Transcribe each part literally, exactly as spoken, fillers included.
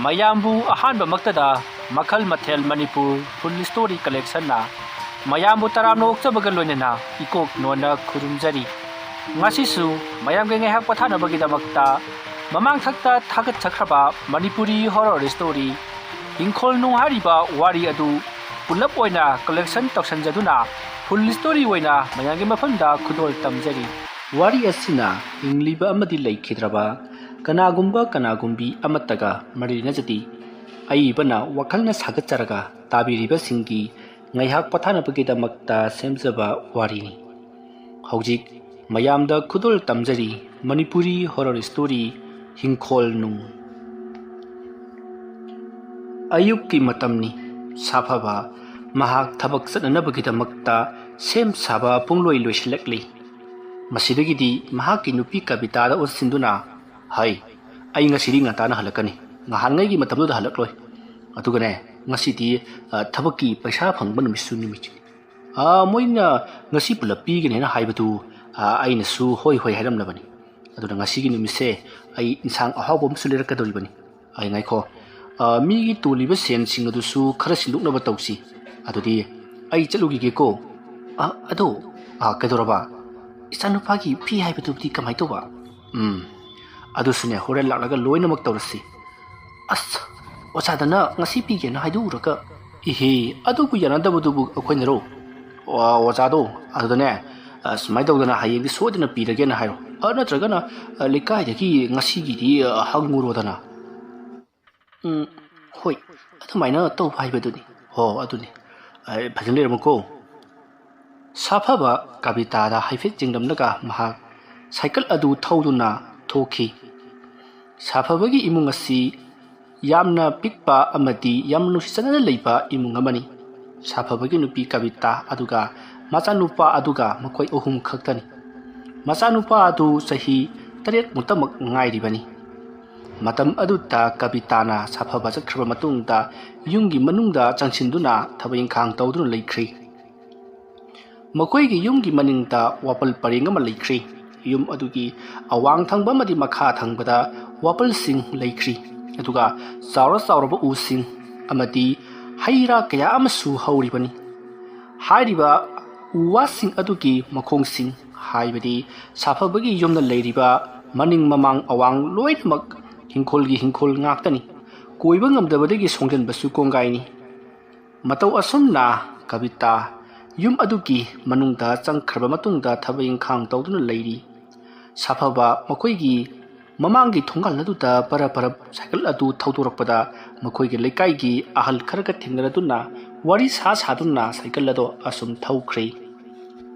ꯃꯌꯥꯝꯕꯨ ꯑꯍꯥꯟꯕꯃꯛꯇꯗ ꯃꯈꯜ ꯃꯊꯦꯜ ꯃꯅꯤꯄꯨꯔ ꯐꯨꯜ ꯁ꯭ꯇꯣꯔꯤ ꯀꯂꯦꯛꯁꯟꯅ ꯃꯌꯥꯝꯕꯨ ꯇꯔꯥꯝꯅ ꯑꯣꯛꯆꯕꯒ ꯂꯣꯏꯅꯅ ꯏꯀꯣꯛ ꯅꯣꯟꯅ ꯈꯨꯔꯨꯝꯖꯔꯤ꯫ ꯉꯁꯤꯁꯨ ꯃꯌꯥꯝꯒꯤ ꯉꯥꯏꯍꯥꯛ ꯄꯣꯊꯥꯅꯕꯒꯤꯗꯃꯛꯇ ꯃꯃꯥꯡꯊꯛꯇ ꯊꯥꯒꯠꯆꯈ꯭ꯔꯕ ꯃꯅꯤꯄꯨꯔꯤ ꯍꯣꯔꯣꯔ ꯁ꯭ꯇꯣꯔꯤ ꯍꯤꯡꯈꯣꯜ ꯅꯨꯡ ꯍꯥꯏꯔꯤꯕ ꯋꯥꯔꯤ ꯑꯗꯨ ꯄꯨꯂꯞ ꯑꯣꯏꯅ ꯀꯂꯦꯛꯁꯟ ꯇꯧꯁꯟꯖꯗꯨꯅ ꯐꯨꯜ ꯁ꯭ꯇꯣꯔꯤ ꯑꯣꯏꯅ ꯃꯌꯥꯝꯒꯤ ꯃꯐꯝꯗ ꯈꯨꯗꯣꯜ ꯇꯝꯖꯔꯤ꯫ ꯋꯥꯔꯤ ꯑꯁꯤꯅ ꯍꯤꯡꯂꯤꯕ ꯑꯃꯗꯤ ꯂꯩꯈꯤꯗ꯭ꯔꯕ ꯀꯅꯥꯒꯨꯝꯕ ꯀꯅꯥꯒꯨꯝꯕꯤ ꯑꯃꯠꯇꯒ ꯃꯔꯤ ꯂꯩꯅꯖꯗꯦ꯫ ꯑꯏꯕꯅ ꯋꯥꯈꯜꯅ ꯁꯥꯒꯠꯆꯔꯒ ꯇꯥꯕꯤꯔꯤꯕꯁꯤꯡꯒꯤ ꯉꯥꯏꯍꯥꯛ ꯄꯣꯊꯥꯅꯕꯒꯤꯗꯃꯛꯇ ꯁꯦꯝꯖꯕ ꯋꯥꯔꯤꯅꯤ꯫ ꯍꯧꯖꯤꯛ ꯃꯌꯥꯝꯗ ꯈꯨꯗꯣꯜ ꯇꯝꯖꯔꯤ ꯃꯅꯤꯄꯨꯔꯤ ꯍꯣꯔꯣꯔ ꯁ꯭ꯇꯣꯔꯤ ꯍꯤꯡꯈꯣꯜ ꯅꯨꯡ꯫ ꯑꯌꯨꯛꯀꯤ ꯃꯇꯝꯅꯤ꯫ ꯁꯥꯐꯕ ꯃꯍꯥꯛ ꯊꯕꯛ ꯆꯠꯅꯅꯕꯒꯤꯗꯃꯛꯇ ꯁꯦꯝ ꯁꯥꯕ ꯄꯨꯡꯂꯣꯏ ꯂꯣꯏꯁꯤꯜꯂꯛꯂꯤ꯫ ꯃꯁꯤꯗꯒꯤꯗꯤ ꯃꯍꯥꯛꯀꯤ ꯅꯨꯄꯤ ꯀꯕꯤꯇꯥꯗ ꯑꯣꯟꯁꯤꯟꯗꯨꯅ, "ꯍꯩ, ꯑꯩ ꯉꯁꯤꯗꯤ ꯉꯟꯇꯥꯅ ꯍꯜꯂꯛꯀꯅꯤ꯫ ꯉꯍꯥꯟꯉꯩꯒꯤ ꯃꯇꯝꯗꯨꯗ ꯍꯜꯂꯛꯂꯣꯏ꯫ ꯑꯗꯨꯒꯅꯦ, ꯉꯁꯤꯗꯤ, ꯑ, ꯊꯕꯛꯀꯤ ꯄꯩꯁꯥ ꯐꯪꯕ ꯅꯨꯃꯤꯠꯁꯨ ꯅꯨꯃꯤꯠꯁꯤꯅꯤ꯫ ꯑ, ꯃꯣꯏꯅ ꯉꯁꯤ ꯄꯨꯂꯞ ꯄꯤꯒꯅꯤ ꯍꯥꯏꯅ ꯍꯥꯏꯕꯗꯨ, ꯑ, ꯑꯩꯅꯁꯨ ꯍꯣꯏ ꯍꯣꯏ ꯍꯥꯏꯔꯝꯂꯕꯅꯤ꯫ ꯑꯗꯨꯅ ꯉꯁꯤꯒꯤ ꯅꯨꯃꯤꯠꯁꯦ ꯑꯩ ꯏꯟꯁꯥꯡ ꯑꯍꯥꯎꯕ ꯑꯃꯁꯨ ꯂꯩꯔꯛꯀꯗꯧꯔꯤꯕꯅꯤ꯫ ꯑꯩ ꯉꯥꯏꯈꯣ, ꯑ, ꯃꯤꯒꯤ ꯇꯣꯜꯂꯤꯕ ꯁꯦꯟꯁꯤꯡ ꯑꯗꯨꯁꯨ ꯈꯔ ꯁꯤꯟꯗꯣꯛꯅꯕ ꯇꯧꯁꯤ꯫ ꯑꯗꯨꯗꯤ ꯑꯩ ꯆꯠꯂꯨꯈꯤꯒꯦꯀꯣ꯫ ꯑ, ꯑꯗꯣ, ꯑ, ꯀꯩꯗꯧꯔꯕ? ꯏꯆꯥꯅꯨꯄꯥꯒꯤ ꯐꯤ ꯍꯥꯏꯕꯗꯨꯕꯨꯗꯤ ꯀꯃꯥꯏꯅ ꯇꯧꯕ? ꯎꯝ, ꯑꯗꯨꯁꯨꯅꯦ, ꯍꯣꯔꯦꯟ ꯂꯥꯛꯂꯒ ꯂꯣꯏꯅꯃꯛ ꯇꯧꯔꯁꯤ꯫ ꯑꯁ, ꯑꯣꯖꯥꯗꯅ ꯉꯁꯤ ꯄꯤꯒꯦꯅ ꯍꯥꯏꯗꯣꯛꯎꯔꯒ꯫ ꯏꯍꯦ, ꯑꯗꯨꯕꯨ ꯌꯥꯅꯗꯕꯗꯨꯕꯨ ꯑꯩꯈꯣꯏꯅꯔꯣ? ꯑꯣ, ꯑꯣꯖꯥꯗꯣ, ꯑꯗꯨꯗꯅꯦ, ꯑ, ꯁꯨꯃꯥꯏꯅ ꯇꯧꯗꯅ ꯍꯌꯦꯡꯗꯤ ꯁꯣꯏꯗꯅ ꯄꯤꯔꯒꯦꯅ ꯍꯥꯏꯔꯣ꯫ ꯑ, ꯅꯠꯇ꯭ꯔꯒꯅ, ꯑ, ꯂꯩꯀꯥꯏꯗꯒꯤ ꯉꯁꯤꯒꯤꯗꯤ, ꯑ, ꯍꯪꯉꯨꯔꯣꯗꯅ꯫ ꯎꯝ, ꯍꯣꯏ, ꯑꯗꯨꯃꯥꯏꯅ ꯇꯧꯕ ꯍꯥꯏꯕꯗꯨꯅꯤ꯫ ꯍꯣ, ꯑꯗꯨꯅꯤ꯫ ꯑ, ꯐꯖꯅ ꯂꯩꯔꯝꯃꯨꯀꯣ꯫ ꯁꯥꯐꯕ ꯀꯕꯤꯇꯥꯗ ꯍꯥꯏꯐꯦꯠ ꯌꯦꯡꯂꯝꯂꯒ ꯃꯍꯥꯛ ꯁꯥꯏꯀꯜ ꯑꯗꯨ ꯊꯧꯗꯨꯅ ꯊꯣꯛꯈꯤ꯫ ꯁꯥꯐꯕꯒꯤ ꯏꯃꯨꯡ ꯑꯁꯤ ꯌꯥꯝꯅ ꯄꯤꯛꯄ ꯑꯃꯗꯤ ꯌꯥꯝꯅ ꯅꯨꯡꯁꯤ ꯆꯥꯟꯅꯅ ꯂꯩꯕ ꯏꯃꯨꯡ ꯑꯃꯅꯤ꯫ ꯁꯥꯐꯕꯒꯤ ꯅꯨꯄꯤ ꯀꯕꯤꯇꯥ ꯑꯗꯨꯒ ꯃꯆꯥꯅꯨꯄꯥ ꯑꯗꯨꯒ ꯃꯈꯣꯏ ꯑꯍꯨꯝ ꯈꯛꯇꯅꯤ꯫ ꯃꯆꯥꯅꯨꯄꯥ ꯑꯗꯨ ꯆꯍꯤ ꯇꯔꯦꯠ ꯃꯨꯛꯇꯃꯛ ꯉꯥꯏꯔꯤꯕꯅꯤ꯫ ꯃꯇꯝ ꯑꯗꯨꯗ ꯀꯕꯤꯇꯥꯅ ꯁꯥꯐꯕ ꯆꯠꯈ꯭ꯔꯕ ꯃꯇꯨꯡꯗ ꯌꯨꯝꯒꯤ ꯃꯅꯨꯡꯗ ꯆꯪꯁꯤꯟꯗꯨꯅ ꯊꯕꯛ ꯏꯪꯈꯥꯡ ꯇꯧꯗꯨꯅ ꯂꯩꯈ꯭ꯔꯤ꯫ ꯃꯈꯣꯏꯒꯤ ꯌꯨꯝꯒꯤ ꯃꯅꯤꯡꯗ ꯋꯥꯄꯜ ꯄꯔꯦꯡ ꯑꯃ ꯂꯩꯈ꯭ꯔꯤ꯫ ꯌꯨꯝ ꯑꯗꯨꯒꯤ ꯑꯋꯥꯡ ꯊꯪꯕ ꯑꯃꯗꯤ ꯃꯈꯥ ꯊꯪꯕꯗ ꯋꯥꯄꯜꯁꯤꯡ ꯂꯩꯈ꯭ꯔꯤ꯫ ꯑꯗꯨꯒ ꯆꯥꯎꯔ ꯆꯥꯎꯔꯕ ꯎꯁꯤꯡ ꯑꯃꯗꯤ ꯍꯩ ꯔꯥ ꯀꯌꯥ ꯑꯃꯁꯨ ꯍꯧꯔꯤꯕꯅꯤ꯫ ꯍꯥꯏꯔꯤꯕ ꯎ ꯋꯥꯁꯤꯡ ꯑꯗꯨꯒꯤ ꯃꯈꯣꯡꯁꯤꯡ, ꯍꯥꯏꯕꯗꯤ ꯁꯥꯐꯕꯒꯤ ꯌꯨꯝꯗ ꯂꯩꯔꯤꯕ ꯃꯅꯤꯡ ꯃꯃꯥꯡ ꯑꯋꯥꯡ ꯂꯣꯏꯅꯃꯛ ꯍꯤꯡꯈꯣꯜꯒꯤ ꯍꯤꯡꯈꯣꯜ ꯉꯥꯛꯇꯅꯤ꯫ ꯀꯣꯏꯕ ꯉꯝꯗꯕꯗꯒꯤ ꯁꯣꯡꯖꯟꯕꯁꯨ ꯀꯣꯡꯒꯥꯏꯅꯤ꯫ ꯃꯇꯧ ꯑꯁꯨꯝꯅ ꯀꯕꯤꯇꯥ ꯌꯨꯝ ꯑꯗꯨꯒꯤ ꯃꯅꯨꯡꯗ ꯆꯪꯈ꯭ꯔꯕ ꯃꯇꯨꯡꯗ ꯊꯕꯛ ꯏꯪꯈꯥꯡ ꯇꯧꯗꯨꯅ ꯂꯩꯔꯤ꯫ ꯁꯥꯐꯕ ꯃꯈꯣꯏꯒꯤ ꯃꯃꯥꯡꯒꯤ ꯊꯣꯡꯒꯥꯜ ꯑꯗꯨꯗ ꯄꯔꯞ ꯄꯔꯞ ꯁꯥꯏꯀꯜ ꯑꯗꯨ ꯊꯧꯗꯣꯔꯛꯄꯗ ꯃꯈꯣꯏꯒꯤ ꯂꯩꯀꯥꯏꯒꯤ ꯑꯍꯜ ꯈꯔꯒ ꯊꯦꯡꯅꯔꯗꯨꯅ ꯋꯥꯔꯤ ꯁꯥ ꯁꯥꯗꯨꯅ ꯁꯥꯏꯀꯜ ꯑꯗꯣ ꯑꯁꯨꯝ ꯊꯧꯈ꯭ꯔꯦ꯫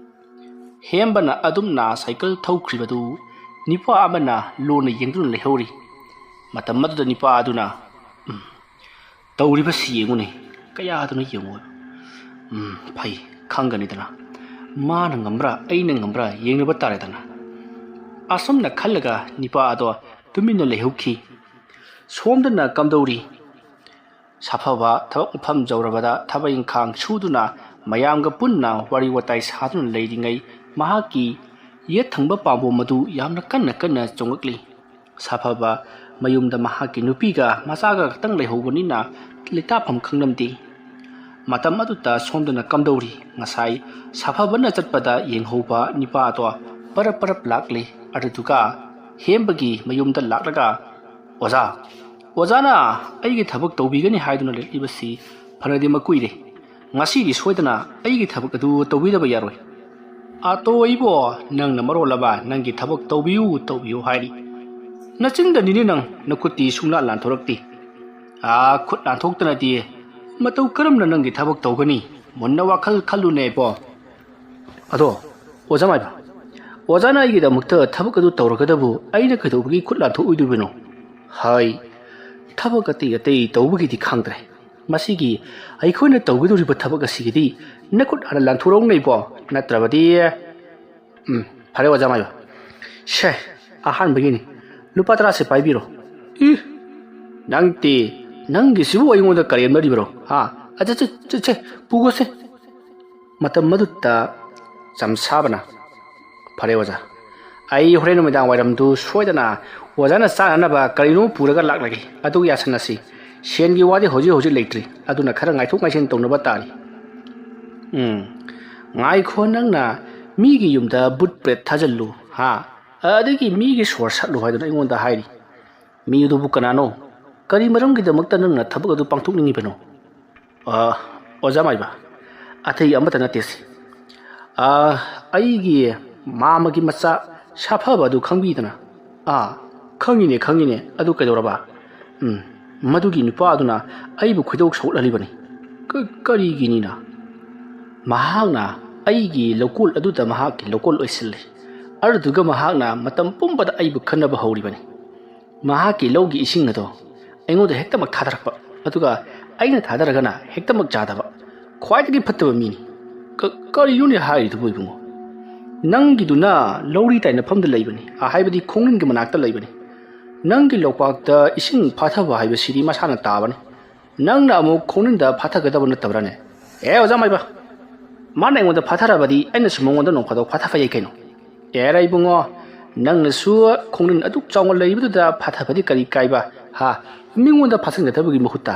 ꯍꯦꯝꯕꯅ ꯑꯗꯨꯝꯅ ꯁꯥꯏꯀꯜ ꯊꯧꯈ꯭ꯔꯤꯕꯗꯨ ꯅꯤꯄꯥ ꯑꯃꯅ ꯂꯨꯅ ꯌꯦꯡꯗꯨꯅ ꯂꯩꯍꯧꯔꯤ꯫ ꯃꯇꯝ ꯑꯗꯨꯗ ꯅꯤꯄꯥ ꯑꯗꯨꯅ, "ꯎꯝ, ꯇꯧꯔꯤꯕꯁꯤ ꯌꯦꯡꯉꯨꯅꯦ, ꯀꯌꯥꯗꯅꯣ ꯌꯦꯡꯉꯨ꯫ ꯎꯝ, ꯐꯩ, ꯈꯪꯒꯅꯤꯗꯅ꯫ ꯃꯥꯅ ꯉꯝꯕ꯭ꯔꯥ, ꯑꯩꯅ ꯉꯝꯕ꯭ꯔꯥ ꯌꯦꯡꯅꯕ ꯇꯥꯔꯦꯗꯅ"꯫ ꯑꯁꯨꯝꯅ ꯈꯜꯂꯒ ꯅꯤꯄꯥ ꯑꯗꯣ ꯇꯨꯃꯤꯟꯅ ꯂꯩꯍꯧꯈꯤ꯫ ꯁꯣꯝꯗꯅ ꯀꯝꯗꯧꯔꯤ? ꯁꯥꯐꯕ ꯊꯕꯛ ꯃꯐꯝ ꯌꯧꯔꯕꯗ ꯊꯕꯛ ꯏꯪꯈꯥꯡ ꯁꯨꯗꯨꯅ ꯃꯌꯥꯝꯒ ꯄꯨꯟꯅ ꯋꯥꯔꯤ ꯋꯥꯇꯥꯏ ꯁꯥꯗꯨꯅ ꯂꯩꯔꯤꯉꯩ, ꯃꯍꯥꯛꯀꯤ ꯌꯦꯠ ꯊꯪꯕ ꯄꯥꯝꯕꯣꯝ ꯑꯗꯨ ꯌꯥꯝꯅ ꯀꯟꯅ ꯀꯟꯅ ꯆꯣꯡꯂꯛꯂꯤ꯫ ꯁꯥꯐꯕ ꯃꯌꯨꯝꯗ ꯃꯍꯥꯛꯀꯤ ꯅꯨꯄꯤꯒ ꯃꯆꯥꯒ ꯈꯛꯇꯪ ꯂꯩꯍꯧꯕꯅꯤꯅ ꯂꯩꯇꯥꯐꯝ ꯈꯪꯂꯝꯗꯦ꯫ ꯃꯇꯝ ꯑꯗꯨꯗ ꯁꯣꯝꯗꯅ ꯀꯝꯗꯧꯔꯤ? ꯉꯁꯥꯏ ꯁꯥꯐꯕꯅ ꯆꯠꯄꯗ ꯌꯦꯡꯍꯧꯕ ꯅꯤꯄꯥ ꯑꯗꯣ ꯄꯔꯞ ꯄꯔꯞ ꯂꯥꯛꯂꯦ꯫ ꯑꯗꯨꯗꯨꯒ ꯍꯦꯝꯕꯒꯤ ꯃꯌꯨꯝꯗ ꯂꯥꯛꯂꯒ, "ꯑꯣꯖꯥ, ꯑꯣꯖꯥꯅ ꯑꯩꯒꯤ ꯊꯕꯛ ꯇꯧꯕꯤꯒꯅꯤ ꯍꯥꯏꯗꯨꯅ ꯂꯦꯞꯂꯤꯕꯁꯤ ꯐꯅꯗꯤ ꯃꯀꯨꯏꯔꯦ꯫ ꯉꯁꯤꯗꯤ ꯁꯣꯏꯗꯅ ꯑꯩꯒꯤ ꯊꯕꯛ ꯑꯗꯨ ꯇꯧꯕꯤꯗꯕ ꯌꯥꯔꯣꯏ"꯫ "ꯑꯇꯣ ꯏꯕꯣ, ꯅꯪꯅ ꯃꯔꯣꯜ ꯑꯃ ꯅꯪꯒꯤ ꯊꯕꯛ ꯇꯧꯕꯤꯌꯨ, ꯇꯧꯕꯤꯌꯨ ꯍꯥꯏꯔꯤ꯫ ꯅꯆꯤꯟꯗꯅꯤꯅꯦ ꯅꯪ, ꯅꯈꯨꯠꯇꯤ ꯁꯨꯡꯂꯥꯟ ꯂꯥꯟꯊꯣꯔꯛꯇꯦ꯫ ꯑꯥ, ꯈꯨꯠ ꯂꯥꯟꯊꯣꯛꯇꯅꯗꯤ ꯃꯇꯧ ꯀꯔꯝꯅ ꯅꯪꯒꯤ ꯊꯕꯛ ꯇꯧꯒꯅꯤ? ꯃꯨꯟꯅ ꯋꯥꯈꯜ ꯈꯜꯂꯨꯅꯦ ꯏꯕꯣ"꯫ "ꯑꯗꯣ, ꯑꯣꯖꯥ ꯃꯥꯏꯕ, ꯑꯣꯖꯥꯅ ꯑꯩꯒꯤꯗꯃꯛꯇ ꯊꯕꯛ ꯑꯗꯨ ꯇꯧꯔꯒꯗꯕꯨ ꯑꯩꯅ ꯀꯩꯗꯧꯕꯒꯤ ꯈꯨꯠ ꯂꯥꯟꯊꯣꯛꯑꯣꯏꯗꯣꯏꯕꯅꯣ?" "ꯍꯥꯏ, ꯊꯕꯛ ꯑꯇꯩ ꯑꯇꯩ ꯇꯧꯕꯒꯤꯗꯤ ꯈꯪꯗ꯭ꯔꯦ꯫ ꯃꯁꯤꯒꯤ ꯑꯩꯈꯣꯏꯅ ꯇꯧꯒꯗꯧꯔꯤꯕ ꯊꯕꯛ ꯑꯁꯤꯒꯤꯗꯤ ꯅꯈꯨꯠ ꯍꯥꯟꯅ ꯂꯥꯟꯊꯣꯔꯛꯎꯅꯦ ꯏꯕꯣ, ꯅꯠꯇ꯭ꯔꯕꯗꯤ"꯫ "ꯎꯝ, ꯐꯔꯦ ꯑꯣꯖꯥ ꯃꯥꯏꯕ꯫ ꯁꯦ, ꯑꯍꯥꯟꯕꯒꯤꯅꯤ꯫ ꯂꯨꯄꯥ ꯇꯔꯥꯁꯦ ꯄꯥꯏꯕꯤꯔꯣ"꯫ "ꯏ, ꯅꯪꯗꯤ, ꯅꯪꯒꯤꯁꯤꯕꯨ ꯑꯩꯉꯣꯟꯗ ꯀꯔꯦꯝꯅꯔꯤꯕꯔꯣ? ꯍꯥ? ꯑꯆꯥ, ꯆꯦ, ꯆꯦ, ꯆꯦ, ꯄꯨꯈꯣꯁꯦ"꯫ ꯃꯇꯝ ꯑꯗꯨꯗ ꯆꯝꯁꯥꯕꯅ, "ꯐꯔꯦ ꯑꯣꯖꯥ, ꯑꯩ ꯍꯣꯔꯦꯟ ꯅꯨꯃꯤꯗꯥꯡ ꯋꯥꯏꯔꯝꯗꯨ ꯁꯣꯏꯗꯅ ꯑꯣꯖꯥꯅ ꯆꯥꯅꯅꯕ ꯀꯔꯤꯅꯣ ꯄꯨꯔꯒ ꯂꯥꯛꯂꯒꯦ꯫ ꯑꯗꯨ ꯌꯥꯁꯟꯅꯁꯤ꯫ ꯁꯦꯟꯒꯤ ꯋꯥꯗꯤ ꯍꯧꯖꯤꯛ ꯍꯧꯖꯤꯛ ꯂꯩꯇ꯭ꯔꯤ꯫ ꯑꯗꯨꯅ ꯈꯔ ꯉꯥꯏꯊꯣꯛ ꯉꯥꯏꯁꯤꯟ ꯇꯧꯅꯕ ꯇꯥꯔꯤ꯫ ꯎꯝ, ꯉꯥꯏꯈꯣ, ꯅꯪꯅ ꯃꯤꯒꯤ ꯌꯨꯝꯗ ꯕꯨꯠ ꯄ꯭ꯔꯦꯠ ꯊꯥꯖꯤꯜꯂꯨ, ꯍꯥ? ꯑꯗꯒꯤ ꯃꯤꯒꯤ ꯁꯣꯔ ꯁꯠꯂꯨ ꯍꯥꯏꯗꯨꯅ ꯑꯩꯉꯣꯟꯗ ꯍꯥꯏꯔꯤ꯫ ꯃꯤ ꯑꯗꯨꯕꯨ ꯀꯅꯥꯅꯣ? ꯀꯔꯤ ꯃꯔꯝꯒꯤꯗꯃꯛꯇ ꯅꯪꯅ ꯊꯕꯛ ꯑꯗꯨ ꯄꯥꯡꯊꯣꯛꯅꯤꯡꯉꯤꯕꯅꯣ? ꯑ, ꯑꯣꯖꯥ ꯃꯥꯏꯕ, ꯑꯇꯩ ꯑꯃꯠꯇ ꯅꯠꯇꯦ ꯁꯤ꯫ ꯑ, ꯑꯩꯒꯤ ꯃꯥꯃꯒꯤ ꯃꯆꯥ ꯁꯥꯐꯕ ꯑꯗꯨ ꯈꯪꯕꯤꯗꯅ? ꯑꯥ, ꯈꯪꯉꯤꯅꯦ, ꯈꯪꯉꯤꯅꯦ꯫ ꯑꯗꯨ ꯀꯩꯗꯧꯔꯕ? ꯎꯝ, ꯃꯗꯨꯒꯤ ꯅꯨꯄꯥ ꯑꯗꯨꯅ ꯑꯩꯕꯨ ꯈꯣꯏꯗꯧ ꯁꯧꯒꯠꯍꯜꯂꯤꯕꯅꯤ꯫ ꯀ-, ꯀꯔꯤꯒꯤꯅꯤꯅ? ꯃꯍꯥꯛꯅ ꯑꯩꯒꯤ ꯂꯧꯀꯣꯜ ꯑꯗꯨꯗ ꯃꯍꯥꯛꯀꯤ ꯂꯧꯀꯣꯜ ꯑꯣꯏꯁꯤꯜꯂꯤ꯫ ꯑꯗꯨꯗꯨꯒ ꯃꯍꯥꯛꯅ ꯃꯇꯝ ꯄꯨꯝꯕꯗ ꯑꯩꯕꯨ ꯈꯟꯅꯕ ꯍꯧꯔꯤꯕꯅꯤ꯫ ꯃꯍꯥꯛꯀꯤ ꯂꯧꯒꯤ ꯏꯁꯤꯡ ꯑꯗꯣ ꯑꯩꯉꯣꯟꯗ ꯍꯦꯛꯇꯃꯛ ꯊꯥꯗꯔꯛꯄ, ꯑꯗꯨꯒ ꯑꯩꯅ ꯊꯥꯗꯔꯒꯅ ꯍꯦꯛꯇꯃꯛ ꯆꯥꯗꯕ꯫ ꯈ꯭ꯋꯥꯏꯗꯒꯤ ꯐꯠꯇꯕ ꯃꯤꯅꯤ꯫ ꯀ-, ꯀꯔꯤꯅꯣꯅꯦ ꯍꯥꯏꯔꯤꯗꯨꯕꯨ, ꯏꯕꯨꯡꯉꯣ? ꯅꯪꯒꯤꯗꯨꯅ ꯂꯧꯔꯤ ꯇꯥꯏꯅꯐꯝꯗ ꯂꯩꯕꯅꯤ, ꯑ, ꯍꯥꯏꯕꯗꯤ ꯈꯣꯡꯅꯨꯡꯒꯤ ꯃꯅꯥꯛꯇ ꯂꯩꯕꯅꯤ꯫ ꯅꯪꯒꯤ ꯂꯧꯄꯥꯛꯇ ꯏꯁꯤꯡ ꯐꯥꯊꯕ ꯍꯥꯏꯕꯁꯤꯗꯤ ꯃꯁꯥꯅ ꯇꯥꯕꯅꯤ꯫ ꯅꯪꯅ ꯑꯃꯨꯛ ꯈꯣꯡꯅꯨꯡꯗ ꯐꯥꯊꯒꯗꯕ ꯅꯠꯇꯕ꯭ꯔꯥꯅꯦ? ꯑꯦ, ꯑꯣꯖꯥ ꯃꯥꯏꯕ, ꯃꯥꯅ ꯑꯩꯉꯣꯟꯗ ꯐꯥꯊꯔꯕꯗꯤ ꯑꯩꯅꯁꯨ ꯃꯉꯣꯟꯗ ꯅꯣꯡ ꯐꯥꯗꯣꯛ ꯐꯥꯊꯕ ꯌꯥꯏ ꯀꯩꯅꯣ꯫ ꯑꯦꯔꯥ ꯏꯕꯨꯡꯉꯣ, ꯅꯪꯅꯁꯨ ꯈꯣꯡꯅꯨꯡ ꯑꯗꯨꯛ ꯆꯥꯎꯅ ꯂꯩꯕꯗꯨꯗ ꯐꯥꯊꯕꯗꯤ ꯀꯔꯤ ꯀꯥꯏꯕ? ꯍꯥ? ꯃꯤꯉꯣꯟꯗ ꯐꯥꯁꯤꯟꯒꯗꯕꯒꯤ ꯃꯍꯨꯠꯇ꯫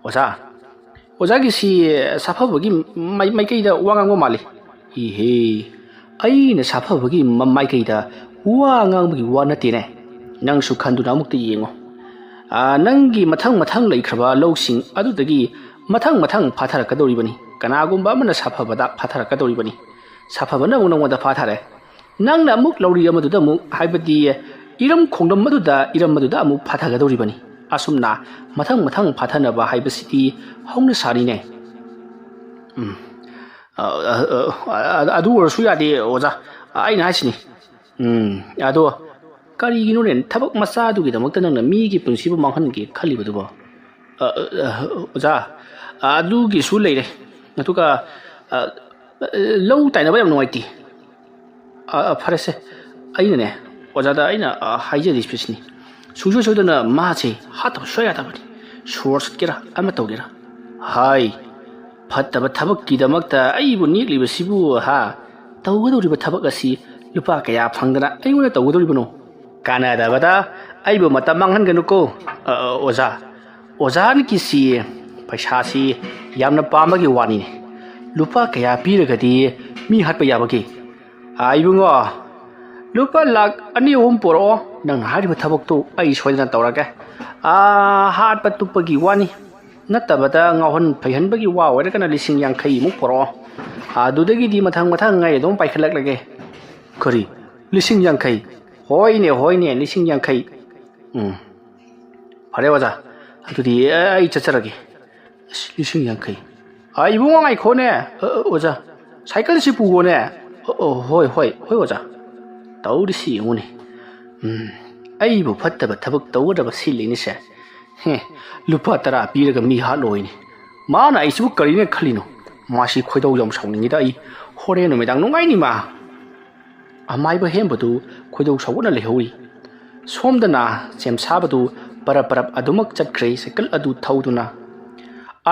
ꯑꯣꯖꯥ, ꯑꯣꯖꯥꯒꯤꯁꯤ ꯁꯥꯐꯕꯒꯤ ꯃꯥꯏ-, ꯃꯥꯏꯀꯩꯗ ꯋꯥ ꯉꯥꯡꯕ ꯃꯥꯜꯂꯤ꯫ ꯏꯍꯦ, ꯑꯩꯅ ꯁꯥꯐꯕꯒꯤ ꯃ-, ꯃꯥꯏꯀꯩꯗ ꯋꯥ ꯉꯥꯡꯕꯒꯤ ꯋꯥ ꯅꯠꯇꯦꯅꯦ꯫ ꯅꯪꯁꯨ ꯈꯟꯗꯨꯅ ꯑꯃꯨꯛꯇ ꯌꯦꯡꯉꯣ꯫ ꯑꯥ, ꯅꯪꯒꯤ ꯃꯊꯪ ꯃꯊꯪ ꯂꯩꯈ꯭ꯔꯕ ꯂꯧꯁꯤꯡ ꯑꯗꯨꯗꯒꯤ ꯃꯊꯪ ꯃꯊꯪ ꯐꯥꯊꯔꯛꯀꯗꯧꯔꯤꯕꯅꯤ꯫ ꯀꯅꯥꯒꯨꯝꯕ ꯑꯃꯅ ꯁꯥꯐꯕꯗ ꯐꯥꯊꯔꯛꯀꯗꯧꯔꯤꯕꯅꯤ꯫ ꯁꯥꯐꯕꯅ ꯑꯃꯨꯛ ꯅꯪꯉꯣꯟꯗ ꯐꯥꯊꯔꯦ꯫ ꯅꯪꯅ ꯑꯃꯨꯛ ꯂꯧꯔꯤ ꯑꯃꯗꯨꯗ ꯑꯃꯨꯛ, ꯍꯥꯏꯕꯗꯤ ꯏꯔꯝ ꯈꯣꯡꯂꯝ ꯑꯗꯨꯗ, ꯏꯔꯝ ꯑꯗꯨꯗ ꯑꯃꯨꯛ ꯐꯥꯊꯒꯗꯧꯔꯤꯕꯅꯤ꯫ ꯑꯁꯨꯝꯅ ꯃꯊꯪ ꯃꯊꯪ ꯐꯥꯊꯅꯕ ꯍꯥꯏꯕꯁꯤꯗꯤ ꯍꯧꯅꯁꯥꯅꯤꯅꯦ꯫ ꯎꯝ꯫ ꯑ, ꯑ, ꯑ, ꯑ, ꯑꯗꯨ ꯑꯣꯏꯔꯁꯨ ꯌꯥꯗꯦ, ꯑꯣꯖꯥ꯫ ꯑꯩꯅ ꯍꯥꯏꯁꯤꯅꯤ꯫ ꯎꯝ, ꯑꯗꯣ ꯀꯔꯤꯒꯤꯅꯣꯅꯦ ꯊꯕꯛ ꯃꯆꯥꯗꯨꯒꯤꯗꯃꯛꯇ ꯅꯪꯅ ꯃꯤꯒꯤ ꯄꯨꯟꯁꯤꯕꯨ ꯃꯥꯡꯍꯟꯒꯦ ꯈꯜꯂꯤꯕꯗꯨꯕꯣ? ꯑ, ꯑ, ꯑ, ꯑꯣꯖꯥ, ꯑꯗꯨꯒꯤꯁꯨ ꯂꯩꯔꯦ꯫ ꯑꯗꯨꯒ, ꯑ, ꯑ, ꯂꯧ ꯇꯥꯏꯅꯕ ꯌꯥꯝ ꯅꯨꯡꯉꯥꯏꯇꯦ꯫ ꯑ, ꯑ, ꯐꯔꯦꯁꯦ, ꯑꯩꯅꯅꯦ, ꯑꯣꯖꯥꯗ ꯑꯩꯅ, ꯑ, ꯍꯥꯏꯖꯔꯤꯕꯁꯤꯅꯤ꯫ ꯁꯨꯡꯁꯣꯏ ꯁꯣꯏꯗꯅ ꯃꯥꯁꯦ ꯍꯥꯠꯇꯕ ꯁꯨꯡꯌꯥ ꯌꯥꯗꯕꯅꯤ꯫ ꯁꯣꯔ ꯁꯠꯀꯦꯔꯥ, ꯑꯃ ꯇꯧꯒꯦꯔꯥ꯫ ꯍꯥꯏ, ꯐꯠꯇꯕ ꯊꯕꯛꯀꯤꯗꯃꯛꯇ ꯑꯩꯕꯨ ꯅꯦꯛꯂꯤꯕꯁꯤꯕꯨ, ꯍꯥ? ꯇꯧꯒꯗꯧꯔꯤꯕ ꯊꯕꯛ ꯑꯁꯤ ꯂꯨꯄꯥ ꯀꯌꯥ ꯐꯪꯗꯅ ꯑꯩꯉꯣꯟꯗ ꯇꯧꯒꯗꯧꯔꯤꯕꯅꯣ? ꯀꯥꯟꯅꯗꯕꯗ ꯑꯩꯕꯨ ꯃꯇꯝ ꯃꯥꯡꯍꯟꯒꯅꯨꯀꯣ꯫ ꯑ, ꯑ, ꯑꯣꯖꯥ, ꯑꯣꯖꯥꯒꯤꯁꯤ ꯄꯩꯁꯥꯁꯤ ꯌꯥꯝꯅ ꯄꯥꯝꯕꯒꯤ ꯋꯥꯅꯤꯅꯦ꯫ ꯂꯨꯄꯥ ꯀꯌꯥ ꯄꯤꯔꯒꯗꯤ ꯃꯤ ꯍꯥꯠꯄ ꯌꯥꯕꯒꯦ? ꯑ, ꯏꯕꯨꯡꯉꯣ, ꯂꯨꯄꯥ ꯂꯥꯛ ꯑꯅꯤ ꯑꯍꯨꯝ ꯄꯨꯔꯛꯑꯣ꯫ ꯅꯪꯅ ꯍꯥꯏꯔꯤꯕ ꯊꯕꯛꯇꯨ ꯑꯩ ꯁꯣꯏꯗꯅ ꯇꯧꯔꯒꯦ꯫ ꯑ, ꯍꯥꯠꯄ ꯇꯨꯞꯄꯒꯤ ꯋꯥꯅꯤ꯫ ꯅꯠꯇꯕꯗ ꯉꯥꯎꯍꯟ ꯐꯩꯍꯟꯕꯒꯤ ꯋꯥ ꯑꯣꯏꯔꯒꯅ ꯂꯤꯁꯤꯡ ꯌꯥꯡꯈꯩꯃꯨꯛ ꯄꯨꯔꯛꯑꯣ꯫ ꯑꯗꯨꯗꯒꯤꯗꯤ ꯃꯊꯪ ꯃꯊꯪ ꯑꯩ ꯑꯗꯨꯝ ꯄꯥꯏꯈꯠꯂꯛꯂꯒꯦ꯫ ꯀꯔꯤ? ꯂꯤꯁꯤꯡ ꯌꯥꯡꯈꯩ? ꯍꯣꯏꯅꯦ, ꯍꯣꯏꯅꯦ, ꯂꯤꯁꯤꯡ ꯌꯥꯡꯈꯩ꯫ ꯎꯝ, ꯐꯔꯦ ꯑꯣꯖꯥ, ꯑꯗꯨꯗꯤ ꯑꯩ ꯆꯠꯆꯔꯒꯦ꯫ ꯑꯁ, ꯂꯤꯁꯤꯡ ꯌꯥꯡꯈꯩ? ꯑ, ꯏꯕꯨꯡꯉꯣ, ꯉꯥꯏꯈꯣꯅꯦ꯫ ꯑ, ꯑ, ꯑꯣꯖꯥ, ꯁꯥꯏꯀꯜꯁꯤ ꯄꯨꯒꯣꯅꯦ꯫ ꯑ, ꯑ, ꯍꯣꯏ, ꯍꯣꯏ, ꯍꯣꯏ, ꯑꯣꯖꯥ꯫ ꯇꯧꯔꯤꯁꯤ ꯌꯦꯡꯉꯨꯅꯦ꯫ ꯎꯝ, ꯑꯩꯕꯨ ꯐꯠꯇꯕ ꯊꯕꯛ ꯇꯧꯒꯗꯕ ꯁꯤꯜꯂꯤꯅꯤꯁꯦ꯫ ꯍꯦ, ꯂꯨꯄꯥ ꯇꯔꯥ ꯄꯤꯔꯒ ꯃꯤ ꯍꯥꯠꯂꯣꯏꯅꯦ꯫ ꯃꯥꯅ ꯑꯩꯁꯤꯕꯨ ꯀꯔꯤꯅꯦ ꯈꯜꯂꯤꯅꯣ? ꯃꯥꯁꯤ ꯈꯣꯏꯗꯧ ꯌꯥꯝ ꯁꯥꯎꯅꯤꯡꯉꯤꯗ ꯑꯩ꯫ ꯍꯣꯔꯦꯟ ꯅꯨꯃꯤꯗꯥꯡ ꯅꯨꯡꯉꯥꯏꯅꯤ ꯃꯥ꯫ ꯑꯃꯥꯏꯕ ꯍꯦꯝꯕꯗꯨ ꯈꯣꯏꯗꯧ ꯁꯥꯎꯒꯠꯅ ꯂꯩꯍꯧꯔꯤ꯫ ꯁꯣꯝꯗꯅ ꯆꯦꯝꯁꯥꯕꯗꯨ ꯄꯔꯞ ꯄꯔꯞ ꯑꯗꯨꯃꯛ ꯆꯠꯈ꯭ꯔꯦ ꯁꯥꯏꯀꯜ ꯑꯗꯨ ꯊꯧꯗꯨꯅ꯫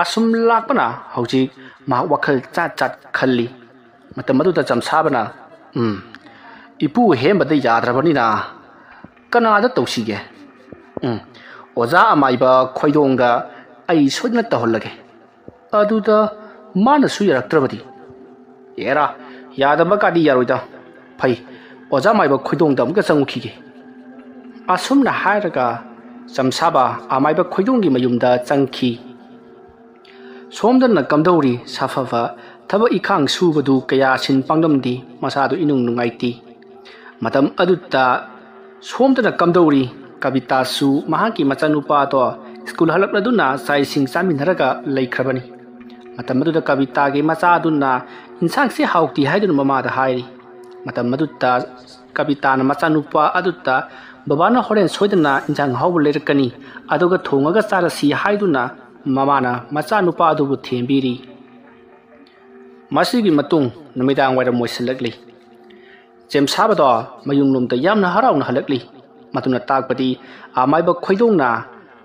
ꯑꯁꯨꯝ ꯂꯥꯛꯄꯅ ꯍꯧꯖꯤꯛ ꯃꯍꯥꯛ ꯋꯥꯈꯜ ꯆꯥꯠ ꯆꯥꯠ ꯈꯜꯂꯤ꯫ ꯃꯇꯝ ꯑꯗꯨꯗ ꯆꯦꯝꯁꯥꯕꯅ, "ꯎꯝ, ꯏꯄꯨ ꯍꯦꯝꯕꯗ ꯌꯥꯗ꯭ꯔꯕꯅꯤꯅ ꯀꯅꯥꯗ ꯇꯧꯁꯤꯒꯦ? ꯎꯝ, ꯑꯣꯖꯥ ꯑꯃꯥꯏꯕ ꯈꯣꯏꯗꯣꯡꯗ ꯑꯩ ꯁꯣꯏꯗꯅ ꯇꯧꯍꯜꯂꯒꯦ꯫ ꯑꯗꯨꯗ ꯃꯥꯅꯁꯨ ꯌꯥꯔꯛꯇ꯭ꯔꯕꯗꯤ?" "ꯑꯦꯔꯥ, ꯌꯥꯗꯕ ꯀꯥꯗꯤ ꯌꯥꯔꯣꯏꯗ꯫ ꯐꯩ, ꯑꯣꯖꯥ ꯑꯃꯥꯏꯕ ꯈꯣꯏꯗꯣꯡꯗ ꯑꯃꯨꯛꯇ ꯆꯪꯉꯨꯈꯤꯒꯦ"꯫ ꯑꯁꯨꯝꯅ ꯍꯥꯏꯔꯒ ꯆꯦꯝꯁꯥꯕ ꯑꯃꯥꯏꯕ ꯈꯣꯏꯗꯣꯡꯒꯤ ꯃꯌꯨꯝꯗ ꯆꯪꯈꯤ꯫ ꯁꯣꯝꯗꯅ ꯀꯝꯗꯧꯔꯤ ꯁꯥꯐꯕ? ꯊꯕꯛ ꯏꯈꯥꯡ ꯁꯨꯕꯗꯨ ꯀꯌꯥ ꯁꯤꯟ ꯄꯥꯡꯂꯝꯗꯦ, ꯃꯁꯥꯗꯨ ꯏꯅꯨꯡ ꯅꯨꯡꯉꯥꯏꯇꯦ꯫ ꯃꯇꯝ ꯑꯗꯨꯗ ꯁꯣꯝꯗꯅ ꯀꯝꯗꯧꯔꯤ ꯀꯕꯤꯇꯥꯁꯨ ꯃꯍꯥꯛꯀꯤ ꯃꯆꯥꯅꯨꯄꯥꯗꯣ ꯁ꯭ꯀꯨꯜ ꯍꯜꯂꯛꯂꯗꯨꯅ ꯆꯥꯛ ꯏꯁꯤꯡ ꯆꯥꯃꯤꯟꯅꯔꯒ ꯂꯩꯈ꯭ꯔꯕꯅꯤ꯫ ꯃꯇꯝ ꯑꯗꯨꯗ ꯀꯕꯤꯇꯥꯒꯤ ꯃꯆꯥꯗꯨꯅ ꯏꯟꯁꯥꯡꯁꯤ ꯍꯥꯎꯇꯦ ꯍꯥꯏꯗꯨꯅ ꯃꯃꯥꯗ ꯍꯥꯏꯔꯤ꯫ ꯃꯇꯝ ꯑꯗꯨꯗ ꯀꯕꯤꯇꯥꯅ ꯃꯆꯥꯅꯨꯄꯥ ꯑꯗꯨꯗ, "ꯕꯕꯥꯅ ꯍꯣꯔꯦꯟ ꯁꯣꯏꯗꯅ ꯏꯟꯁꯥꯡ ꯑꯍꯥꯎꯕ ꯂꯩꯔꯛꯀꯅꯤ, ꯑꯗꯨꯒ ꯊꯣꯡꯉꯒ ꯆꯥꯔꯁꯤ" ꯍꯥꯏꯗꯨꯅ ꯃꯃꯥꯅ ꯃꯆꯥꯅꯨꯄꯥ ꯑꯗꯨꯕꯨ ꯊꯦꯝꯕꯤꯔꯤ꯫ ꯃꯁꯤꯒꯤ ꯃꯇꯨꯡ ꯅꯨꯃꯤꯗꯥꯡ ꯋꯥꯏꯔꯝ ꯑꯣꯏꯁꯤꯜꯂꯛꯂꯤ꯫ ꯆꯦꯝꯁꯥꯕꯗꯣ ꯃꯌꯨꯝꯂꯣꯝꯗ ꯌꯥꯝꯅ ꯍꯔꯥꯎꯅ ꯍꯜꯂꯛꯂꯤ꯫ ꯃꯗꯨꯅ ꯇꯥꯛꯄꯗꯤ ꯑꯃꯥꯏꯕ ꯈꯣꯏꯗꯣꯡꯅ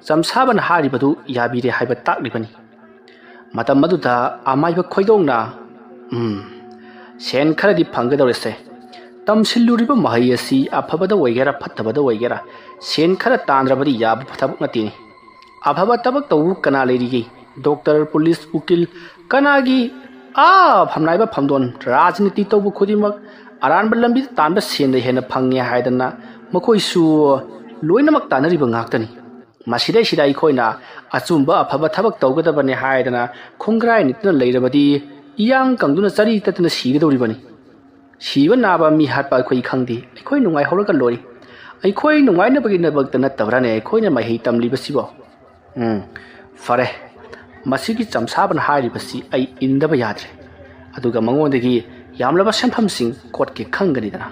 ꯆꯦꯝꯁꯥꯕꯅ ꯍꯥꯏꯔꯤꯕꯗꯨ ꯌꯥꯕꯤꯔꯦ ꯍꯥꯏꯕ ꯇꯥꯛꯂꯤꯕꯅꯤ꯫ ꯃꯇꯝ ꯑꯗꯨꯗ ꯑꯃꯥꯏꯕ ꯈꯣꯏꯗꯣꯡꯅ, "ꯎꯝ, ꯁꯦꯟ ꯈꯔꯗꯤ ꯐꯪꯒꯗꯧꯔꯤꯁꯦ꯫ ꯇꯝꯁꯤꯜꯂꯨꯔꯤꯕ ꯃꯍꯩ ꯑꯁꯤ ꯑꯐꯕꯗ ꯑꯣꯏꯒꯦꯔꯥ ꯐꯠꯇꯕꯗ ꯑꯣꯏꯒꯦꯔꯥ ꯁꯦꯟ ꯈꯔ ꯇꯥꯟꯗ꯭ꯔꯕꯗꯤ ꯌꯥꯕ ꯊꯕꯛ ꯅꯠꯇꯦꯅꯦ꯫ ꯑꯐꯕ ꯊꯕꯛ ꯇꯧꯕ ꯀꯅꯥ ꯂꯩꯔꯤꯒꯦ? ꯗꯣꯛꯇꯔ, ꯄꯨꯂꯤꯁ, ꯎꯀꯤꯜ, ꯀꯅꯥꯒꯤ ꯑꯥ ꯐꯝꯅꯥꯏꯕ ꯐꯝꯗꯣꯟ, ꯔꯥꯖꯅꯤꯇꯤ ꯇꯧꯕ ꯈꯨꯗꯤꯡꯃꯛ ꯑꯔꯥꯟꯕ ꯂꯝꯕꯤꯗ ꯇꯥꯟꯕ ꯁꯦꯟꯗ ꯍꯦꯟꯅ ꯐꯪꯉꯦ ꯍꯥꯏꯗꯅ ꯃꯈꯣꯏꯁꯨ ꯂꯣꯏꯅꯃꯛ ꯇꯥꯟꯅꯔꯤꯕ ꯉꯥꯛꯇꯅꯤ꯫ ꯃꯁꯤꯗꯩꯁꯤꯗ ꯑꯩꯈꯣꯏꯅ ꯑꯆꯨꯝꯕ ꯑꯐꯕ ꯊꯕꯛ ꯇꯧꯒꯗꯕꯅꯦ ꯍꯥꯏꯗꯅ ꯈꯣꯡꯒ꯭ꯔꯥꯏ ꯅꯤꯛꯇꯨꯅ ꯂꯩꯔꯕꯗꯤ ꯏꯌꯥꯡ ꯀꯪꯗꯨꯅ ꯆꯔꯤ ꯇꯠꯇꯨꯅ ꯁꯤꯒꯗꯧꯔꯤꯕꯅꯤ꯫ ꯁꯤꯕ ꯅꯥꯕ ꯃꯤ ꯍꯥꯠꯄ ꯑꯩꯈꯣꯏ ꯈꯪꯗꯦ꯫ ꯑꯩꯈꯣꯏ ꯅꯨꯡꯉꯥꯏꯍꯧꯔꯒ ꯂꯣꯏꯔꯦ꯫ ꯑꯩꯈꯣꯏ ꯅꯨꯡꯉꯥꯏꯅꯕꯒꯤꯗꯃꯛꯇ ꯅꯠꯇꯕ꯭ꯔꯥꯅꯦ ꯑꯩꯈꯣꯏꯅ ꯃꯍꯩ ꯇꯝꯂꯤꯕꯁꯤꯕꯣ? ꯎꯝ, ꯐꯔꯦ꯫ ꯃꯁꯤꯒꯤ ꯆꯝꯁꯥꯕꯅ ꯍꯥꯏꯔꯤꯕꯁꯤ ꯑꯩ ꯏꯟꯗꯕ ꯌꯥꯗ꯭ꯔꯦ꯫ ꯑꯗꯨꯒ ꯃꯉꯣꯟꯗꯒꯤ ꯌꯥꯝꯂꯕ ꯁꯦꯟꯐꯝꯁꯤꯡ ꯀꯣꯠꯀꯦ ꯈꯪꯒꯅꯤꯗꯅ꯫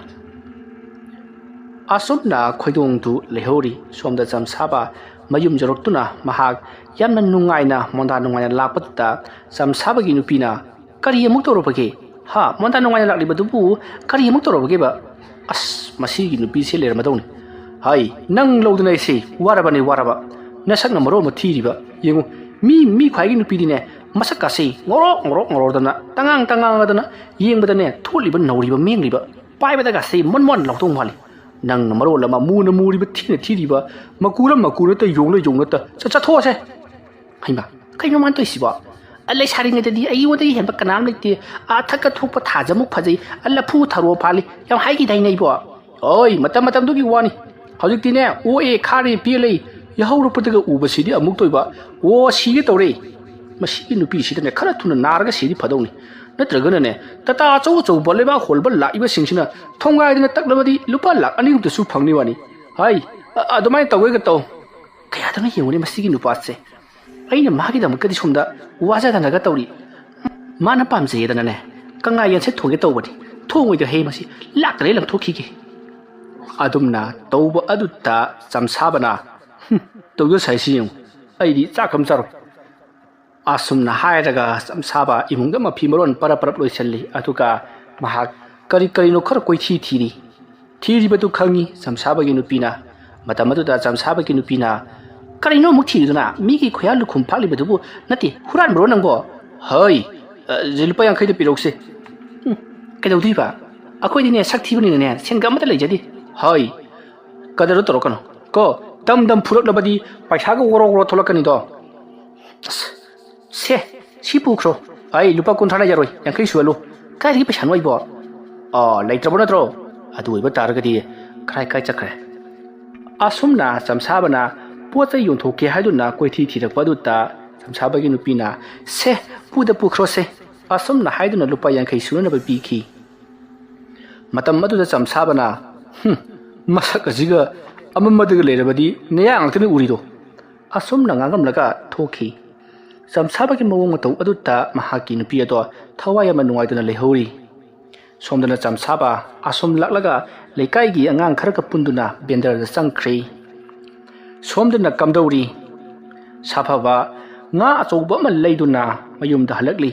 ꯑꯁꯨꯝꯅ ꯈꯣꯏꯗꯣꯡꯗꯨ ꯂꯩꯍꯧꯔꯤ꯫ ꯁꯣꯝꯗ ꯆꯝꯁꯥꯕ ꯃꯌꯨꯝ ꯌꯧꯔꯛꯇꯨꯅ ꯃꯍꯥꯛ ꯌꯥꯝꯅ ꯅꯨꯡꯉꯥꯏꯅ, ꯃꯣꯟꯗꯥ ꯅꯨꯡꯉꯥꯏꯅ ꯂꯥꯛꯄꯗꯨꯗ ꯆꯝꯁꯥꯕꯒꯤ ꯅꯨꯄꯤꯅ, "ꯀꯔꯤ ꯑꯃꯨꯛ ꯇꯧꯔꯕꯒꯦ? ꯍꯥ, ꯃꯣꯟꯗꯥ ꯅꯨꯡꯉꯥꯏꯅ ꯂꯥꯛꯂꯤꯕꯗꯨꯕꯨ ꯀꯔꯤ ꯑꯃꯨꯛ ꯇꯧꯔꯕꯒꯦꯕ? ꯑꯁ, ꯃꯁꯤꯒꯤ ꯅꯨꯄꯤꯁꯦ ꯂꯩꯔꯝꯃꯗꯧꯅꯤ꯫ ꯍꯥꯏ, ꯅꯪ ꯂꯧꯗꯅ ꯑꯩꯁꯦ ꯋꯥꯔꯕꯅꯦ, ꯋꯥꯔꯕ꯫ ꯅꯁꯛꯅ ꯃꯔꯣꯟ ꯑꯃ ꯊꯤꯔꯤꯕ꯫ ꯌꯦꯡꯉꯨ, ꯃꯤ, ꯃꯤ ꯈ꯭ꯋꯥꯏꯒꯤ ꯅꯨꯄꯤꯗꯤꯅꯦ, ꯃꯁꯛꯀꯥꯁꯦ ꯉꯧꯔꯣꯛ ꯉꯧꯔꯣꯛ ꯉꯧꯔꯣꯛꯗꯅ, ꯇꯉꯥꯡ ꯇꯉꯥꯡꯗꯅ, ꯌꯦꯡꯕꯗꯅꯦ ꯊꯣꯠꯂꯤꯕ ꯅꯧꯔꯤꯕ ꯃꯦꯡꯂꯤꯕ, ꯄꯥꯏꯕꯗꯒꯥꯁꯦ ꯃꯣꯟ ꯃꯣꯟ ꯂꯥꯎꯗꯧ ꯃꯥꯜꯂꯤ꯫ ꯅꯪꯅ ꯃꯔꯣꯜ ꯑꯃ ꯃꯨꯅ ꯃꯨꯔꯤꯕ, ꯊꯤꯅ ꯊꯤꯔꯤꯕ, ꯃꯀꯨꯔ ꯃꯀꯨꯔꯇ, ꯌꯣꯡꯂ ꯌꯣꯡꯂꯇ, ꯆꯠ-, ꯆꯠꯊꯣꯛꯑꯁꯦ꯫" ꯍꯩꯃꯥ, ꯀꯩꯅꯣ ꯃꯥꯅ ꯇꯧꯏꯁꯤꯕꯣ? ꯑ, ꯂꯩꯁꯥꯔꯤꯉꯩꯗꯗꯤ ꯑꯩꯉꯣꯟꯗꯒꯤ ꯍꯦꯟꯕ ꯀꯅꯥꯝ ꯂꯩꯇꯦ꯫ ꯑ, ꯊꯛꯀ ꯊꯣꯛꯄ ꯊꯥꯖꯃꯨꯛ ꯐꯖꯩ꯫ ꯑ, ꯂꯐꯨ ꯊꯔꯣ ꯄꯥꯜꯂꯤ꯫ ꯌꯥꯝ ꯍꯥꯏꯈꯤꯗꯥꯏꯅꯦ ꯑꯩꯕꯣ? ꯍꯣꯏ, ꯃꯇꯝ ꯃꯇꯝꯗꯨꯒꯤ ꯋꯥꯅꯤ꯫ ꯍꯧꯖꯤꯛꯇꯤꯅꯦ, ꯑꯣꯛꯑꯦ, ꯈꯥꯔꯦ, ꯄꯦꯜꯂꯦ꯫ ꯌꯥꯍꯧꯔꯛꯄꯗꯒ ꯎꯕꯁꯤꯗꯤ ꯑꯃꯨꯛ ꯇꯣꯏꯕ꯫ ꯑꯣ, ꯁꯤꯒꯦ ꯇꯧꯔꯦ꯫ ꯃꯁꯤꯒꯤ ꯅꯨꯄꯤꯁꯤꯗꯅꯦ ꯈꯔ ꯊꯨꯅ ꯅꯥꯔꯒ ꯁꯤꯗꯤ ꯐꯗꯧꯅꯤ꯫ ꯅꯠꯇ꯭ꯔꯒꯅꯅꯦ, ꯇꯥꯇꯥ ꯑꯆꯧ ꯑꯆꯧꯕ ꯂꯩꯕꯥꯛ ꯍꯣꯜꯕ ꯂꯥꯛꯏꯕꯁꯤꯡꯁꯤꯅ ꯊꯣꯡꯒꯥꯏꯗꯅ ꯇꯛꯂꯕꯗꯤ ꯂꯨꯄꯥ ꯂꯥꯛ ꯑꯅꯤ ꯑꯍꯨꯝꯇꯁꯨ ꯐꯪꯅꯤ ꯋꯥꯅꯤ꯫ ꯍꯥꯏ, ꯑ-, ꯑꯗꯨꯃꯥꯏꯅ ꯇꯧꯒꯦꯒ ꯇꯧ꯫ ꯀꯌꯥꯗꯅꯣ ꯌꯦꯡꯉꯨꯅꯦ ꯃꯁꯤꯒꯤ ꯅꯨꯄꯥꯁꯦ꯫ ꯑꯩꯅ ꯃꯥꯒꯤꯗꯃꯛꯇꯗꯤ ꯁꯣꯝꯗ ꯋꯥꯖꯗꯅꯒ ꯇꯧꯔꯤ꯫ ꯃꯥꯅ ꯄꯥꯝꯖꯩꯌꯦꯗꯅꯅꯦ, ꯀꯪꯂꯥ ꯌꯦꯟꯁꯦ ꯊꯣꯡꯒꯦ ꯇꯧꯕꯅꯤ꯫ ꯊꯣꯡꯉꯣꯏꯗ ꯍꯦ ꯃꯁꯤ꯫ ꯂꯥꯛꯇ꯭ꯔꯦ, ꯂꯪꯊꯣꯛꯈꯤꯒꯦ꯫ ꯑꯗꯨꯝꯅ ꯇꯧꯕ ꯑꯗꯨꯗ ꯆꯝꯁꯥꯕꯅ, "ꯍꯨꯝ, ꯇꯧꯖ ꯁꯥꯏꯁꯤ ꯌꯦꯡꯉꯨ꯫ ꯑꯩꯗꯤ ꯆꯥꯛ ꯑꯃ ꯆꯥꯔꯣꯏ꯫" ꯑꯁꯨꯝꯅ ꯍꯥꯏꯔꯒ ꯆꯝꯁꯥꯕ ꯏꯃꯨꯡꯗ ꯃꯐꯤ ꯃꯔꯣꯟ ꯄꯔꯞ ꯄꯔꯞ ꯂꯣꯏꯁꯤꯜꯂꯤ꯫ ꯑꯗꯨꯒ ꯃꯍꯥꯛ ꯀꯔꯤ ꯀꯔꯤꯅꯣ ꯈꯔ ꯀꯣꯏꯊꯤ ꯊꯤꯔꯤ꯫ ꯊꯤꯔꯤꯕꯗꯨ ꯈꯪꯉꯤ ꯆꯝꯁꯥꯕꯒꯤ ꯅꯨꯄꯤꯅ꯫ ꯃꯇꯝ ꯑꯗꯨꯗ ꯆꯝꯁꯥꯕꯒꯤ ꯅꯨꯄꯤꯅ, "ꯀꯔꯤꯅꯣ ꯑꯃꯨꯛ ꯊꯤꯔꯤꯗꯨꯅ? ꯃꯤꯒꯤ ꯈꯣꯏꯌꯥ ꯂꯨꯈꯨꯝ ꯐꯥꯛꯂꯤꯕꯗꯨꯕꯨ ꯅꯠꯇꯦ, ꯍꯨꯔꯥꯟꯕꯔꯣ ꯅꯪꯕꯣ?" "ꯍꯣꯏ, ꯑ, ꯁꯤ ꯂꯨꯄꯥ ꯌꯥꯡꯈꯩꯗ ꯄꯤꯔꯛꯎꯁꯦ꯫" "ꯎꯝ, ꯀꯩꯗꯧꯗꯣꯏꯕ?" ꯑꯩꯈꯣꯏꯗꯤꯅꯦ, ꯁꯛ ꯊꯤꯕꯅꯤꯅꯅꯦ, ꯁꯦꯟꯒ ꯑꯃꯠꯇ ꯂꯩꯖꯗꯦ꯫ ꯍꯣꯏ, ꯀꯗꯔꯗꯣ ꯇꯧꯔꯛꯀꯅꯨ ꯀꯣ꯫ ꯗꯝ ꯗꯝ ꯐꯨꯔꯛꯂꯕꯗꯤ ꯄꯩꯁꯥꯒ ꯋꯣꯔꯣ ꯋꯣꯔꯣ ꯊꯣꯛꯂꯛꯀꯅꯤꯗꯣ꯫ ꯑꯁ, ꯁꯦ, ꯁꯤ ꯄꯨꯈ꯭ꯔꯣ꯫ ꯑꯩ ꯂꯨꯄꯥ ꯀꯨꯟꯊ꯭ꯔꯥꯅ ꯌꯥꯔꯣꯏ, ꯌꯥꯡꯈꯩ ꯁꯨꯍꯜꯂꯨ꯫ ꯀꯥꯏꯗꯒꯤ ꯄꯩꯁꯥꯅꯣ ꯑꯩꯕꯣ? ꯑꯣ, ꯂꯩꯇ꯭ꯔꯕ ꯅꯠꯇ꯭ꯔꯣ? ꯑꯗꯨ ꯑꯣꯏꯕ ꯇꯥꯔꯒꯗꯤ ꯀꯔꯥꯏ ꯀꯥꯏ ꯆꯠꯈ꯭ꯔꯦ? ꯑꯁꯨꯝꯅ ꯆꯝꯁꯥꯕꯅ ꯄꯣꯠ ꯆꯩ ꯌꯣꯟꯊꯣꯛꯀꯦ ꯍꯥꯏꯗꯨꯅ ꯀꯣꯏꯊꯤ ꯊꯤꯔꯛꯄ ꯑꯗꯨꯗ ꯆꯝꯁꯥꯕꯒꯤ ꯅꯨꯄꯤꯅ, "ꯁꯦ, ꯄꯨꯗ ꯄꯨꯈ꯭ꯔꯣꯁꯦ," ꯑꯁꯨꯝꯅ ꯍꯥꯏꯗꯨꯅ ꯂꯨꯄꯥ ꯌꯥꯡꯈꯩ ꯁꯨꯅꯅꯕ ꯄꯤꯈꯤ꯫ ꯃꯇꯝ ꯑꯗꯨꯗ ꯆꯝꯁꯥꯕꯅ, "ꯍꯨꯝ, ꯃꯁꯛ ꯑꯁꯤꯒ ꯑꯃꯝꯕꯗꯒ ꯂꯩꯔꯕꯗꯤ ꯅꯌꯥ ꯉꯥꯛꯇꯅꯤ ꯎꯔꯤꯗꯣ," ꯑꯁꯨꯝꯅ ꯉꯥꯡꯂꯝꯂꯒ ꯊꯣꯛꯈꯤ꯫ ꯆꯝꯁꯥꯕꯒꯤ ꯃꯑꯣꯡ ꯃꯇꯧ ꯑꯗꯨꯗ ꯃꯍꯥꯛꯀꯤ ꯅꯨꯄꯤ ꯑꯗꯣ ꯊꯋꯥꯏ ꯌꯥꯝꯅ ꯅꯨꯡꯉꯥꯏꯇꯅ ꯂꯩꯍꯧꯔꯤ꯫ ꯁꯣꯝꯗꯅ ꯆꯝꯁꯥꯕ ꯑꯁꯨꯝ ꯂꯥꯛꯂꯒ ꯂꯩꯀꯥꯏꯒꯤ ꯑꯉꯥꯡ ꯈꯔꯒ ꯄꯨꯟꯗꯨꯅ ꯕꯦꯟꯗꯔꯗ ꯆꯪꯈ꯭ꯔꯦ꯫ ꯁꯣꯝꯗꯅ ꯀꯝꯗꯧꯔꯤ? ꯁꯥꯐꯕ ꯉꯥ ꯑꯆꯧꯕ ꯑꯃ ꯂꯩꯗꯨꯅ ꯃꯌꯨꯝꯗ ꯍꯜꯂꯛꯂꯤ꯫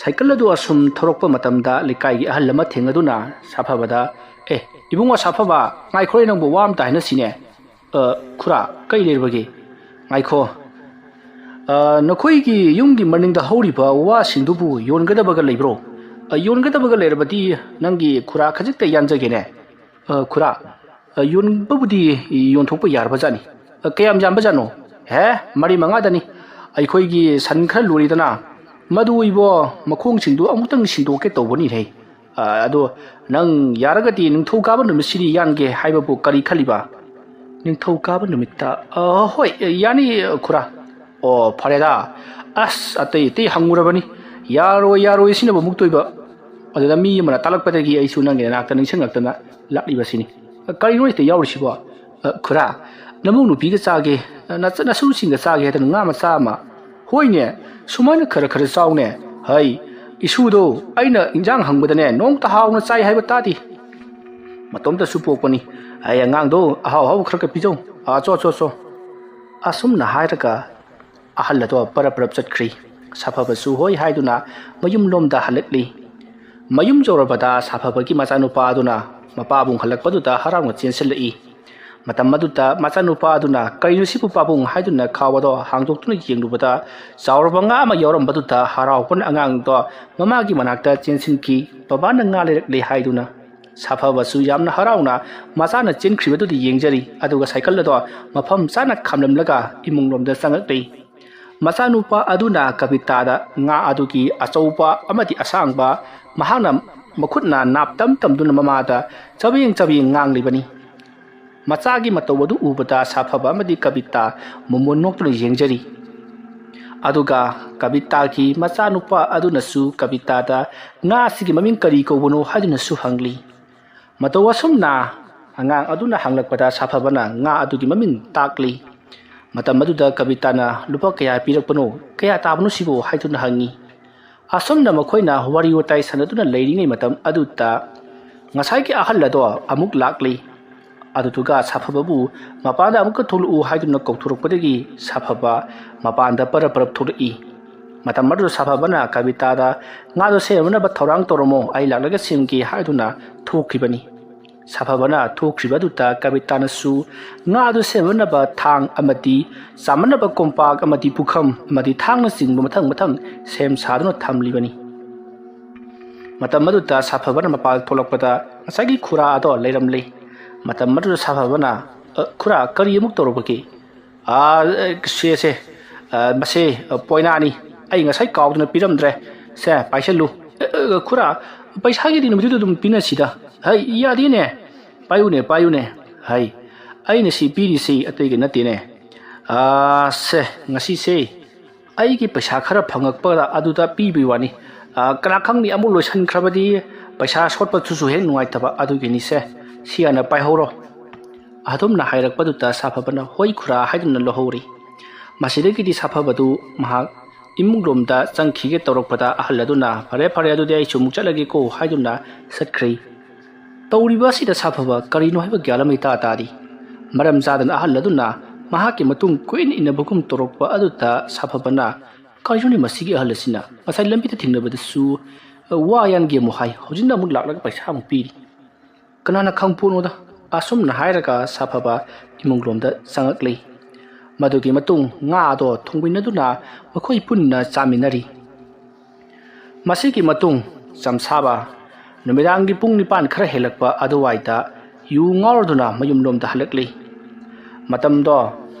ꯁꯥꯏꯀꯜ ꯑꯗꯨ ꯑꯁꯨꯝ ꯊꯧꯔꯛꯄ ꯃꯇꯝꯗ ꯂꯩꯀꯥꯏꯒꯤ ꯑꯍꯜ ꯑꯃ ꯊꯦꯡꯅꯗꯨꯅ ꯁꯥꯐꯕꯗ, "ꯑꯦ, ꯏꯕꯨꯡꯉꯣ ꯁꯥꯐꯕ, ꯉꯥꯏꯈꯣꯍꯦ, ꯅꯪꯕꯨ ꯋꯥ ꯑꯃꯇ ꯍꯥꯏꯅꯁꯤꯅꯦ꯫" "ꯑ, ꯈꯨꯔꯥ, ꯀꯩ ꯂꯩꯔꯕꯒꯦ?" "ꯉꯥꯏꯈꯣ꯫ ꯑ, ꯅꯈꯣꯏꯒꯤ ꯌꯨꯝꯒꯤ ꯃꯅꯤꯡꯗ ꯍꯧꯔꯤꯕ ꯋꯥꯁꯤꯡꯗꯨꯕꯨ ꯌꯣꯟꯒꯗꯕꯒ ꯂꯩꯕ꯭ꯔꯣ?" "ꯑ, ꯌꯣꯟꯒꯗꯕꯒ ꯂꯩꯔꯕꯗꯤ ꯅꯪꯒꯤ ꯈꯨꯔꯥ ꯈꯖꯤꯛꯇ ꯌꯥꯟꯖꯒꯦꯅꯦ꯫" "ꯑ, ꯈꯨꯔꯥ, ꯑ, ꯌꯣꯟꯕꯕꯨꯗꯤ ꯌꯣꯟꯊꯣꯛꯄ ꯌꯥꯔꯕꯖꯥꯠꯅꯤ꯫" "ꯑ, ꯀꯌꯥꯝ ꯌꯥꯝꯕꯖꯥꯠꯅꯣ?" "ꯍꯦ, ꯃꯔꯤ ꯃꯉꯥꯗꯅꯤ꯫ ꯑꯩꯈꯣꯏꯒꯤ ꯁꯟ ꯈꯔ ꯂꯣꯏꯔꯤꯗꯅ, ꯃꯗꯨ ꯏꯕꯣ, ꯃꯈꯣꯡꯁꯤꯡꯗꯨ ꯑꯃꯨꯛꯇꯪ ꯁꯤꯡꯗꯣꯛꯀꯦ ꯇꯧꯕꯅꯤꯍꯦ꯫ ꯑ, ꯑꯗꯣ ꯅꯪ ꯌꯥꯔꯒꯗꯤ ꯅꯤꯡꯊꯧꯀꯥꯕ ꯅꯨꯃꯤꯠꯁꯤꯗꯤ ꯌꯥꯟꯒꯦ ꯍꯥꯏꯕꯕꯨ ꯀꯔꯤ ꯈꯜꯂꯤꯕ?" "ꯅꯤꯡꯊꯧꯀꯥꯕ ꯅꯨꯃꯤꯠꯇ? ꯑ, ꯍꯣꯏ, ꯌꯥꯅꯤ, ꯈꯨꯔꯥ꯫" "ꯑꯣ, ꯐꯔꯦꯗ꯫ ꯑꯁ, ꯑꯇꯩ ꯑꯇꯩ ꯍꯪꯉꯨꯔꯕꯅꯤ, ꯌꯥꯔꯣꯏ, ꯌꯥꯔꯣꯏ ꯁꯤꯅꯕꯨ ꯃꯨꯛꯇꯣꯏꯕ꯫ ꯑꯗꯨꯗ ꯃꯤ ꯑꯃꯅ ꯇꯥꯛꯂꯛꯄꯗꯒꯤ ꯑꯩꯁꯨ ꯅꯪꯒꯤ ꯅꯅꯥꯛꯇ ꯅꯤꯡꯁꯤꯡꯂꯛꯇꯅ ꯂꯥꯛꯂꯤꯕꯁꯤꯅꯤ꯫ ꯀꯔꯤꯅꯣ ꯍꯦꯛꯇ ꯌꯥꯎꯔꯤꯁꯤꯕꯣ?" "ꯑ, ꯈꯨꯔꯥ, ꯅꯃꯧ ꯅꯨꯄꯤꯒ ꯆꯥꯒꯦ, ꯅꯆ-, ꯅꯁꯨꯁꯤꯡꯒ ꯆꯥꯒꯦ ꯍꯥꯏꯗꯅ ꯉꯥ ꯃꯆꯥ ꯑꯃ꯫" "ꯍꯣꯏꯅꯦ, ꯁꯨꯃꯥꯏꯅ ꯈꯔ ꯈꯔ ꯆꯥꯎꯅꯦ꯫ ꯍꯩ, ꯏꯁꯨꯗꯣ ꯑꯩꯅ ꯏꯟꯖꯥꯡ ꯍꯪꯕꯗꯅꯦ, ꯅꯣꯡꯃꯇ ꯍꯥꯎꯅ ꯆꯥꯏ ꯍꯥꯏꯕ ꯇꯥꯗꯦ꯫ ꯃꯇꯣꯝꯇꯁꯨ ꯄꯣꯛꯄꯅꯤ꯫ ꯑꯩ ꯑꯉꯥꯡꯗꯣ ꯑꯍꯥꯎ ꯑꯍꯥꯎꯕ ꯈꯔ ꯈꯔ ꯄꯤꯖꯧ꯫ ꯑꯥ, ꯆꯣ, ꯆꯣ, ꯆꯣ꯫" ꯑꯁꯨꯝꯅ ꯍꯥꯏꯔꯒ ꯑꯍꯜ ꯑꯗꯣ ꯄꯔꯞ ꯄꯔꯞ ꯆꯠꯈ꯭ꯔꯤ꯫ ꯁꯥꯐꯕꯁꯨ ꯍꯣꯏ ꯍꯥꯏꯗꯨꯅ ꯃꯌꯨꯝꯂꯣꯝꯗ ꯍꯜꯂꯛꯂꯤ꯫ ꯃꯌꯨꯝ ꯌꯧꯔꯕꯗ ꯁꯥꯐꯕꯒꯤ ꯃꯆꯥꯅꯨꯄꯥ ꯑꯗꯨꯅ ꯃꯄꯥꯕꯨꯡ ꯍꯜꯂꯛꯄꯗꯨꯗ ꯍꯔꯥꯎꯅ ꯆꯦꯟꯁꯤꯜꯂꯛꯏ꯫ ꯃꯇꯝ ꯑꯗꯨꯗ ꯃꯆꯥꯅꯨꯄꯥ ꯑꯗꯨꯅ "ꯀꯔꯤꯅꯣ ꯁꯤꯕꯨ ꯄꯥꯕꯨꯡ?" ꯍꯥꯏꯗꯨꯅ ꯈꯥꯎ ꯑꯗꯣ ꯍꯥꯡꯗꯣꯛꯇꯨꯅ ꯌꯦꯡꯂꯨꯕꯗ, ꯆꯥꯎꯔꯕ ꯉꯥ ꯑꯃ ꯌꯥꯎꯔꯝꯕꯗꯨꯗ ꯍꯔꯥꯎꯕꯅ ꯑꯉꯥꯡꯗꯣ ꯃꯃꯥꯒꯤ ꯃꯅꯥꯛꯇ ꯆꯦꯟꯁꯤꯟꯈꯤ꯫ "ꯕꯕꯥꯅ ꯉꯥ ꯂꯩꯔꯛꯂꯦ" ꯍꯥꯏꯗꯨꯅ꯫ ꯁꯥꯐꯕꯁꯨ ꯌꯥꯝꯅ ꯍꯔꯥꯎꯅ ꯃꯆꯥꯅ ꯆꯦꯟꯈ꯭ꯔꯤꯕꯗꯨꯗ ꯌꯦꯡꯖꯔꯤ, ꯑꯗꯨꯒ ꯁꯥꯏꯀꯜ ꯑꯗꯣ ꯃꯐꯝ ꯆꯥꯅ ꯈꯥꯝꯂꯝꯂꯒ ꯏꯃꯨꯡꯂꯣꯝꯗ ꯆꯪꯂꯛꯂꯤ꯫ ꯃꯆꯥꯅꯨꯄꯥ ꯑꯗꯨꯅ ꯀꯕꯤꯇꯥꯗ ꯉꯥ ꯑꯗꯨꯒꯤ ꯑꯆꯧꯕ ꯑꯃꯗꯤ ꯑꯁꯥꯡꯕ ꯃꯍꯥꯛꯅ ꯃꯈꯨꯠꯅ ꯅꯥꯞ ꯇꯝ ꯇꯝꯗꯨꯅ ꯃꯃꯥꯗ ꯆꯕꯦꯡ ꯆꯕꯦꯡ ꯉꯥꯡꯂꯤꯕꯅꯤ꯫ ꯃꯆꯥꯒꯤ ꯃꯇꯧ ꯑꯗꯨ ꯎꯕꯗ ꯁꯥꯐꯕ ꯑꯃꯗꯤ ꯀꯕꯤꯇꯥ ꯃꯃꯣꯟ ꯅꯣꯛꯇꯨꯅ ꯌꯦꯡꯖꯔꯤ꯫ ꯑꯗꯨꯒ ꯀꯕꯤꯇꯥꯒꯤ ꯃꯆꯥꯅꯨꯄꯥ ꯑꯗꯨꯅꯁꯨ ꯀꯕꯤꯇꯥꯗ "ꯉꯥ ꯑꯁꯤꯒꯤ ꯃꯃꯤꯡ ꯀꯔꯤ ꯀꯧꯕꯅꯣ?" ꯍꯥꯏꯗꯨꯅꯁꯨ ꯍꯪꯂꯤ꯫ ꯃꯇꯧ ꯑꯁꯨꯝꯅ ꯑꯉꯥꯡ ꯑꯗꯨꯅ ꯍꯪꯂꯛꯄꯗ ꯁꯥꯐꯕꯅ ꯉꯥ ꯑꯗꯨꯒꯤ ꯃꯃꯤꯡ ꯇꯥꯛꯂꯤ꯫ ꯃꯇꯝ ꯑꯗꯨꯗ ꯀꯕꯤꯇꯥꯅ "ꯂꯨꯄꯥ ꯀꯌꯥ ꯄꯤꯔꯛꯄꯅꯣ? ꯀꯌꯥ ꯇꯥꯕꯅꯣ ꯁꯤꯕꯨ?" ꯍꯥꯏꯗꯨꯅ ꯍꯪꯉꯤ꯫ ꯑꯁꯨꯝꯅ ꯃꯈꯣꯏꯅ ꯋꯥꯔꯤ ꯋꯥꯇꯥꯏ ꯁꯥꯟꯅꯗꯨꯅ ꯂꯩꯔꯤꯉꯩ ꯃꯇꯝ ꯑꯗꯨꯗ ꯉꯁꯥꯏꯒꯤ ꯑꯍꯜ ꯑꯗꯣ ꯑꯃꯨꯛ ꯂꯥꯛꯂꯤ꯫ ꯑꯗꯨꯗꯨꯒ ꯁꯥꯐꯕꯕꯨ "ꯃꯄꯥꯟꯗ ꯑꯃꯨꯛꯀ ꯊꯣꯛꯂꯛꯎ" ꯍꯥꯏꯗꯨꯅ ꯀꯧꯊꯣꯔꯛꯄꯗꯒꯤ ꯁꯥꯐꯕ ꯃꯄꯥꯟꯗ ꯄꯔꯞ ꯄꯔꯞ ꯊꯣꯛꯂꯛꯏ꯫ ꯃꯇꯝ ꯑꯗꯨꯗ ꯁꯥꯐꯕꯅ ꯀꯕꯤꯇꯥꯗ "ꯉꯥꯗꯣ ꯁꯦꯝꯅꯕ ꯊꯧꯔꯥꯡ ꯇꯧꯔꯝꯃꯣ, ꯑꯩ ꯂꯥꯛꯂꯒ ꯁꯦꯝꯒꯦ" ꯍꯥꯏꯗꯨꯅ ꯊꯣꯛꯈꯤꯕꯅꯤ꯫ ꯁꯥꯐꯕꯅ ꯊꯣꯛꯈ꯭ꯔꯤꯕ ꯑꯗꯨꯗ ꯀꯕꯤꯇꯥꯅꯁꯨ ꯉꯥ ꯑꯗꯨ ꯁꯦꯝꯅꯕ ꯊꯥꯡ ꯑꯃꯗꯤ ꯆꯥꯝꯅꯕ ꯀꯣꯝꯄꯥꯛ ꯑꯃꯗꯤ ꯄꯨꯈꯝ ꯑꯃꯗꯤ ꯊꯥꯡꯅꯆꯤꯡꯕ ꯃꯊꯪ ꯃꯊꯪ ꯁꯦꯝ ꯁꯥꯗꯨꯅ ꯊꯝꯂꯤꯕꯅꯤ꯫ ꯃꯇꯝ ꯑꯗꯨꯗ ꯁꯥꯐꯕꯅ ꯃꯄꯥꯟ ꯊꯣꯛꯂꯛꯄꯗ ꯉꯁꯥꯏꯒꯤ ꯈꯨꯔꯥ ꯑꯗꯣ ꯂꯩꯔꯝꯂꯦ꯫ ꯃꯇꯝ ꯑꯗꯨꯗ ꯁꯥꯐꯕꯅ, "ꯑ, ꯈꯨꯔꯥ, ꯀꯔꯤ ꯑꯃꯨꯛ ꯇꯧꯔꯕꯒꯦ?" "ꯑꯥ, ꯑ, ꯁꯦ, ꯁꯦ, ꯑ, ꯃꯁꯦ, ꯑ, ꯄꯣꯏꯅꯥꯅꯤ꯫ ꯑꯩ ꯉꯁꯥꯏ ꯀꯥꯎꯗꯨꯅ ꯄꯤꯔꯝꯗ꯭ꯔꯦ꯫ ꯁꯦ, ꯄꯥꯏꯁꯜꯂꯨ꯫" "ꯑ, ꯑ, ꯈꯨꯔꯥ, ꯄꯩꯁꯥꯒꯤꯗꯤ ꯅꯨꯃꯤꯠꯇꯨꯗ ꯑꯗꯨꯝ ꯄꯤꯅꯁꯤꯗ꯫" "ꯍꯩ, ꯌꯥꯗꯦꯅꯦ꯫ ꯄꯥꯏꯌꯨꯅꯦ, ꯄꯥꯏꯌꯨꯅꯦ꯫ ꯍꯩ, ꯑꯩꯅ ꯁꯤ ꯄꯤꯔꯤꯁꯤ ꯑꯇꯩꯒꯤ ꯅꯠꯇꯦꯅꯦ꯫ ꯑꯥ, ꯁꯦ, ꯉꯁꯤꯁꯦ ꯑꯩꯒꯤ ꯄꯩꯁꯥ ꯈꯔ ꯐꯪꯉꯛꯄꯗ ꯑꯗꯨꯗ ꯄꯤꯕꯩ ꯋꯥꯅꯤ꯫ ꯑꯥ, ꯀꯅꯥ ꯈꯪꯅꯤ, ꯑꯃꯨꯛ ꯂꯣꯏꯁꯟꯈ꯭ꯔꯕꯗꯤ ꯄꯩꯁꯥ ꯁꯣꯠꯄꯗꯨꯁꯨ ꯍꯦꯛ ꯅꯨꯡꯉꯥꯏꯇꯕ, ꯑꯗꯨꯒꯤꯅꯤꯁꯦ꯫ ꯁꯤ ꯍꯥꯟꯅ ꯄꯥꯏꯍꯧꯔꯣ꯫" ꯑꯗꯨꯝꯅ ꯍꯥꯏꯔꯛꯄꯗꯨꯗ ꯁꯥꯐꯕꯅ "ꯍꯣꯏ ꯈꯨꯔꯥ" ꯍꯥꯏꯗꯨꯅ ꯂꯧꯍꯧꯔꯤ꯫ ꯃꯁꯤꯗꯒꯤꯗꯤ ꯁꯥꯐꯕꯗꯨ ꯃꯍꯥꯛ ꯏꯃꯨꯡꯂꯣꯝꯗ ꯆꯪꯈꯤꯒꯦ ꯇꯧꯔꯛꯄꯗ ꯑꯍꯜ ꯑꯗꯨꯅ "ꯐꯔꯦ, ꯐꯔꯦ, ꯑꯗꯨꯗꯤ ꯑꯩꯁꯨ ꯑꯃꯨꯛ ꯆꯠꯂꯒꯦꯀꯣ" ꯍꯥꯏꯗꯨꯅ ꯆꯠꯈ꯭ꯔꯦ꯫ ꯇꯧꯔꯤꯕ ꯑꯁꯤꯗ ꯁꯥꯐꯕ ꯀꯔꯤꯅꯣ ꯍꯥꯏꯕ ꯒ꯭ꯌꯥꯟ ꯑꯃ ꯏꯇꯥ ꯇꯥꯗꯦ꯫ ꯃꯔꯝ ꯆꯥꯗꯅ ꯑꯍꯜ ꯑꯗꯨꯅ ꯃꯍꯥꯛꯀꯤ ꯃꯇꯨꯡ ꯀꯨꯏꯅ ꯏꯟꯅꯕꯒꯨꯝ ꯇꯧꯔꯛꯄ ꯑꯗꯨꯗ ꯁꯥꯐꯕꯅ "ꯀꯔꯤꯅꯣꯅꯦ ꯃꯁꯤꯒꯤ ꯑꯍꯜ ꯑꯁꯤꯅ? ꯉꯁꯥꯏ ꯂꯝꯕꯤꯗ ꯊꯦꯡꯅꯕꯗꯁꯨ ꯋꯥ ꯌꯥꯟꯒꯦ ꯑꯃꯨꯛ ꯍꯥꯏ, ꯍꯧꯖꯤꯛꯅ ꯑꯃꯨꯛ ꯂꯥꯛꯂꯒ ꯄꯩꯁꯥ ꯑꯃꯨꯛ ꯄꯤꯔꯤ꯫ ꯀꯅꯥꯅ ꯈꯪꯄꯣꯠꯅꯣꯗ?" ꯑꯁꯨꯝꯅ ꯍꯥꯏꯔꯒ ꯁꯥꯐꯕ ꯏꯃꯨꯡꯂꯣꯝꯗ ꯆꯪꯉꯛꯂꯤ꯫ ꯃꯗꯨꯒꯤ ꯃꯇꯨꯡ ꯉꯥ ꯑꯗꯣ ꯊꯣꯡꯃꯤꯟꯅꯗꯨꯅ ꯃꯈꯣꯏ ꯄꯨꯟꯅ ꯆꯥꯃꯤꯟꯅꯔꯤ꯫ ꯃꯁꯤꯒꯤ ꯃꯇꯨꯡ ꯆꯝꯁꯥꯕ ꯅꯨꯃꯤꯗꯥꯡꯒꯤ ꯄꯨꯡ ꯅꯤꯄꯥꯟ ꯈꯔ ꯍꯦꯜꯂꯛꯄ ꯑꯗꯨꯋꯥꯏꯗ ꯌꯨ ꯉꯥꯎꯔꯗꯨꯅ ꯃꯌꯨꯝꯂꯣꯝꯗ ꯍꯜꯂꯛꯂꯤ꯫ ꯃꯇꯝꯗꯣ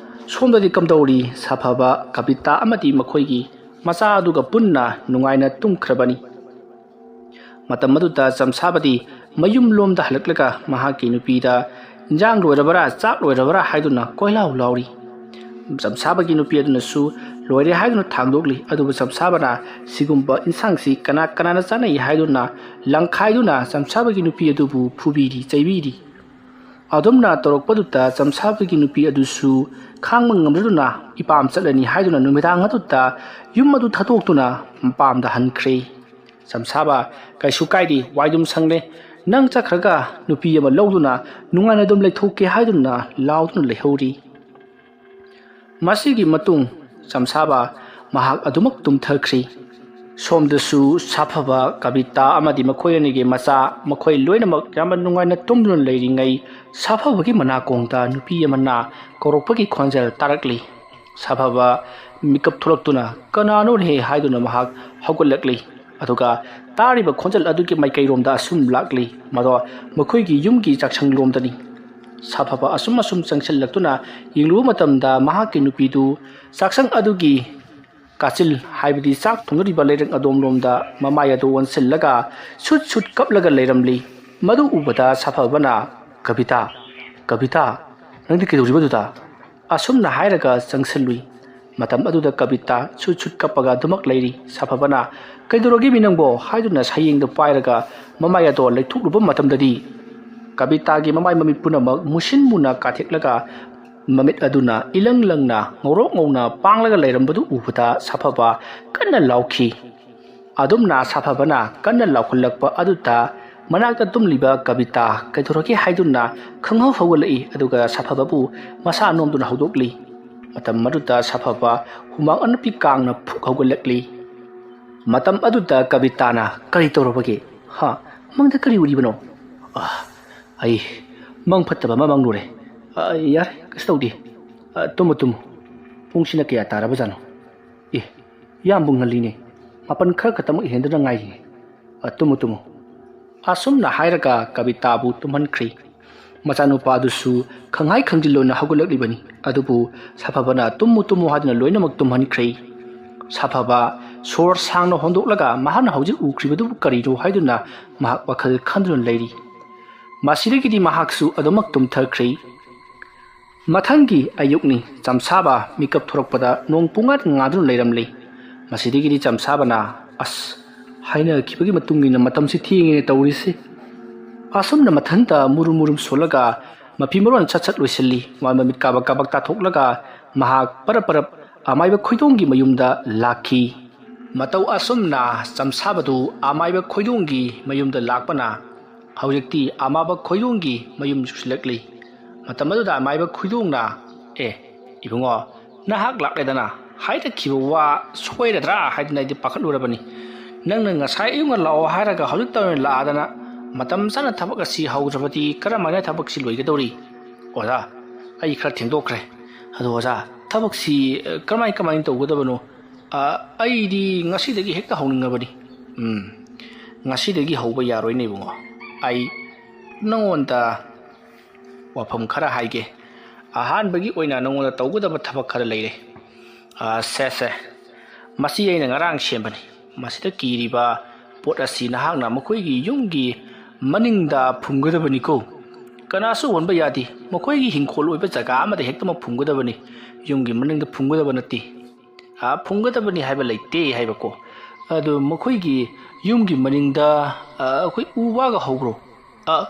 ꯁꯣꯝꯗꯗꯤ ꯀꯝꯗꯧꯔꯤ? ꯁꯥꯐꯕ, ꯀꯕꯤꯇꯥ ꯑꯃꯗꯤ ꯃꯈꯣꯏꯒꯤ ꯃꯆꯥ ꯑꯗꯨꯒ ꯄꯨꯟꯅ ꯅꯨꯡꯉꯥꯏꯅ ꯇꯨꯝꯈ꯭ꯔꯕꯅꯤ꯫ ꯃꯇꯝ ꯑꯗꯨꯗ ꯆꯝꯁꯥꯕꯗꯤ ꯃꯌꯨꯝꯂꯣꯝꯗ ꯍꯜꯂꯛꯂꯒ ꯃꯍꯥꯛꯀꯤ ꯅꯨꯄꯤꯗ, "ꯏꯟꯖꯥꯡ ꯂꯣꯏꯔꯕꯔꯥ, ꯆꯥꯛ ꯂꯣꯏꯔꯕꯔꯥ?" ꯍꯥꯏꯗꯨꯅ ꯀꯣꯏꯂꯥꯎ ꯂꯥꯎꯔꯤ꯫ ꯆꯝꯁꯥꯕꯒꯤ ꯅꯨꯄꯤ ꯑꯗꯨꯅꯁꯨ ꯂꯣꯏꯔꯦ ꯍꯥꯏꯗꯨꯅ ꯊꯥꯡꯗꯣꯛꯂꯤ꯫ ꯑꯗꯨꯕꯨ ꯆꯝꯁꯥꯕꯅ, "ꯁꯤꯒꯨꯝꯕ ꯏꯟꯁꯥꯡꯁꯤ ꯀꯅꯥ ꯀꯅꯥꯅ ꯆꯥꯅꯩ?" ꯍꯥꯏꯗꯨꯅ ꯂꯪꯈꯥꯏꯗꯨꯅ ꯆꯝꯁꯥꯕꯒꯤ ꯅꯨꯄꯤ ꯑꯗꯨꯕꯨ ꯐꯨꯕꯤꯔꯤ, ꯆꯩꯕꯤꯔꯤ꯫ ꯑꯗꯨꯝꯅ ꯇꯧꯔꯛꯄꯗꯨꯗ ꯆꯝꯁꯥꯕꯒꯤ ꯅꯨꯄꯤ ꯑꯗꯨꯁꯨ ꯈꯥꯡꯕ ꯉꯝꯗꯗꯨꯅ ꯏꯄꯥꯝ ꯆꯠꯂꯅꯤ ꯍꯥꯏꯗꯨꯅ ꯅꯨꯃꯤꯗꯥꯡ ꯑꯗꯨꯗ ꯌꯨꯝ ꯑꯗꯨ ꯊꯥꯗꯣꯛꯇꯨꯅ ꯃꯄꯥꯝꯗ ꯍꯟꯈ꯭ꯔꯦ꯫ ꯆꯝꯁꯥꯕ, "ꯀꯩꯁꯨ ꯀꯥꯏꯗꯦ, ꯋꯥꯏꯗꯨꯝ ꯁꯪꯂꯦ꯫ ꯅꯪ ꯆꯠꯈ꯭ꯔꯒ ꯅꯨꯄꯤ ꯑꯃ ꯂꯧꯗꯨꯅ ꯅꯨꯡꯉꯥꯏꯅ ꯑꯗꯨꯝ ꯂꯩꯊꯣꯛꯀꯦ" ꯍꯥꯏꯗꯨꯅ ꯂꯥꯎꯗꯨꯅ ꯂꯩꯍꯧꯔꯤ꯫ ꯃꯁꯤꯒꯤ ꯃꯇꯨꯡ ꯆꯝꯁꯥꯕ ꯃꯍꯥꯛ ꯑꯗꯨꯃꯛ ꯇꯨꯝꯊꯈ꯭ꯔꯤ꯫ ꯁꯣꯝꯗꯁꯨ ꯁꯥꯐꯕ, ꯀꯕꯤꯇꯥ ꯑꯃꯗꯤ ꯃꯈꯣꯏ ꯑꯅꯤꯒꯤ ꯃꯆꯥ, ꯃꯈꯣꯏ ꯂꯣꯏꯅꯃꯛ ꯌꯥꯝꯅ ꯅꯨꯡꯉꯥꯏꯅ ꯇꯨꯝꯗꯨꯅ ꯂꯩꯔꯤꯉꯩ, ꯁꯥꯐꯕꯒꯤ ꯃꯅꯥꯀꯣꯡꯗ ꯅꯨꯄꯤ ꯑꯃꯅ ꯀꯧꯔꯛꯄꯒꯤ ꯈꯣꯟꯖꯦꯜ ꯇꯥꯔꯛꯂꯤ꯫ ꯁꯥꯐꯕ ꯃꯤꯀꯞ ꯊꯣꯛꯂꯛꯇꯨꯅ, "ꯀꯅꯥꯅꯣꯅꯦ?" ꯍꯥꯏꯗꯨꯅ ꯃꯍꯥꯛ ꯍꯧꯒꯠꯂꯛꯂꯤ꯫ ꯑꯗꯨꯒ ꯇꯥꯔꯤꯕ ꯈꯣꯟꯖꯦꯜ ꯑꯗꯨꯒꯤ ꯃꯥꯏꯀꯩꯔꯣꯝꯗ ꯑꯁꯨꯝ ꯂꯥꯛꯂꯤ꯫ ꯃꯗꯣ ꯃꯈꯣꯏꯒꯤ ꯌꯨꯝꯒꯤ ꯆꯥꯛꯁꯪꯂꯣꯝꯗꯅꯤ꯫ ꯁꯥꯐꯕ ꯑꯁꯨꯝ ꯑꯁꯨꯝ ꯆꯪꯁꯤꯜꯂꯛꯇꯨꯅ ꯌꯦꯡꯂꯨꯕ ꯃꯇꯝꯗ ꯃꯍꯥꯛꯀꯤ ꯅꯨꯄꯤꯗꯨ ꯆꯥꯛꯁꯪ ꯑꯗꯨꯒꯤ ꯀꯥꯆꯤꯜ, ꯍꯥꯏꯕꯗꯤ ꯆꯥꯛ ꯊꯣꯡꯅꯔꯤꯕ ꯂꯩꯔꯛ ꯑꯗꯣꯝꯂꯣꯝꯗ ꯃꯃꯥꯏ ꯑꯗꯨ ꯑꯣꯟꯁꯤꯜꯂꯒ ꯁꯨꯠ ꯁꯨꯠ ꯀꯞꯂꯒ ꯂꯩꯔꯝꯂꯤ꯫ ꯃꯗꯨ ꯎꯕꯗ ꯁꯥꯐꯕꯅ, "ꯀꯕꯤꯇꯥ, ꯀꯕꯤꯇꯥ, ꯅꯪꯗꯤ ꯀꯩꯗꯧꯔꯤꯕꯗꯨꯗ?" ꯑꯁꯨꯝꯅ ꯍꯥꯏꯔꯒ ꯆꯪꯁꯤꯜꯂꯨꯏ꯫ ꯃꯇꯝ ꯑꯗꯨꯗ ꯀꯕꯤꯇꯥ ꯁꯨꯠ ꯁꯨꯠ ꯀꯞꯄꯒ ꯑꯗꯨꯃꯛ ꯂꯩꯔꯤ꯫ ꯁꯥꯐꯕꯅ, "ꯀꯩꯗꯧꯔꯒꯦ ꯃꯤ ꯅꯪꯕꯣ?" ꯍꯥꯏꯗꯨꯅ ꯁꯌꯦꯡꯗꯣ ꯄꯥꯏꯔꯒ ꯃꯃꯥꯏ ꯑꯗꯣ ꯂꯩꯊꯣꯛꯂꯨꯕ ꯃꯇꯝꯗꯗꯤ, ꯀꯕꯤꯇꯥꯒꯤ ꯃꯃꯥꯏ ꯃꯃꯤꯠ ꯄꯨꯝꯅꯃꯛ ꯃꯨꯁꯤꯟ ꯃꯨꯅ ꯀꯥꯊꯦꯛꯂꯒ ꯃꯃꯤꯠ ꯑꯗꯨꯅ ꯏꯂꯪ ꯂꯪꯅ ꯉꯧꯔꯣꯛ ꯉꯧꯅ ꯄꯥꯡꯂꯒ ꯂꯩꯔꯝꯕꯗꯨ ꯎꯕꯗ ꯁꯥꯐꯕ ꯀꯟꯅ ꯂꯥꯎꯈꯤ꯫ ꯑꯗꯨꯝꯅ ꯁꯥꯐꯕꯅ ꯀꯟꯅ ꯂꯥꯎꯈꯠꯂꯛꯄ ꯑꯗꯨꯗ ꯃꯅꯥꯛꯇ ꯇꯨꯝꯂꯤꯕ ꯀꯕꯤꯇꯥ ꯀꯩꯗꯧꯔꯒꯦ ꯍꯥꯏꯗꯨꯅ ꯈꯪꯍꯧ ꯍꯧꯒꯠꯂꯛꯏ, ꯑꯗꯨꯒ ꯁꯥꯐꯕꯕꯨ ꯃꯁꯥ ꯅꯣꯝꯗꯨꯅ ꯍꯧꯗꯣꯛꯂꯤ꯫ ꯃꯇꯝ ꯑꯗꯨꯗ ꯁꯥꯐꯕ ꯍꯨꯃꯥꯡ ꯑꯅꯞꯄꯤ ꯀꯥꯡꯅ ꯐꯨꯛ ꯍꯧꯒꯠꯂꯛꯂꯤ꯫ ꯃꯇꯝ ꯑꯗꯨꯗ ꯀꯕꯤꯇꯥꯅ, "ꯀꯔꯤ ꯇꯧꯔꯕꯒꯦ? ꯍꯥ? ꯃꯪꯗ ꯀꯔꯤ ꯎꯔꯤꯕꯅꯣ?" "ꯑ, ꯑꯩ ꯃꯪ ꯐꯠꯇꯕ ꯑꯃ ꯃꯪꯂꯨꯔꯦ꯫ ꯑ, ꯌꯥꯔꯦ, ꯀꯩꯁꯨ ꯇꯧꯗꯦ꯫ ꯑ, ꯇꯨꯝꯃꯨ, ꯇꯨꯝꯃꯨ꯫ ꯄꯨꯡꯁꯤꯅ ꯀꯌꯥ ꯇꯥꯔꯕꯖꯥꯠꯅꯣ? ꯑꯦ, ꯌꯥꯝꯕꯨ ꯉꯜꯂꯤꯅꯦ꯫ ꯃꯥꯄꯟ ꯈꯔ ꯈꯛꯇꯃꯛ ꯍꯦꯟꯗꯨꯅ ꯉꯥꯏꯔꯤꯌꯦ꯫ ꯑ, ꯇꯨꯝꯃꯨ, ꯇꯨꯝꯃꯨ꯫ ꯑꯁꯨꯝꯅ ꯍꯥꯏꯔꯒ ꯀꯕꯤꯇꯥꯕꯨ ꯇꯨꯝꯍꯟꯈ꯭ꯔꯦ꯫ ꯃꯆꯥꯅꯨꯄꯥꯗꯨꯁꯨ ꯈꯪꯍꯥꯏ ꯈꯪꯖꯤꯜꯂꯣꯅ ꯍꯧꯒꯠꯂꯛꯂꯤꯕꯅꯤ꯫ ꯑꯗꯨꯕꯨ ꯁꯥꯐꯕꯅ "ꯇꯨꯝꯃꯨ, ꯇꯨꯝꯃꯨ" ꯍꯥꯏꯗꯨꯅ ꯂꯣꯏꯅꯃꯛ ꯇꯨꯝꯍꯟꯈ꯭ꯔꯦ꯫ ꯁꯥꯐꯕ ꯁꯣꯔ ꯁꯥꯡꯅ ꯍꯣꯟꯗꯣꯛꯂꯒ ꯃꯍꯥꯛꯅ ꯍꯧꯖꯤꯛ ꯎꯈ꯭ꯔꯤꯕꯗꯨꯕꯨ ꯀꯔꯤꯅꯣ ꯍꯥꯏꯗꯨꯅ ꯃꯍꯥꯛ ꯋꯥꯈꯜ ꯈꯟꯗꯨꯅ ꯂꯩꯔꯤ꯫ ꯃꯁꯤꯗꯒꯤꯗꯤ ꯃꯍꯥꯛꯁꯨ ꯑꯗꯨꯃꯛ ꯇꯨꯝꯊꯈ꯭ꯔꯦ꯫ ꯃꯊꯪꯒꯤ ꯑꯌꯨꯛꯅꯤ꯫ ꯆꯝꯁꯥꯕ ꯃꯤꯀꯞ ꯊꯣꯔꯛꯄꯗ ꯅꯣꯡ ꯄꯨꯡꯉꯥꯟ ꯉꯥꯟꯗꯨꯅ ꯂꯩꯔꯝꯂꯦ꯫ ꯃꯁꯤꯗꯒꯤꯗꯤ ꯆꯝꯁꯥꯕꯅ, "ꯑꯁ, ꯍꯥꯏꯅꯈꯤꯕꯒꯤ ꯃꯇꯨꯡ ꯏꯟꯅ ꯃꯇꯝꯁꯤ ꯊꯦꯡꯉꯦꯅꯦ ꯇꯧꯔꯤꯁꯤ"꯫ ꯑꯁꯨꯝꯅ ꯃꯊꯟꯇ ꯃꯨꯔꯨꯝ ꯃꯨꯔꯨꯝ ꯁꯣꯜꯂꯒ ꯃꯐꯤ ꯃꯔꯣꯟ ꯁꯠ ꯁꯠ ꯂꯣꯏꯁꯤꯜꯂꯤ꯫ ꯃꯃꯤꯠ ꯀꯥꯕꯛ ꯀꯥꯕꯛ ꯇꯥꯊꯣꯛꯂꯒ ꯃꯍꯥꯛ ꯄꯔꯞ ꯄꯔꯞ ꯑꯃꯥꯏꯕ ꯈꯣꯏꯗꯣꯡꯒꯤ ꯃꯌꯨꯝꯗ ꯂꯥꯛꯈꯤ꯫ ꯃꯇꯧ ꯑꯁꯨꯝꯅ ꯆꯝꯁꯥꯕꯗꯨ ꯑꯃꯥꯏꯕ ꯈꯣꯏꯗꯣꯡꯒꯤ ꯃꯌꯨꯝꯗ ꯂꯥꯛꯄꯅ ꯍꯧꯖꯤꯛꯇꯤ ꯑꯃꯥꯏꯕ ꯈꯣꯏꯗꯣꯡꯒꯤ ꯃꯌꯨꯝ ꯌꯧꯁꯤꯜꯂꯛꯂꯤ꯫ ꯃꯇꯝ ꯑꯗꯨꯗ ꯑꯃꯥꯏꯕ ꯈꯣꯏꯗꯣꯡꯅ, "ꯑꯦ, ꯏꯕꯨꯡꯉꯣ, ꯅꯍꯥꯛ ꯂꯥꯛꯂꯦꯗꯅ, ꯍꯥꯏꯔꯛꯈꯤꯕ ꯋꯥ ꯁꯣꯏꯔꯗ꯭ꯔꯥ ꯍꯥꯏꯗꯅ ꯑꯩꯗꯤ ꯄꯥꯈꯠꯂꯨꯔꯕꯅꯤ꯫ ꯅꯪꯅ ꯉꯁꯥꯏ ꯑꯌꯨꯛꯅ ꯂꯥꯛꯑꯣ ꯍꯥꯏꯔꯒ ꯍꯧꯖꯤꯛꯇ ꯑꯣꯏꯅ ꯂꯥꯛꯑꯗꯅ ꯃꯇꯝ ꯆꯥꯅ ꯊꯕꯛ ꯑꯁꯤ ꯍꯧꯗ꯭ꯔꯕꯗꯤ ꯀꯔꯝꯍꯥꯏꯅ ꯊꯕꯛꯁꯤ ꯂꯣꯏꯒꯗꯧꯔꯤ?" "ꯑꯣꯖꯥ, ꯑꯩ ꯈꯔ ꯊꯦꯡꯗꯣꯛꯈ꯭ꯔꯦ꯫ ꯑꯗꯣ ꯑꯣꯖꯥ, ꯊꯕꯛꯁꯤ, ꯑ, ꯀꯔꯝꯍꯥꯏ ꯀꯃꯥꯏꯅ ꯇꯧꯒꯗꯕꯅꯣ? ꯑ, ꯑꯩꯗꯤ ꯉꯁꯤꯗꯒꯤ ꯍꯦꯛꯇ ꯍꯧꯅꯤꯡꯉꯕꯅꯤ"꯫ "ꯎꯝ, ꯉꯁꯤꯗꯒꯤ ꯍꯧꯕ ꯌꯥꯔꯣꯏꯅꯦ ꯏꯕꯨꯡꯉꯣ꯫ ꯑꯩ ꯅꯪꯉꯣꯟꯗ ꯋꯥꯐꯝ ꯈꯔ ꯍꯥꯏꯒꯦ꯫ ꯑꯍꯥꯟꯕꯒꯤ ꯑꯣꯏꯅ ꯅꯪꯉꯣꯟꯗ ꯇꯧꯒꯗꯕ ꯊꯕꯛ ꯈꯔ ꯂꯩꯔꯦ"꯫ "ꯑ, ꯁꯦ, ꯁꯦ, ꯃꯁꯤ ꯑꯩꯅ ꯉꯔꯥꯡ ꯁꯦꯝꯕꯅꯤ꯫ ꯃꯁꯤꯗ ꯀꯤꯔꯤꯕ ꯄꯣꯠ ꯑꯁꯤ ꯅꯍꯥꯛꯅ ꯃꯈꯣꯏꯒꯤ ꯌꯨꯝꯒꯤ ꯃꯅꯤꯡꯗ ꯐꯨꯝꯒꯗꯕꯅꯤꯀꯣ꯫ ꯀꯅꯥꯁꯨ ꯎꯍꯟꯕ ꯌꯥꯗꯦ꯫ ꯃꯈꯣꯏꯒꯤ ꯍꯤꯡꯈꯣꯜ ꯑꯣꯏꯕ ꯖꯒꯥ ꯑꯃꯗ ꯍꯦꯛꯇꯃꯛ ꯐꯨꯝꯒꯗꯕꯅꯤ꯫ ꯌꯨꯝꯒꯤ ꯃꯅꯤꯡꯗ ꯐꯨꯝꯒꯗꯕ ꯅꯠꯇꯦ꯫ ꯑ, ꯐꯨꯝꯒꯗꯕꯅꯤ ꯍꯥꯏꯕ ꯂꯩꯇꯦ" ꯍꯥꯏꯕꯀꯣ꯫ "ꯑꯗꯨ ꯃꯈꯣꯏꯒꯤ ꯌꯨꯝꯒꯤ ꯃꯅꯤꯡꯗ, ꯑ, ꯑꯩꯈꯣꯏ ꯎ ꯋꯥꯒ ꯍꯧꯕ꯭ꯔꯣ?" "ꯑ,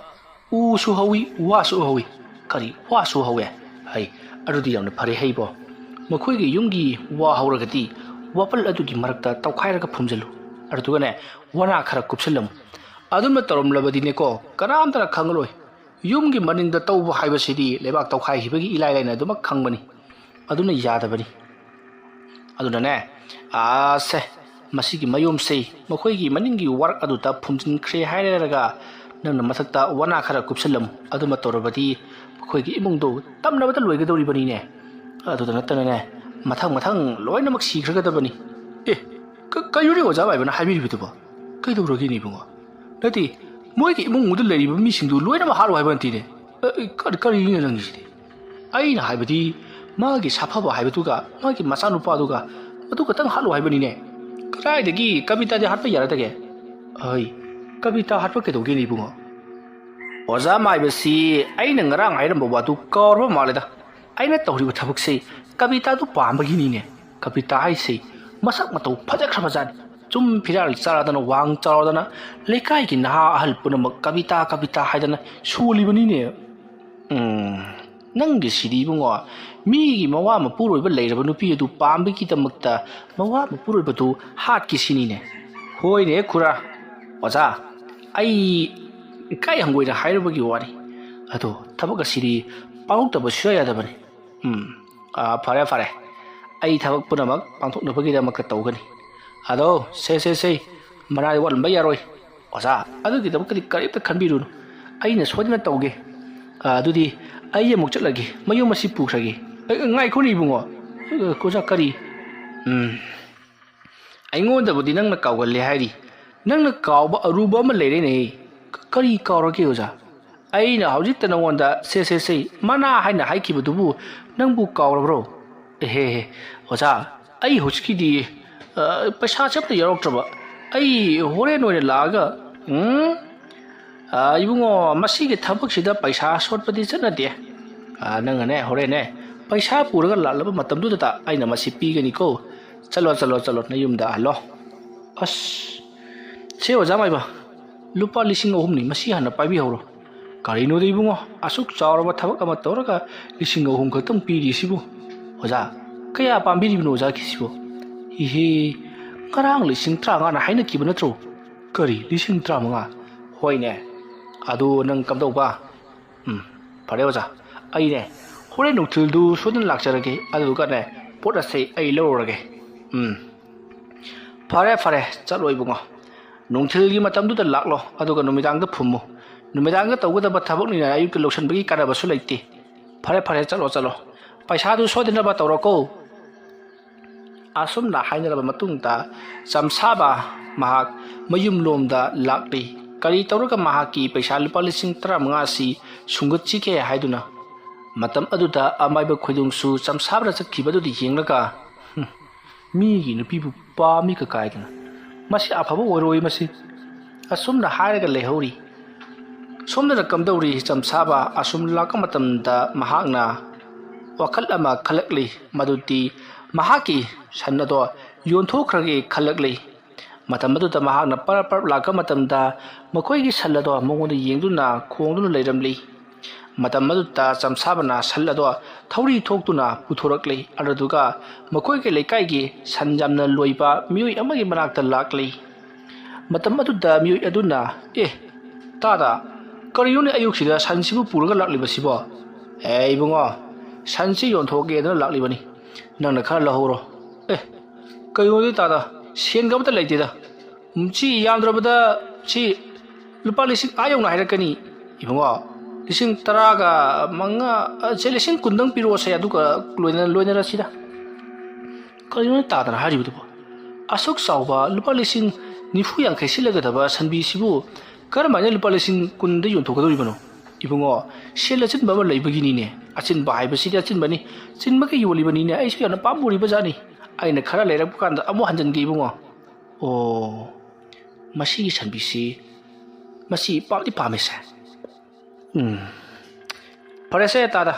ꯎꯁꯨ ꯍꯧꯏ, ꯋꯥꯁꯨ ꯍꯧꯏ"꯫ "ꯀꯔꯤ, ꯋꯥꯁꯨ ꯍꯧꯋꯦ? ꯍꯩ, ꯑꯗꯨꯗꯤ ꯌꯥꯝꯅ ꯐꯔꯦ ꯍꯩꯕꯣ꯫ ꯃꯈꯣꯏꯒꯤ ꯌꯨꯝꯒꯤ ꯋꯥ ꯍꯧꯔꯒꯗꯤ ꯋꯥꯄꯜ ꯑꯗꯨꯒꯤ ꯃꯔꯛꯇ ꯇꯧꯈꯥꯏꯔꯒ ꯐꯨꯝꯖꯤꯜꯂꯨ꯫ ꯑꯗꯨꯗꯨꯒꯅꯦ, ꯋꯥꯅꯥ ꯈꯔ ꯀꯨꯞꯁꯤꯜꯂꯝꯃꯨ꯫ ꯑꯗꯨꯝꯅ ꯇꯧꯔꯝꯂꯕꯗꯤꯅꯦꯀꯣ, ꯀꯅꯥꯝꯇꯅ ꯈꯪꯉꯔꯣꯏ꯫ ꯌꯨꯝꯒꯤ ꯃꯅꯤꯡꯗ ꯇꯧꯕ ꯍꯥꯏꯕꯁꯤꯗꯤ ꯂꯩꯕꯥꯛ ꯇꯧꯈꯥꯏꯈꯤꯕꯒꯤ ꯏꯂꯥꯏ ꯂꯥꯏꯅ ꯑꯗꯨꯃꯛ ꯈꯪꯕꯅꯤ꯫ ꯑꯗꯨꯅ ꯌꯥꯗꯕꯅꯤ꯫ ꯑꯗꯨꯅꯅꯦ, ꯑꯥꯁꯦ, ꯃꯁꯤꯒꯤ ꯃꯌꯨꯝꯁꯤ ꯃꯈꯣꯏꯒꯤ ꯃꯅꯤꯡꯒꯤ ꯋꯥꯔꯛ ꯑꯗꯨꯗ ꯐꯨꯝꯖꯤꯟꯈ꯭ꯔꯦ ꯍꯥꯏꯔꯒ ꯅꯪꯅ ꯃꯊꯛꯇ ꯋꯥꯅꯥ ꯈꯔ ꯀꯨꯞꯁꯜꯂꯝꯃꯨ꯫ ꯑꯗꯨꯃ ꯇꯧꯔꯕꯗꯤ ꯑꯩꯈꯣꯏꯒꯤ ꯏꯃꯨꯡꯗꯣ ꯇꯝꯅꯕꯗ ꯂꯣꯏꯒꯗꯧꯔꯤꯕꯅꯤꯅꯦ꯫ ꯑꯗꯨꯗ ꯅꯠꯇꯅꯅꯦ, ꯃꯊꯪ ꯃꯊꯪ ꯂꯣꯏꯅꯃꯛ ꯁꯤꯈ꯭ꯔꯒꯗꯕꯅꯤ꯫ ꯑꯦ, ꯀ-, ꯀꯩꯅꯣꯅꯦ ꯑꯣꯖꯥ ꯃꯥꯏꯕꯅ ꯍꯥꯏꯕꯤꯔꯤꯕꯗꯨꯕꯣ? ꯀꯩꯗꯧꯔꯒꯦꯅꯦ ꯏꯕꯨꯡꯉꯣ? ꯅꯠꯇꯦ, ꯃꯣꯏꯒꯤ ꯏꯃꯨꯡꯗꯨꯗ ꯂꯩꯔꯤꯕ ꯃꯤꯁꯤꯡꯗꯨ ꯂꯣꯏꯅꯃꯛ ꯍꯥꯠꯂꯨ ꯍꯥꯏꯕ ꯅꯠꯇꯦꯅꯦ꯫ ꯑ, ꯑ, ꯀꯔꯤ, ꯀꯔꯤꯅꯣ ꯅꯪꯒꯤꯁꯤꯗꯤ? ꯑꯩꯅ ꯍꯥꯏꯕꯗꯤ, ꯃꯥꯒꯤ ꯁꯥꯐꯕ ꯍꯥꯏꯕꯗꯨꯒ ꯃꯥꯒꯤ ꯃꯆꯥꯅꯨꯄꯥꯗꯨꯒ ꯃꯗꯨ ꯈꯛꯇꯪ ꯍꯥꯠꯂꯨ ꯍꯥꯏꯕꯅꯤꯅꯦ꯫ ꯀꯗꯥꯏꯗꯒꯤ ꯀꯕꯤꯇꯥꯗꯤ ꯍꯥꯠꯄ ꯌꯥꯔꯗꯒꯦ? ꯑꯩ, ꯀꯕꯤꯇꯥ ꯍꯥꯠꯄ ꯀꯩꯗꯧꯒꯦꯅꯦ ꯏꯕꯨꯡꯉꯣ? ꯑꯣꯖꯥ ꯃꯥꯏꯕꯁꯤ ꯑꯩꯅ ꯉꯔꯥꯡ ꯍꯥꯏꯔꯝꯕ ꯋꯥꯗꯨ ꯀꯥꯎꯔꯕ ꯃꯥꯜꯂꯦꯗ꯫ ꯑꯩꯅ ꯇꯧꯔꯤꯕ ꯊꯕꯛꯁꯤ ꯀꯕꯤꯇꯥꯗꯨ ꯄꯥꯝꯕꯒꯤꯅꯤꯅꯦ꯫ ꯀꯕꯤꯇꯥ ꯍꯥꯏꯁꯤ ꯃꯁꯛ ꯃꯇꯧ ꯐꯖꯈ꯭ꯔꯕ ꯖꯥꯠꯅꯤ꯫ ꯆꯨꯝ ꯐꯤꯔꯥꯜ ꯆꯥꯔꯗꯅ, ꯋꯥꯡ ꯆꯥꯎꯔꯗꯅ, ꯂꯩꯀꯥꯏꯒꯤ ꯅꯍꯥ ꯑꯍꯜ ꯄꯨꯝꯅꯃꯛ ꯀꯕꯤꯇꯥ, ꯀꯕꯤꯇꯥ ꯍꯥꯏꯗꯅ ꯁꯣꯜꯂꯤꯕꯅꯤꯅꯦ꯫ ꯎꯝ, ꯅꯪꯒꯤꯁꯤꯗꯤ ꯏꯕꯨꯡꯉꯣ, ꯃꯤꯒꯤ ꯃꯋꯥ ꯃꯄꯨꯔꯣꯏꯕ ꯂꯩꯔꯕ ꯅꯨꯄꯤ ꯑꯗꯨ ꯄꯥꯝꯕꯒꯤꯗꯃꯛꯇ ꯃꯋꯥ ꯃꯄꯨꯔꯣꯏꯕꯗꯨ ꯍꯥꯠꯀꯦ ꯁꯤꯅꯤꯅꯦ꯫ ꯍꯣꯏꯅꯦ ꯈꯨꯔꯥ꯫ ꯑꯣꯖꯥ, ꯑꯩ ꯏꯀꯥꯏ ꯍꯪꯒꯣꯏꯅ ꯍꯥꯏꯔꯨꯕꯒꯤ ꯋꯥꯅꯤ꯫ ꯑꯗꯣ ꯊꯕꯛ ꯑꯁꯤꯗꯤ ꯄꯥꯡꯊꯣꯛꯇꯕ ꯁꯨꯡꯌꯥ ꯌꯥꯗꯕꯅꯤ꯫ ꯎꯝ, ꯑꯥ, ꯐꯔꯦ, ꯐꯔꯦ꯫ ꯑꯩ ꯊꯕꯛ ꯄꯨꯝꯅꯃꯛ ꯄꯥꯡꯊꯣꯛꯅꯕꯒꯤꯗꯃꯛꯇ ꯇꯧꯒꯅꯤ꯫ ꯑꯗꯣ, ꯁꯦ, ꯁꯦ, ꯁꯦ, ꯃꯅꯥꯗꯤ ꯋꯥꯠꯍꯟꯕ ꯌꯥꯔꯣꯏ꯫ ꯑꯣꯖꯥ, ꯑꯗꯨꯒꯤꯗꯃꯛꯇꯗꯤ ꯀꯔꯤꯝꯇ ꯈꯟꯕꯤꯔꯨꯅꯨ꯫ ꯑꯩꯅ ꯁꯣꯏꯗꯅ ꯇꯧꯒꯦ꯫ ꯑꯥ, ꯑꯗꯨꯗꯤ ꯑꯩ ꯑꯃꯨꯛ ꯆꯠꯂꯒꯦ꯫ ꯃꯌꯨꯝ ꯑꯁꯤ ꯄꯨꯈ꯭ꯔꯒꯦ꯫ ꯑꯦ, ꯉꯥꯏꯈꯣꯅꯦ ꯏꯕꯨꯡꯉꯣ꯫ ꯑꯦ, ꯑꯣꯖꯥ, ꯀꯔꯤ? ꯎꯝ꯫ ꯑꯩꯉꯣꯟꯗꯕꯨꯗꯤ ꯅꯪꯅ ꯀꯥꯎꯒꯜꯂꯦ ꯍꯥꯏꯔꯤ꯫ ꯅꯪꯅ ꯀꯥꯎꯕ ꯑꯔꯨꯕ ꯑꯃ ꯂꯩꯔꯦꯅꯦ꯫ ꯀ-, ꯀꯔꯤ ꯀꯥꯎꯔꯒꯦ ꯑꯣꯖꯥ? ꯑꯩꯅ ꯍꯧꯖꯤꯛꯇ ꯅꯉꯣꯟꯗ "ꯁꯦ, ꯁꯦ, ꯁꯦ, ꯃꯅꯥ" ꯍꯥꯏꯅ ꯍꯥꯏꯈꯤꯕꯗꯨꯕꯨ ꯅꯪꯕꯨ ꯀꯥꯎꯔꯕ꯭ꯔꯣ? ꯑꯦꯍꯦ, ꯑꯣꯖꯥ, ꯑꯩ ꯍꯧꯖꯤꯛꯀꯤꯗꯤ, ꯑ, ꯄꯩꯁꯥꯁꯦ ꯑꯝꯇ ꯌꯥꯎꯔꯛꯇ꯭ꯔꯕ꯫ ꯑꯩ ꯍꯣꯔꯦꯟ ꯑꯣꯏꯅ ꯂꯥꯛꯑꯒ, ꯎꯝ? ꯑ, ꯏꯕꯨꯡꯉꯣ, ꯃꯁꯤꯒꯤ ꯊꯕꯛꯁꯤꯗ ꯄꯩꯁꯥ ꯁꯣꯠꯄꯗꯤ ꯆꯠꯅꯗꯦ꯫ ꯑ, ꯅꯪꯅꯅꯦ, ꯍꯣꯔꯦꯟꯅꯦ, ꯄꯩꯁꯥ ꯄꯨꯔꯒ ꯂꯥꯛꯂꯕ ꯃꯇꯝꯗꯨꯗ ꯑꯩꯅ ꯃꯁꯤ ꯄꯤꯒꯅꯤꯀꯣ꯫ ꯆꯠꯂꯣ, ꯆꯠꯂꯣ, ꯆꯠꯂꯣ, ꯅꯌꯨꯝꯗ ꯍꯜꯂꯣ꯫ ꯑꯁ, ꯁꯦ ꯑꯣꯖꯥ ꯃꯥꯏꯕ, ꯂꯨꯄꯥ ꯂꯤꯁꯤꯡ ꯑꯍꯨꯝꯅꯤ, ꯃꯁꯤ ꯍꯥꯟꯅ ꯄꯥꯏꯕꯤꯍꯧꯔꯣ꯫ ꯀꯔꯤꯅꯣꯗ ꯏꯕꯨꯡꯉꯣ, ꯑꯁꯨꯛ ꯆꯥꯎꯔꯕ ꯊꯕꯛ ꯑꯃ ꯇꯧꯔꯒ ꯂꯤꯁꯤꯡ ꯑꯍꯨꯝ ꯈꯛꯇꯪ ꯄꯤꯔꯤꯁꯤꯕꯨ? ꯑꯣꯖꯥ, ꯀꯌꯥ ꯄꯥꯝꯕꯤꯔꯤꯕꯅꯣ ꯑꯣꯖꯥꯒꯤꯁꯤꯕꯨ? ꯏꯍꯦ, ꯉꯔꯥꯡ ꯂꯤꯁꯤꯡ ꯇꯔꯥꯃꯉꯥꯅ ꯍꯥꯏꯅꯈꯤꯕ ꯅꯠꯇ꯭ꯔꯣ? ꯀꯔꯤ, ꯂꯤꯁꯤꯡ ꯇꯔꯥꯃꯉꯥ? ꯍꯣꯏꯅꯦ, ꯑꯗꯨ ꯅꯪ ꯀꯝꯗꯧꯕ? ꯎꯝ, ꯐꯔꯦ ꯑꯣꯖꯥ, ꯑꯩꯅꯦ ꯍꯣꯔꯦꯟ ꯅꯨꯡꯊꯤꯜꯗꯨ ꯁꯣꯏꯗꯅ ꯂꯥꯛꯆꯔꯒꯦ, ꯑꯗꯨꯗꯨꯒꯅꯦ ꯄꯣꯠ ꯑꯁꯦ ꯑꯩ ꯂꯧꯔꯨꯔꯒꯦ꯫ ꯎꯝ, ꯐꯔꯦ, ꯐꯔꯦ, ꯆꯠꯂꯣ ꯏꯕꯨꯡꯉꯣ꯫ ꯅꯨꯡꯊꯤꯜꯒꯤ ꯃꯇꯝꯗꯨꯗ ꯂꯥꯛꯂꯣ, ꯑꯗꯨꯒ ꯅꯨꯃꯤꯗꯥꯡꯗ ꯐꯨꯝꯃꯨ꯫ ꯅꯨꯃꯤꯗꯥꯡꯗ ꯇꯧꯒꯗꯕ ꯊꯕꯛꯅꯤꯅ ꯑꯌꯨꯛꯇ ꯂꯣꯏꯁꯤꯟꯕꯒꯤ ꯀꯥꯟꯅꯕꯁꯨ ꯂꯩꯇꯦ꯫ ꯐꯔꯦ, ꯐꯔꯦ, ꯆꯠꯂꯣ, ꯆꯠꯂꯣ꯫ ꯄꯩꯁꯥꯗꯨ ꯁꯣꯏꯗꯅꯕ ꯇꯧꯔꯣꯀꯣ꯫" ꯑꯁꯨꯝꯅ ꯍꯥꯏꯅꯔꯕ ꯃꯇꯨꯡꯗ ꯆꯝꯁꯥꯕ ꯃꯍꯥꯛ ꯃꯌꯨꯝꯂꯣꯝꯗ ꯂꯥꯛꯂꯤ꯫ ꯀꯔꯤ ꯇꯧꯔꯒ ꯃꯍꯥꯛꯀꯤ ꯄꯩꯁꯥ ꯂꯨꯄꯥ ꯂꯤꯁꯤꯡ ꯇꯔꯥꯃꯉꯥ ꯑꯁꯤ ꯁꯨꯡꯒꯠꯁꯤꯒꯦ ꯍꯥꯏꯗꯨꯅ꯫ ꯃꯇꯝ ꯑꯗꯨꯗ ꯑꯃꯥꯏꯕ ꯈꯣꯏꯗꯣꯡꯁꯨ ꯆꯝꯁꯥꯕꯅ ꯆꯠꯈꯤꯕꯗꯨꯗ ꯌꯦꯡꯂꯒ, "ꯍꯨꯝ, ꯃꯤꯒꯤ ꯅꯨꯄꯤꯕꯨ ꯄꯥꯝꯃꯤꯒ ꯀꯥꯏꯗꯅ, ꯃꯁꯤ ꯑꯐꯕ ꯑꯣꯏꯔꯣꯏ ꯃꯁꯤ꯫" ꯑꯁꯨꯝꯅ ꯍꯥꯏꯔꯒ ꯂꯩꯍꯧꯔꯤ꯫ ꯁꯣꯝꯗꯅ ꯀꯝꯗꯧꯔꯤ? ꯆꯝꯁꯥꯕ ꯑꯁꯨꯝ ꯂꯥꯛꯄ ꯃꯇꯝꯗ ꯃꯍꯥꯛꯅ ꯋꯥꯈꯜ ꯑꯃ ꯈꯜꯂꯛꯂꯤ, ꯃꯗꯨꯗꯤ ꯃꯍꯥꯛꯀꯤ ꯁꯟ ꯑꯗꯣ ꯌꯣꯟꯊꯣꯛꯈ꯭ꯔꯒꯦ ꯈꯜꯂꯛꯂꯤ꯫ ꯃꯇꯝ ꯑꯗꯨꯗ ꯃꯍꯥꯛꯅ ꯄꯔꯞ ꯄꯔꯞ ꯂꯥꯛꯄ ꯃꯇꯝꯗ ꯃꯈꯣꯏꯒꯤ ꯁꯟ ꯑꯗꯣ ꯃꯉꯣꯟꯗ ꯌꯦꯡꯗꯨꯅ ꯈꯣꯡꯗꯨꯅ ꯂꯩꯔꯝꯂꯤ꯫ ꯃꯇꯝ ꯑꯗꯨꯗ ꯆꯝꯁꯥꯕꯅ ꯁꯟ ꯑꯗꯣ ꯊꯧꯔꯤ ꯊꯣꯛꯇꯨꯅ ꯄꯨꯊꯣꯔꯛꯂꯤ꯫ ꯑꯗꯨꯗꯨꯒ ꯃꯈꯣꯏꯒꯤ ꯂꯩꯀꯥꯏꯒꯤ ꯁꯟ ꯌꯥꯝꯅ ꯂꯣꯏꯕ ꯃꯤꯑꯣꯏ ꯑꯃꯒꯤ ꯃꯅꯥꯛꯇ ꯂꯥꯛꯂꯤ꯫ ꯃꯇꯝ ꯑꯗꯨꯗ ꯃꯤꯑꯣꯏ ꯑꯗꯨꯅ, "ꯑꯦ, ꯇꯥꯗ, ꯀꯔꯤꯅꯣꯅꯦ ꯑꯌꯨꯛꯁꯤꯗ ꯁꯟꯁꯤꯕꯨ ꯄꯨꯔꯒ ꯂꯥꯛꯂꯤꯕꯁꯤꯕꯣ?" "ꯑꯦ, ꯏꯕꯨꯡꯉꯣ, ꯁꯟꯁꯤ ꯌꯣꯟꯊꯣꯛꯀꯦꯗꯅ ꯂꯥꯛꯂꯤꯕꯅꯤ꯫ ꯅꯪꯅ ꯈꯔ ꯂꯧꯍꯧꯔꯣ꯫" "ꯑꯦ, ꯀꯩꯅꯣꯅꯦ ꯇꯥꯗ, ꯁꯦꯟꯒ ꯑꯃꯇ ꯂꯩꯇꯦꯗ꯫ ꯎꯝ, ꯁꯤ ꯌꯥꯝꯗ꯭ꯔꯕꯗ ꯁꯤ ꯂꯨꯄꯥ ꯂꯤꯁꯤꯡ ꯑꯥ ꯌꯧꯅ ꯍꯥꯏꯔꯛꯀꯅꯤ ꯏꯕꯨꯡꯉꯣ꯫ ꯂꯤꯁꯤꯡ ꯇꯔꯥꯒ ꯃꯉꯥ, ꯑ, ꯁꯦ, ꯂꯤꯁꯤꯡ ꯀꯨꯟꯗꯪ ꯄꯤꯔꯛꯑꯣꯁꯦ, ꯑꯗꯨꯒ ꯂꯣꯏꯅ-, ꯂꯣꯏꯅꯔꯁꯤꯗ꯫" ꯀꯔꯤꯅꯣ ꯇꯥꯗꯅ ꯍꯥꯏꯔꯤꯕꯗꯨꯕꯣ? ꯑꯁꯨꯛ ꯆꯥꯎꯕ ꯂꯨꯄꯥ ꯂꯤꯁꯤꯡ ꯅꯤꯐꯨ ꯌꯥꯡꯈꯩ ꯁꯤꯠꯂꯒꯗꯕ ꯁꯟꯕꯤꯁꯤꯕꯨ ꯀꯔꯝꯍꯥꯏꯅ ꯂꯨꯄꯥ ꯂꯤꯁꯤꯡ ꯀꯨꯟꯗ ꯌꯣꯟꯊꯣꯛꯀꯗꯧꯔꯤꯕꯅꯣ? ꯏꯕꯨꯡꯉꯣ, ꯁꯦꯜ ꯑꯆꯤꯟꯕ ꯑꯃ ꯂꯩꯕꯒꯤꯅꯤꯅꯦ꯫ ꯑꯆꯤꯟꯕ ꯍꯥꯏꯕꯁꯤꯗꯤ ꯑꯆꯤꯟꯕꯅꯤ꯫ ꯆꯤꯟꯕꯒꯤ ꯌꯣꯜꯂꯤꯕꯅꯤꯅꯦ꯫ ꯑꯩꯁꯨ ꯌꯥꯝꯅ ꯄꯥꯝꯃꯨꯔꯤꯕ ꯖꯥꯠꯅꯤ꯫ ꯑꯩꯅ ꯈꯔ ꯂꯩꯔꯛꯄ ꯀꯥꯟꯗ ꯑꯃꯨꯛ ꯍꯟꯖꯤꯟꯒꯦ ꯏꯕꯨꯡꯉꯣ꯫ ꯑꯣ, ꯃꯁꯤꯒꯤ ꯁꯟꯕꯤꯁꯤ, ꯃꯁꯤ ꯄꯥꯝꯗꯤ ꯄꯥꯝꯃꯦꯁꯦ꯫ ꯎꯝ꯫ ꯐꯔꯦꯁꯦ ꯇꯥꯗ,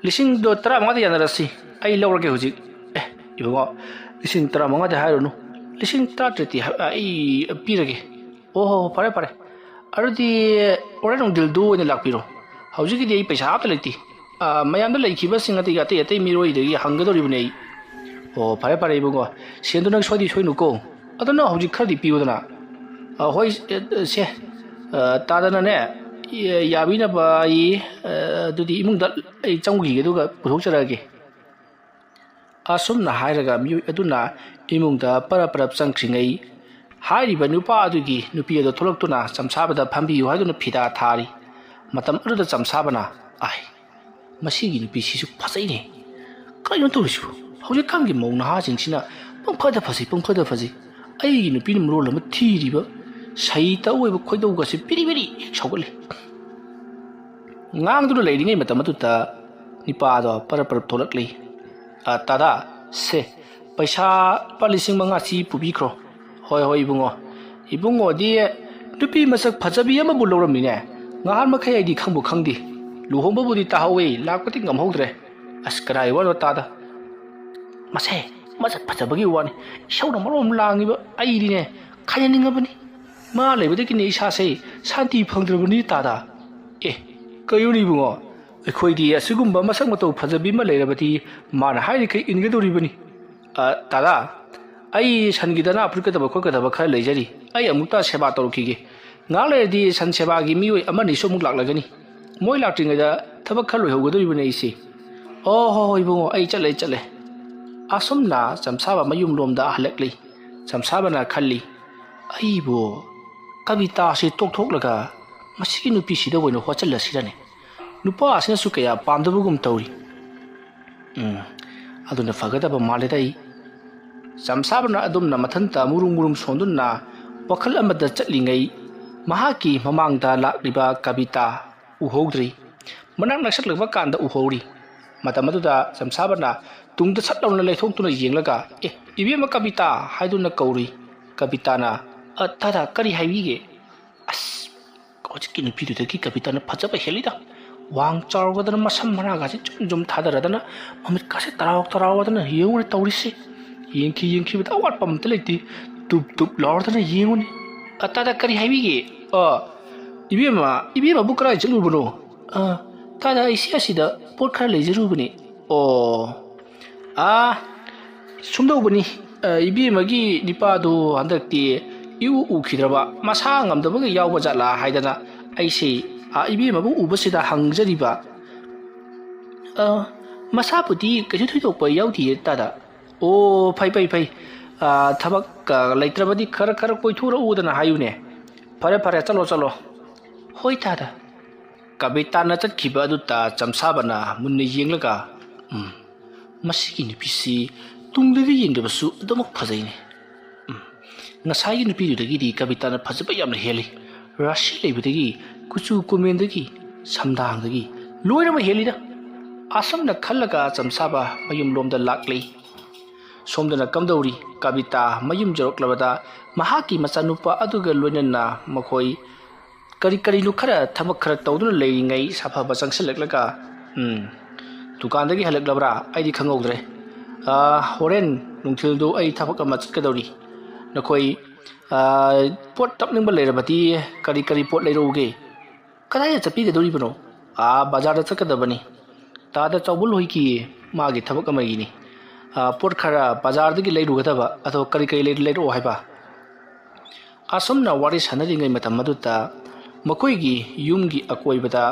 ꯂꯤꯁꯤꯡꯗꯣ ꯇꯔꯥꯃꯉꯥꯗ ꯌꯥꯅꯔꯁꯤ꯫ ꯑꯩ ꯂꯧꯔꯒꯦ ꯍꯧꯖꯤꯛ꯫ ꯑꯦ, ꯏꯕꯨꯡꯉꯣ, ꯂꯤꯁꯤꯡ ꯇꯔꯥꯃꯉꯥꯗꯤ ꯍꯥꯏꯔꯨꯅꯨ꯫ ꯂꯤꯁꯤꯡ ꯇꯔꯥꯇꯔꯦꯠꯇꯤ ꯍꯥ-, ꯑꯩ ꯄꯤꯔꯒꯦ꯫ ꯑꯣ, ꯍꯣ, ꯍꯣ, ꯐꯔꯦ, ꯐꯔꯦ꯫ ꯑꯗꯨꯗꯤ ꯍꯣꯔꯦꯟ ꯅꯨꯡꯊꯤꯜꯗꯨ ꯑꯣꯏꯅ ꯂꯥꯛꯄꯤꯔꯣ꯫ ꯍꯧꯖꯤꯛꯀꯤꯗꯤ ꯑꯩ ꯄꯩꯁꯥ ꯑꯝꯇ ꯂꯩꯇꯦ꯫ ꯑ, ꯃꯌꯥꯝꯗ ꯂꯩꯈꯤꯕꯁꯤꯡ ꯑꯇꯩ, ꯑꯇꯩ, ꯑꯇꯩ ꯃꯤꯔꯣꯏꯗꯒꯤ ꯍꯪꯒꯗꯧꯔꯤꯕꯅꯦ ꯑꯩ꯫ ꯑꯣ, ꯐꯔꯦ, ꯐꯔꯦ, ꯏꯕꯨꯡꯉꯣ꯫ ꯁꯦꯟꯗꯣ ꯅꯪ ꯁꯣꯏꯗꯤ ꯁꯣꯏꯅꯨꯀꯣ꯫ ꯑꯗꯣ ꯅꯪ ꯍꯧꯖꯤꯛ ꯈꯔꯗꯤ ꯄꯤꯌꯨꯗꯅ꯫ ꯑ, ꯍꯣꯏ, ꯑ, ꯁꯦ, ꯑ, ꯇꯥꯗꯅꯅꯦ, ꯌꯥ-, ꯌꯥꯕꯤꯅꯕ ꯑꯩ, ꯑ, ꯑꯗꯨꯗꯤ ꯏꯃꯨꯡꯗ ꯑꯩ ꯆꯪꯉꯨꯈꯤꯒꯦ, ꯑꯗꯨꯒ ꯄꯨꯊꯣꯛꯆꯔꯛꯑꯒꯦ꯫ ꯑꯁꯨꯝꯅ ꯍꯥꯏꯔꯒ ꯃꯤꯑꯣꯏ ꯑꯗꯨꯅ ꯏꯃꯨꯡꯗ ꯄꯔꯞ ꯄꯔꯞ ꯆꯪꯈ꯭ꯔꯤꯉꯩ, ꯍꯥꯏꯔꯤꯕ ꯅꯨꯄꯥ ꯑꯗꯨꯒꯤ ꯅꯨꯄꯤ ꯑꯗꯨ ꯊꯣꯛꯂꯛꯇꯨꯅ ꯆꯝꯁꯥꯕꯗ ꯐꯝꯕꯤꯌꯨ ꯍꯥꯏꯗꯨꯅ ꯐꯤꯗꯥ ꯊꯥꯔꯤ꯫ ꯃꯇꯝ ꯑꯗꯨꯗ ꯆꯝꯁꯥꯕꯅ, "ꯑꯥꯏ, ꯃꯁꯤꯒꯤ ꯅꯨꯄꯤꯁꯤꯁꯨ ꯐꯖꯩꯅꯦ꯫ ꯀꯔꯤꯅꯣ ꯇꯧꯔꯤꯁꯤꯕꯨ? ꯍꯧꯖꯤꯛꯀꯥꯟꯒꯤ ꯃꯧ ꯅꯍꯥꯁꯤꯡꯁꯤꯅ ꯄꯪꯐꯗ ꯐꯖꯩ, ꯄꯪꯐꯗ ꯐꯖꯩ꯫ ꯑꯩꯒꯤ ꯅꯨꯄꯤꯅ ꯃꯔꯣꯜ ꯑꯃ ꯊꯤꯔꯤꯕ, ꯁꯩꯇ ꯑꯣꯏꯕ ꯈꯣꯏꯗꯧꯒꯁꯦ ꯕꯤꯔꯤ ꯕꯤꯔꯤ ꯍꯦꯛ ꯁꯧꯒꯠꯂꯤ"꯫ ꯉꯥꯡꯗꯨꯅ ꯂꯩꯔꯤꯉꯩ ꯃꯇꯝ ꯑꯗꯨꯗ ꯅꯤꯄꯥꯗꯣ ꯄꯔꯞ ꯄꯔꯞ ꯊꯣꯛꯂꯛꯂꯤ꯫ "ꯑ, ꯇꯥꯗꯥ, ꯁꯦ, ꯄꯩꯁꯥ ꯂꯨꯄꯥ ꯂꯤꯁꯤꯡ ꯃꯉꯥ ꯁꯤ ꯄꯨꯕꯤꯈ꯭ꯔꯣ"꯫ "ꯍꯣꯏ, ꯍꯣꯏ, ꯏꯕꯨꯡꯉꯣ"꯫ ꯏꯕꯨꯡꯉꯣꯗꯤ ꯅꯨꯄꯤ ꯃꯁꯛ ꯐꯖꯕꯤ ꯑꯃꯕꯨ ꯂꯧꯔꯝꯃꯤꯅꯦ꯫ ꯉꯍꯥꯟ ꯃꯈꯩ ꯑꯩꯗꯤ ꯈꯪꯕꯨ ꯈꯪꯗꯦ꯫ ꯂꯨꯍꯣꯡꯕꯕꯨꯗꯤ ꯇꯥꯍꯧꯋꯦ, ꯂꯥꯛꯄꯗꯤ ꯉꯝꯍꯧꯗ꯭ꯔꯦ꯫ ꯑꯁ, ꯀꯅꯥꯒꯤ ꯋꯥꯅꯣ ꯇꯥꯗ? ꯃꯁꯦ, ꯃꯁꯛ ꯐꯖꯕꯒꯤ ꯋꯥꯅꯤ꯫ ꯏꯁꯧꯅ ꯃꯔꯣꯝ ꯂꯥꯡꯉꯤꯕ ꯑꯩꯗꯤꯅꯦ, ꯈꯥꯏꯅꯅꯤꯡꯉꯕꯅꯤ꯫ ꯃꯥ ꯂꯩꯕꯗꯒꯤꯅꯦ ꯏꯁꯥꯁꯦ ꯁꯥꯟꯇꯤ ꯐꯪꯗ꯭ꯔꯕꯅꯤ ꯇꯥꯗ꯫ ꯑꯦ, ꯀꯩꯅꯣꯅꯦ ꯏꯕꯨꯡꯉꯣ? ꯑꯩꯈꯣꯏꯗꯤ ꯑꯁꯤꯒꯨꯝꯕ ꯃꯁꯛ ꯃꯇꯧ ꯐꯖꯕꯤ ꯑꯃ ꯂꯩꯔꯕꯗꯤ ꯃꯥꯅ ꯍꯥꯏꯔꯤꯈꯩ ꯏꯟꯒꯗꯧꯔꯤꯕꯅꯤ꯫ ꯑ, ꯇꯥꯗꯥ, ꯑꯩ ꯁꯟꯒꯤ ꯗꯅꯥ ꯐꯨꯠꯀꯗꯕ ꯈꯣꯠꯀꯗꯕ ꯈꯔ ꯂꯩꯖꯔꯤ꯫ ꯑꯩ ꯑꯃꯨꯛꯇ ꯁꯦꯕꯥ ꯇꯧꯔꯛꯈꯤꯒꯦ꯫ ꯉꯥꯏꯍꯥꯛ ꯂꯩꯔꯗꯤ ꯁꯟ ꯁꯦꯕꯥꯒꯤ ꯃꯤꯑꯣꯏ ꯑꯃꯅꯤꯁꯨ ꯑꯃꯨꯛ ꯂꯥꯛꯂꯒꯅꯤ꯫ ꯃꯣꯏ ꯂꯥꯛꯇ꯭ꯔꯤꯉꯩꯗ ꯊꯕꯛ ꯈꯔ ꯂꯣꯏꯍꯧꯒꯗꯧꯔꯤꯕꯅꯤ ꯑꯩꯁꯦ꯫ "ꯑꯣ, ꯍꯣ, ꯍꯣꯏ, ꯏꯕꯨꯡꯉꯣ, ꯑꯩ ꯆꯠꯂꯦ, ꯆꯠꯂꯦ"꯫ ꯑꯁꯨꯝꯅ ꯆꯝꯁꯥꯕ ꯃꯌꯨꯝꯂꯣꯝꯗ ꯍꯜꯂꯛꯂꯤ꯫ ꯆꯝꯁꯥꯕꯅ ꯈꯜꯂꯤ, "ꯑꯩꯕꯨ ꯀꯕꯤꯇꯥꯁꯤ ꯇꯣꯛꯊꯣꯛꯂꯒ ꯃꯁꯤꯒꯤ ꯅꯨꯄꯤꯁꯤꯗ ꯑꯣꯏꯅ ꯍꯣꯠꯆꯜꯂꯁꯤꯔꯅꯦ? ꯅꯨꯄꯥ ꯑꯁꯤꯅꯁꯨ ꯀꯌꯥ ꯄꯥꯝꯗꯕꯒꯨꯝ ꯇꯧꯔꯤ꯫ ꯎꯝ, ꯑꯗꯨꯅ ꯐꯒꯗꯕ ꯃꯥꯜꯂꯦꯗ ꯑꯩ"꯫ ꯆꯝꯁꯥꯕꯅ ꯑꯗꯨꯝꯅ ꯃꯊꯟꯇ ꯃꯨꯔꯨꯝ ꯃꯨꯔꯨꯝ ꯁꯣꯟꯗꯨꯅ ꯋꯥꯈꯜ ꯑꯃꯗ ꯆꯠꯂꯤꯉꯩ, ꯃꯍꯥꯛꯀꯤ ꯃꯃꯥꯡꯗ ꯂꯥꯛꯂꯤꯕ ꯀꯕꯤꯇꯥ ꯎꯍꯧꯗ꯭ꯔꯤ꯫ ꯃꯅꯥꯛ ꯅꯛꯁꯛꯂꯛꯄ ꯀꯥꯟꯗ ꯎꯍꯧꯔꯤ꯫ ꯃꯇꯝ ꯑꯗꯨꯗ ꯆꯝꯁꯥꯕꯅ ꯇꯨꯡꯗ ꯁꯠ ꯂꯥꯎꯅ ꯂꯩꯊꯣꯛꯇꯨꯅ ꯌꯦꯡꯂꯒ, "ꯑꯦ, ꯏꯕꯦꯝꯃ ꯀꯕꯤꯇꯥ" ꯍꯥꯏꯗꯨꯅ ꯀꯧꯔꯤ꯫ ꯀꯕꯤꯇꯥꯅ, "ꯑ, ꯇꯥꯗꯥ, ꯀꯔꯤ ꯍꯥꯏꯕꯤꯒꯦ?" ꯑꯁ, ꯍꯧꯖꯤꯛꯀꯤ ꯅꯨꯄꯤꯗꯨꯗꯒꯤ ꯀꯕꯤꯇꯥꯅ ꯐꯖꯕ ꯍꯦꯜꯂꯤꯗ꯫ ꯋꯥꯡ ꯆꯥꯎꯔꯒꯗꯅ ꯃꯁꯝ ꯃꯅꯥꯒꯁꯦ ꯖꯨꯝ ꯖꯨꯝ ꯊꯥꯗꯔꯗꯅ ꯃꯃꯤꯠꯀꯥꯁꯦ ꯇꯔꯥꯎ ꯇꯔꯥꯎꯗꯅ ꯌꯦꯡꯉꯨꯅꯦ ꯇꯧꯔꯤꯁꯦ꯫ ꯌꯦꯡꯈꯤ ꯌꯦꯡꯈꯤꯕꯗ ꯑꯋꯥꯠꯄ ꯑꯝꯇ ꯂꯩꯇꯦ꯫ ꯇꯨꯞ ꯇꯨꯞ ꯂꯥꯎꯔꯗꯅ ꯌꯦꯡꯉꯨꯅꯦ꯫ "ꯑ, ꯇꯥꯗꯥ, ꯀꯔꯤ ꯍꯥꯏꯕꯤꯒꯦ?" "ꯑ, ꯏꯕꯦꯝꯃ, ꯏꯕꯦꯝꯃꯕꯨ ꯀꯗꯥꯏ ꯆꯠꯂꯨꯕꯅꯣ?" "ꯑ, ꯇꯥꯗꯥ, ꯑꯩꯁꯦ ꯑꯁꯤꯗ ꯄꯣꯠ ꯈꯔ ꯂꯩꯖꯔꯨꯕꯅꯦ"꯫ "ꯑꯣ, ꯑ, ꯁꯨꯝꯗꯧꯕꯅꯤ, ꯑ, ꯏꯕꯦꯝꯃꯒꯤ ꯅꯤꯄꯥꯗꯨ ꯍꯟꯗꯛꯇꯤ ꯏꯎ ꯎꯈꯤꯗ꯭ꯔꯕ, ꯃꯁꯥ ꯉꯝꯗꯕꯒ ꯌꯥꯎꯕ ꯖꯥꯠꯂꯥ ꯍꯥꯏꯗꯅ ꯑꯩꯁꯦ, ꯑ, ꯏꯕꯦꯝꯃꯕꯨ ꯎꯕꯁꯤꯗ ꯍꯪꯖꯔꯤꯕ"꯫ "ꯑ, ꯃꯁꯥꯕꯨꯗꯤ ꯀꯩꯁꯨ ꯊꯣꯏꯗꯣꯛꯄ ꯌꯥꯎꯗꯤꯌꯦ ꯇꯥꯗꯥ"꯫ "ꯑꯣ, ꯐꯩ, ꯐꯩ, ꯐꯩ꯫ "ꯑꯥ, ꯊꯕꯛ, ꯑꯥ, ꯂꯩꯇ꯭ꯔꯕꯗꯤ ꯈꯔ ꯈꯔ ꯀꯣꯏꯊꯣꯔꯛꯎꯗꯅ ꯍꯥꯏꯌꯨꯅꯦ꯫ ꯐꯔꯦ, ꯐꯔꯦ, ꯆꯠꯂꯣ, ꯆꯠꯂꯣ꯫" "ꯍꯣꯏ, ꯇꯥꯗ꯫" ꯀꯕꯤꯇꯥꯅ ꯆꯠꯈꯤꯕ ꯑꯗꯨꯗ ꯆꯝꯁꯥꯕꯅ ꯃꯨꯟꯅ ꯌꯦꯡꯂꯒ, "ꯎꯝ, ꯃꯁꯤꯒꯤ ꯅꯨꯄꯤꯁꯤ ꯇꯨꯡꯗꯒꯤ ꯌꯦꯡꯗꯕꯁꯨ ꯑꯗꯨꯃꯛ ꯐꯖꯩꯅꯦ꯫ ꯎꯝ, ꯉꯁꯥꯏꯒꯤ ꯅꯨꯄꯤꯗꯨꯗꯒꯤꯗꯤ ꯀꯕꯤꯇꯥꯅ ꯐꯖꯕ ꯌꯥꯝꯅ ꯍꯦꯜꯂꯤ꯫ ꯔꯥꯁꯤ ꯂꯩꯕꯗꯒꯤ, ꯀꯨꯆꯨ ꯀꯨꯃꯦꯟꯗꯒꯤ, ꯁꯝꯗꯥꯡꯗꯒꯤ ꯂꯣꯏꯅꯃꯛ ꯍꯦꯜꯂꯤꯗ꯫" ꯑꯁꯨꯝꯅ ꯈꯜꯂꯒ ꯆꯝꯁꯥꯕ ꯃꯌꯨꯝꯂꯣꯝꯗ ꯂꯥꯛꯂꯤ꯫ ꯁꯣꯝꯗꯅ ꯀꯝꯗꯧꯔꯤ? ꯀꯕꯤꯇꯥ ꯃꯌꯨꯝ ꯌꯧꯔꯛꯂꯕꯗ ꯃꯍꯥꯛꯀꯤ ꯃꯆꯥꯅꯨꯄꯥ ꯑꯗꯨꯒ ꯂꯣꯏꯅꯅ ꯃꯈꯣꯏ ꯀꯔꯤ ꯀꯔꯤꯅꯣ ꯈꯔ ꯊꯕꯛ ꯈꯔ ꯇꯧꯗꯨꯅ ꯂꯩꯔꯤꯉꯩ ꯁꯥꯐꯕ ꯆꯪꯁꯤꯜꯂꯛꯂꯒ, "ꯎꯝ, ꯗꯨꯀꯥꯟꯗꯒꯤ ꯍꯜꯂꯛꯂꯕ꯭ꯔꯥ? ꯑꯩꯗꯤ ꯈꯪꯍꯧꯗ꯭ꯔꯦ꯫ ꯑꯥ, ꯍꯣꯔꯦꯟ ꯅꯨꯡꯊꯤꯜꯗꯨ ꯑꯩ ꯊꯕꯛ ꯑꯃ ꯆꯠꯀꯗꯧꯔꯤ꯫ ꯅꯈꯣꯏ, ꯑꯥ, ꯄꯣꯠ ꯇꯞꯅꯤꯡꯕ ꯂꯩꯔꯕꯗꯤ ꯀꯔꯤ ꯀꯔꯤ ꯄꯣꯠ ꯂꯩꯔꯛꯎꯒꯦ?" "ꯀꯗꯥꯏꯗ ꯆꯠꯄꯤꯒꯗꯧꯔꯤꯕꯅꯣ?" "ꯑꯥ, ꯕꯖꯥꯔꯗ ꯆꯠꯀꯗꯕꯅꯤ꯫ ꯇꯥꯗ ꯆꯥꯎꯕ ꯂꯣꯏꯒꯤ ꯃꯥꯒꯤ ꯊꯕꯛ ꯑꯃꯒꯤꯅꯤ꯫ ꯑꯥ, ꯄꯣꯠ ꯈꯔ ꯕꯖꯥꯔꯗꯒꯤ ꯂꯩꯔꯨꯒꯗꯕ꯫ ꯑꯗꯣ ꯀꯔꯤ ꯀꯔꯤ ꯂꯩ-, ꯂꯩꯔꯛꯑꯣ ꯍꯥꯏꯕ?" ꯑꯁꯨꯝꯅ ꯋꯥꯔꯤ ꯁꯥꯟꯅꯔꯤꯉꯩ ꯃꯇꯝ ꯑꯗꯨꯗ ꯃꯈꯣꯏꯒꯤ ꯌꯨꯝꯒꯤ ꯑꯀꯣꯏꯕꯗ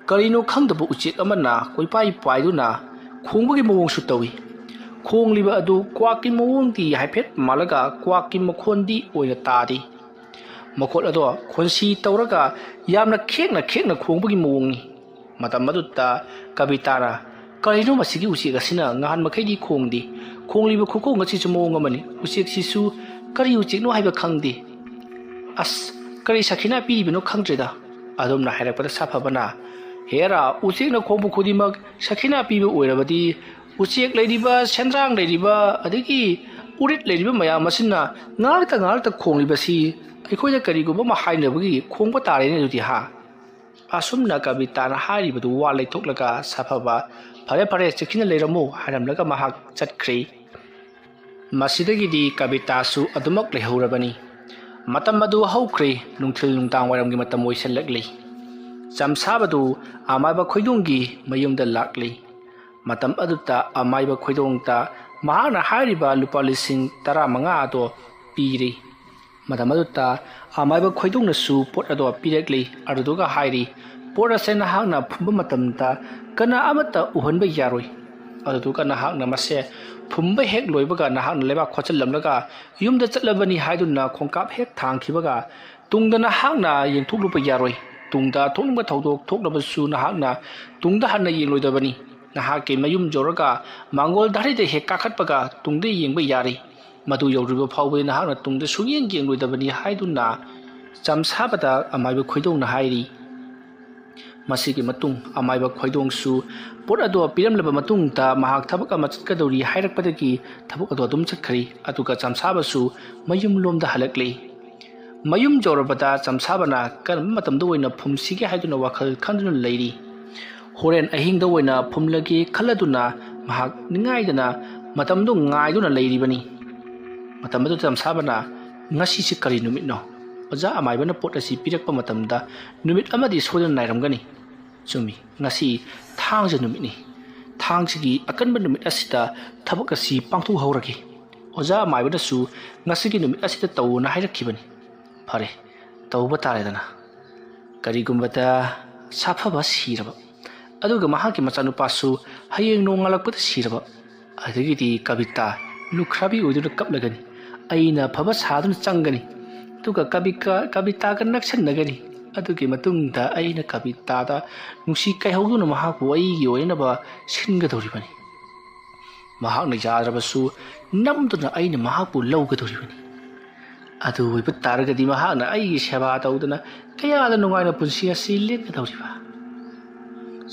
ꯀꯔꯤꯅꯣ ꯈꯪꯗꯕ ꯎꯆꯦꯛ ꯑꯃꯅ ꯀꯣꯏꯄꯥꯏ ꯄꯥꯏꯗꯨꯅ ꯈꯣꯡꯕꯒꯤ ꯃꯑꯣꯡꯁꯨ ꯇꯧꯏ꯫ ꯈꯣꯡꯂꯤꯕ ꯑꯗꯨ ꯀ꯭ꯋꯥꯛꯀꯤ ꯃꯑꯣꯡꯗꯤ ꯍꯥꯏꯐꯦꯠ ꯃꯥꯜꯂꯒ ꯀ꯭ꯋꯥꯛꯀꯤ ꯃꯈꯣꯟꯗꯤ ꯑꯣꯏꯅ ꯇꯥꯗꯦ꯫ ꯃꯈꯣꯜ ꯑꯗꯣ ꯈꯣꯟꯁꯤ ꯇꯧꯔꯒ ꯌꯥꯝꯅ ꯈꯦꯡꯅ ꯈꯦꯡꯅ ꯈꯣꯡꯕꯒꯤ ꯃꯑꯣꯡꯅꯤ꯫ ꯃꯇꯝ ꯑꯗꯨꯗ ꯀꯕꯤꯇꯥꯅ, "ꯀꯔꯤꯅꯣ ꯃꯁꯤꯒꯤ ꯎꯆꯦꯛ ꯑꯁꯤꯅ ꯉꯍꯥꯟ ꯃꯈꯩꯗꯤ ꯈꯣꯡꯗꯦ꯫ ꯈꯣꯡꯂꯤꯕ ꯈꯨꯈꯣꯡ ꯑꯁꯤꯁꯨ ꯃꯑꯣꯡ ꯑꯃꯅꯤ꯫ ꯎꯆꯦꯛꯁꯤꯁꯨ ꯀꯔꯤ ꯎꯆꯦꯛꯅꯣ ꯍꯥꯏꯕ ꯈꯪꯗꯦ꯫ ꯑꯁ, ꯀꯔꯤ ꯁꯈꯤꯅꯥ ꯄꯤꯔꯤꯕꯅꯣ ꯈꯪꯗ꯭ꯔꯦꯗ꯫" ꯑꯗꯨꯝꯅ ꯍꯥꯏꯔꯛꯄꯗ ꯁꯥꯐꯕꯅ, "ꯍꯦꯔꯥ, ꯎꯆꯦꯛꯅ ꯈꯣꯡꯕ ꯈꯨꯗꯤꯡꯃꯛ ꯁꯈꯤꯅꯥ ꯄꯤꯕ ꯑꯣꯏꯔꯕꯗꯤ ꯎꯆꯦꯛ ꯂꯩꯔꯤꯕ, ꯁꯦꯟꯗ꯭ꯔꯥꯡ ꯂꯩꯔꯤꯕ, ꯑꯗꯒꯤ ꯎꯔꯤꯠ ꯂꯩꯔꯤꯕ ꯃꯌꯥꯝ ꯑꯁꯤꯅ ꯉꯥꯏꯍꯥꯛꯇ ꯉꯥꯏꯍꯥꯛꯇ ꯈꯣꯡꯂꯤꯕꯁꯤ ꯑꯩꯈꯣꯏꯅ ꯀꯔꯤꯒꯨꯝꯕ ꯑꯃ ꯍꯥꯏꯅꯕꯒꯤ ꯈꯣꯡꯕ ꯇꯥꯔꯦꯅꯦ ꯑꯗꯨꯗꯤ, ꯍꯥ?" ꯑꯁꯨꯝꯅ ꯀꯕꯤꯇꯥꯅ ꯍꯥꯏꯔꯤꯕꯗꯨ ꯋꯥ ꯂꯩꯊꯣꯛꯂꯒ ꯁꯥꯐꯕ, "ꯐꯔꯦ, ꯐꯔꯦ, ꯆꯦꯛꯁꯤꯟꯅ ꯂꯩꯔꯝꯃꯨ" ꯍꯥꯏꯔꯝꯂꯒ ꯃꯍꯥꯛ ꯆꯠꯈ꯭ꯔꯦ꯫ ꯃꯁꯤꯗꯒꯤꯗꯤ ꯀꯕꯤꯇꯥꯁꯨ ꯑꯗꯨꯃꯛ ꯂꯩꯍꯧꯔꯕꯅꯤ꯫ ꯃꯇꯝ ꯑꯗꯨ ꯍꯧꯈ꯭ꯔꯦ, ꯅꯨꯡꯊꯤꯜ ꯅꯨꯡꯗꯥꯡ ꯋꯥꯏꯔꯝꯒꯤ ꯃꯇꯝ ꯑꯣꯏꯁꯤꯜꯂꯛꯂꯤ꯫ ꯆꯝꯁꯥꯕꯗꯨ ꯑꯃꯥꯏꯕ ꯈꯣꯏꯗꯣꯡꯒꯤ ꯃꯌꯨꯝꯗ ꯂꯥꯛꯂꯤ꯫ ꯃꯇꯝ ꯑꯗꯨꯗ ꯑꯃꯥꯏꯕ ꯈꯣꯏꯗꯣꯡꯗ ꯃꯍꯥꯛꯅ ꯍꯥꯏꯔꯤꯕ ꯂꯨꯄꯥ ꯂꯤꯁꯤꯡ ꯇꯔꯥꯃꯉꯥ ꯑꯗꯣ ꯄꯤꯔꯤ꯫ ꯃꯇꯝ ꯑꯗꯨꯗ ꯑꯃꯥꯏꯕ ꯈꯣꯏꯗꯣꯡꯅꯁꯨ ꯄꯣꯠ ꯑꯗꯣ ꯄꯤꯔꯛꯂꯤ꯫ ꯑꯗꯨꯗꯨꯒ ꯍꯥꯏꯔꯤ, "ꯄꯣꯠ ꯑꯁꯦ ꯅꯍꯥꯛꯅ ꯐꯨꯝꯕ ꯃꯇꯝꯗ ꯀꯅꯥ ꯑꯃꯠꯇ ꯎꯍꯟꯕ ꯌꯥꯔꯣꯏ꯫ ꯑꯗꯨꯗꯨꯒ ꯅꯍꯥꯛꯅ ꯃꯁꯦ ꯐꯨꯝꯕ ꯍꯦꯛ ꯂꯣꯏꯕꯒ ꯅꯍꯥꯛꯅ ꯂꯩꯕꯥꯛ ꯈꯣꯠꯆꯜꯂꯝꯂꯒ ꯌꯨꯝꯗ ꯆꯠꯂꯕꯅꯤ ꯍꯥꯏꯗꯨꯅ ꯈꯣꯡꯀꯥꯞ ꯍꯦꯛ ꯊꯥꯡꯈꯤꯕꯒ ꯇꯨꯡꯗ ꯅꯍꯥꯛꯅ ꯌꯦꯡꯊꯣꯛꯂꯨꯕ ꯌꯥꯔꯣꯏ꯫ ꯇꯨꯡꯗ ꯊꯣꯛꯅꯤꯡꯕ ꯊꯧꯗꯣꯛ ꯊꯣꯛꯂꯕꯁꯨ ꯅꯍꯥꯛꯅ ꯇꯨꯡꯗ ꯍꯟꯅ ꯌꯦꯡꯂꯣꯏꯗꯕꯅꯤ꯫ ꯅꯍꯥꯛꯀꯤ ꯃꯌꯨꯝ ꯌꯧꯔꯒ ꯃꯥꯡꯒꯣꯜ ꯙꯥꯔꯤꯗ ꯍꯦꯛ ꯀꯥꯈꯠꯄꯒ ꯇꯨꯡꯗ ꯌꯦꯡꯕ ꯌꯥꯔꯦ꯫ ꯃꯗꯨ ꯌꯧꯗ꯭ꯔꯤꯕ ꯐꯥꯎꯕꯗꯤ ꯅꯍꯥꯛꯅ ꯇꯨꯡꯗ ꯁꯨꯡꯌꯦꯡ ꯌꯦꯡꯂꯣꯏꯗꯕꯅꯤ ꯍꯥꯏꯗꯨꯅ ꯆꯝꯁꯥꯕꯗ ꯑꯃꯥꯏꯕ ꯈꯣꯏꯗꯣꯡꯅ ꯍꯥꯏꯔꯤ꯫ ꯃꯁꯤꯒꯤ ꯃꯇꯨꯡ ꯑꯃꯥꯏꯕ ꯈꯣꯏꯗꯣꯡꯁꯨ ꯄꯣꯠ ꯑꯗꯨ ꯄꯤꯔꯝꯂꯕ ꯃꯇꯨꯡꯗ ꯃꯍꯥꯛ ꯊꯕꯛ ꯑꯃ ꯆꯠꯀꯗꯧꯔꯤ ꯍꯥꯏꯔꯛꯄꯗꯒꯤ ꯊꯕꯛ ꯑꯗꯨ ꯑꯗꯨꯝ ꯆꯠꯈ꯭ꯔꯦ꯫ ꯑꯗꯨꯒ ꯆꯝꯁꯥꯕꯁꯨ ꯃꯌꯨꯝꯂꯣꯝꯗ ꯍꯜꯂꯛꯂꯦ꯫ ꯃꯌꯨꯝ ꯌꯧꯔꯕꯗ ꯆꯝꯁꯥꯕꯅ ꯀꯔꯝꯕ ꯃꯇꯝꯗ ꯑꯣꯏꯅ ꯐꯨꯝꯁꯤꯒꯦ ꯍꯥꯏꯗꯨꯅ ꯋꯥꯈꯜ ꯈꯟꯗꯨꯅ ꯂꯩꯔꯤ꯫ ꯍꯣꯔꯦꯟ ꯑꯍꯤꯡꯗ ꯑꯣꯏꯅ ꯐꯨꯝꯂꯒꯦ ꯈꯜꯂꯗꯨꯅ ꯃꯍꯥꯛ ꯅꯤꯡꯉꯥꯏꯗꯅ ꯃꯇꯝꯗꯨ ꯉꯥꯏꯗꯨꯅ ꯂꯩꯔꯤꯕꯅꯤ꯫ ꯃꯇꯝ ꯑꯗꯨꯗ ꯆꯝꯁꯥꯕꯅ, "ꯉꯁꯤꯁꯤ ꯀꯔꯤ ꯅꯨꯃꯤꯠꯅꯣ? ꯑꯣꯖꯥ ꯑꯃꯥꯏꯕꯅ ꯄꯣꯠ ꯑꯁꯤ ꯄꯤꯔꯛꯄ ꯃꯇꯝꯗ ꯅꯨꯃꯤꯠ ꯑꯃꯗꯤ ꯁꯣꯏꯗꯅ ꯅꯥꯏꯔꯝꯒꯅꯤ꯫ ꯆꯨꯝꯃꯤ, ꯉꯁꯤ ꯊꯥꯡꯖ ꯅꯨꯃꯤꯠꯅꯤ꯫ ꯊꯥꯡꯖꯒꯤ ꯑꯀꯟꯕ ꯅꯨꯃꯤꯠ ꯑꯁꯤꯗ ꯊꯕꯛ ꯑꯁꯤ ꯄꯥꯡꯊꯣꯛꯍꯧꯔꯒꯦ꯫ ꯑꯣꯖꯥ ꯑꯃꯥꯏꯕꯅꯁꯨ ꯉꯁꯤꯒꯤ ꯅꯨꯃꯤꯠ ꯑꯁꯤꯗ ꯇꯧꯅ ꯍꯥꯏꯔꯛꯈꯤꯕꯅꯤ꯫ ꯐꯔꯦ, ꯇꯧꯕ ꯇꯥꯔꯦꯗꯅ꯫ ꯀꯔꯤꯒꯨꯝꯕꯗ ꯁꯥꯐꯕ ꯁꯤꯔꯕ, ꯑꯗꯨꯒ ꯃꯍꯥꯛꯀꯤ ꯃꯆꯥꯅꯨꯄꯥꯁꯨ ꯍꯌꯦꯡ ꯅꯣꯡꯉꯥꯜꯂꯛꯄꯗ ꯁꯤꯔꯕ, ꯑꯗꯒꯤꯗꯤ ꯀꯕꯤꯇꯥ ꯂꯨꯈ꯭ꯔꯥꯕꯤ ꯑꯣꯏꯗꯨꯅ ꯀꯞꯂꯒꯅꯤ꯫ ꯑꯩꯅ ꯑꯐꯕ ꯁꯥꯗꯨꯅ ꯆꯪꯒꯅꯤ, ꯑꯗꯨꯒ ꯀꯕꯤꯀꯥ-, ꯀꯕꯤꯇꯥꯒ ꯅꯛꯁꯟꯅꯒꯅꯤ꯫ ꯑꯗꯨꯒꯤ ꯃꯇꯨꯡꯗ ꯑꯩꯅ ꯀꯕꯤꯇꯥꯗ ꯅꯨꯡꯁꯤ ꯀꯥꯏꯍꯧꯗꯨꯅ ꯃꯍꯥꯛꯄꯨ ꯑꯩꯒꯤ ꯑꯣꯏꯅꯕ ꯁꯤꯟꯒꯗꯧꯔꯤꯕꯅꯤ꯫ ꯃꯍꯥꯛꯅ ꯌꯥꯗ꯭ꯔꯕꯁꯨ ꯅꯝꯗꯨꯅ ꯑꯩꯅ ꯃꯍꯥꯛꯄꯨ ꯂꯧꯒꯗꯧꯔꯤꯕꯅꯤ꯫ ꯑꯗꯨ ꯑꯣꯏꯕ ꯇꯥꯔꯒꯗꯤ ꯃꯍꯥꯛꯅ ꯑꯩꯒꯤ ꯁꯦꯕꯥ ꯇꯧꯗꯨꯅ ꯀꯌꯥꯗ ꯅꯨꯡꯉꯥꯏꯅ ꯄꯨꯟꯁꯤ ꯑꯁꯤ ꯂꯦꯟꯒꯗꯧꯔꯤꯕ?"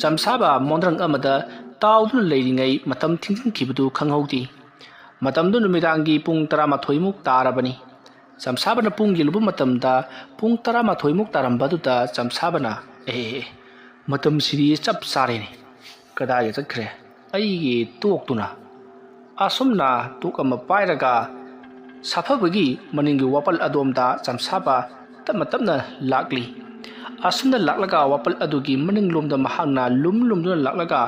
ꯆꯝꯁꯥꯕ ꯃꯣꯟꯗ꯭ꯔꯪ ꯑꯃꯗ ꯇꯥꯎꯗꯨꯅ ꯂꯩꯔꯤꯉꯩ ꯃꯇꯝ ꯊꯤꯡꯖꯤꯟꯈꯤꯕꯗꯨ ꯈꯪꯍꯧꯗꯦ꯫ ꯃꯇꯝꯗꯨ ꯅꯨꯃꯤꯗꯥꯡꯒꯤ ꯄꯨꯡ ꯇꯔꯥꯃꯥꯊꯣꯏꯃꯨꯛ ꯇꯥꯔꯕꯅꯤ꯫ ꯆꯝꯁꯥꯕꯅ ꯄꯨꯡ ꯌꯦꯡꯂꯨꯕ ꯃꯇꯝꯗ ꯄꯨꯡ ꯇꯔꯥꯃꯥꯊꯣꯏꯃꯨꯛ ꯇꯥꯔꯝꯕꯗꯨꯗ ꯆꯝꯁꯥꯕꯅ, "ꯑꯦ, ꯑꯦ, ꯑꯦ, ꯃꯇꯝꯁꯤꯗꯤ ꯆꯞ ꯆꯥꯔꯦꯅꯦ꯫ ꯀꯗꯥꯏꯗ ꯆꯠꯈ꯭ꯔꯦ ꯑꯩꯒꯤ ꯇꯣꯛꯇꯨꯅ?" ꯑꯁꯨꯝꯅ ꯇꯣꯛ ꯑꯃ ꯄꯥꯏꯔꯒ ꯁꯥꯐꯕꯒꯤ ꯃꯅꯤꯡꯒꯤ ꯋꯥꯄꯜ ꯑꯗꯣꯝꯗ ꯆꯝꯁꯥꯕ ꯇꯞꯅ ꯇꯞꯅ ꯂꯥꯛꯂꯤ꯫ ꯑꯁꯨꯝꯅ ꯂꯥꯛꯂꯒ ꯋꯥꯄꯜ ꯑꯗꯨꯒꯤ ꯃꯅꯤꯡꯂꯣꯝꯗ ꯃꯍꯥꯛꯅ ꯂꯨꯝ ꯂꯨꯝꯗꯨꯅ ꯂꯥꯛꯂꯒ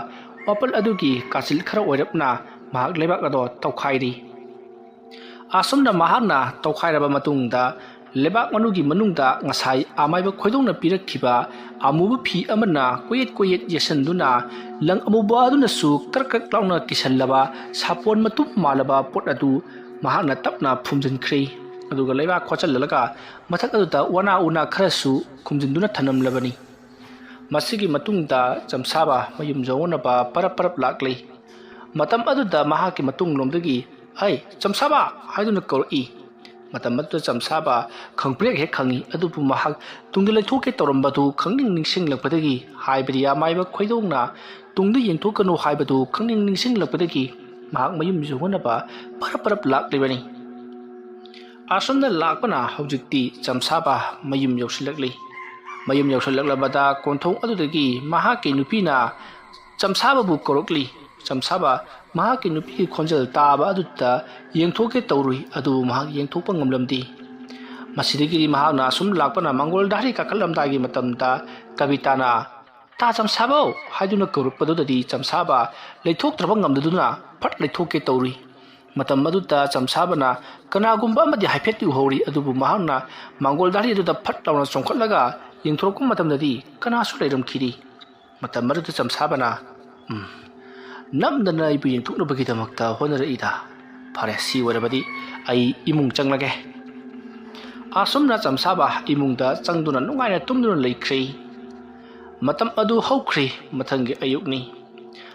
ꯋꯥꯄꯜ ꯑꯗꯨꯒꯤ ꯀꯥꯆꯤꯜ ꯈꯔ ꯑꯣꯏꯔꯞꯅ ꯃꯍꯥꯛ ꯂꯩꯕꯥꯛ ꯑꯗꯣ ꯇꯧꯈꯥꯏꯔꯤ꯫ ꯑꯁꯨꯝꯅ ꯃꯍꯥꯛꯅ ꯇꯧꯈꯥꯏꯔꯕ ꯃꯇꯨꯡꯗ ꯂꯩꯕꯥꯛ ꯃꯅꯨꯡꯒꯤ ꯃꯅꯨꯡꯗ ꯉꯁꯥꯏ ꯑꯃꯥꯏꯕ ꯈꯣꯏꯗꯧꯅ ꯄꯤꯔꯛꯈꯤꯕ ꯑꯃꯨꯕ ꯐꯤ ꯑꯃꯅ ꯀꯣꯏꯌꯦꯠ ꯀꯣꯏꯌꯦꯠ ꯌꯦꯠꯁꯤꯟꯗꯨꯅ, ꯂꯪ ꯑꯃꯨꯕ ꯑꯗꯨꯅꯁꯨ ꯀ꯭ꯔꯛ ꯀ꯭ꯔꯛ ꯂꯥꯎꯅ ꯀꯤꯁꯜꯂꯕ ꯁꯥꯄꯣꯟ ꯃꯇꯨꯝ ꯃꯥꯜꯂꯕ ꯄꯣꯠ ꯑꯗꯨ ꯃꯍꯥꯛꯅ ꯇꯞꯅ ꯐꯨꯝꯖꯤꯟꯈ꯭ꯔꯦ꯫ ꯑꯗꯨꯒ ꯂꯩꯕꯥꯛ ꯈꯣꯠꯆꯜꯂꯒ ꯃꯊꯛ ꯑꯗꯨꯗ ꯋꯥꯅꯥ ꯎꯅꯥ ꯈꯔꯁꯨ ꯈꯨꯝꯖꯤꯟꯗꯨꯅ ꯊꯝꯂꯝꯂꯕꯅꯤ꯫ ꯃꯁꯤꯒꯤ ꯃꯇꯨꯡꯗ ꯆꯝꯁꯥꯕ ꯃꯌꯨꯝ ꯌꯧꯅꯅꯕ ꯄꯔꯞ ꯄꯔꯞ ꯂꯥꯛꯂꯤ꯫ ꯃꯇꯝ ꯑꯗꯨꯗ ꯃꯍꯥꯛꯀꯤ ꯃꯇꯨꯡꯂꯣꯝꯗꯒꯤ, "ꯍꯩ, ꯆꯝꯁꯥꯕ!" ꯍꯥꯏꯗꯨꯅ ꯀꯧꯔꯛꯏ꯫ ꯃꯇꯝ ꯑꯗꯨꯗ ꯆꯝꯁꯥꯕ ꯈꯪꯄ꯭ꯔꯦꯛ ꯍꯦꯛ ꯈꯪꯏ, ꯑꯗꯨꯕꯨ ꯃꯍꯥꯛ ꯇꯨꯡꯗ ꯂꯩꯊꯣꯛꯀꯦ ꯇꯧꯔꯝꯕꯗꯨ ꯈꯪꯅꯤꯡ ꯅꯤꯡꯁꯤꯡꯂꯛꯄꯗꯒꯤ, ꯍꯥꯏꯕꯗꯤ ꯑꯃꯥꯏꯕ ꯈꯣꯏꯗꯧꯅ ꯇꯨꯡꯗ ꯌꯦꯡꯊꯣꯛꯀꯅꯨ ꯍꯥꯏꯕꯗꯨ ꯈꯪꯅꯤꯡ ꯅꯤꯡꯁꯤꯡꯂꯛꯄꯗꯒꯤ, ꯃꯍꯥꯛ ꯃꯌꯨꯝ ꯌꯧꯅꯅꯕ ꯄꯔꯞ ꯄꯔꯞ ꯂꯥꯛꯂꯤꯕꯅꯤ꯫ ꯑꯁꯨꯝꯅ ꯂꯥꯛꯄꯅ ꯍꯧꯖꯤꯛꯇꯤ ꯆꯝꯁꯥꯕ ꯃꯌꯨꯝ ꯌꯧꯁꯤꯜꯂꯛꯂꯤ꯫ ꯃꯌꯨꯝ ꯌꯧꯁꯤꯜꯂꯛꯂꯕꯗ ꯀꯣꯟꯊꯣꯡ ꯑꯗꯨꯗꯒꯤ ꯃꯍꯥꯛꯀꯤ ꯅꯨꯄꯤꯅ ꯆꯝꯁꯥꯕꯕꯨ ꯀꯧꯔꯛꯂꯤ꯫ ꯆꯝꯁꯥꯕ ꯃꯍꯥꯛꯀꯤ ꯅꯨꯄꯤꯒꯤ ꯈꯣꯟꯖꯦꯜ ꯇꯥꯕ ꯑꯗꯨꯗ ꯌꯦꯡꯊꯣꯛꯀꯦ ꯇꯧꯔꯨꯏ, ꯑꯗꯨꯕꯨ ꯃꯍꯥꯛ ꯌꯦꯡꯊꯣꯛꯄ ꯉꯝꯂꯝꯗꯦ꯫ ꯃꯁꯤꯗꯒꯤꯗꯤ ꯃꯍꯥꯛꯅ ꯑꯁꯨꯝ ꯂꯥꯛꯄꯅ ꯃꯪꯒꯣꯜ ꯙꯥꯔꯤ ꯀꯥꯈꯠꯂꯝꯗꯥꯏꯒꯤ ꯃꯇꯝꯗ ꯀꯕꯤꯇꯥꯅ, "ꯇꯥ ꯆꯝꯁꯥꯕꯧ!" ꯍꯥꯏꯗꯨꯅ ꯀꯧꯔꯛꯄꯗꯨꯗꯗꯤ ꯆꯝꯁꯥꯕ ꯂꯩꯊꯣꯛꯇ꯭ꯔꯕ ꯉꯝꯗꯗꯨꯅ ꯐꯠ ꯂꯩꯊꯣꯛꯀꯦ ꯇꯧꯔꯨꯏ꯫ ꯃꯇꯝ ꯑꯗꯨꯗ ꯆꯝꯁꯥꯕꯅ ꯀꯅꯥꯒꯨꯝꯕ ꯑꯃꯗꯤ ꯍꯥꯏꯐꯦꯠꯇꯤ ꯎꯍꯧꯔꯤ, ꯑꯗꯨꯕꯨ ꯃꯍꯥꯛꯅ ꯃꯪꯒꯣꯜ ꯙꯥꯔꯤ ꯑꯗꯨꯗ ꯐꯠ ꯂꯥꯎꯅ ꯆꯣꯡꯈꯠꯂꯒ ꯌꯦꯡꯊꯣꯔꯛꯄ ꯃꯇꯝꯗꯗꯤ ꯀꯅꯥꯁꯨ ꯂꯩꯔꯝꯈꯤꯗꯦ꯫ ꯃꯇꯝ ꯑꯗꯨꯗ ꯆꯝꯁꯥꯕꯅ, "ꯎꯝ, ꯅꯝꯗꯅ ꯑꯩꯕꯨ ꯌꯦꯡꯊꯣꯛꯅꯕꯒꯤꯗꯃꯛꯇ ꯍꯣꯠꯅꯔꯛꯏꯗ꯫ ꯐꯔꯦ, ꯁꯤ ꯑꯣꯏꯔꯕꯗꯤ ꯑꯩ ꯏꯃꯨꯡ ꯆꯪꯂꯒꯦ꯫" ꯑꯁꯨꯝꯅ ꯆꯝꯁꯥꯕ ꯏꯃꯨꯡꯗ ꯆꯪꯗꯨꯅ ꯅꯨꯡꯉꯥꯏꯅ ꯇꯨꯝꯗꯨꯅ ꯂꯩꯈ꯭ꯔꯦ꯫ ꯃꯇꯝ ꯑꯗꯨ ꯍꯧꯈ꯭ꯔꯦ꯫ ꯃꯊꯪꯒꯤ ꯑꯌꯨꯛꯅꯤ꯫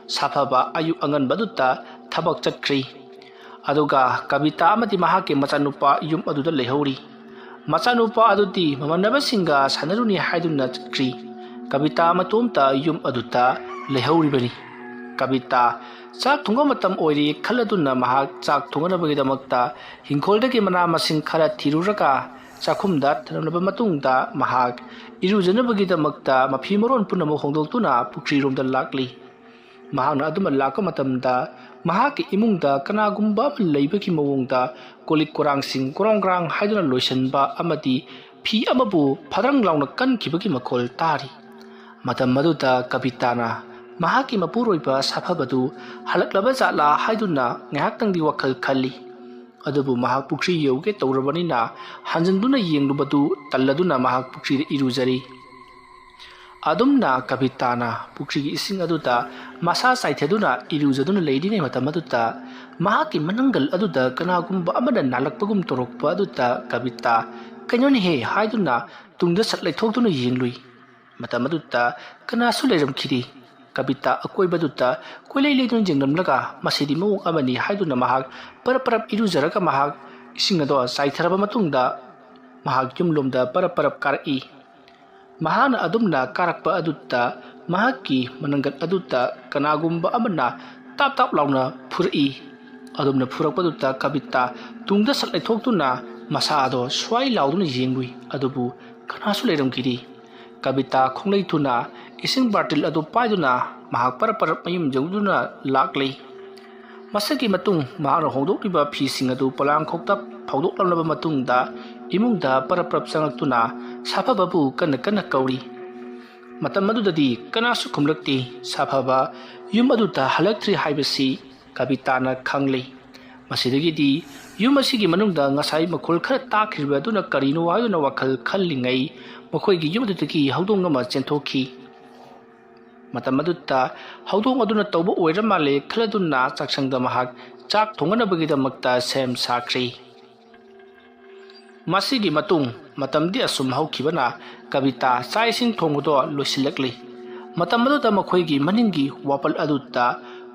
ꯁꯥꯐꯕ ꯑꯌꯨꯛ ꯑꯉꯟꯕꯗꯨꯗ ꯊꯕꯛ ꯆꯠꯈ꯭ꯔꯦ꯫ ꯑꯗꯨꯒ ꯀꯕꯤꯇꯥ ꯑꯃꯗꯤ ꯃꯍꯥꯛꯀꯤ ꯃꯆꯥꯅꯨꯄꯥ ꯌꯨꯝ ꯑꯗꯨꯗ ꯂꯩꯍꯧꯔꯤ꯫ ꯃꯆꯥꯅꯨꯄꯥ ꯑꯗꯨꯗꯤ ꯃꯃꯥꯟꯅꯕꯁꯤꯡꯒ ꯁꯥꯟꯅꯔꯨꯅꯤ ꯍꯥꯏꯗꯨꯅ ꯆꯠꯈ꯭ꯔꯤ꯫ ꯀꯕꯤꯇꯥ ꯃꯇꯣꯝꯇ ꯌꯨꯝ ꯑꯗꯨꯗ ꯂꯩꯍꯧꯔꯤꯕꯅꯤ꯫ ꯀꯕꯤꯇꯥ ꯆꯥꯛ ꯊꯣꯡꯕ ꯃꯇꯝ ꯑꯣꯏꯔꯦ ꯈꯜꯂꯗꯨꯅ ꯃꯍꯥꯛ ꯆꯥꯛ ꯊꯣꯡꯅꯕꯒꯤꯗꯃꯛꯇ ꯍꯤꯡꯈꯣꯜꯗꯒꯤ ꯃꯅꯥ ꯃꯁꯤꯡ ꯈꯔ ꯊꯤꯔꯨꯔꯒ ꯆꯥꯛꯈꯨꯝꯗ ꯊꯅꯝꯂꯕ ꯃꯇꯨꯡꯗ ꯃꯍꯥꯛ ꯏꯔꯨꯖꯅꯕꯒꯤꯗꯃꯛꯇ ꯃꯐꯤ ꯃꯔꯣꯟ ꯄꯨꯝꯅꯃꯛ ꯍꯣꯡꯗꯣꯛꯇꯨꯅ ꯄꯨꯈ꯭ꯔꯤꯔꯣꯝꯗ ꯂꯥꯛꯂꯤ꯫ ꯃꯍꯥꯛꯅ ꯑꯗꯨꯃ ꯂꯥꯛꯄ ꯃꯇꯝꯗ ꯃꯍꯥꯛꯀꯤ ꯏꯃꯨꯡꯗ ꯀꯅꯥꯒꯨꯝꯕ ꯑꯃ ꯂꯩꯕꯒꯤ ꯃꯑꯣꯡꯗ ꯀꯣꯂꯤꯛ ꯀꯣꯔꯥꯡꯁꯤꯡ ꯀꯣꯔꯣꯡ ꯀ꯭ꯔꯥꯡ ꯍꯥꯏꯗꯨꯅ ꯂꯣꯏꯁꯤꯟꯕ ꯑꯃꯗꯤ ꯐꯤ ꯑꯃꯕꯨ ꯐꯗ꯭ꯔꯪ ꯂꯥꯎꯅ ꯀꯟꯈꯤꯕꯒꯤ ꯃꯈꯣꯜ ꯇꯥꯔꯤ꯫ ꯃꯇꯝ ꯑꯗꯨꯗ ꯀꯕꯤꯇꯥꯅ ꯃꯍꯥꯛꯀꯤ ꯃꯄꯨꯔꯣꯏꯕ ꯁꯥꯐꯕꯗꯨ ꯍꯜꯂꯛꯂꯕ ꯖꯥꯠꯂꯥ ꯍꯥꯏꯗꯨꯅ ꯉꯥꯏꯍꯥꯛꯇꯪꯗꯤ ꯋꯥꯈꯜ ꯈꯜꯂꯤ꯫ ꯑꯗꯨꯕꯨ ꯃꯍꯥꯛ ꯄꯨꯈ꯭ꯔꯤ ꯌꯧꯒꯦ ꯇꯧꯔꯕꯅꯤꯅ ꯍꯟꯖꯤꯟꯗꯨꯅ ꯌꯦꯡꯂꯨꯕꯗꯨ ꯇꯜꯂꯗꯨꯅ ꯃꯍꯥꯛ ꯄꯨꯈ꯭ꯔꯤꯗ ꯏꯔꯨꯖꯔꯤ꯫ ꯑꯗꯨꯝꯅ ꯀꯕꯤꯇꯥꯅ ꯄꯨꯈ꯭ꯔꯤꯒꯤ ꯏꯁꯤꯡ ꯑꯗꯨꯗ ꯃꯁꯥ ꯆꯥꯏꯊꯗꯨꯅ ꯏꯔꯨꯖꯗꯨꯅ ꯂꯩꯔꯤꯉꯩ ꯃꯇꯝ ꯑꯗꯨꯗ ꯃꯍꯥꯛꯀꯤ ꯃꯅꯪꯒꯜ ꯑꯗꯨꯗ ꯀꯅꯥꯒꯨꯝꯕ ꯑꯃꯅ ꯅꯥꯜꯂꯛꯄꯒꯨꯝ ꯇꯧꯔꯛꯄ ꯑꯗꯨꯗ ꯀꯕꯤꯇꯥ "ꯀꯩꯅꯣꯅꯦꯍꯦ?" ꯍꯥꯏꯗꯨꯅ ꯇꯨꯡꯗ ꯁꯠ ꯂꯩꯊꯣꯛꯇꯨꯅ ꯌꯦꯡꯂꯨꯏ꯫ ꯃꯇꯝ ꯑꯗꯨꯗ ꯀꯅꯥꯁꯨ ꯂꯩꯔꯝꯈꯤꯗꯦ꯫ ꯀꯕꯤꯇꯥ ꯑꯀꯣꯏꯕꯗꯨꯗ ꯀꯣꯏꯂꯩ ꯂꯩꯗꯨꯅ ꯌꯦꯡꯂꯝꯂꯒ "ꯃꯁꯤꯗꯤ ꯃꯑꯣꯡ ꯑꯃꯅꯤ" ꯍꯥꯏꯗꯨꯅ ꯃꯍꯥꯛ ꯄꯔꯞ ꯄꯔꯞ ꯏꯔꯨꯖꯔꯒ ꯃꯍꯥꯛ ꯏꯁꯤꯡ ꯑꯗꯣ ꯆꯥꯏꯊꯔꯕ ꯃꯇꯨꯡꯗ ꯃꯍꯥꯛ ꯌꯨꯝꯂꯣꯝꯗ ꯄꯔꯞ ꯄꯔꯞ ꯀꯥꯔꯛꯏ꯫ ꯃꯍꯥꯛꯅ ꯑꯗꯨꯝꯅ ꯀꯥꯔꯛꯄ ꯑꯗꯨꯗ ꯃꯍꯥꯛꯀꯤ ꯃꯅꯪꯒꯜ ꯑꯗꯨꯗ ꯀꯅꯥꯒꯨꯝꯕ ꯑꯃꯅ ꯇꯥꯞ ꯇꯥꯞ ꯂꯥꯎꯅ ꯐꯨꯔꯛꯏ꯫ ꯑꯗꯨꯝꯅ ꯐꯨꯔꯛꯄꯗꯨꯗ ꯀꯕꯤꯇꯥ ꯇꯨꯡꯗ ꯁꯠ ꯂꯩꯊꯣꯛꯇꯨꯅ ꯃꯁꯥ ꯑꯗꯣ ꯁ꯭ꯋꯥꯏ ꯂꯥꯎꯗꯨꯅ ꯌꯦꯡꯂꯨꯏ, ꯑꯗꯨꯕꯨ ꯀꯅꯥꯁꯨ ꯂꯩꯔꯝꯈꯤꯗꯦ꯫ ꯀꯕꯤꯇꯥ ꯈꯣꯡꯂꯩ ꯊꯨꯅ ꯏꯁꯤꯡ ꯕꯥꯔꯇꯤꯜ ꯑꯗꯨ ꯄꯥꯏꯗꯨꯅ ꯃꯍꯥꯛ ꯄꯔꯞ ꯄꯔꯞ ꯃꯌꯨꯝ ꯌꯧꯗꯨꯅ ꯂꯥꯛꯂꯤ꯫ ꯃꯁꯤꯒꯤ ꯃꯇꯨꯡ ꯃꯍꯥꯛꯅ ꯍꯣꯡꯗꯣꯛꯂꯤꯕ ꯐꯤꯁꯤꯡ ꯑꯗꯨ ꯄꯣꯂꯥꯡꯈꯣꯛꯇ ꯐꯧꯗꯣꯛꯂꯝꯂꯕ ꯃꯇꯨꯡꯗ ꯏꯃꯨꯡꯗ ꯄꯔꯞ ꯄꯔꯞ ꯆꯪꯂꯛꯇꯨꯅ ꯁꯥꯐꯕꯕꯨ ꯀꯟꯅ ꯀꯟꯅ ꯀꯧꯔꯤ꯫ ꯃꯇꯝ ꯑꯗꯨꯗꯗꯤ ꯀꯅꯥꯁꯨ ꯈꯨꯝꯂꯛꯇꯦ꯫ ꯁꯥꯐꯕ ꯌꯨꯝ ꯑꯗꯨꯗ ꯍꯜꯂꯛꯇ꯭ꯔꯤ ꯍꯥꯏꯕꯁꯤ ꯀꯕꯤꯇꯥꯅ ꯈꯪꯂꯤ꯫ ꯃꯁꯤꯗꯒꯤꯗꯤ ꯌꯨꯝ ꯑꯁꯤꯒꯤ ꯃꯅꯨꯡꯗ ꯉꯁꯥꯏ ꯃꯈꯣꯜ ꯈꯔ ꯇꯥꯈꯤꯕ ꯑꯗꯨꯅ ꯀꯔꯤꯅꯣ ꯍꯥꯏꯗꯨꯅ ꯋꯥꯈꯜ ꯈꯜꯂꯤꯉꯩ ꯃꯈꯣꯏꯒꯤ ꯌꯨꯝ ꯑꯗꯨꯗꯒꯤ ꯍꯧꯗꯣꯡ ꯑꯃ ꯆꯦꯟꯊꯣꯛꯈꯤ꯫ ꯃꯇꯝ ꯑꯗꯨꯗ ꯍꯧꯗꯣꯡ ꯑꯗꯨꯅ ꯇꯧꯕ ꯑꯣꯏꯔ ꯃꯥꯜꯂꯦ ꯈꯜꯂꯗꯨꯅ ꯆꯥꯛꯁꯪꯗ ꯃꯍꯥꯛ ꯆꯥꯛ ꯊꯣꯡꯅꯅꯕꯒꯤꯗꯃꯛꯇ ꯁꯦꯝ ꯁꯥꯈ꯭ꯔꯤ꯫ ꯃꯁꯤꯒꯤ ꯃꯇꯨꯡ ꯃꯇꯝꯗꯤ ꯑꯁꯨꯝ ꯍꯧꯈꯤꯕꯅ ꯀꯕꯤꯇꯥ ꯆꯥꯛ ꯏꯁꯤꯡ ꯊꯣꯡꯕꯗꯣ ꯂꯣꯏꯁꯤꯜꯂꯛꯂꯤ꯫ ꯃꯇꯝ ꯑꯗꯨꯗ ꯃꯈꯣꯏꯒꯤ ꯃꯅꯤꯡꯒꯤ ꯋꯥꯄꯜ ꯑꯗꯨꯗ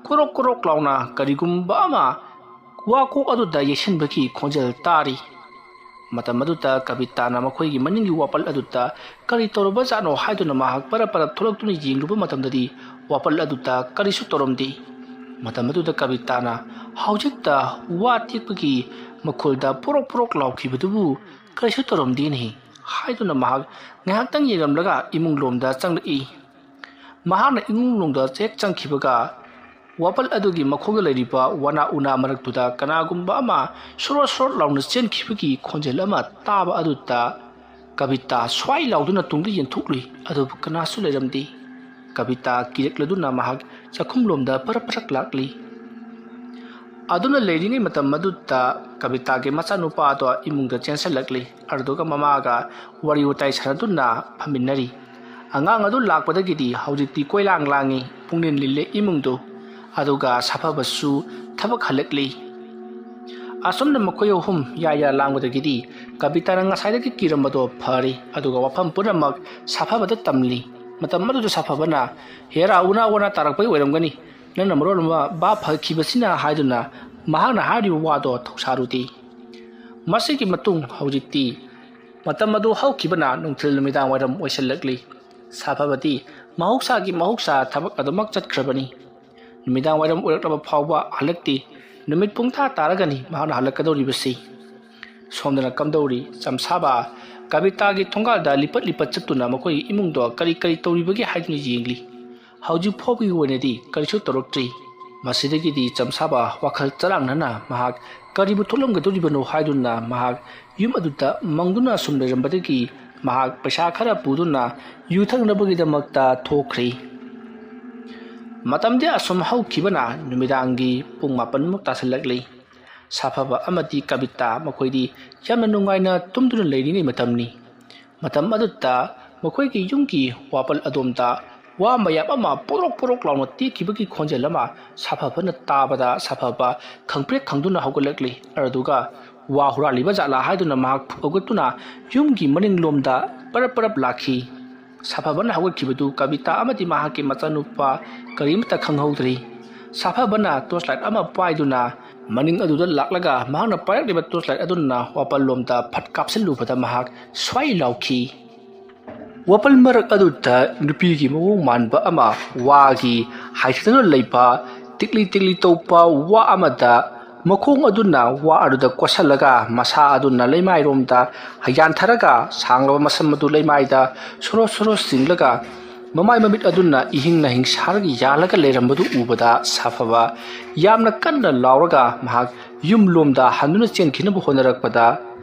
ꯀꯣꯔꯣꯛ ꯀꯣꯔꯣꯛ ꯂꯥꯎꯅ ꯀꯔꯤꯒꯨꯝꯕ ꯑꯃ ꯋꯥꯀꯣꯛ ꯑꯗꯨꯗ ꯌꯩꯁꯤꯟꯕꯒꯤ ꯈꯣꯟꯖꯦꯜ ꯇꯥꯔꯤ꯫ ꯃꯇꯝ ꯑꯗꯨꯗ ꯀꯕꯤꯇꯥꯅ ꯃꯈꯣꯏꯒꯤ ꯃꯅꯤꯡꯒꯤ ꯋꯥꯄꯜ ꯑꯗꯨꯗ ꯀꯔꯤ ꯇꯧꯔꯕꯖꯥꯠꯅꯣ ꯍꯥꯏꯗꯨꯅ ꯃꯍꯥꯛ ꯄꯔꯞ ꯄꯔꯞ ꯊꯣꯛꯂꯛꯇꯨꯅ ꯌꯦꯡꯂꯨꯕ ꯃꯇꯝꯗꯗꯤ ꯋꯥꯄꯜ ꯑꯗꯨꯗ ꯀꯔꯤꯁꯨ ꯇꯧꯔꯝꯗꯦ꯫ ꯃꯇꯝ ꯑꯗꯨꯗ ꯀꯕꯤꯇꯥꯅ ꯍꯧꯖꯤꯛꯇ ꯋꯥ ꯇꯦꯛꯄꯒꯤ ꯃꯈꯣꯜꯗ ꯄꯣꯔꯣꯛ ꯄꯣꯔꯣꯛ ꯂꯥꯎꯈꯤꯕꯗꯨꯕꯨ ꯀꯔꯤꯁꯨ ꯇꯧꯔꯝꯗꯦꯅꯦ ꯍꯥꯏꯗꯨꯅ ꯃꯍꯥꯛ ꯉꯥꯏꯍꯥꯛꯇꯪ ꯌꯦꯡꯂꯝꯂꯒ ꯏꯃꯨꯡ ꯂꯣꯝꯗ ꯆꯪꯂꯛꯏ꯫ ꯃꯍꯥꯛꯅ ꯏꯃꯨꯡ ꯂꯣꯝꯗ ꯍꯦꯛ ꯆꯪꯈꯤꯕꯒ ꯋꯥꯄꯜ ꯑꯗꯨꯒꯤ ꯃꯈꯣꯡꯗ ꯂꯩꯔꯤꯕ ꯋꯥꯅꯥ ꯎꯅꯥ ꯃꯔꯛꯇꯨꯗ ꯀꯅꯥꯒꯨꯝꯕ ꯑꯃ ꯁꯣꯔꯣꯠ ꯁꯣꯔꯣꯠ ꯂꯥꯎꯅ ꯆꯦꯟꯈꯤꯕꯒꯤ ꯈꯣꯟꯖꯦꯜ ꯑꯃ ꯇꯥꯕ ꯑꯗꯨꯗ ꯀꯕꯤꯇꯥ ꯁ꯭ꯋꯥꯏ ꯂꯥꯎꯗꯨꯅ ꯇꯨꯡꯗ ꯌꯦꯟꯊꯣꯛꯂꯨꯏ, ꯑꯗꯨꯕꯨ ꯀꯅꯥꯁꯨ ꯂꯩꯔꯝꯗꯦ꯫ ꯀꯕꯤꯇꯥ ꯀꯤꯔꯛꯂꯗꯨꯅ ꯃꯍꯥꯛ ꯆꯥꯛꯈꯨꯝꯂꯣꯝꯗ ꯄꯔꯛ ꯄꯔꯛ ꯂꯥꯛꯂꯤ꯫ ꯑꯗꯨꯅ ꯂꯩꯔꯤꯉꯩ ꯃꯇꯝ ꯑꯗꯨꯗ ꯀꯕꯤꯇꯥꯒꯤ ꯃꯆꯥꯅꯨꯄꯥ ꯑꯗꯣ ꯏꯃꯨꯡꯗ ꯆꯦꯟꯁꯤꯜꯂꯛꯂꯤ꯫ ꯑꯗꯨꯗꯨꯒ ꯃꯃꯥꯒ ꯋꯥꯔꯤ ꯋꯥꯇꯥꯏ ꯁꯥꯟꯅꯗꯨꯅ ꯐꯝꯃꯤꯟꯅꯔꯤ꯫ ꯑꯉꯥꯡ ꯑꯗꯨ ꯂꯥꯛꯄꯗꯒꯤꯗꯤ ꯍꯧꯖꯤꯛꯇꯤ ꯀꯣꯏꯂꯥꯡ ꯂꯥꯡꯉꯤ, ꯄꯨꯡꯅꯤꯜ ꯅꯤꯜꯂꯦ ꯏꯃꯨꯡꯗꯨ꯫ ꯑꯗꯨꯒ ꯁꯥꯐꯕꯁꯨ ꯊꯕꯛ ꯍꯜꯂꯛꯂꯤ꯫ ꯑꯁꯨꯝꯅ ꯃꯈꯣꯏ ꯑꯍꯨꯝ ꯌꯥ ꯌꯥ ꯂꯥꯡꯕꯗꯒꯤꯗꯤ ꯀꯕꯤꯇꯥꯅ ꯉꯁꯥꯏꯗꯒꯤ ꯀꯤꯔꯝꯕꯗꯣ ꯐꯔꯦ꯫ ꯑꯗꯨꯒ ꯋꯥꯐꯝ ꯄꯨꯝꯅꯃꯛ ꯁꯥꯐꯕꯗ ꯇꯝꯂꯤ꯫ ꯃꯇꯝ ꯑꯗꯨꯗ ꯁꯥꯐꯕꯅ, "ꯍꯦꯔꯥ, ꯎꯅꯥ ꯋꯥꯅꯥ ꯇꯥꯔꯛꯄꯒꯤ ꯑꯣꯏꯔꯝꯒꯅꯤ꯫ ꯅꯪꯅ ꯃꯔꯣꯜ ꯑꯃ ꯚꯥꯞ ꯐꯈꯤꯕꯁꯤꯅ" ꯍꯥꯏꯗꯨꯅ ꯃꯍꯥꯛꯅ ꯍꯥꯏꯔꯤꯕ ꯋꯥꯗꯣ ꯊꯧꯁꯥꯔꯨꯗꯦ꯫ ꯃꯁꯤꯒꯤ ꯃꯇꯨꯡ ꯍꯧꯖꯤꯛꯇꯤ ꯃꯇꯝ ꯑꯗꯨ ꯍꯧꯈꯤꯕꯅ ꯅꯨꯡꯊꯤꯜ ꯅꯨꯃꯤꯗꯥꯡ ꯋꯥꯏꯔꯝ ꯑꯣꯏꯁꯤꯜꯂꯛꯂꯤ꯫ ꯁꯥꯐꯕꯗꯤ ꯃꯍꯧꯁꯥꯒꯤ ꯃꯍꯧꯁꯥ ꯊꯕꯛ ꯑꯗꯨꯃꯛ ꯆꯠꯈ꯭ꯔꯕꯅꯤ꯫ ꯅꯨꯃꯤꯗꯥꯡ ꯋꯥꯏꯔꯝ ꯑꯣꯏꯔꯛꯂꯕ ꯐꯥꯎꯕ ꯍꯜꯂꯛꯇꯦ꯫ ꯅꯨꯃꯤꯠ ꯄꯨꯡꯊꯥ ꯇꯥꯔꯒꯅꯤ ꯃꯍꯥꯛꯅ ꯍꯜꯂꯛꯀꯗꯧꯔꯤꯕꯁꯤ꯫ ꯁꯣꯝꯗꯅ ꯀꯝꯗꯧꯔꯤ? ꯆꯝꯁꯥꯕ ꯀꯕꯤꯇꯥꯒꯤ ꯊꯣꯡꯒꯥꯜꯗ ꯂꯤꯄꯠ ꯂꯤꯄꯠ ꯆꯠꯇꯨꯅ ꯃꯈꯣꯏꯒꯤ ꯏꯃꯨꯡꯗꯣ ꯀꯔꯤ ꯀꯔꯤ ꯇꯧꯔꯤꯕꯒꯦ ꯍꯥꯏꯗꯨꯅ ꯌꯦꯡꯂꯤ꯫ ꯍꯧꯖꯤꯛ ꯐꯥꯎꯕꯒꯤ ꯑꯣꯏꯅꯗꯤ ꯀꯔꯤꯁꯨ ꯇꯧꯔꯛꯇ꯭ꯔꯤ꯫ ꯃꯁꯤꯗꯒꯤꯗꯤ ꯆꯝꯁꯥꯕ ꯋꯥꯈꯜ ꯆꯔꯥꯡꯅꯅ ꯃꯍꯥꯛ ꯀꯔꯤꯕꯨ ꯊꯣꯛꯂꯝꯒꯗꯧꯔꯤꯕꯅꯣ ꯍꯥꯏꯗꯨꯅ ꯃꯍꯥꯛ ꯌꯨꯝ ꯑꯗꯨꯗ ꯃꯪꯗꯨꯅ ꯁꯨꯝ ꯂꯩꯔꯝꯕꯗꯒꯤ ꯃꯍꯥꯛ ꯄꯩꯁꯥ ꯈꯔ ꯄꯨꯗꯨꯅ ꯌꯨ ꯊꯛꯅꯕꯒꯤꯗꯃꯛꯇ ꯊꯣꯛꯈ꯭ꯔꯤ꯫ ꯃꯇꯝꯗꯤ ꯑꯁꯨꯝ ꯍꯧꯈꯤꯕꯅ ꯅꯨꯃꯤꯗꯥꯡꯒꯤ ꯄꯨꯡ ꯃꯥꯄꯟꯃꯨꯛ ꯇꯥꯁꯤꯜꯂꯛꯂꯤ꯫ ꯁꯥꯐꯕ ꯑꯃꯗꯤ ꯀꯕꯤꯇꯥ ꯃꯈꯣꯏꯗꯤ ꯌꯥꯝꯅ ꯅꯨꯡꯉꯥꯏꯅ ꯇꯨꯝꯗꯨꯅ ꯂꯩꯔꯤꯉꯩ ꯃꯇꯝꯅꯤ꯫ ꯃꯇꯝ ꯑꯗꯨꯗ ꯃꯈꯣꯏꯒꯤ ꯌꯨꯝꯒꯤ ꯋꯥꯄꯜ ꯑꯗꯣꯝꯗ ꯋꯥ ꯃꯌꯥꯝ ꯑꯃ ꯄꯣꯔꯣꯛ ꯄꯣꯔꯣꯛ ꯂꯥꯎꯅ ꯇꯦꯛꯈꯤꯕꯒꯤ ꯈꯣꯟꯖꯦꯜ ꯑꯃ ꯁꯥꯐꯕꯅ ꯇꯥꯕꯗ ꯁꯥꯐꯕ ꯈꯪꯄ꯭ꯔꯦꯛ ꯈꯪꯗꯨꯅ ꯍꯧꯒꯠꯂꯛꯂꯤ꯫ ꯑꯗꯨꯒ ꯋꯥ ꯍꯨꯔꯥꯜꯂꯤꯕ ꯖꯥꯠꯂꯥ ꯍꯥꯏꯗꯨꯅ ꯃꯍꯥꯛ ꯍꯧꯒꯠꯇꯨꯅ ꯌꯨꯝꯒꯤ ꯃꯅꯤꯡꯂꯣꯝꯗ ꯄꯔꯞ ꯄꯔꯞ ꯂꯥꯛꯈꯤ꯫ ꯁꯥꯐꯕꯅ ꯍꯧꯒꯠꯈꯤꯕꯗꯨ ꯀꯕꯤꯇꯥ ꯑꯃꯗꯤ ꯃꯍꯥꯛꯀꯤ ꯃꯆꯥꯅꯨꯄꯥ ꯀꯔꯤꯃꯠꯇ ꯈꯪꯍꯧꯗ꯭ꯔꯤ꯫ ꯁꯥꯐꯕꯅ ꯇꯣꯔꯆ ꯂꯥꯏꯠ ꯑꯃ ꯄꯥꯏꯗꯨꯅ ꯃꯅꯤꯡ ꯑꯗꯨꯗ ꯂꯥꯛꯂꯒ ꯃꯍꯥꯛꯅ ꯄꯥꯏꯔꯛꯂꯤꯕ ꯇꯣꯔꯆ ꯂꯥꯏꯠ ꯑꯗꯨꯅ ꯋꯥꯄꯜꯂꯣꯝꯗ ꯐꯠ ꯀꯥꯞꯁꯤꯜꯂꯨꯕꯗ ꯃꯍꯥꯛ ꯁ꯭ꯋꯥꯏ ꯂꯥꯎꯈꯤ꯫ ꯋꯥꯄꯜ ꯃꯔꯛ ꯑꯗꯨꯗ ꯅꯨꯄꯤꯒꯤ ꯃꯑꯣꯡ ꯃꯥꯟꯕ ꯑꯃ ꯋꯥꯒꯤ ꯍꯥꯏꯊꯗꯨꯅ ꯂꯩꯕ ꯇꯤꯛꯂꯤ ꯇꯤꯛꯂꯤ ꯇꯧꯕ ꯋꯥ ꯑꯃꯗ ꯃꯈꯣꯡ ꯑꯗꯨꯅ ꯋꯥ ꯑꯗꯨꯗ ꯀꯣꯠꯁꯜꯂꯒ ꯃꯁꯥ ꯑꯗꯨꯅ ꯂꯩꯃꯥꯏꯔꯣꯝꯗ ꯌꯥꯟꯊꯔꯒ ꯁꯥꯡꯂꯕ ꯃꯁꯝ ꯑꯗꯨ ꯂꯩꯃꯥꯏꯗ ꯁꯣꯔꯣ ꯁꯣꯔꯣ ꯆꯤꯡꯂꯒ ꯃꯃꯥꯏ ꯃꯃꯤꯠ ꯑꯗꯨꯅ ꯏꯍꯤꯡ ꯅꯥꯍꯤꯡ ꯁꯥꯔꯒ ꯌꯥꯜꯂꯒ ꯂꯩꯔꯝꯕꯗꯨ ꯎꯕꯗ ꯁꯥꯐꯕ ꯌꯥꯝꯅ ꯀꯟꯅ ꯂꯥꯎꯔꯒ ꯃꯍꯥꯛ ꯌꯨꯝꯂꯣꯝꯗ ꯍꯟꯗꯨꯅ ꯆꯦꯟꯈꯤꯅꯕ ꯍꯣꯠꯅꯔꯛꯄꯗ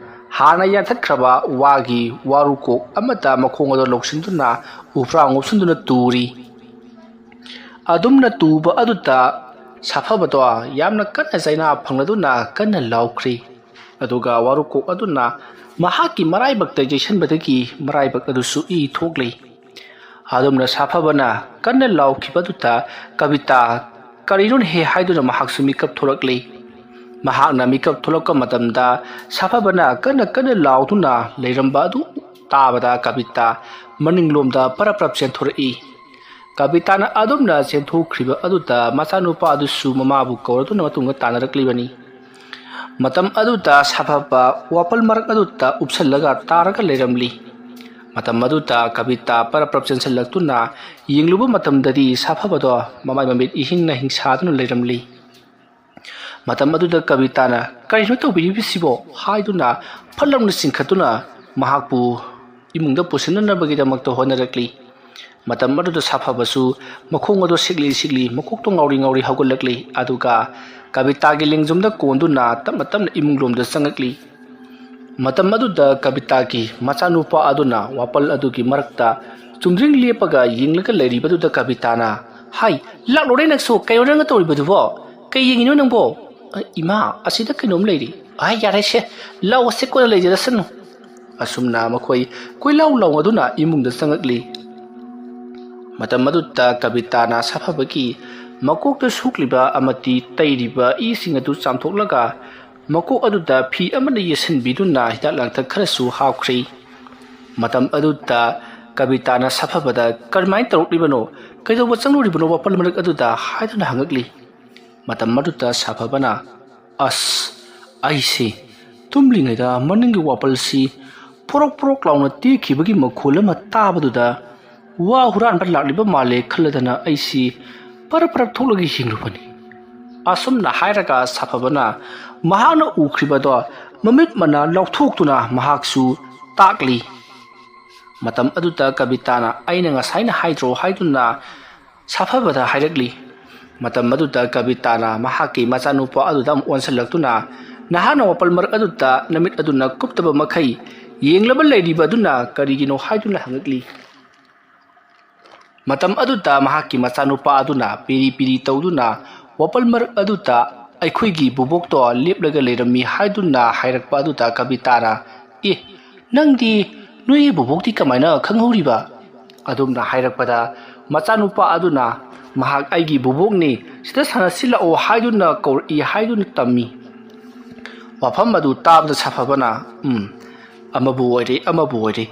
ꯍꯥꯟꯅ ꯌꯥꯟꯊꯠꯈ꯭ꯔꯕ ꯋꯥꯒꯤ ꯋꯥꯔꯨꯀꯣꯛ ꯑꯃꯗ ꯃꯈꯣꯡ ꯑꯗꯨ ꯂꯧꯁꯤꯟꯗꯨꯅ ꯎꯐ꯭ꯔꯥꯡ ꯎꯞꯁꯤꯟꯗꯨꯅ ꯇꯨꯔꯤ꯫ ꯑꯗꯨꯝꯅ ꯇꯨꯕ ꯑꯗꯨꯗ ꯁꯥꯐꯕꯗꯣ ꯌꯥꯝꯅ ꯀꯟꯅ ꯆꯩꯅꯥ ꯐꯪꯂꯗꯨꯅ ꯀꯟꯅ ꯂꯥꯎꯈ꯭ꯔꯤ꯫ ꯑꯗꯨꯒ ꯋꯥꯔꯨꯀꯣꯛ ꯑꯗꯨꯅ ꯃꯍꯥꯛꯀꯤ ꯃꯔꯥꯏꯕꯛꯇ ꯌꯩꯁꯟꯕꯗꯒꯤ ꯃꯔꯥꯏꯕꯛ ꯑꯗꯨꯁꯨ ꯏ ꯊꯣꯛꯂꯤ꯫ ꯑꯗꯨꯝꯅ ꯁꯥꯐꯕꯅ ꯀꯟꯅ ꯂꯥꯎꯈꯤꯕꯗꯨꯗ ꯀꯕꯤꯇꯥ "ꯀꯔꯤꯅꯣꯅꯦꯍꯦ?" ꯍꯥꯏꯗꯨꯅ ꯃꯍꯥꯛꯁꯨ ꯃꯤꯀꯞ ꯊꯣꯛꯂꯛꯂꯤ꯫ ꯃꯍꯥꯛꯅ ꯃꯤꯀꯞ ꯊꯣꯛꯂꯛꯄ ꯃꯇꯝꯗ ꯁꯥꯐꯕꯅ ꯀꯟꯅ ꯀꯟꯅ ꯂꯥꯎꯗꯨꯅ ꯂꯩꯔꯝꯕ ꯑꯗꯨ ꯇꯥꯕꯗ ꯀꯕꯤꯇꯥ ꯃꯅꯤꯡꯂꯣꯝꯗ ꯄꯔꯞ ꯄꯔꯞ ꯆꯦꯟꯊꯣꯔꯛꯏ꯫ ꯀꯕꯤꯇꯥꯅ ꯑꯗꯨꯝꯅ ꯆꯦꯟꯊꯣꯛꯈ꯭ꯔꯤꯕ ꯑꯗꯨꯗ ꯃꯆꯥꯅꯨꯄꯥ ꯑꯗꯨꯁꯨ ꯃꯃꯥꯕꯨ ꯀꯧꯔꯗꯨꯅ ꯃꯇꯨꯡꯗ ꯇꯥꯟꯅꯔꯛꯂꯤꯕꯅꯤ꯫ ꯃꯇꯝ ꯑꯗꯨꯗ ꯁꯥꯐꯕ ꯋꯥꯄꯜ ꯃꯔꯛ ꯑꯗꯨꯗ ꯎꯞꯁꯜꯂꯒ ꯇꯥꯔꯒ ꯂꯩꯔꯝꯂꯤ꯫ ꯃꯇꯝ ꯑꯗꯨꯗ ꯀꯕꯤꯇꯥ ꯄꯔꯞ ꯄꯔꯞ ꯆꯦꯟꯁꯤꯜꯂꯛꯇꯨꯅ ꯌꯦꯡꯂꯨꯕ ꯃꯇꯝꯗꯗꯤ ꯁꯥꯐꯕꯗꯣ ꯃꯃꯥꯏ ꯃꯃꯤꯠ ꯏꯍꯤꯡꯅ ꯍꯤꯡꯁꯥꯗꯨꯅ ꯂꯩꯔꯝꯂꯤ꯫ ꯃꯇꯝ ꯑꯗꯨꯗ ꯀꯕꯤꯇꯥꯅ "ꯀꯔꯤꯅꯣ ꯇꯧꯕꯤꯔꯤꯕꯁꯤꯕꯣ?" ꯍꯥꯏꯗꯨꯅ ꯐꯠ ꯂꯥꯎꯅ ꯆꯤꯡꯈꯠꯇꯨꯅ ꯃꯍꯥꯛꯄꯨ ꯏꯃꯨꯡꯗ ꯄꯨꯁꯤꯟꯅꯅꯕꯒꯤꯗꯃꯛꯇ ꯍꯣꯠꯅꯔꯛꯂꯤ꯫ ꯃꯇꯝ ꯑꯗꯨꯗ ꯁꯥꯐꯕꯁꯨ ꯃꯈꯣꯡ ꯑꯗꯨ ꯁꯤꯛꯂꯤ ꯁꯤꯛꯂꯤ ꯃꯀꯣꯛꯇꯣ ꯉꯥꯎꯔꯤ ꯉꯥꯎꯔꯤ ꯍꯧꯒꯠꯂꯛꯂꯤ꯫ ꯑꯗꯨꯒ ꯀꯕꯤꯇꯥꯒꯤ ꯂꯦꯡꯖꯨꯝꯗ ꯀꯣꯟꯗꯨꯅ ꯇꯞꯅ ꯇꯞꯅ ꯏꯃꯨꯡ ꯂꯣꯝꯗ ꯆꯪꯉꯛꯂꯤ꯫ ꯃꯇꯝ ꯑꯗꯨꯗ ꯀꯕꯤꯇꯥꯒꯤ ꯃꯆꯥꯅꯨꯄꯥ ꯑꯗꯨꯅ ꯋꯥꯄꯜ ꯑꯗꯨꯒꯤ ꯃꯔꯛꯇ ꯆꯨꯝꯗ꯭ꯔꯤꯡ ꯂꯦꯞꯄꯒ ꯌꯦꯡꯂꯒ ꯂꯩꯔꯤꯕꯗꯨꯗ ꯀꯕꯤꯇꯥꯅ, "ꯍꯥꯏ, ꯂꯥꯛꯂꯨꯔꯦ ꯅꯪꯁꯨ, ꯀꯩꯅꯣ ꯅꯪꯅ ꯇꯧꯔꯤꯕꯗꯨꯕꯣ? ꯀꯩ ꯌꯦꯡꯉꯤꯅꯣ ꯅꯪꯕꯣ? ꯑ, ꯏꯃꯥ, ꯑꯁꯤꯗ ꯀꯩꯅꯣꯝ ꯂꯩꯔꯤ꯫ ꯑꯥꯏ, ꯌꯥꯔꯦꯁꯦ, ꯂꯥꯎ, ꯑꯁꯤ ꯀꯣꯟꯅ ꯂꯩꯖꯔꯁꯅꯨ"꯫ ꯑꯁꯨꯝꯅ ꯃꯈꯣꯏ ꯀꯣꯏꯂꯥꯎ ꯂꯥꯎꯅꯗꯨꯅ ꯏꯃꯨꯡꯗ ꯆꯪꯉꯛꯂꯤ꯫ ꯃꯇꯝ ꯑꯗꯨꯗ ꯀꯕꯤꯇꯥꯅ ꯁꯥꯐꯕꯒꯤ ꯃꯀꯣꯛꯇ ꯁꯣꯛꯂꯤꯕ ꯑꯃꯗꯤ ꯇꯩꯔꯤꯕ ꯏꯁꯤꯡ ꯑꯗꯨ ꯆꯥꯝꯊꯣꯛꯂꯒ ꯃꯀꯣꯛ ꯑꯗꯨꯗ ꯐꯤ ꯑꯃꯅ ꯌꯦꯠꯁꯤꯟꯕꯤꯗꯨꯅ ꯍꯤꯗꯥꯛ ꯂꯥꯡꯊꯛ ꯈꯔꯁꯨ ꯍꯥꯞꯈ꯭ꯔꯦ꯫ ꯃꯇꯝ ꯑꯗꯨꯗ ꯀꯕꯤꯇꯥꯅ ꯁꯥꯐꯕꯗ "ꯀꯔꯝꯍꯥꯏꯅ ꯇꯧꯔꯛꯂꯤꯕꯅꯣ? ꯀꯩꯗꯧꯕ ꯆꯪꯂꯨꯔꯤꯕꯅꯣ ꯋꯥꯄꯜ ꯃꯔꯛ ꯑꯗꯨꯗ?" ꯍꯥꯏꯗꯨꯅ ꯍꯪꯉꯛꯂꯤ꯫ ꯃꯇꯝ ꯑꯗꯨꯗ ꯁꯥꯐꯕꯅ, "ꯑꯁ, ꯑꯩꯁꯦ ꯇꯨꯝꯂꯤꯉꯩꯗ ꯃꯅꯤꯡꯒꯤ ꯋꯥꯄꯜꯁꯤ ꯄꯣꯔꯣꯛ ꯄꯣꯔꯣꯛ ꯂꯥꯎꯅ ꯇꯦꯛꯈꯤꯕꯒꯤ ꯃꯈꯣꯜ ꯑꯃ ꯇꯥꯕꯗꯨꯗ ꯋꯥ ꯍꯨꯔꯥꯟꯕ ꯂꯥꯛꯂꯤꯕ ꯃꯥꯜꯂꯦ ꯈꯜꯂꯗꯅ ꯑꯩꯁꯤ ꯄꯔꯞ ꯄꯔꯞ ꯊꯣꯛꯂꯒ ꯌꯦꯡꯂꯨꯕꯅꯤ"꯫ ꯑꯁꯨꯝꯅ ꯍꯥꯏꯔꯒ ꯁꯥꯐꯕꯅ ꯃꯍꯥꯛꯅ ꯎꯈ꯭ꯔꯤꯕꯗꯣ ꯃꯃꯤꯠ ꯃꯅꯥ ꯂꯥꯎꯊꯣꯛꯇꯨꯅ ꯃꯍꯥꯛꯁꯨ ꯇꯥꯛꯂꯤ꯫ ꯃꯇꯝ ꯑꯗꯨꯗ ꯀꯕꯤꯇꯥꯅ "ꯑꯩꯅ ꯉꯁꯥꯏꯅ ꯍꯥꯏꯗ꯭ꯔꯣ?" ꯍꯥꯏꯗꯨꯅ ꯁꯥꯐꯕꯗ ꯍꯥꯏꯔꯛꯂꯤ꯫ ꯃꯇꯝ ꯑꯗꯨꯗ ꯀꯕꯤꯇꯥꯅ ꯃꯍꯥꯛꯀꯤ ꯃꯆꯥꯅꯨꯄꯥ ꯑꯗꯨꯗ ꯑꯃꯨꯛ ꯑꯣꯟꯁꯤꯜꯂꯛꯇꯨꯅ, "ꯅꯍꯥꯛꯅ ꯋꯥꯄꯜ ꯃꯔꯛ ꯑꯗꯨꯗ ꯅꯃꯤꯠ ꯑꯗꯨꯅ ꯀꯨꯞꯇꯕ ꯃꯈꯩ ꯌꯦꯡꯂꯕ ꯂꯩꯔꯤꯕ ꯑꯗꯨꯅ ꯀꯔꯤꯒꯤꯅꯣ?" ꯍꯥꯏꯗꯨꯅ ꯍꯪꯉꯛꯂꯤ꯫ ꯃꯇꯝ ꯑꯗꯨꯗ ꯃꯍꯥꯛꯀꯤ ꯃꯆꯥꯅꯨꯄꯥ ꯑꯗꯨꯅ ꯄꯤꯔꯤ ꯄꯤꯔꯤ ꯇꯧꯗꯨꯅ ꯋꯥꯄꯜ ꯃꯔꯛ ꯑꯗꯨꯗ ꯑꯩꯈꯣꯏꯒꯤ ꯕꯨꯕꯣꯛꯇꯣ ꯂꯦꯞꯂꯒ ꯂꯩꯔꯝꯃꯤ ꯍꯥꯏꯗꯨꯅ ꯍꯥꯏꯔꯛꯄ ꯑꯗꯨꯗ ꯀꯕꯤꯇꯥꯅ, "ꯑꯦ, ꯅꯪꯗꯤ ꯅꯣꯏꯒꯤ ꯕꯨꯕꯣꯛꯇꯤ ꯀꯃꯥꯏꯅ ꯈꯪꯍꯧꯔꯤꯕ?" ꯑꯗꯨꯝꯅ ꯍꯥꯏꯔꯛꯄꯗ ꯃꯆꯥꯅꯨꯄꯥ ꯑꯗꯨꯅ, "ꯃꯍꯥꯛ ꯑꯩꯒꯤ ꯕꯨꯕꯣꯛꯅꯤ, ꯁꯤꯗ ꯁꯥꯟꯅꯁꯤꯜꯂꯛꯑꯣ ꯍꯥꯏꯗꯨꯅ ꯀꯧꯔꯛꯏ" ꯍꯥꯏꯗꯨꯅ ꯇꯝꯃꯤ꯫ ꯋꯥꯐꯝ ꯑꯗꯨ ꯇꯥꯕꯗ ꯁꯥꯐꯕꯅ, "ꯎꯝ, ꯑꯃꯕꯨ ꯑꯣꯏꯔꯦ, ꯑꯃꯕꯨ ꯑꯣꯏꯔꯦ,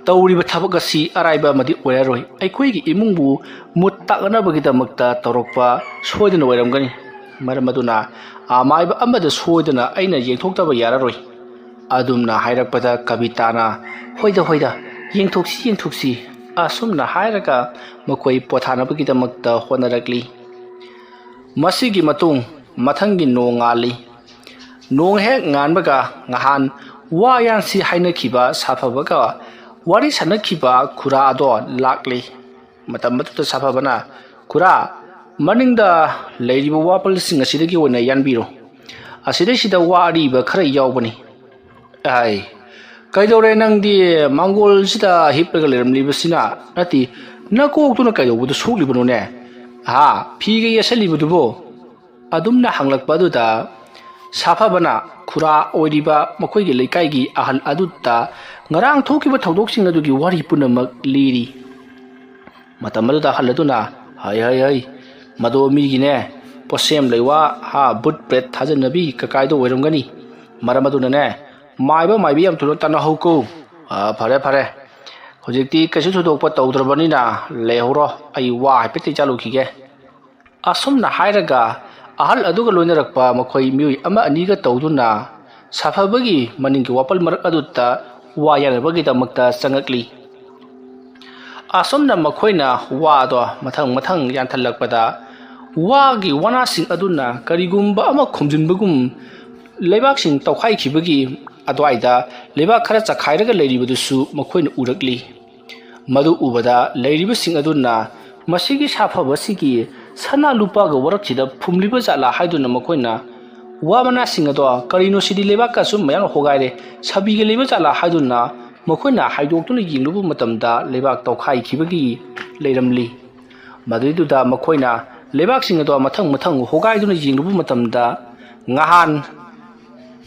ꯇꯧꯔꯤꯕ ꯊꯕꯛ ꯑꯁꯤ ꯑꯔꯥꯏꯕ ꯑꯃꯗꯤ ꯑꯣꯏꯔꯔꯣꯏ꯫ ꯑꯩꯈꯣꯏꯒꯤ ꯏꯃꯨꯡꯕꯨ ꯃꯨꯠ ꯇꯥꯛꯅꯅꯕꯒꯤꯗꯃꯛꯇ ꯇꯧꯔꯛꯄ ꯁꯣꯏꯗꯅ ꯑꯣꯏꯔꯝꯒꯅꯤ꯫ ꯃꯔꯝ ꯑꯗꯨꯅ ꯑꯃꯥꯏꯕ ꯑꯃꯗ ꯁꯣꯏꯗꯅ ꯑꯩꯅ ꯌꯦꯡꯊꯣꯛꯇꯕ ꯌꯥꯔꯔꯣꯏ"꯫ ꯑꯗꯨꯝꯅ ꯍꯥꯏꯔꯛꯄꯗ ꯀꯕꯤꯇꯥꯅ, "ꯍꯣꯏꯗ, ꯍꯣꯏꯗ, ꯌꯦꯡꯊꯣꯛꯁꯤ, ꯌꯦꯡꯊꯣꯛꯁꯤ"꯫ ꯑꯁꯨꯝꯅ ꯍꯥꯏꯔꯒ ꯃꯈꯣꯏ ꯄꯣꯊꯥꯅꯕꯒꯤꯗꯃꯛꯇ ꯍꯣꯠꯅꯔꯛꯂꯤ꯫ ꯃꯁꯤꯒꯤ ꯃꯇꯨꯡ ꯃꯊꯪꯒꯤ ꯅꯣꯡ ꯉꯥꯜꯂꯤ꯫ ꯅꯣꯡ ꯍꯦꯛ ꯉꯥꯟꯕꯒ ꯉꯍꯥꯟ ꯋꯥ ꯌꯥꯟꯁꯤ ꯍꯥꯏꯅꯈꯤꯕ ꯁꯥꯐꯕꯒ ꯋꯥꯔꯤ ꯁꯥꯟꯅꯈꯤꯕ ꯈꯨꯔꯥ ꯑꯗꯣ ꯂꯥꯛꯂꯤ꯫ ꯃꯇꯝ ꯑꯗꯨꯗ ꯁꯥꯐꯕꯅ, "ꯈꯨꯔꯥ, ꯃꯅꯤꯡꯗ ꯂꯩꯔꯤꯕ ꯋꯥꯄꯜꯁꯤꯡ ꯑꯁꯤꯗꯒꯤ ꯑꯣꯏꯅ ꯌꯥꯟꯕꯤꯔꯣ꯫ ꯑꯁꯤꯗꯩꯁꯤꯗ ꯋꯥ ꯑꯔꯤꯕ ꯈꯔ ꯌꯥꯎꯕꯅꯤ"꯫ "ꯑꯥꯏ, ꯀꯩꯗꯧꯔꯦ ꯅꯪꯗꯤ ꯃꯥꯡꯒꯣꯜꯁꯤꯗ ꯍꯤꯞꯂꯒ ꯂꯩꯔꯝꯂꯤꯕꯁꯤꯅ? ꯅꯠꯇꯦ, ꯅꯀꯣꯛꯇꯨꯅ ꯀꯩꯗꯧꯕꯗ ꯁꯣꯛꯂꯤꯕꯅꯣꯅꯦ? ꯍꯥ, ꯐꯤꯒ ꯌꯦꯠꯁꯜꯂꯤꯕꯗꯨꯕꯣ?" ꯑꯗꯨꯝꯅ ꯍꯪꯂꯛꯄ ꯑꯗꯨꯗ ꯁꯥꯐꯕꯅ ꯈꯨꯔꯥ ꯑꯣꯏꯔꯤꯕ ꯃꯈꯣꯏꯒꯤ ꯂꯩꯀꯥꯏꯒꯤ ꯑꯍꯜ ꯑꯗꯨꯗ ꯉꯔꯥꯡ ꯊꯣꯛꯈꯤꯕ ꯊꯧꯗꯣꯛꯁꯤꯡ ꯑꯗꯨꯒꯤ ꯋꯥꯔꯤ ꯄꯨꯝꯅꯃꯛ ꯂꯤꯔꯤ꯫ ꯃꯇꯝ ꯑꯗꯨꯗ ꯑꯍꯜ ꯑꯗꯨꯅ, "ꯍꯩ, ꯍꯩ, ꯍꯩ, ꯃꯗꯣ ꯃꯤꯒꯤꯅꯦ, ꯄꯣꯠꯁꯦꯝ ꯂꯩꯋꯥ, ꯍꯥ, ꯚꯨꯠ ꯄ꯭ꯔꯦꯠ ꯊꯥꯖꯅꯕꯤ ꯀꯀꯥꯏꯗꯣ ꯑꯣꯏꯔꯝꯒꯅꯤ꯫ ꯃꯔꯝ ꯑꯗꯨꯅꯅꯦ, ꯃꯥꯏꯕ ꯃꯥꯏꯕꯤ ꯌꯥꯝ ꯊꯨꯅ ꯇꯥꯟꯅꯍꯧꯀꯣ꯫ ꯑꯥ, ꯐꯔꯦ, ꯐꯔꯦ꯫ ꯍꯧꯖꯤꯛꯇꯤ ꯀꯩꯁꯨ ꯊꯣꯏꯗꯣꯛꯄ ꯇꯧꯗ꯭ꯔꯕꯅꯤꯅ ꯂꯩꯍꯧꯔꯣ, ꯑꯩ ꯋꯥ ꯍꯥꯏꯐꯦꯠꯇ ꯆꯥꯂꯨꯈꯤꯒꯦ"꯫ ꯑꯁꯨꯝꯅ ꯍꯥꯏꯔꯒ ꯑꯍꯜ ꯑꯗꯨꯒ ꯂꯣꯏꯅꯔꯛꯄ ꯃꯈꯣꯏ ꯃꯤꯑꯣꯏ ꯑꯃ ꯑꯅꯤꯒ ꯇꯧꯗꯨꯅ ꯁꯥꯐꯕꯒꯤ ꯃꯅꯤꯡꯒꯤ ꯋꯥꯄꯜ ꯃꯔꯛ ꯑꯗꯨꯗ ꯋꯥ ꯌꯥꯟꯅꯕꯒꯤꯗꯃꯛꯇ ꯆꯪꯉꯛꯂꯤ꯫ ꯑꯁꯨꯝꯅ ꯃꯈꯣꯏꯅ ꯋꯥꯗꯣ ꯃꯊꯪ ꯃꯊꯪ ꯌꯥꯟꯊꯠꯂꯛꯄꯗ, ꯋꯥꯒꯤ ꯋꯥꯅꯥꯁꯤꯡ ꯑꯗꯨꯅ ꯀꯔꯤꯒꯨꯝꯕ ꯑꯃ ꯈꯨꯝꯖꯤꯟꯕꯒꯨꯝ ꯂꯩꯕꯥꯛꯁꯤꯡ ꯇꯧꯈꯥꯏꯈꯤꯕꯒꯤ ꯑꯗꯨꯋꯥꯏꯗ ꯂꯩꯕꯥꯛ ꯈꯔ ꯆꯈꯥꯏꯔꯒ ꯂꯩꯔꯤꯕꯗꯨꯁꯨ ꯃꯈꯣꯏꯅ ꯎꯔꯛꯂꯤ꯫ ꯃꯗꯨ ꯎꯕꯗ ꯂꯩꯔꯤꯕꯁꯤꯡ ꯑꯗꯨꯅ ꯃꯁꯤꯒꯤ ꯁꯥꯐꯕꯁꯤꯒꯤ ꯁꯅꯥ ꯂꯨꯄꯥꯒ ꯋꯥꯔꯛꯁꯤꯗ ꯐꯨꯝꯂꯤꯕ ꯖꯥꯠꯂꯥ ꯍꯥꯏꯗꯨꯅ ꯃꯈꯣꯏꯅ ꯋꯥ ꯃꯅꯥꯁꯤꯡ ꯑꯗꯣ, "ꯀꯔꯤꯅꯣ ꯁꯤꯗꯤ, ꯂꯩꯕꯥꯛꯀ ꯑꯁꯨꯝ ꯃꯌꯥꯝ ꯍꯣꯒꯥꯏꯔꯦ, ꯁꯥꯕꯤꯒ ꯂꯩꯕ ꯖꯥꯠꯂꯥ?" ꯍꯥꯏꯗꯨꯅ ꯃꯈꯣꯏꯅ ꯍꯥꯏꯗꯣꯛꯇꯨꯅ ꯌꯦꯡꯂꯨꯕ ꯃꯇꯝꯗ ꯂꯩꯕꯥꯛ ꯇꯧꯈꯥꯏꯈꯤꯕꯒꯤ ꯂꯩꯔꯝꯂꯤ꯫ ꯃꯗꯨꯏꯗꯨꯗ ꯃꯈꯣꯏꯅ ꯂꯩꯕꯥꯛꯁꯤꯡ ꯑꯗꯣ ꯃꯊꯪ ꯃꯊꯪ ꯍꯣꯒꯥꯏꯗꯨꯅ ꯌꯦꯡꯂꯨꯕ ꯃꯇꯝꯗ, ꯉꯍꯥꯟ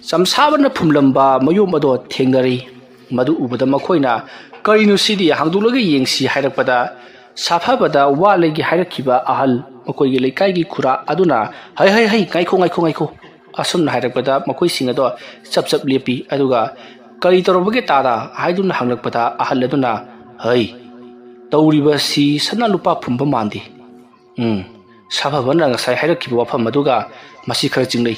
ꯆꯝꯁꯥꯕꯅ ꯐꯨꯝꯂꯝꯕ ꯃꯌꯣꯝ ꯑꯗꯣ ꯊꯦꯡꯅꯔꯤ꯫ ꯃꯗꯨ ꯎꯕꯗ ꯃꯈꯣꯏꯅ, "ꯀꯔꯤꯅꯣ ꯁꯤꯗꯤ? ꯍꯥꯡꯗꯣꯛꯂꯒ ꯌꯦꯡꯁꯤ" ꯍꯥꯏꯔꯛꯄꯗ, ꯁꯥꯐꯕꯗ ꯋꯥ ꯂꯩꯒꯦ ꯍꯥꯏꯔꯛꯈꯤꯕ ꯑꯍꯜ, ꯃꯈꯣꯏꯒꯤ ꯂꯩꯀꯥꯏꯒꯤ ꯈꯨꯔꯥ ꯑꯗꯨꯅ, "ꯍꯩ, ꯍꯩ, ꯍꯩ, ꯉꯥꯏꯈꯣ, ꯉꯥꯏꯈꯣ, ꯉꯥꯏꯈꯣ!" ꯑꯁꯨꯝꯅ ꯍꯥꯏꯔꯛꯄꯗ, ꯃꯈꯣꯏꯁꯤꯡ ꯑꯗꯣ ꯆꯞ ꯆꯞ ꯂꯦꯞꯄꯤ꯫ ꯑꯗꯨꯒ, "ꯀꯔꯤ ꯇꯧꯔꯕꯒꯦ ꯇꯥꯗ?" ꯍꯥꯏꯗꯨꯅ ꯍꯪꯂꯛꯄꯗ, ꯑꯍꯜ ꯑꯗꯨꯅ, "ꯍꯩ, ꯇꯧꯔꯤꯕꯁꯤ ꯁꯅꯥ ꯂꯨꯄꯥ ꯐꯨꯝꯕ ꯃꯥꯟꯗꯦ꯫ ꯎꯝ, ꯁꯥꯐꯕꯅ ꯉꯁꯥꯏ ꯍꯥꯏꯔꯛꯈꯤꯕ ꯋꯥꯐꯝ ꯑꯗꯨꯒ ꯃꯁꯤ ꯈꯔ ꯆꯤꯡꯅꯩ꯫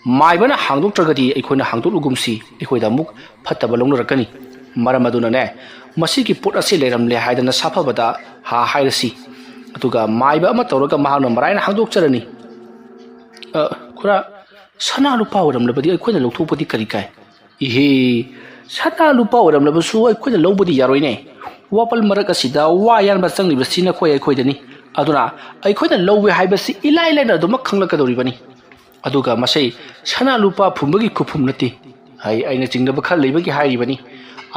ꯃꯥꯏꯕꯅ ꯍꯥꯡꯗꯣꯛꯇ꯭ꯔꯒꯗꯤ ꯑꯩꯈꯣꯏꯅ ꯍꯥꯡꯗꯣꯛꯂꯨꯒꯨꯝꯁꯤ, ꯑꯩꯈꯣꯏꯗ ꯑꯃꯨꯛ ꯐꯠꯇꯕ ꯂꯧꯅꯔꯛꯀꯅꯤ꯫ ꯃꯔꯝ ꯑꯗꯨꯅꯅꯦ, ꯃꯁꯤꯒꯤ ꯄꯣꯠ ꯑꯁꯤ ꯂꯩꯔꯝꯂꯦ ꯍꯥꯏꯗꯅ ꯁꯥꯐꯕꯗ ꯍꯥ ꯍꯥꯏꯔꯁꯤ꯫ ꯑꯗꯨꯒ ꯃꯥꯏꯕ ꯑꯃ ꯇꯧꯔꯒ ꯃꯍꯥꯛꯅ ꯃꯔꯥꯏꯅ ꯍꯥꯡꯗꯣꯛꯆꯔꯅꯤ꯫" "ꯑ, ꯈꯨꯔꯥ, ꯁꯅꯥ ꯂꯨꯄꯥ ꯑꯣꯏꯔꯝꯂꯕꯗꯤ ꯑꯩꯈꯣꯏꯅ ꯂꯧꯊꯣꯛꯄꯗꯤ ꯀꯔꯤ ꯀꯥꯏ?" "ꯏꯍꯦ, ꯁꯅꯥ ꯂꯨꯄꯥ ꯑꯣꯏꯔꯝꯂꯕꯁꯨ ꯑꯩꯈꯣꯏꯅ ꯂꯧꯕꯗꯤ ꯌꯥꯔꯣꯏꯅꯦ꯫ ꯋꯥꯄꯜ ꯃꯔꯛ ꯑꯁꯤꯗ ꯋꯥ ꯌꯥꯟꯕ ꯆꯪꯂꯤꯕꯁꯤ ꯅꯈꯣꯏ ꯑꯩꯈꯣꯏꯗꯅꯤ꯫ ꯑꯗꯨꯅ ꯑꯩꯈꯣꯏꯅ ꯂꯧꯋꯦ ꯍꯥꯏꯕꯁꯤ ꯏꯂꯥꯏ ꯂꯥꯏꯅ ꯑꯗꯨꯃꯛ ꯈꯪꯂꯛꯀꯗꯧꯔꯤꯕꯅꯤ꯫ ꯑꯗꯨꯒ ꯃꯁꯤ ꯁꯅꯥ ꯂꯨꯄꯥ ꯐꯨꯝꯕꯒꯤ ꯈꯨꯐꯨꯝ ꯅꯠꯇꯦ꯫ ꯍꯩ, ꯑꯩꯅ ꯆꯤꯡꯅꯕ ꯈꯔ ꯂꯩꯕꯒꯤ ꯍꯥꯏꯔꯤꯕꯅꯤ꯫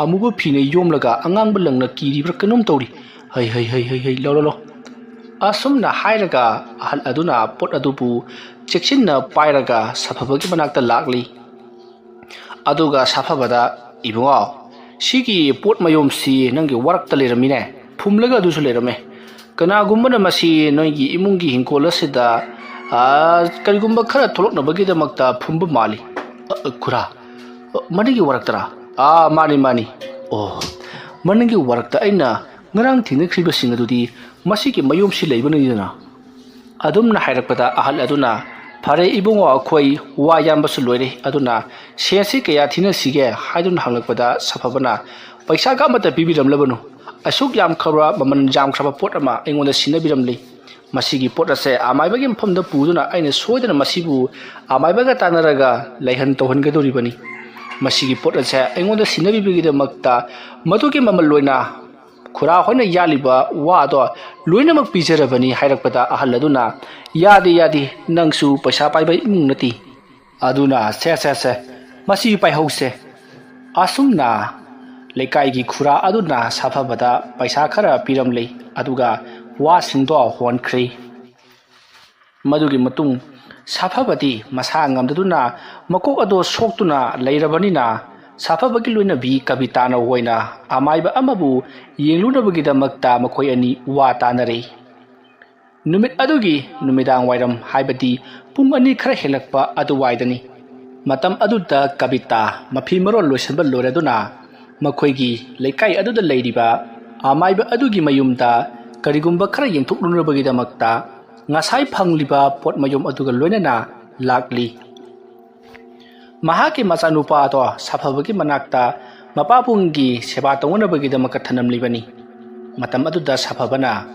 ꯑꯃꯨꯕ ꯐꯤꯅ ꯌꯣꯝꯂꯒ ꯑꯉꯥꯡꯕ ꯂꯪꯅ ꯀꯤꯔꯤꯕ꯭ꯔꯥ ꯀꯩꯅꯣꯝ ꯇꯧꯔꯤ꯫ ꯍꯩ, ꯍꯩ, ꯍꯩ, ꯍꯩ, ꯍꯩ, ꯂꯧ, ꯂꯧ, ꯂꯧ꯫" ꯑꯁꯨꯝꯅ ꯍꯥꯏꯔꯒ ꯑꯍꯜ ꯑꯗꯨꯅ ꯄꯣꯠ ꯑꯗꯨꯕꯨ ꯆꯦꯛꯁꯤꯟꯅ ꯄꯥꯏꯔꯒ ꯁꯥꯐꯕꯒꯤ ꯃꯅꯥꯛꯇ ꯂꯥꯛꯂꯤ꯫ ꯑꯗꯨꯒ ꯁꯥꯐꯕꯗ, "ꯏꯕꯨꯡꯉꯣ, ꯁꯤꯒꯤ ꯄꯣꯠ ꯃꯌꯣꯝꯁꯤ ꯅꯪꯒꯤ ꯋꯥꯔꯛꯇ ꯂꯩꯔꯝꯃꯤꯅꯦ, ꯐꯨꯝꯂꯒ ꯑꯗꯨꯁꯨ ꯂꯩꯔꯝꯃꯦ꯫ ꯀꯅꯥꯒꯨꯝꯕꯅ ꯃꯁꯤ ꯅꯣꯏꯒꯤ ꯏꯃꯨꯡꯒꯤ ꯍꯤꯡꯈꯣꯜ ꯑꯁꯤꯗ, ꯑ, ꯀꯔꯤꯒꯨꯝꯕ ꯈꯔ ꯊꯣꯛꯂꯛꯅꯕꯒꯤꯗꯃꯛꯇ ꯐꯨꯝꯕ ꯃꯥꯜꯂꯤ꯫" "ꯑ, ꯑ, ꯈꯨꯔꯥ, ꯑ, ꯃꯅꯤꯡꯒꯤ ꯋꯥꯔꯛꯇꯔꯥ?" "ꯑꯥ, ꯃꯥꯅꯤ, ꯃꯥꯅꯤ꯫" "ꯑꯣ, ꯃꯅꯤꯡꯒꯤ ꯋꯥꯔꯛꯇ ꯑꯩꯅ ꯉꯔꯥꯡ ꯊꯦꯡꯅꯈ꯭ꯔꯤꯕꯁꯤꯡ ꯑꯗꯨꯗꯤ ꯃꯁꯤꯒꯤ ꯃꯌꯣꯝꯁꯤ ꯂꯩꯕꯅꯤꯗꯅ?" ꯑꯗꯨꯝꯅ ꯍꯥꯏꯔꯛꯄꯗ ꯑꯍꯜ ꯑꯗꯨꯅ, "ꯐꯔꯦ ꯏꯕꯨꯡꯉꯣ, ꯑꯩꯈꯣꯏ ꯋꯥ ꯌꯥꯟꯕꯁꯨ ꯂꯣꯏꯔꯦ, ꯑꯗꯨꯅ ꯁꯦꯟꯁꯤ ꯀꯌꯥ ꯊꯤꯅꯁꯤꯒꯦ?" ꯍꯥꯏꯗꯨꯅ ꯍꯪꯂꯛꯄꯗ ꯁꯥꯐꯕꯅ, "ꯄꯩꯁꯥꯒ ꯑꯃꯠꯇ ꯄꯤꯕꯤꯔꯝꯂꯕꯅꯨ꯫ ꯑꯁꯨꯛ ꯌꯥꯝꯈ꯭ꯔꯕ, ꯃꯃꯜ ꯌꯥꯝꯈ꯭ꯔꯕ ꯄꯣꯠ ꯑꯃ ꯑꯩꯉꯣꯟꯗ ꯁꯤꯟꯅꯕꯤꯔꯝꯂꯤ꯫ ꯃꯁꯤꯒꯤ ꯄꯣꯠ ꯑꯁꯦ ꯑꯃꯥꯏꯕꯒꯤ ꯃꯐꯝꯗ ꯄꯨꯗꯨꯅ ꯑꯩꯅ ꯁꯣꯏꯗꯅ ꯃꯁꯤꯕꯨ ꯑꯃꯥꯏꯕꯒ ꯇꯥꯟꯅꯔꯒ ꯂꯩꯍꯟ ꯇꯧꯍꯟꯒꯗꯧꯔꯤꯕꯅꯤ꯫ ꯃꯁꯤꯒꯤ ꯄꯣꯠ ꯑꯁꯦ ꯑꯩꯉꯣꯟꯗ ꯁꯤꯟꯅꯕꯤꯕꯒꯤꯗꯃꯛꯇ ꯃꯗꯨꯒꯤ ꯃꯃꯜ ꯑꯣꯏꯅ ꯈꯨꯔꯥ ꯍꯣꯏꯅ ꯌꯥꯜꯂꯤꯕ ꯋꯥꯗꯣ ꯂꯣꯏꯅꯃꯛ ꯄꯤꯖꯔꯕꯅꯤ" ꯍꯥꯏꯔꯛꯄꯗ ꯑꯍꯜ ꯑꯗꯨꯅ, "ꯌꯥꯗꯦ, ꯌꯥꯗꯦ, ꯅꯪꯁꯨ ꯄꯩꯁꯥ ꯄꯥꯏꯕ ꯏꯃꯨꯡ ꯅꯠꯇꯦ꯫ ꯑꯗꯨꯅ ꯁꯦ, ꯁꯦ, ꯁꯦ, ꯃꯁꯤ ꯄꯥꯏꯍꯧꯁꯦ꯫" ꯑꯁꯨꯝꯅ ꯂꯩꯀꯥꯏꯒꯤ ꯈꯨꯔꯥ ꯑꯗꯨꯅ ꯁꯥꯐꯕꯗ ꯄꯩꯁꯥ ꯈꯔ ꯄꯤꯔꯝꯂꯦ, ꯑꯗꯨꯒ ꯋꯥꯁꯤꯡꯗꯣ ꯍꯣꯟꯈ꯭ꯔꯦ꯫ ꯃꯗꯨꯒꯤ ꯃꯇꯨꯡ ꯁꯥꯐꯕꯗꯤ ꯃꯁꯥ ꯉꯝꯗꯗꯨꯅ ꯃꯀꯣꯛ ꯑꯗꯣ ꯁꯣꯛꯇꯨꯅ ꯂꯩꯔꯕꯅꯤꯅ, ꯁꯥꯐꯕꯒꯤ ꯂꯣꯏꯅꯕꯤ ꯀꯕꯤꯇꯥꯅ ꯑꯣꯏꯅ ꯑꯃꯥꯏꯕ ꯑꯃꯕꯨ ꯌꯦꯡꯂꯨꯅꯕꯒꯤꯗꯃꯛꯇ ꯃꯈꯣꯏ ꯑꯅꯤ ꯋꯥ ꯇꯥꯅꯔꯦ꯫ ꯅꯨꯃꯤꯠ ꯑꯗꯨꯒꯤ ꯅꯨꯃꯤꯗꯥꯡ ꯋꯥꯏꯔꯝ, ꯍꯥꯏꯕꯗꯤ ꯄꯨꯡ ꯑꯅꯤ ꯈꯔ ꯍꯦꯜꯂꯛꯄ ꯑꯗꯨꯋꯥꯏꯗꯅꯤ꯫ ꯃꯇꯝ ꯑꯗꯨꯗ ꯀꯕꯤꯇꯥ ꯃꯐꯤ ꯃꯔꯣꯜ ꯂꯣꯏꯁꯤꯟꯕ ꯂꯣꯏꯔꯗꯨꯅ ꯃꯈꯣꯏꯒꯤ ꯂꯩꯀꯥꯏ ꯑꯗꯨꯗ ꯂꯩꯔꯤꯕ ꯑꯃꯥꯏꯕ ꯑꯗꯨꯒꯤ ꯃꯌꯨꯝꯗ ꯀꯔꯤꯒꯨꯝꯕ ꯈꯔ ꯌꯦꯡꯊꯣꯛꯂꯨꯅꯕꯒꯤꯗꯃꯛꯇ ꯉꯁꯥꯏ ꯐꯪꯂꯤꯕ ꯄꯣꯠ ꯃꯌꯨꯝ ꯑꯗꯨꯒ ꯂꯣꯏꯅꯅ ꯂꯥꯛꯂꯤ꯫ ꯃꯍꯥꯛꯀꯤ ꯃꯆꯥꯅꯨꯄꯥ ꯑꯗꯣ ꯁꯥꯐꯕꯒꯤ ꯃꯅꯥꯛꯇ ꯃꯄꯥꯕꯨꯡꯒꯤ ꯁꯦꯕꯥ ꯇꯧꯅꯅꯕꯒꯤꯗꯃꯛꯇ ꯊꯅꯝꯂꯤꯕꯅꯤ꯫ ꯃꯇꯝ ꯑꯗꯨꯗ ꯁꯥꯐꯕꯅ,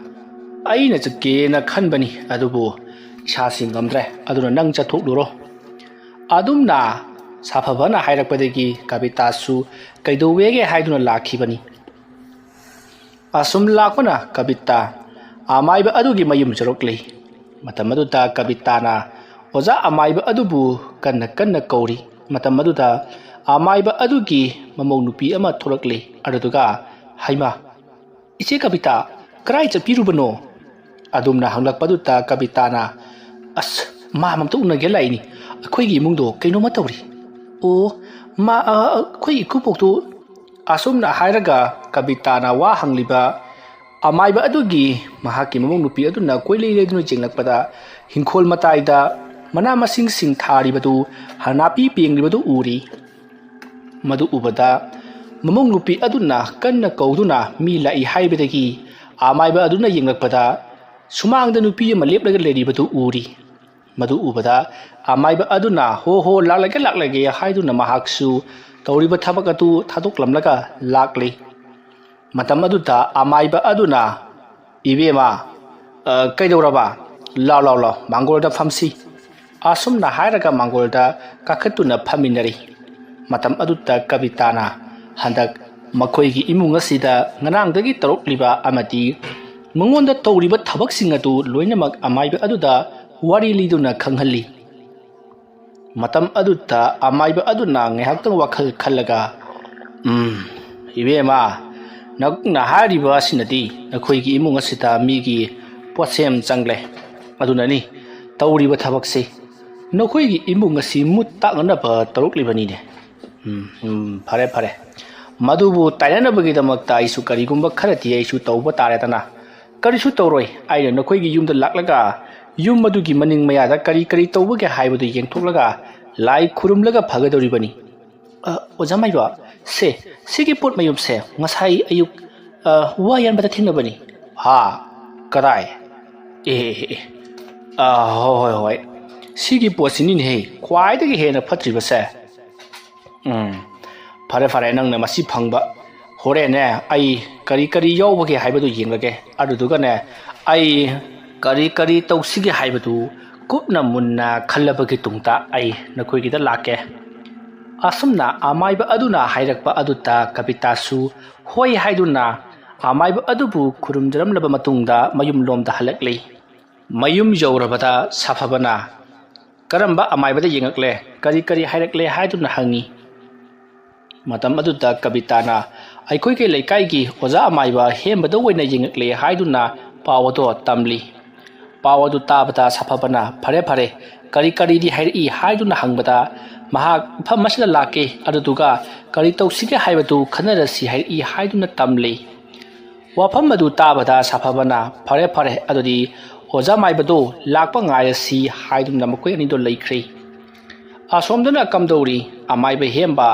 "ꯑꯩꯅ ꯆꯠꯀꯦꯅ ꯈꯟꯕꯅꯤ, ꯑꯗꯨꯕꯨ ꯏꯁꯥꯁꯤ ꯉꯝꯗ꯭ꯔꯦ, ꯑꯗꯨꯅ ꯅꯪ ꯆꯠꯊꯣꯛꯂꯨꯔꯣ"꯫ ꯑꯗꯨꯝꯅ ꯁꯥꯐꯕꯅ ꯍꯥꯏꯔꯛꯄꯗꯒꯤ ꯀꯕꯤꯇꯥꯁꯨ ꯀꯩꯗꯧꯋꯦꯒꯦ ꯍꯥꯏꯗꯨꯅ ꯂꯥꯛꯈꯤꯕꯅꯤ꯫ ꯑꯁꯨꯝ ꯂꯥꯛꯄꯅ ꯀꯕꯤꯇꯥ ꯑꯃꯥꯏꯕ ꯑꯗꯨꯒꯤ ꯃꯌꯨꯝ ꯌꯧꯔꯛꯂꯤ꯫ ꯃꯇꯝ ꯑꯗꯨꯗ ꯀꯕꯤꯇꯥꯅ ꯑꯣꯖꯥ ꯑꯃꯥꯏꯕ ꯑꯗꯨꯕꯨ ꯀꯟꯅ ꯀꯟꯅ ꯀꯧꯔꯤ꯫ ꯃꯇꯝ ꯑꯗꯨꯗ ꯑꯃꯥꯏꯕ ꯑꯗꯨꯒꯤ ꯃꯃꯧ ꯅꯨꯄꯤ ꯑꯃ ꯊꯣꯛꯂꯛꯂꯤ꯫ ꯑꯗꯨꯗꯨꯒ, "ꯍꯩꯃꯥ, ꯏꯆꯦ ꯀꯕꯤꯇꯥ, ꯀꯗꯥꯏ ꯆꯠꯄꯤꯔꯨꯕꯅꯣ?" ꯑꯗꯨꯝꯅ ꯍꯪꯂꯛꯄꯗꯨꯗ ꯀꯕꯤꯇꯥꯅ, "ꯑꯁ, ꯃꯥ ꯑꯝꯇ ꯎꯅꯒꯦ ꯂꯥꯛꯏꯅꯤ꯫ ꯑꯩꯈꯣꯏꯒꯤ ꯏꯃꯨꯡꯗꯣ ꯀꯩꯅꯣꯝꯃ ꯇꯧꯔꯤ"꯫ "ꯑꯣ, ꯃꯥ, ꯑ, ꯑꯩꯈꯣꯏ ꯏꯀꯨꯕꯣꯛꯇꯨ"꯫ ꯑꯁꯨꯝꯅ ꯍꯥꯏꯔꯒ ꯀꯕꯤꯇꯥꯅ ꯋꯥ ꯍꯪꯂꯤꯕ ꯑꯃꯥꯏꯕ ꯑꯗꯨꯒꯤ ꯃꯍꯥꯛꯀꯤ ꯃꯃꯧ ꯅꯨꯄꯤ ꯑꯗꯨꯅ ꯀꯣꯏꯂꯩ ꯂꯩꯗꯨꯅ ꯌꯦꯡꯂꯛꯄꯗ ꯍꯤꯡꯈꯣꯜ ꯃꯇꯥꯏꯗ ꯃꯅꯥ ꯃꯁꯤꯡꯁꯤꯡ ꯊꯥꯔꯤꯕꯗꯨ, ꯅꯥꯄꯤ ꯄꯦꯡꯂꯤꯕꯗꯨ ꯎꯔꯤ꯫ ꯃꯗꯨ ꯎꯕꯗ ꯃꯃꯧ ꯅꯨꯄꯤ ꯑꯗꯨꯅ ꯀꯟꯅ ꯀꯧꯗꯨꯅ ꯃꯤ ꯂꯥꯛꯏ ꯍꯥꯏꯕꯗꯒꯤ ꯑꯃꯥꯏꯕ ꯑꯗꯨꯅ ꯌꯦꯡꯂꯛꯄꯗ ꯁꯨꯃꯥꯡꯗ ꯅꯨꯄꯤ ꯑꯃ ꯂꯦꯞꯂꯒ ꯂꯩꯔꯤꯕꯗꯨ ꯎꯔꯤ꯫ ꯃꯗꯨ ꯎꯕꯗ ꯑꯃꯥꯏꯕ ꯑꯗꯨꯅ, "ꯍꯣ ꯍꯣ, ꯂꯥꯛꯂꯒꯦ, ꯂꯥꯛꯂꯒꯦ" ꯍꯥꯏꯗꯨꯅ ꯃꯍꯥꯛꯁꯨ ꯇꯧꯔꯤꯕ ꯊꯕꯛ ꯑꯗꯨ ꯊꯥꯗꯣꯛꯂꯝꯂꯒ ꯂꯥꯛꯂꯤ꯫ ꯃꯇꯝ ꯑꯗꯨꯗ ꯑꯃꯥꯏꯕ ꯑꯗꯨꯅ, "ꯏꯕꯦꯝꯃ, ꯑ, ꯀꯩꯗꯧꯔꯕ? ꯂꯥꯎ, ꯂꯥꯎ, ꯂꯥꯎ, ꯃꯥꯡꯒꯣꯜꯗ ꯐꯝꯁꯤ"꯫ ꯑꯁꯨꯝꯅ ꯍꯥꯏꯔꯒ ꯃꯥꯡꯒꯣꯜꯗ ꯀꯥꯈꯠꯇꯨꯅ ꯐꯝꯃꯤꯟꯅꯔꯤ꯫ ꯃꯇꯝ ꯑꯗꯨꯗ ꯀꯕꯤꯇꯥꯅ, "ꯍꯟꯗꯛ ꯃꯈꯣꯏꯒꯤ ꯏꯃꯨꯡ ꯑꯁꯤꯗ ꯉꯔꯥꯡꯗꯒꯤ ꯇꯧꯔꯛꯂꯤꯕ ꯑꯃꯗꯤ ꯃꯉꯣꯟꯗ ꯇꯧꯔꯤꯕ ꯊꯕꯛꯁꯤꯡ ꯑꯗꯨ ꯂꯣꯏꯅꯃꯛ ꯑꯃꯥꯏꯕ ꯑꯗꯨꯗ ꯋꯥꯔꯤ ꯂꯤꯗꯨꯅ ꯈꯪꯍꯜꯂꯤ"꯫ ꯃꯇꯝ ꯑꯗꯨꯗ ꯑꯃꯥꯏꯕ ꯑꯗꯨꯅ ꯉꯥꯏꯍꯥꯛꯇꯪ ꯋꯥꯈꯜ ꯈꯜꯂꯒ, "ꯎꯝ, ꯏꯕꯦꯝꯃ, ꯅꯪꯅ ꯍꯥꯏꯔꯤꯕ ꯑꯁꯤꯅꯗꯤ ꯅꯈꯣꯏꯒꯤ ꯏꯃꯨꯡ ꯑꯁꯤꯗ ꯃꯤꯒꯤ ꯄꯣꯠꯁꯦꯝ ꯆꯪꯂꯦ꯫ ꯑꯗꯨꯅꯅꯤ ꯇꯧꯔꯤꯕ ꯊꯕꯛꯁꯤ ꯅꯈꯣꯏꯒꯤ ꯏꯃꯨꯡ ꯑꯁꯤ ꯃꯨꯠ ꯇꯥꯛꯅꯅꯕ ꯇꯧꯔꯛꯂꯤꯕꯅꯤꯅꯦ꯫ ꯎꯝ, ꯎꯝ, ꯐꯔꯦ, ꯐꯔꯦ꯫ ꯃꯗꯨꯕꯨ ꯇꯥꯏꯅꯅꯕꯒꯤꯗꯃꯛꯇ ꯑꯩꯁꯨ ꯀꯔꯤꯒꯨꯝꯕ ꯈꯔꯗꯤ ꯑꯩꯁꯨ ꯇꯧꯕ ꯇꯥꯔꯦꯗꯅ꯫ ꯀꯔꯤꯁꯨ ꯇꯧꯔꯣꯏ, ꯑꯩꯅ ꯅꯈꯣꯏꯒꯤ ꯌꯨꯝꯗ ꯂꯥꯛꯂꯒ ꯌꯨꯝ ꯑꯗꯨꯒꯤ ꯃꯅꯤꯡ ꯃꯌꯥꯗ ꯀꯔꯤ ꯀꯔꯤ ꯇꯧꯕꯒꯦ ꯍꯥꯏꯕꯗꯨ ꯌꯦꯡꯊꯣꯛꯂꯒ ꯂꯥꯏ ꯈꯨꯔꯨꯝꯂꯒ ꯐꯒꯗꯧꯔꯤꯕꯅꯤ꯫ ꯑ, ꯑꯣꯖꯥ ꯃꯥꯏꯕ, ꯁꯦ, ꯁꯤꯒꯤ ꯄꯣꯠ ꯃꯌꯨꯝꯁꯦ ꯉꯁꯥꯏ ꯑꯌꯨꯛ, ꯑ, ꯋꯥ ꯌꯥꯟꯕꯗ ꯊꯦꯡꯅꯕꯅꯤ꯫ ꯍꯥ? ꯀꯗꯥꯏ? ꯑꯦ, ꯑꯦ, ꯑꯦ, ꯑꯦ꯫ ꯑ, ꯍꯣꯏ, ꯍꯣꯏ, ꯍꯣꯏ꯫ ꯁꯤꯒꯤ ꯄꯣꯠꯁꯤꯅꯤꯅꯦꯍꯦ ꯈ꯭ꯋꯥꯏꯗꯒꯤ ꯍꯦꯟꯅ ꯐꯠꯇ꯭ꯔꯤꯕꯁꯦ꯫ ꯎꯝ, ꯐꯔꯦ, ꯐꯔꯦ, ꯅꯪꯅ ꯃꯁꯤ ꯐꯪꯕ꯫ ꯍꯣꯔꯦꯟꯅꯦ, ꯑꯩ ꯀꯔꯤ ꯀꯔꯤ ꯌꯥꯎꯕꯒꯦ ꯍꯥꯏꯕꯗꯨ ꯌꯦꯡꯂꯒꯦ꯫ ꯑꯗꯨꯗꯨꯒꯅꯦ, ꯑꯩ ꯀꯔꯤ ꯀꯔꯤ ꯇꯧꯁꯤꯒꯦ ꯍꯥꯏꯕꯗꯨ ꯀꯨꯞꯅ ꯃꯨꯟꯅ ꯈꯜꯂꯕꯒꯤ ꯇꯨꯡꯗ ꯑꯩ ꯅꯈꯣꯏꯒꯤꯗ ꯂꯥꯛꯀꯦ꯫ ꯑꯁꯨꯝꯅ ꯑꯃꯥꯏꯕ ꯑꯗꯨꯅ ꯍꯥꯏꯔꯛꯄ ꯑꯗꯨꯗ ꯀꯕꯤꯇꯥꯁꯨ ꯍꯣꯏ ꯍꯥꯏꯗꯨꯅ ꯑꯃꯥꯏꯕ ꯑꯗꯨꯕꯨ ꯈꯨꯔꯨꯝꯖꯔꯝꯂꯕ ꯃꯇꯨꯡꯗ ꯃꯌꯨꯝꯂꯣꯝꯗ ꯍꯜꯂꯛꯂꯤ꯫ ꯃꯌꯨꯝ ꯌꯧꯔꯕꯗ ꯁꯥꯐꯕꯅ ꯀꯔꯝꯕ ꯑꯃꯥꯏꯕꯗ ꯌꯦꯡꯉꯛꯂꯦ, ꯀꯔꯤ ꯀꯔꯤ ꯍꯥꯏꯔꯛꯂꯦ ꯍꯥꯏꯗꯨꯅ ꯍꯪꯉꯤ꯫ ꯃꯇꯝ ꯑꯗꯨꯗ ꯀꯕꯤꯇꯥꯅ ꯑꯩꯈꯣꯏꯒꯤ ꯂꯩꯀꯥꯏꯒꯤ ꯑꯣꯖꯥ ꯑꯃꯥꯏꯕ ꯍꯦꯝꯕꯗ ꯑꯣꯏꯅ ꯌꯦꯡꯉꯛꯂꯦ ꯍꯥꯏꯗꯨꯅ ꯄꯥꯎ ꯑꯗꯨ ꯇꯝꯂꯤ꯫ ꯄꯥꯎ ꯑꯗꯨ ꯇꯥꯕꯗ ꯁꯥꯐꯕꯅ "ꯐꯔꯦ, ꯐꯔꯦ, ꯀꯔꯤ ꯀꯔꯤꯗꯤ ꯍꯥꯏꯔꯛꯏ?" ꯍꯥꯏꯗꯨꯅ ꯍꯪꯕꯗ ꯃꯍꯥꯛ "ꯃꯐꯝ ꯑꯁꯤꯗ ꯂꯥꯛꯀꯦ, ꯑꯗꯨꯗꯨꯒ ꯀꯔꯤ ꯇꯧꯁꯤꯒꯦ ꯍꯥꯏꯕꯗꯨ ꯈꯟꯅꯔꯁꯤ" ꯍꯥꯏꯔꯛꯏ ꯍꯥꯏꯗꯨꯅ ꯇꯝꯂꯤ꯫ ꯋꯥꯐꯝ ꯑꯗꯨ ꯇꯥꯕꯗ ꯁꯥꯐꯕꯅ "ꯐꯔꯦ, ꯐꯔꯦ, ꯑꯗꯨꯗꯤ ꯑꯣꯖꯥ ꯃꯥꯏꯕꯗꯨ ꯂꯥꯛꯄ ꯉꯥꯏꯔꯁꯤ" ꯍꯥꯏꯗꯨꯅ ꯃꯈꯣꯏ ꯑꯅꯤꯗꯣ ꯂꯩꯈ꯭ꯔꯦ꯫ ꯑꯁꯣꯝꯗꯅ ꯀꯝꯗꯧꯔꯤ? ꯑꯃꯥꯏꯕ ꯍꯦꯝꯕ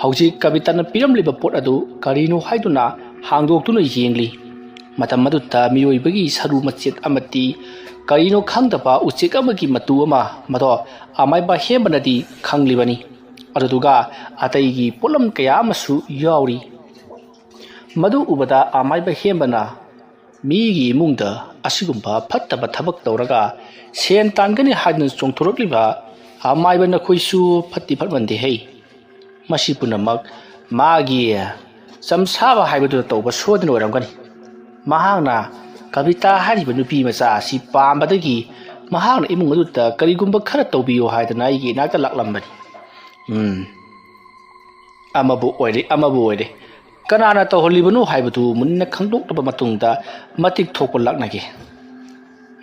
ꯍꯧꯖꯤꯛ ꯀꯕꯤꯇꯥꯅ ꯄꯤꯔꯝꯂꯤꯕ ꯄꯣꯠ ꯑꯗꯨ ꯀꯔꯤꯅꯣ ꯍꯥꯏꯗꯨꯅ ꯍꯥꯡꯗꯣꯛꯇꯨꯅ ꯌꯦꯡꯂꯤ꯫ ꯃꯇꯝ ꯑꯗꯨꯗ ꯃꯤꯑꯣꯏꯕꯒꯤ ꯁꯔꯨ ꯃꯆꯦꯠ ꯑꯃꯗꯤ ꯀꯔꯤꯅꯣ ꯈꯪꯗꯕ ꯎꯆꯦꯛ ꯑꯃꯒꯤ ꯃꯇꯨ ꯑꯃ, ꯃꯗꯣ ꯑꯃꯥꯏꯕ ꯍꯦꯝꯕꯅꯗꯤ ꯈꯪꯂꯤꯕꯅꯤ꯫ ꯑꯗꯨꯗꯨꯒ ꯑꯇꯩꯒꯤ ꯄꯣꯠꯂꯝ ꯀꯌꯥ ꯑꯃꯁꯨ ꯌꯥꯎꯔꯤ꯫ ꯃꯗꯨ ꯎꯕꯗ ꯑꯃꯥꯏꯕ ꯍꯦꯝꯕꯅ "ꯃꯤꯒꯤ ꯏꯃꯨꯡꯗ ꯑꯁꯤꯒꯨꯝꯕ ꯐꯠꯇꯕ ꯊꯕꯛ ꯇꯧꯔꯒ ꯁꯦꯟ ꯇꯥꯟꯒꯅꯤ ꯍꯥꯏꯗꯨꯅ ꯆꯣꯡꯊꯣꯔꯛꯂꯤꯕ ꯑꯃꯥꯏꯕ ꯅꯈꯣꯏꯁꯨ ꯐꯠꯇꯤ ꯐꯠꯃꯟꯗꯦ ꯍꯩ꯫ ꯃꯁꯤ ꯄꯨꯝꯅꯃꯛ ꯃꯥꯒꯤ ꯆꯝꯁꯥꯕ ꯍꯥꯏꯕꯗꯨꯅ ꯇꯧꯕ ꯁꯣꯏꯗꯅ ꯑꯣꯏꯔꯝꯒꯅꯤ꯫ ꯃꯍꯥꯛꯅ ꯀꯕꯤꯇꯥ ꯍꯥꯏꯔꯤꯕ ꯅꯨꯄꯤ ꯃꯆꯥ ꯑꯁꯤ ꯄꯥꯝꯕꯗꯒꯤ ꯃꯍꯥꯛꯅ ꯏꯃꯨꯡ ꯑꯗꯨꯗ ꯀꯔꯤꯒꯨꯝꯕ ꯈꯔ ꯇꯧꯕꯤꯌꯨ ꯍꯥꯏꯗꯅ ꯑꯩꯒꯤ ꯏꯅꯥꯛꯇ ꯂꯥꯛꯂꯝꯕꯅꯤ"꯫ ꯎꯝ꯫ ꯑꯃꯕꯨ ꯑꯣꯏꯔꯦ, ꯑꯃꯕꯨ ꯑꯣꯏꯔꯦ, ꯀꯅꯥꯅ ꯇꯧꯍꯜꯂꯤꯕꯅꯣ ꯍꯥꯏꯕꯗꯨ ꯃꯨꯟꯅ ꯈꯪꯗꯣꯛꯂꯕ ꯃꯇꯨꯡꯗ ꯃꯇꯤꯛ ꯊꯣꯛꯄ ꯂꯥꯛꯅꯒꯦ꯫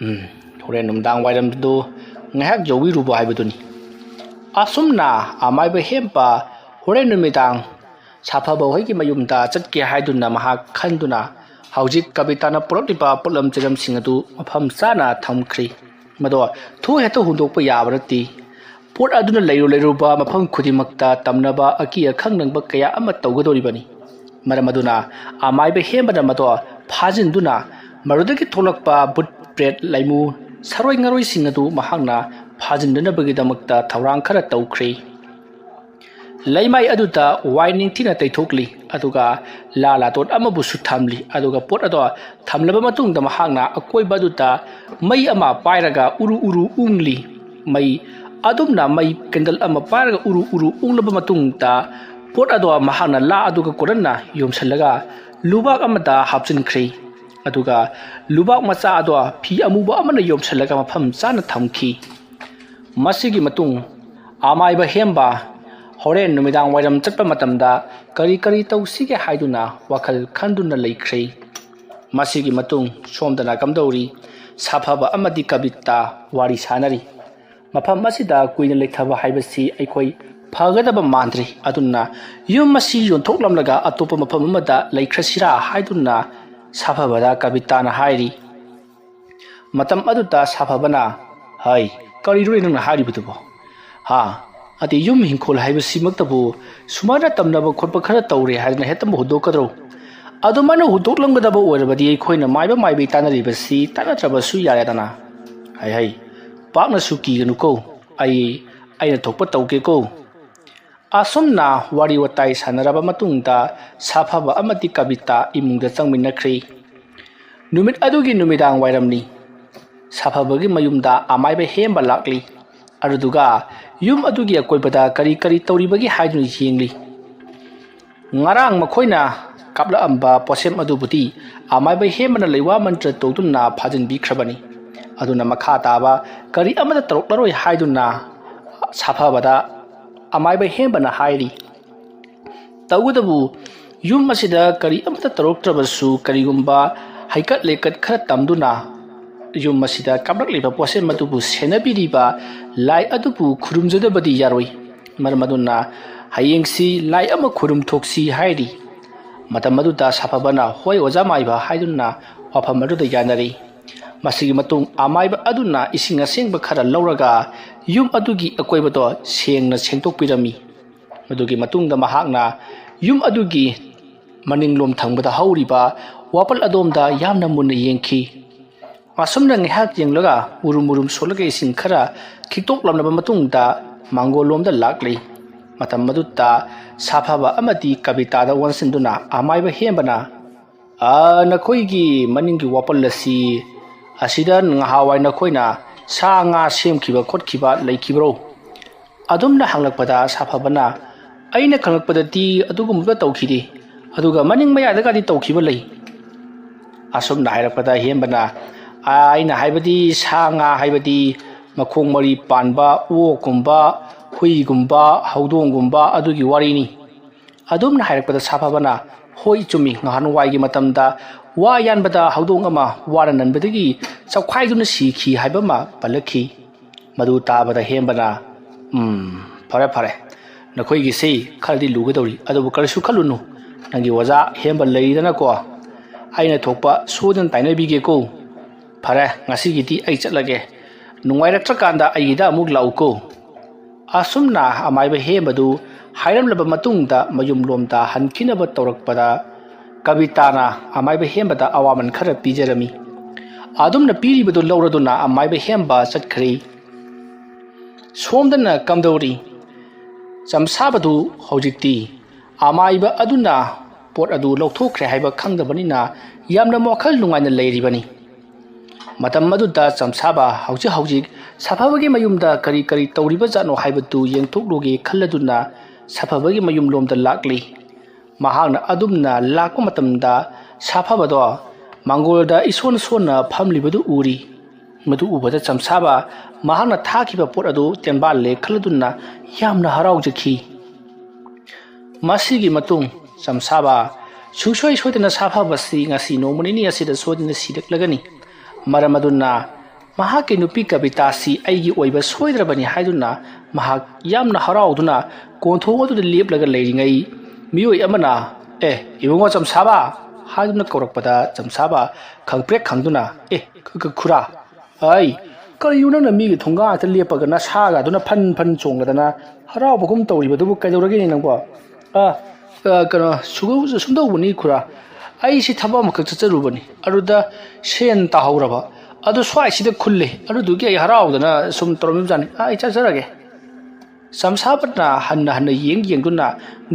ꯎꯝ, ꯍꯣꯔꯦꯟ ꯅꯨꯡꯗꯥꯡ ꯋꯥꯏꯔꯝꯗꯨ ꯉꯥꯏꯍꯥꯛ ꯌꯧꯕꯤꯔꯨꯕ ꯍꯥꯏꯕꯗꯨꯅꯤ꯫ ꯑꯁꯨꯝꯅ ꯑꯃꯥꯏꯕ ꯍꯦꯝꯕ ꯍꯣꯔꯦꯟ ꯅꯨꯃꯤꯗꯥꯡ ꯁꯥꯐꯕ ꯍꯣꯏꯒꯤ ꯃꯌꯨꯝꯗ ꯆꯠꯀꯦ ꯍꯥꯏꯗꯨꯅ ꯃꯍꯥꯛ ꯈꯟꯗꯨꯅ ꯍꯧꯖꯤꯛ ꯀꯕꯤꯇꯥꯅ ꯄꯨꯔꯛꯂꯤꯕ ꯄꯣꯠꯂꯝ ꯆꯩꯂꯝꯁꯤꯡ ꯑꯗꯨ ꯃꯐꯝ ꯆꯥꯅ ꯊꯝꯈ꯭ꯔꯤ꯫ ꯃꯗꯣ ꯊꯣꯛ ꯍꯦꯛꯇ ꯍꯨꯟꯗꯣꯛꯄ ꯌꯥꯕ ꯅꯠꯇꯦ꯫ ꯄꯣꯠ ꯑꯗꯨꯅ ꯂꯩꯔꯨ ꯂꯩꯔꯨꯕ ꯃꯐꯝ ꯈꯨꯗꯤꯡꯃꯛꯇ ꯇꯝꯅꯕ ꯑꯀꯤ ꯑꯈꯪ ꯅꯪꯕ ꯀꯌꯥ ꯑꯃ ꯇꯧꯒꯗꯧꯔꯤꯕꯅꯤ꯫ ꯃꯔꯝ ꯑꯗꯨꯅ ꯑꯃꯥꯏꯕ ꯍꯦꯝꯕꯅ ꯃꯗꯣ ꯐꯥꯖꯤꯟꯗꯨꯅ ꯃꯗꯨꯗꯒꯤ ꯊꯣꯛꯂꯛꯄ ꯕꯨꯠ ꯄ꯭ꯔꯦꯠ ꯂꯩꯃꯨ ꯁꯔꯣꯏ ꯉꯔꯣꯏꯁꯤꯡ ꯑꯗꯨ ꯃꯍꯥꯛꯅ ꯐꯥꯖꯤꯟꯗꯅꯕꯒꯤꯗꯃꯛꯇ ꯊꯧꯔꯥꯡ ꯈꯔ ꯇꯧꯈ꯭ꯔꯤ꯫ ꯂꯩꯃꯥꯏ ꯑꯗꯨꯗ ꯋꯥꯏ ꯅꯤꯡꯊꯤꯅ ꯇꯩꯊꯣꯛꯂꯤ, ꯑꯗꯨꯒ ꯂꯥ ꯂꯥꯇꯣꯠ ꯑꯃꯕꯨꯁꯨ ꯊꯝꯂꯤ꯫ ꯑꯗꯨꯒ ꯄꯣꯠ ꯑꯗꯣ ꯊꯝꯂꯕ ꯃꯇꯨꯡꯗ ꯃꯍꯥꯛꯅ ꯑꯀꯣꯏꯕ ꯑꯗꯨꯗ ꯃꯩ ꯑꯃ ꯄꯥꯏꯔꯒ ꯎꯔꯨ ꯎꯔꯨ ꯎꯪꯂꯤ꯫ ꯃꯩ ꯑꯗꯨꯝꯅ ꯃꯩ ꯀꯦꯟꯗꯜ ꯑꯃ ꯄꯥꯏꯔꯒ ꯎꯔꯨ ꯎꯔꯨ ꯎꯪꯂꯕ ꯃꯇꯨꯡꯗ ꯄꯣꯠ ꯑꯗꯣ ꯃꯍꯥꯛꯅ ꯂꯥ ꯑꯗꯨꯒ ꯀꯣꯟꯅꯅ ꯌꯣꯝꯁꯤꯜꯂꯒ ꯂꯨꯕꯥꯛ ꯑꯃꯗ ꯍꯥꯞꯆꯤꯟꯈ꯭ꯔꯦ꯫ ꯑꯗꯨꯒ ꯂꯨꯕꯥꯛ ꯃꯆꯥ ꯑꯗꯣ ꯐꯤ ꯑꯃꯨꯕ ꯑꯃꯅ ꯌꯣꯝꯁꯤꯜꯂꯒ ꯃꯐꯝ ꯆꯥꯅ ꯊꯝꯈꯤ꯫ ꯃꯁꯤꯒꯤ ꯃꯇꯨꯡ ꯑꯃꯥꯏꯕ ꯍꯦꯝꯕ ꯍꯣꯔꯦꯟ ꯅꯨꯃꯤꯗꯥꯡ ꯋꯥꯏꯔꯝ ꯆꯠꯄ ꯃꯇꯝꯗ ꯀꯔꯤ ꯀꯔꯤ ꯇꯧꯁꯤꯒꯦ ꯍꯥꯏꯗꯨꯅ ꯋꯥꯈꯜ ꯈꯟꯗꯨꯅ ꯂꯩꯈ꯭ꯔꯦ꯫ ꯃꯁꯤꯒꯤ ꯃꯇꯨꯡ ꯁꯣꯝꯗꯅ ꯀꯝꯗꯧꯔꯤ? ꯁꯥꯐꯕ ꯑꯃꯗꯤ ꯀꯕꯤꯇꯥ ꯋꯥꯔꯤ ꯁꯥꯅꯔꯤ꯫ ꯃꯐꯝ ꯑꯁꯤꯗ ꯀꯨꯏꯅ ꯂꯩꯊꯕ ꯍꯥꯏꯕꯁꯤ ꯑꯩꯈꯣꯏ ꯐꯒꯗꯕ ꯃꯥꯟꯗ꯭ꯔꯤ꯫ ꯑꯗꯨꯅ ꯌꯨꯝ ꯑꯁꯤ ꯌꯣꯟꯊꯣꯛꯂꯝꯂꯒ ꯑꯇꯣꯞꯄ ꯃꯐꯝ ꯑꯃꯗ ꯂꯩꯈ꯭ꯔꯁꯤꯔꯥ ꯍꯥꯏꯗꯨꯅ ꯁꯥꯐꯕꯗ ꯀꯕꯤꯇꯥꯅ ꯍꯥꯏꯔꯤ꯫ ꯃꯇꯝ ꯑꯗꯨꯗ ꯁꯥꯐꯕꯅ, "ꯍꯩ, ꯀꯔꯤꯅꯣꯅꯦ ꯅꯪꯅ ꯍꯥꯏꯔꯤꯕꯗꯨꯕꯣ? ꯍꯥ? ꯑꯗꯤ ꯌꯨꯝ ꯏꯪꯈꯣꯜ ꯍꯥꯏꯕꯁꯤꯃꯛꯇꯕꯨ ꯁꯨꯃꯥꯏꯅ ꯇꯝꯅꯕ ꯈꯣꯠꯄ ꯈꯔ ꯇꯧꯔꯦ ꯍꯥꯏꯗꯅ ꯍꯦꯛꯇ ꯍꯨꯟꯗꯣꯛꯀꯗ꯭ꯔꯣ? ꯑꯗꯨꯃꯥꯏꯅ ꯍꯨꯟꯗꯣꯛꯂꯝꯒꯗꯕ ꯑꯣꯏꯔꯕꯗꯤ ꯑꯩꯈꯣꯏꯅ ꯃꯥꯏꯕ ꯃꯥꯏꯕꯤ ꯇꯥꯟꯅꯔꯤꯕꯁꯤ ꯇꯥꯟꯅꯗ꯭ꯔꯕꯁꯨ ꯌꯥꯔꯦꯗꯅ꯫ ꯍꯩ, ꯍꯩ, ꯄꯥꯛꯅꯁꯨ ꯀꯤꯒꯅꯨꯀꯣ꯫ ꯑꯩ, ꯑꯩꯅ ꯊꯣꯛꯄ ꯇꯧꯒꯦꯀꯣ"꯫ ꯑꯁꯨꯝꯅ ꯋꯥꯔꯤ ꯋꯥꯇꯥꯏ ꯁꯥꯟꯅꯔꯕ ꯃꯇꯨꯡꯗ ꯁꯥꯐꯕ ꯑꯃꯗꯤ ꯀꯕꯤꯇꯥ ꯏꯃꯨꯡꯗ ꯆꯪꯃꯤꯟꯅꯈ꯭ꯔꯦ꯫ ꯅꯨꯃꯤꯠ ꯑꯗꯨꯒꯤ ꯅꯨꯃꯤꯗꯥꯡ ꯋꯥꯏꯔꯝꯅꯤ꯫ ꯁꯥꯐꯕꯒꯤ ꯃꯌꯨꯝꯗ ꯑꯃꯥꯏꯕ ꯍꯦꯝꯕ ꯂꯥꯛꯂꯤ꯫ ꯑꯗꯨꯗꯨꯒ ꯌꯨꯝ ꯑꯗꯨꯒꯤ ꯑꯀꯣꯏꯕꯗ ꯀꯔꯤ ꯀꯔꯤ ꯇꯧꯔꯤꯕꯒꯦ ꯍꯥꯏꯗꯨꯅ ꯌꯦꯡꯂꯤ꯫ ꯉꯔꯥꯡ ꯃꯈꯣꯏꯅ ꯀꯥꯞꯂꯛꯑꯝꯕ ꯄꯣꯠꯁꯦꯝ ꯑꯗꯨꯕꯨꯗꯤ ꯑꯃꯥꯏꯕ ꯍꯦꯝꯕꯅ ꯂꯩꯋꯥ ꯃꯟꯇ꯭ꯔ ꯇꯧꯗꯨꯅ ꯐꯥꯖꯤꯟꯕꯤꯈ꯭ꯔꯕꯅꯤ꯫ ꯑꯗꯨꯅ ꯃꯈꯥ ꯇꯥꯕ ꯀꯔꯤ ꯑꯃꯠꯇ ꯇꯧꯔꯛꯂꯔꯣꯏ ꯍꯥꯏꯗꯨꯅ ꯁꯥꯐꯕꯗ ꯑꯃꯥꯏꯕ ꯍꯦꯝꯕꯅ ꯍꯥꯏꯔꯤ꯫ ꯇꯧꯕꯇꯕꯨ ꯌꯨꯝ ꯑꯁꯤꯗ ꯀꯔꯤ ꯑꯃꯠꯇ ꯇꯧꯔꯛꯇ꯭ꯔꯕꯁꯨ ꯀꯔꯤꯒꯨꯝꯕ ꯍꯩꯀꯠ ꯂꯩꯀꯠ ꯈꯔ ꯇꯝꯗꯨꯅ ꯌꯨꯝ ꯑꯁꯤꯗ ꯀꯥꯞꯂꯛꯂꯤꯕ ꯄꯣꯠꯁꯦꯝ ꯑꯗꯨꯕꯨ ꯁꯦꯟꯅꯕꯤꯔꯤꯕ ꯂꯥꯏ ꯑꯗꯨꯕꯨ ꯈꯨꯔꯨꯝꯖꯗꯕꯗꯤ ꯌꯥꯔꯣꯏ꯫ ꯃꯔꯝ ꯑꯗꯨꯅ ꯍꯌꯦꯡꯁꯤ ꯂꯥꯏ ꯑꯃ ꯈꯨꯔꯨꯝ ꯊꯣꯛꯁꯤ ꯍꯥꯏꯔꯤ꯫ ꯃꯇꯝ ꯑꯗꯨꯗ ꯁꯥꯐꯕꯅ "ꯍꯣꯏ ꯑꯣꯖꯥ ꯃꯥꯏꯕ" ꯍꯥꯏꯗꯨꯅ ꯋꯥꯐꯝ ꯑꯗꯨꯗ ꯌꯥꯅꯔꯤ꯫ ꯃꯁꯤꯒꯤ ꯃꯇꯨꯡ ꯑꯃꯥꯏꯕ ꯑꯗꯨꯅ ꯏꯁꯤꯡ ꯑꯁꯦꯡꯕ ꯈꯔ ꯂꯧꯔꯒ ꯌꯨꯝ ꯑꯗꯨꯒꯤ ꯑꯀꯣꯏꯕꯗꯣ ꯁꯦꯡꯅ ꯁꯦꯡꯗꯣꯛꯄꯤꯔꯝꯃꯤ꯫ ꯃꯗꯨꯒꯤ ꯃꯇꯨꯡꯗ ꯃꯍꯥꯛꯅ ꯌꯨꯝ ꯑꯗꯨꯒꯤ ꯃꯅꯤꯡꯂꯣꯝ ꯊꯪꯕꯗ ꯍꯧꯔꯤꯕ ꯋꯥꯄꯜ ꯑꯗꯣꯝꯗ ꯌꯥꯝꯅ ꯃꯨꯟꯅ ꯌꯦꯡꯈꯤ꯫ ꯑꯁꯨꯝꯅ ꯉꯥꯏꯍꯥꯛ ꯌꯦꯡꯂꯒ ꯎꯔꯨꯝ ꯎꯔꯨꯝ ꯁꯣꯜꯂꯒ ꯏꯁꯤꯡ ꯈꯔ ꯈꯤꯛꯇꯣꯛꯂꯝꯂꯕ ꯃꯇꯨꯡꯗ ꯃꯥꯡꯒꯣꯜꯂꯣꯝꯗ ꯂꯥꯛꯂꯤ꯫ ꯃꯇꯝ ꯑꯗꯨꯗ ꯁꯥꯐꯕ ꯑꯃꯗꯤ ꯀꯕꯤꯇꯥꯗ ꯑꯣꯟꯁꯤꯟꯗꯨꯅ ꯑꯃꯥꯏꯕ ꯍꯦꯝꯕꯅ, "ꯑ, ꯅꯈꯣꯏꯒꯤ ꯃꯅꯤꯡꯒꯤ ꯋꯥꯄꯜ ꯑꯁꯤ, ꯑꯁꯤꯗ ꯉꯍꯥꯟꯋꯥꯏ ꯅꯈꯣꯏꯅ ꯁꯥ ꯉꯥ ꯁꯦꯝꯈꯤꯕ ꯈꯣꯠꯈꯤꯕ ꯂꯩꯈꯤꯕ꯭ꯔꯣ?" ꯑꯗꯨꯝꯅ ꯍꯪꯂꯛꯄꯗ ꯁꯥꯐꯕꯅ, "ꯑꯩꯅ ꯈꯪꯂꯛꯄꯗꯗꯤ ꯑꯗꯨꯒꯨꯝꯕ ꯇꯧꯈꯤꯗꯦ, ꯑꯗꯨꯒ ꯃꯅꯤꯡ ꯃꯌꯥꯗꯒꯗꯤ ꯇꯧꯈꯤꯕ ꯂꯩ꯫" ꯑꯁꯨꯝꯅ ꯍꯥꯏꯔꯛꯄꯗ ꯍꯦꯝꯕꯅ, "ꯑ, ꯑꯩꯅ ꯍꯥꯏꯕꯗꯤ ꯁꯥ ꯉꯥ ꯍꯥꯏꯕꯗꯤ ꯃꯈꯣꯡ ꯃꯔꯤ ꯄꯥꯟꯕ ꯑꯣꯛꯀꯨꯝꯕ, ꯍꯨꯏꯒꯨꯝꯕ, ꯍꯧꯗꯣꯡꯒꯨꯝꯕ ꯑꯗꯨꯒꯤ ꯋꯥꯔꯤꯅꯤ꯫" ꯑꯗꯨꯝꯅ ꯍꯥꯏꯔꯛꯄꯗ ꯁꯥꯐꯕꯅ, "ꯍꯣꯏ, ꯆꯨꯝꯃꯤ, ꯉꯍꯥꯟꯋꯥꯏꯒꯤ ꯃꯇꯝꯗ ꯋꯥ ꯌꯥꯟꯕꯗ ꯍꯧꯗꯣꯡ ꯑꯃ ꯋꯥꯅ ꯅꯟꯕꯗꯒꯤ ꯆꯞꯈꯥꯏꯗꯨꯅ ꯁꯤꯈꯤ" ꯍꯥꯏꯕ ꯑꯃ ꯄꯜꯂꯛꯈꯤ꯫ ꯃꯗꯨ ꯇꯥꯕꯗ ꯍꯦꯝꯕꯅ, "ꯎꯝ, ꯐꯔꯦ, ꯐꯔꯦ, ꯅꯈꯣꯏꯒꯤꯁꯤ ꯈꯔꯗꯤ ꯂꯨꯒꯗꯧꯔꯤ, ꯑꯗꯨꯕꯨ ꯀꯔꯤꯁꯨ ꯈꯜꯂꯨꯅꯨ, ꯅꯪꯒꯤ ꯑꯣꯖꯥ ꯍꯦꯝꯕ ꯂꯩꯔꯤꯗꯅꯀꯣ, ꯑꯩꯅ ꯊꯣꯛꯄ ꯁꯣꯏꯗꯅ ꯇꯥꯏꯅꯕꯤꯒꯦꯀꯣ꯫ ꯐꯔꯦ, ꯉꯁꯤꯒꯤꯗꯤ ꯑꯩ ꯆꯠꯂꯒꯦ, ꯅꯨꯡꯉꯥꯏꯔꯛꯇ꯭ꯔꯀꯥꯟꯗ ꯑꯩꯒꯤꯗ ꯑꯃꯨꯛ ꯂꯥꯛꯎꯀꯣ꯫" ꯑꯁꯨꯝꯅ ꯑꯃꯥꯏꯕ ꯍꯦꯝꯕꯗꯨ ꯍꯥꯏꯔꯝꯂꯕ ꯃꯇꯨꯡꯗ ꯃꯌꯨꯝꯂꯣꯝꯗ ꯍꯟꯈꯤꯅꯕ ꯇꯧꯔꯛꯄꯗ, ꯀꯕꯤꯇꯥꯅ ꯑꯃꯥꯏꯕ ꯍꯦꯝꯕꯗ ꯑꯋꯥꯃꯟ ꯈꯔ ꯄꯤꯖꯔꯝꯃꯤ꯫ ꯑꯗꯨꯝꯅ ꯄꯤꯔꯤꯕꯗꯨ ꯂꯧꯔꯗꯨꯅ ꯑꯃꯥꯏꯕ ꯍꯦꯝꯕ ꯆꯠꯈ꯭ꯔꯦ꯫ ꯁꯣꯝꯗꯅ ꯀꯝꯗꯧꯔꯤ? ꯆꯝꯁꯥꯕꯗꯨ ꯍꯧꯖꯤꯛꯇꯤ ꯑꯃꯥꯏꯕ ꯑꯗꯨꯅ ꯄꯣꯠ ꯑꯗꯨ ꯂꯧꯊꯣꯛꯈ꯭ꯔꯦ ꯍꯥꯏꯕ ꯈꯪꯗꯕꯅꯤꯅ ꯌꯥꯝꯅ ꯋꯥꯈꯜ ꯅꯨꯡꯉꯥꯏꯅ ꯂꯩꯔꯤꯕꯅꯤ꯫ ꯃꯇꯝ ꯑꯗꯨꯗ ꯆꯝꯁꯥꯕ ꯍꯧꯖꯤꯛ ꯍꯧꯖꯤꯛ ꯁꯥꯐꯕꯒꯤ ꯃꯌꯨꯝꯗ ꯀꯔꯤ ꯀꯔꯤ ꯇꯧꯔꯤꯕꯖꯥꯠꯅꯣ ꯍꯥꯏꯕꯗꯨ ꯌꯦꯡꯊꯣꯛꯂꯨꯒꯦ ꯈꯜꯂꯗꯨꯅ ꯁꯥꯐꯕꯒꯤ ꯃꯌꯨꯝꯂꯣꯝꯗ ꯂꯥꯛꯂꯤ꯫ ꯃꯍꯥꯛꯅ ꯑꯗꯨꯝꯅ ꯂꯥꯛꯄ ꯃꯇꯝꯗ ꯁꯥꯐꯕꯗꯣ ꯃꯥꯡꯒꯣꯜꯗ ꯏꯁꯣꯟ ꯁꯣꯟꯅ ꯐꯝꯂꯤꯕꯗꯨ ꯎꯔꯤ꯫ ꯃꯗꯨ ꯎꯕꯗ ꯆꯝꯁꯥꯕ ꯃꯍꯥꯛꯅ ꯊꯥꯈꯤꯕ ꯄꯣꯠ ꯑꯗꯨ ꯇꯦꯟꯕꯥꯜꯂꯦ ꯈꯜꯂꯗꯨꯅ ꯌꯥꯝꯅ ꯍꯔꯥꯎꯖꯈꯤ꯫ ꯃꯁꯤꯒꯤ ꯃꯇꯨꯡ ꯆꯝꯁꯥꯕ ꯁꯨꯡꯁꯣꯏ ꯁꯣꯏꯗꯅ ꯁꯥꯐꯕꯁꯤ ꯉꯁꯤ ꯅꯣꯡꯃ ꯅꯤꯅꯤ ꯑꯁꯤꯗ ꯁꯣꯏꯗꯅ ꯁꯤꯔꯛꯂꯒꯅꯤ꯫ ꯃꯔꯝ ꯑꯗꯨꯅ ꯃꯍꯥꯛꯀꯤ ꯅꯨꯄꯤ ꯀꯕꯤꯇꯥꯁꯤ ꯑꯩꯒꯤ ꯑꯣꯏꯕ ꯁꯣꯏꯗ꯭ꯔꯕꯅꯤ ꯍꯥꯏꯗꯨꯅ ꯃꯍꯥꯛ ꯌꯥꯝꯅ ꯍꯔꯥꯎꯗꯨꯅ ꯀꯣꯟꯊꯣꯡ ꯑꯗꯨꯗ ꯂꯦꯞꯂꯒ ꯂꯩꯔꯤꯉꯩ, ꯃꯤꯑꯣꯏ ꯑꯃꯅ, "ꯑꯦ, ꯏꯕꯨꯡꯉꯣ ꯆꯝꯁꯥꯕ" ꯍꯥꯏꯗꯨꯅ ꯀꯧꯔꯛꯄꯗ ꯆꯝꯁꯥꯕ ꯈꯪꯄ꯭ꯔꯦꯛ ꯈꯪꯗꯨꯅ, "ꯑꯦ, ꯈ-, ꯈ-, ꯈꯨꯔꯥ, ꯑꯩ, ꯀꯔꯤꯅꯣ ꯅꯪꯅ ꯃꯤꯒꯤ ꯊꯣꯡꯒꯥꯟꯗ ꯂꯦꯞꯄꯒ ꯅꯁꯥꯒꯗꯨꯅ ꯐꯟ ꯐꯟ ꯆꯣꯡꯂꯗꯅ ꯍꯔꯥꯎꯕꯒꯨꯝ ꯇꯧꯔꯤꯕꯗꯨꯕꯨ ꯀꯩꯗꯧꯔꯒꯦꯅꯦ ꯅꯪꯕꯣ?" "ꯑ, ꯑ, ꯀꯩꯅꯣ, ꯁꯨꯒꯧ-, ꯁꯨꯝꯗꯧꯕꯅꯤ ꯈꯨꯔꯥ, ꯑꯩꯁꯤ ꯊꯕꯛ ꯑꯃꯈꯛ ꯆꯠꯆꯔꯨꯕꯅꯤ, ꯑꯗꯨꯗ ꯁꯦꯟ ꯇꯥꯍꯧꯔꯕ, ꯑꯗꯨ ꯁ꯭ꯋꯥꯏꯁꯤꯗ ꯈꯨꯜꯂꯦ, ꯑꯗꯨꯗꯨꯒꯤ ꯑꯩ ꯍꯔꯥꯎꯗꯅ ꯁꯨꯝ ꯇꯧꯔꯝꯃꯤꯕꯖꯥꯠꯅꯤ꯫ ꯑ, ꯑꯩ ꯆꯠꯆꯔꯒꯦ"꯫ ꯆꯝꯁꯥꯕꯅ ꯍꯟꯅ ꯍꯟꯅ ꯌꯦꯡ ꯌꯦꯡꯗꯨꯅ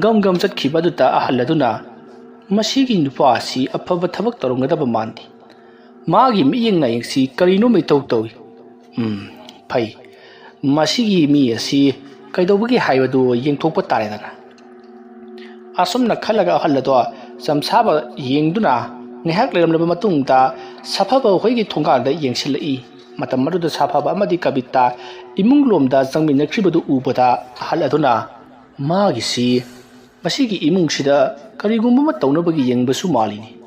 ꯒꯝ ꯒꯝ ꯆꯠꯈꯤꯕ ꯑꯗꯨꯗ ꯑꯍꯜ ꯑꯗꯨꯅ, "ꯃꯁꯤꯒꯤ ꯅꯨꯄꯥ ꯑꯁꯤ ꯑꯐꯕ ꯊꯕꯛ ꯇꯧꯔꯝꯒꯗꯕ ꯃꯥꯟꯗꯦ꯫ ꯃꯥꯒꯤ ꯃꯤꯠꯌꯦꯡ ꯅꯥꯌꯦꯡꯁꯤ ꯀꯔꯤꯅꯣꯝꯃ ꯏꯇꯧ ꯇꯧꯏ꯫ ꯎꯝ, ꯐꯩ꯫ ꯃꯁꯤꯒꯤ ꯃꯤ ꯑꯁꯤ ꯀꯩꯗꯧꯕꯒꯤ ꯍꯥꯏꯕꯗꯨ ꯌꯦꯡꯊꯣꯛꯄ ꯇꯥꯔꯦꯗꯅ"꯫ ꯑꯁꯨꯝꯅ ꯈꯜꯂꯒ ꯑꯍꯜ ꯑꯗꯣ ꯆꯝꯁꯥꯕ ꯌꯦꯡꯗꯨꯅ ꯉꯥꯏꯍꯥꯛ ꯂꯩꯔꯝꯂꯕ ꯃꯇꯨꯡꯗ ꯁꯥꯐꯕ ꯍꯣꯏꯒꯤ ꯊꯣꯡꯒꯥꯜꯗ ꯌꯦꯡꯁꯤꯜꯂꯛꯏ꯫ ꯃꯇꯝ ꯑꯗꯨꯗ ꯁꯥꯐꯕ ꯑꯃꯗꯤ ꯀꯕꯤꯇꯥ ꯏꯃꯨꯡ ꯂꯣꯝꯗ ꯆꯪꯃꯤꯟꯅꯈ꯭ꯔꯤꯕꯗꯨ ꯎꯕꯗ ꯑꯍꯜ ꯑꯗꯨꯅ, "ꯃꯥꯒꯤꯁꯤ ꯃꯁꯤꯒꯤ ꯏꯃꯨꯡꯁꯤꯗ ꯀꯔꯤꯒꯨꯝꯕ ꯑꯃ ꯇꯧꯅꯕꯒꯤ ꯌꯦꯡꯕꯁꯨ ꯃꯥꯜꯂꯤꯅꯤ"꯫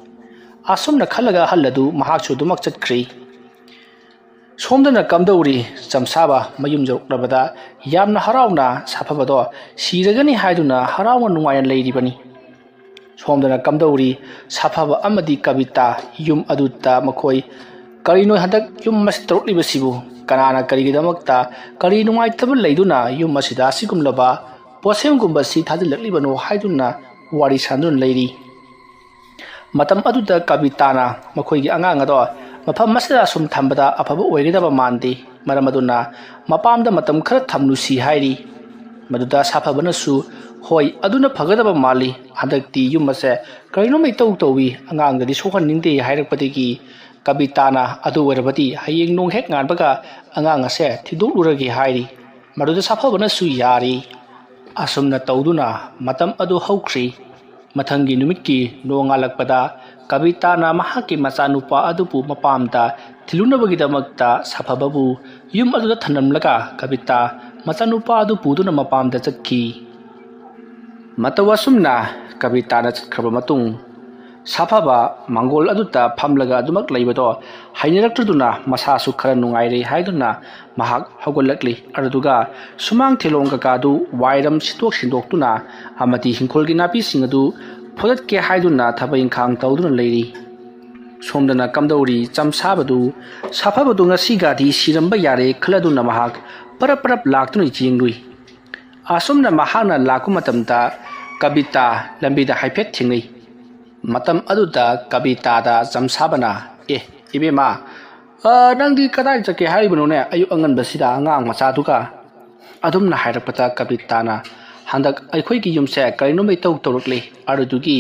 ꯑꯁꯨꯝꯅ ꯈꯜꯂꯒ ꯑꯍꯜ ꯑꯗꯨ ꯃꯍꯥꯛꯁꯨ ꯑꯗꯨꯃꯛ ꯆꯠꯈ꯭ꯔꯤ꯫ ꯁꯣꯝꯗꯅ ꯀꯝꯗꯧꯔꯤ? ꯆꯝꯁꯥꯕ ꯃꯌꯨꯝ ꯌꯧꯔꯛꯂꯕꯗ ꯌꯥꯝꯅ ꯍꯔꯥꯎꯅ ꯁꯥꯐꯕꯗꯣ ꯁꯤꯔꯒꯅꯤ ꯍꯥꯏꯗꯨꯅ ꯍꯔꯥꯎꯅ ꯅꯨꯡꯉꯥꯏꯅ ꯂꯩꯔꯤꯕꯅꯤ꯫ ꯁꯣꯝꯗꯅ ꯀꯝꯗꯧꯔꯤ? ꯁꯥꯐꯕ ꯑꯃꯗꯤ ꯀꯕꯤꯇꯥ ꯌꯨꯝ ꯑꯗꯨꯗ ꯃꯈꯣꯏ ꯀꯔꯤꯅꯣ ꯍꯟꯗꯛ ꯌꯨꯝ ꯑꯁꯤ ꯇꯧꯔꯛꯂꯤꯕꯁꯤꯕꯨ? ꯀꯅꯥꯅ ꯀꯔꯤꯒꯤꯗꯃꯛꯇ ꯀꯔꯤ ꯅꯨꯡꯉꯥꯏꯇꯕ ꯂꯩꯗꯨꯅ ꯌꯨꯝ ꯑꯁꯤꯗ ꯑꯁꯤꯒꯨꯝꯂꯕ ꯄꯣꯠꯁꯦꯝꯒꯨꯝꯕꯁꯤ ꯊꯥꯖꯤꯜꯂꯛꯂꯤꯕꯅꯣ ꯍꯥꯏꯗꯨꯅ ꯋꯥꯔꯤ ꯁꯥꯟꯅꯗꯨꯅ ꯂꯩꯔꯤ꯫ ꯃꯇꯝ ꯑꯗꯨꯗ ꯀꯕꯤꯇꯥꯅ ꯃꯈꯣꯏꯒꯤ ꯑꯉꯥꯡ ꯑꯗꯣ ꯃꯐꯝ ꯑꯁꯤꯗ ꯑꯁꯨꯝ ꯊꯝꯕꯗ ꯑꯐꯕ ꯑꯣꯏꯒꯗꯕ ꯃꯥꯟꯗꯦ, ꯃꯔꯝ ꯑꯗꯨꯅ ꯃꯄꯥꯝꯗ ꯃꯇꯝ ꯈꯔ ꯊꯝꯂꯨꯁꯤ ꯍꯥꯏꯔꯤ꯫ ꯃꯗꯨꯗ ꯁꯥꯐꯕꯅꯁꯨ, "ꯍꯣꯏ, ꯑꯗꯨꯅ ꯐꯒꯗꯕ ꯃꯥꯜꯂꯤ, ꯍꯟꯗꯛꯇꯤ ꯌꯨꯝ ꯑꯁꯦ ꯀꯔꯤꯅꯣꯝꯃ ꯏꯇꯧ ꯇꯧꯏ, ꯑꯉꯥꯡꯗꯗꯤ ꯁꯣꯛꯍꯟꯅꯤꯡꯗꯦ" ꯍꯥꯏꯔꯛꯄꯗꯒꯤ ꯀꯕꯤꯇꯥꯅ, "ꯑꯗꯨ ꯑꯣꯏꯔꯕꯗꯤ ꯍꯌꯦꯡ ꯅꯣꯡ ꯍꯦꯛ ꯉꯥꯟꯕꯒ ꯑꯉꯥꯡ ꯑꯁꯦ ꯊꯤꯟꯗꯣꯛꯂꯨꯔꯒꯦ" ꯍꯥꯏꯔꯤ꯫ ꯃꯗꯨꯗ ꯁꯥꯐꯕꯅꯁꯨ ꯌꯥꯔꯤ꯫ ꯑꯁꯨꯝꯅ ꯇꯧꯗꯨꯅ ꯃꯇꯝ ꯑꯗꯨ ꯍꯧꯈ꯭ꯔꯤ꯫ ꯃꯊꯪꯒꯤ ꯅꯨꯃꯤꯠꯀꯤ ꯅꯣꯡꯉꯥꯜꯂꯛꯄꯗ ꯀꯕꯤꯇꯥꯅ ꯃꯍꯥꯛꯀꯤ ꯃꯆꯥꯅꯨꯄꯥ ꯑꯗꯨꯕꯨ ꯃꯄꯥꯝꯗ ꯊꯤꯜꯂꯨꯅꯕꯒꯤꯗꯃꯛꯇ ꯁꯥꯐꯕꯕꯨ ꯌꯨꯝ ꯑꯗꯨꯗ ꯊꯅꯝꯂꯒ ꯀꯕꯤꯇꯥ ꯃꯆꯥꯅꯨꯄꯥ ꯑꯗꯨ ꯄꯨꯗꯨꯅ ꯃꯄꯥꯝꯗ ꯆꯠꯈꯤ꯫ ꯃꯇꯧ ꯑꯁꯨꯝꯅ ꯀꯕꯤꯇꯥꯅ ꯆꯠꯈ꯭ꯔꯕ ꯃꯇꯨꯡ ꯁꯥꯐꯕ ꯃꯪꯒꯣꯜ ꯑꯗꯨꯗ ꯐꯝꯂꯒ ꯑꯗꯨꯃꯛ ꯂꯩꯕꯗꯣ ꯍꯩꯅꯔꯛꯇ꯭ꯔꯗꯨꯅ ꯃꯁꯥꯁꯨ ꯈꯔ ꯅꯨꯡꯉꯥꯏꯔꯦ ꯍꯥꯏꯗꯨꯅ ꯃꯍꯥꯛ ꯍꯧꯒꯠꯂꯛꯂꯤ꯫ ꯑꯗꯨꯗꯨꯒ ꯁꯨꯃꯥꯡ ꯊꯦꯂꯣꯡ ꯀꯀꯥꯗꯨ ꯋꯥꯏꯔꯝ ꯁꯤꯠꯇꯣꯛ ꯁꯤꯟꯗꯣꯛꯇꯨꯅ ꯑꯃꯗꯤ ꯍꯤꯡꯈꯣꯜꯒꯤ ꯅꯥꯄꯤꯁꯤꯡ ꯑꯗꯨ ꯐꯣꯏꯗꯠꯀꯦ ꯍꯥꯏꯗꯨꯅ ꯊꯕꯛ ꯏꯪꯈꯥꯡ ꯇꯧꯗꯨꯅ ꯂꯩꯔꯤ꯫ ꯁꯣꯝꯗꯅ ꯀꯝꯗꯧꯔꯤ ꯆꯝꯁꯥꯕꯗꯨ, ꯁꯥꯐꯕꯗꯨ ꯉꯁꯤꯒꯗꯤ ꯁꯤꯔꯝꯕ ꯌꯥꯔꯦ ꯈꯜꯂꯗꯨꯅ ꯃꯍꯥꯛ ꯄꯔꯞ ꯄꯔꯞ ꯂꯥꯛꯇꯨꯅ ꯌꯦꯡꯂꯨꯏ꯫ ꯑꯁꯨꯝꯅ ꯃꯍꯥꯛꯅ ꯂꯥꯛꯄ ꯃꯇꯝꯗ ꯀꯕꯤꯇꯥ ꯂꯝꯕꯤꯗ ꯍꯥꯏꯐꯦꯠ ꯊꯦꯡꯅꯩ꯫ ꯃꯇꯝ ꯑꯗꯨꯗ ꯀꯕꯤꯇꯥꯗ ꯆꯝꯁꯥꯕꯅ, "ꯑꯦ, ꯏꯕꯦꯝꯃ, ꯑ, ꯅꯪꯗꯤ ꯀꯗꯥꯏ ꯆꯠꯀꯦ ꯍꯥꯏꯔꯤꯕꯅꯣꯅꯦ ꯑꯌꯨꯛ ꯑꯉꯟꯕꯁꯤꯗ ꯑꯉꯥꯡ ꯃꯆꯥꯗꯨꯒ?" ꯑꯗꯨꯝꯅ ꯍꯥꯏꯔꯛꯄꯗ ꯀꯕꯤꯇꯥꯅ, "ꯍꯟꯗꯛ ꯑꯩꯈꯣꯏꯒꯤ ꯌꯨꯝꯁꯦ ꯀꯔꯤꯅꯣꯝꯃ ꯏꯇꯧ ꯇꯧꯔꯛꯂꯦ, ꯑꯗꯨꯗꯨꯒꯤ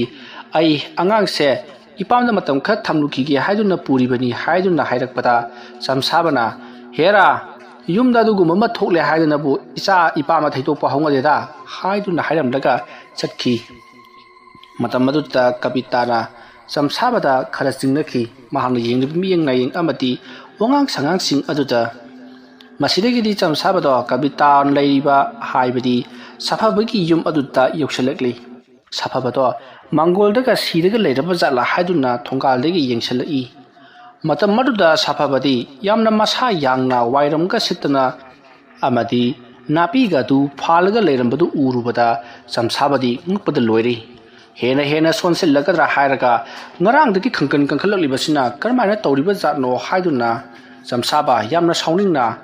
ꯑꯩ ꯑꯉꯥꯡꯁꯦ ꯏꯄꯥꯝꯗ ꯃꯇꯝ ꯈꯔ ꯊꯝꯂꯨꯈꯤꯒꯦ ꯍꯥꯏꯗꯨꯅ ꯄꯨꯔꯤꯕꯅꯤ" ꯍꯥꯏꯗꯨꯅ ꯍꯥꯏꯔꯛꯄꯗ ꯆꯝꯁꯥꯕꯅ, "ꯍꯦꯔꯥ, ꯌꯨꯝꯗ ꯑꯗꯨꯒꯨꯝꯕ ꯑꯃ ꯊꯣꯛꯂꯦ ꯍꯥꯏꯗꯅꯕꯨ ꯏꯆꯥ ꯏꯄꯥꯝꯗ ꯊꯩꯗꯣꯛꯄ ꯍꯧꯅꯗꯦꯗ" ꯍꯥꯏꯗꯨꯅ ꯍꯥꯏꯔꯝꯂꯒ ꯆꯠꯈꯤ꯫ ꯃꯇꯝ ꯑꯗꯨꯗ ꯀꯕꯤꯇꯥꯅ ꯆꯝꯁꯥꯕꯗ ꯈꯔ ꯆꯤꯡꯅꯈꯤ꯫ ꯃꯍꯥꯛꯅ ꯌꯦꯡꯂꯤꯕ ꯃꯤꯠꯌꯦꯡ ꯅꯥꯌꯦꯡ ꯑꯃꯗꯤ ꯋꯥꯉꯥꯡ ꯁꯉꯥꯡꯁꯤꯡ ꯑꯗꯨꯗ ꯃꯁꯤꯗꯒꯤꯗꯤ ꯆꯝꯁꯥꯕꯗꯣ ꯀꯕꯤꯇꯥꯅ ꯂꯩꯔꯤꯕ, ꯍꯥꯏꯕꯗꯤ ꯁꯥꯐꯕꯒꯤ ꯌꯨꯝ ꯑꯗꯨꯗ ꯌꯧꯁꯤꯜꯂꯛꯂꯤ꯫ ꯁꯥꯐꯕꯗꯣ ꯃꯪꯒꯣꯜꯗꯒ ꯁꯤꯔꯒ ꯂꯩꯔꯕ ꯖꯥꯠꯂꯥ ꯍꯥꯏꯗꯨꯅ ꯊꯣꯡꯒꯥꯜꯗꯒꯤ ꯌꯦꯡꯁꯤꯜꯂꯛꯏ꯫ ꯃꯇꯝ ꯑꯗꯨꯗ ꯁꯥꯐꯕꯗꯤ ꯌꯥꯝꯅ ꯃꯁꯥ ꯌꯥꯡꯅ ꯋꯥꯏꯔꯝꯒ ꯁꯤꯠꯇꯅ ꯑꯃꯗꯤ ꯅꯥꯄꯤꯒ ꯑꯗꯨ ꯐꯥꯜꯂꯒ ꯂꯩꯔꯝꯕꯗꯨ ꯎꯔꯨꯕꯗ ꯆꯝꯁꯥꯕꯗꯤ ꯉꯛꯄꯗ ꯂꯣꯏꯔꯦ꯫ ꯍꯦꯟꯅ ꯍꯦꯟꯅ ꯁꯣꯟꯁꯤꯜꯂꯒꯗ꯭ꯔꯥ ꯍꯥꯏꯔꯒ ꯉꯔꯥꯡꯗꯒꯤ ꯈꯪꯀꯟ ꯀꯟꯈꯠꯂꯛꯂꯤꯕꯁꯤꯅ ꯀꯔꯝꯍꯥꯏꯅ ꯇꯧꯔꯤꯕ ꯖꯥꯠꯅꯣ ꯍꯥꯏꯗꯨꯅ ꯆꯝꯁꯥꯕ ꯌꯥꯝꯅ ꯁꯥꯎꯅꯤꯡꯅ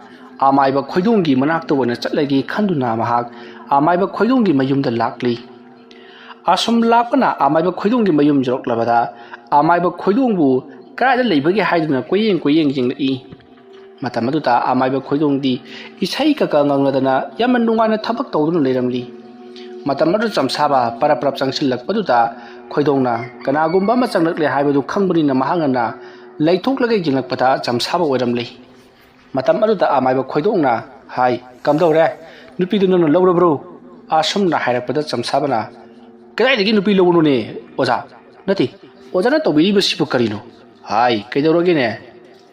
ꯑꯃꯥꯏꯕ ꯈꯣꯏꯗꯣꯡꯒꯤ ꯃꯅꯥꯛꯇ ꯑꯣꯏꯅ ꯆꯠꯂꯒꯦ ꯈꯟꯗꯨꯅ ꯃꯍꯥꯛ ꯑꯃꯥꯏꯕ ꯈꯣꯏꯗꯣꯡꯒꯤ ꯃꯌꯨꯝꯗ ꯂꯥꯛꯂꯤ꯫ ꯑꯁꯨꯝ ꯂꯥꯛꯄꯅ ꯑꯃꯥꯏꯕ ꯈꯣꯏꯗꯣꯡꯒꯤ ꯃꯌꯨꯝ ꯌꯧꯔꯛꯂꯕꯗ ꯑꯃꯥꯏꯕ ꯈꯣꯏꯗꯣꯡꯕꯨ ꯀꯗꯥꯏꯗ ꯂꯩꯕꯒꯦ ꯍꯥꯏꯗꯨꯅ ꯀꯣꯏꯌꯦꯡ ꯀꯣꯏꯌꯦꯡ ꯌꯦꯡꯂꯛꯏ꯫ ꯃꯇꯝ ꯑꯗꯨꯗ ꯑꯃꯥꯏꯕ ꯈꯣꯏꯗꯣꯡꯗꯤ ꯏꯁꯩ ꯀꯀ ꯉꯪꯂꯗꯅ ꯌꯥꯝꯅ ꯅꯨꯡꯉꯥꯏꯅ ꯊꯕꯛ ꯇꯧꯗꯨꯅ ꯂꯩꯔꯝꯂꯤ꯫ ꯃꯇꯝ ꯑꯗꯨ ꯆꯝꯁꯥꯕ ꯄꯔꯞ ꯄꯔꯞ ꯆꯪꯁꯤꯜꯂꯛꯄꯗꯨꯗ ꯈꯣꯏꯗꯣꯡꯅ ꯀꯅꯥꯒꯨꯝꯕ ꯑꯃ ꯆꯪꯂꯛꯂꯦ ꯍꯥꯏꯕꯗꯨ ꯈꯪꯕꯅꯤꯅ ꯃꯍꯥꯛꯅ ꯂꯩꯊꯣꯛꯂꯒ ꯌꯦꯡꯂꯛꯄꯗ ꯆꯝꯁꯥꯕ ꯑꯣꯏꯔꯝꯂꯤ꯫ ꯃꯇꯝ ꯑꯗꯨꯗ ꯑꯃꯥꯏꯕ ꯈꯣꯏꯗꯣꯡꯅ ꯍꯥꯏ, "ꯀꯝꯗꯧꯔꯦ? ꯅꯨꯄꯤꯗꯨ ꯅꯪꯅ ꯂꯧꯔꯕ꯭ꯔꯣ?" ꯑꯁꯨꯝꯅ ꯍꯥꯏꯔꯛꯄꯗ ꯆꯝꯁꯥꯕꯅ, "ꯀꯗꯥꯏꯗꯒꯤ ꯅꯨꯄꯤ ꯂꯧꯕꯅꯣꯅꯦ ꯑꯣꯖꯥ? ꯅꯠꯇꯦ, ꯑꯣꯖꯥꯅ ꯇꯧꯕꯤꯔꯤꯕꯁꯤꯕꯨ ꯀꯔꯤꯅꯣ?" ꯍꯥꯏ, "ꯀꯩꯗꯧꯔꯒꯦꯅꯦ?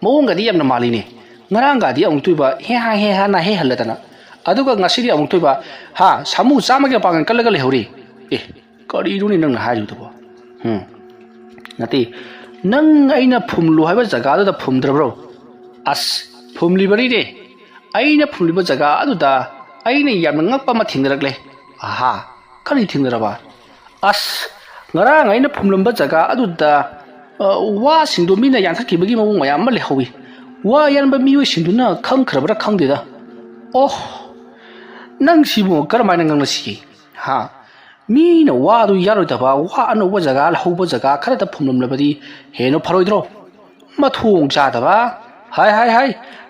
ꯃꯑꯣꯡꯒꯗꯤ ꯌꯥꯝꯅ ꯃꯥꯜꯂꯤꯅꯦ꯫ ꯉꯔꯥꯡꯒꯗꯤ ꯑꯃꯨꯛꯇꯣꯏꯕ ꯍꯦ ꯍꯥ ꯍꯦ ꯍꯥꯅ ꯍꯦ ꯍꯜꯂꯗꯅ, ꯑꯗꯨꯒ ꯉꯁꯤꯗꯤ ꯑꯃꯨꯛꯇꯣꯏꯕ ꯍꯥ ꯁꯥꯃꯨ ꯆꯥꯝꯃꯒꯤ ꯃꯄꯥꯡꯒꯜ ꯀꯜꯂꯒ ꯂꯩꯍꯧꯔꯤ꯫ ꯑꯦ, ꯀꯔꯤꯅꯣꯅꯦ ꯅꯪꯅ ꯍꯥꯏꯔꯤꯕꯗꯨꯕꯣ? ꯎꯝ, ꯅꯠꯇꯦ, ꯅꯪ ꯑꯩꯅ ꯐꯨꯝꯂꯨ ꯍꯥꯏꯕ ꯖꯒꯥꯗꯨꯗ ꯐꯨꯝꯗ꯭ꯔꯕ꯭ꯔꯣ? ꯑꯁ, ꯐꯨꯝꯂꯤꯕꯅꯤꯅꯦ꯫ ꯑꯩꯅ ꯐꯨꯝꯂꯤꯕ ꯖꯒꯥ ꯑꯗꯨꯗ ꯑꯩꯅ ꯌꯥꯝꯅ ꯉꯛꯄ ꯑꯃ ꯊꯦꯡꯅꯔꯛꯂꯦ꯫ ꯑꯍꯥ, ꯀꯔꯤ ꯊꯦꯡꯅꯔꯕ? ꯑꯁ, ꯉꯔꯥꯡ ꯑꯩꯅ ꯐꯨꯝꯂꯝꯕ ꯖꯒꯥ ꯑꯗꯨꯗ, ꯑ, ꯋꯥꯁꯤꯡꯗꯣ ꯃꯤꯅ ꯌꯥꯟꯊꯠꯈꯤꯕꯒꯤ ꯃꯑꯣꯡ ꯃꯌꯥꯝ ꯑꯃ ꯂꯩꯍꯧꯋꯤ꯫ ꯋꯥ ꯌꯥꯟꯕ ꯃꯤꯑꯣꯏꯁꯤꯡꯗꯨꯅ ꯈꯪꯈ꯭ꯔꯕ꯭ꯔꯥ ꯈꯪꯗꯦꯗ꯫ ꯑꯣꯍ, ꯅꯪ ꯁꯤꯕꯨ ꯀꯔꯝꯍꯥꯏꯅ ꯉꯥꯡꯅꯁꯤꯒꯦ? ꯍꯥ? ꯃꯤꯅ ꯋꯥꯗꯨ ꯌꯥꯔꯣꯏꯗꯕ, ꯋꯥ ꯑꯅꯧꯕ ꯖꯒꯥ, ꯍꯧꯕ ꯖꯒꯥ ꯈꯔꯗ ꯐꯨꯝꯂꯝꯂꯕꯗꯤ ꯍꯦꯟꯅ ꯐꯔꯣꯏꯗ꯭ꯔꯣ? ꯃꯊꯣꯡ ꯆꯥꯗꯕ꯫ ꯍꯥꯏ, ꯍꯥꯏ, ꯍꯥꯏ,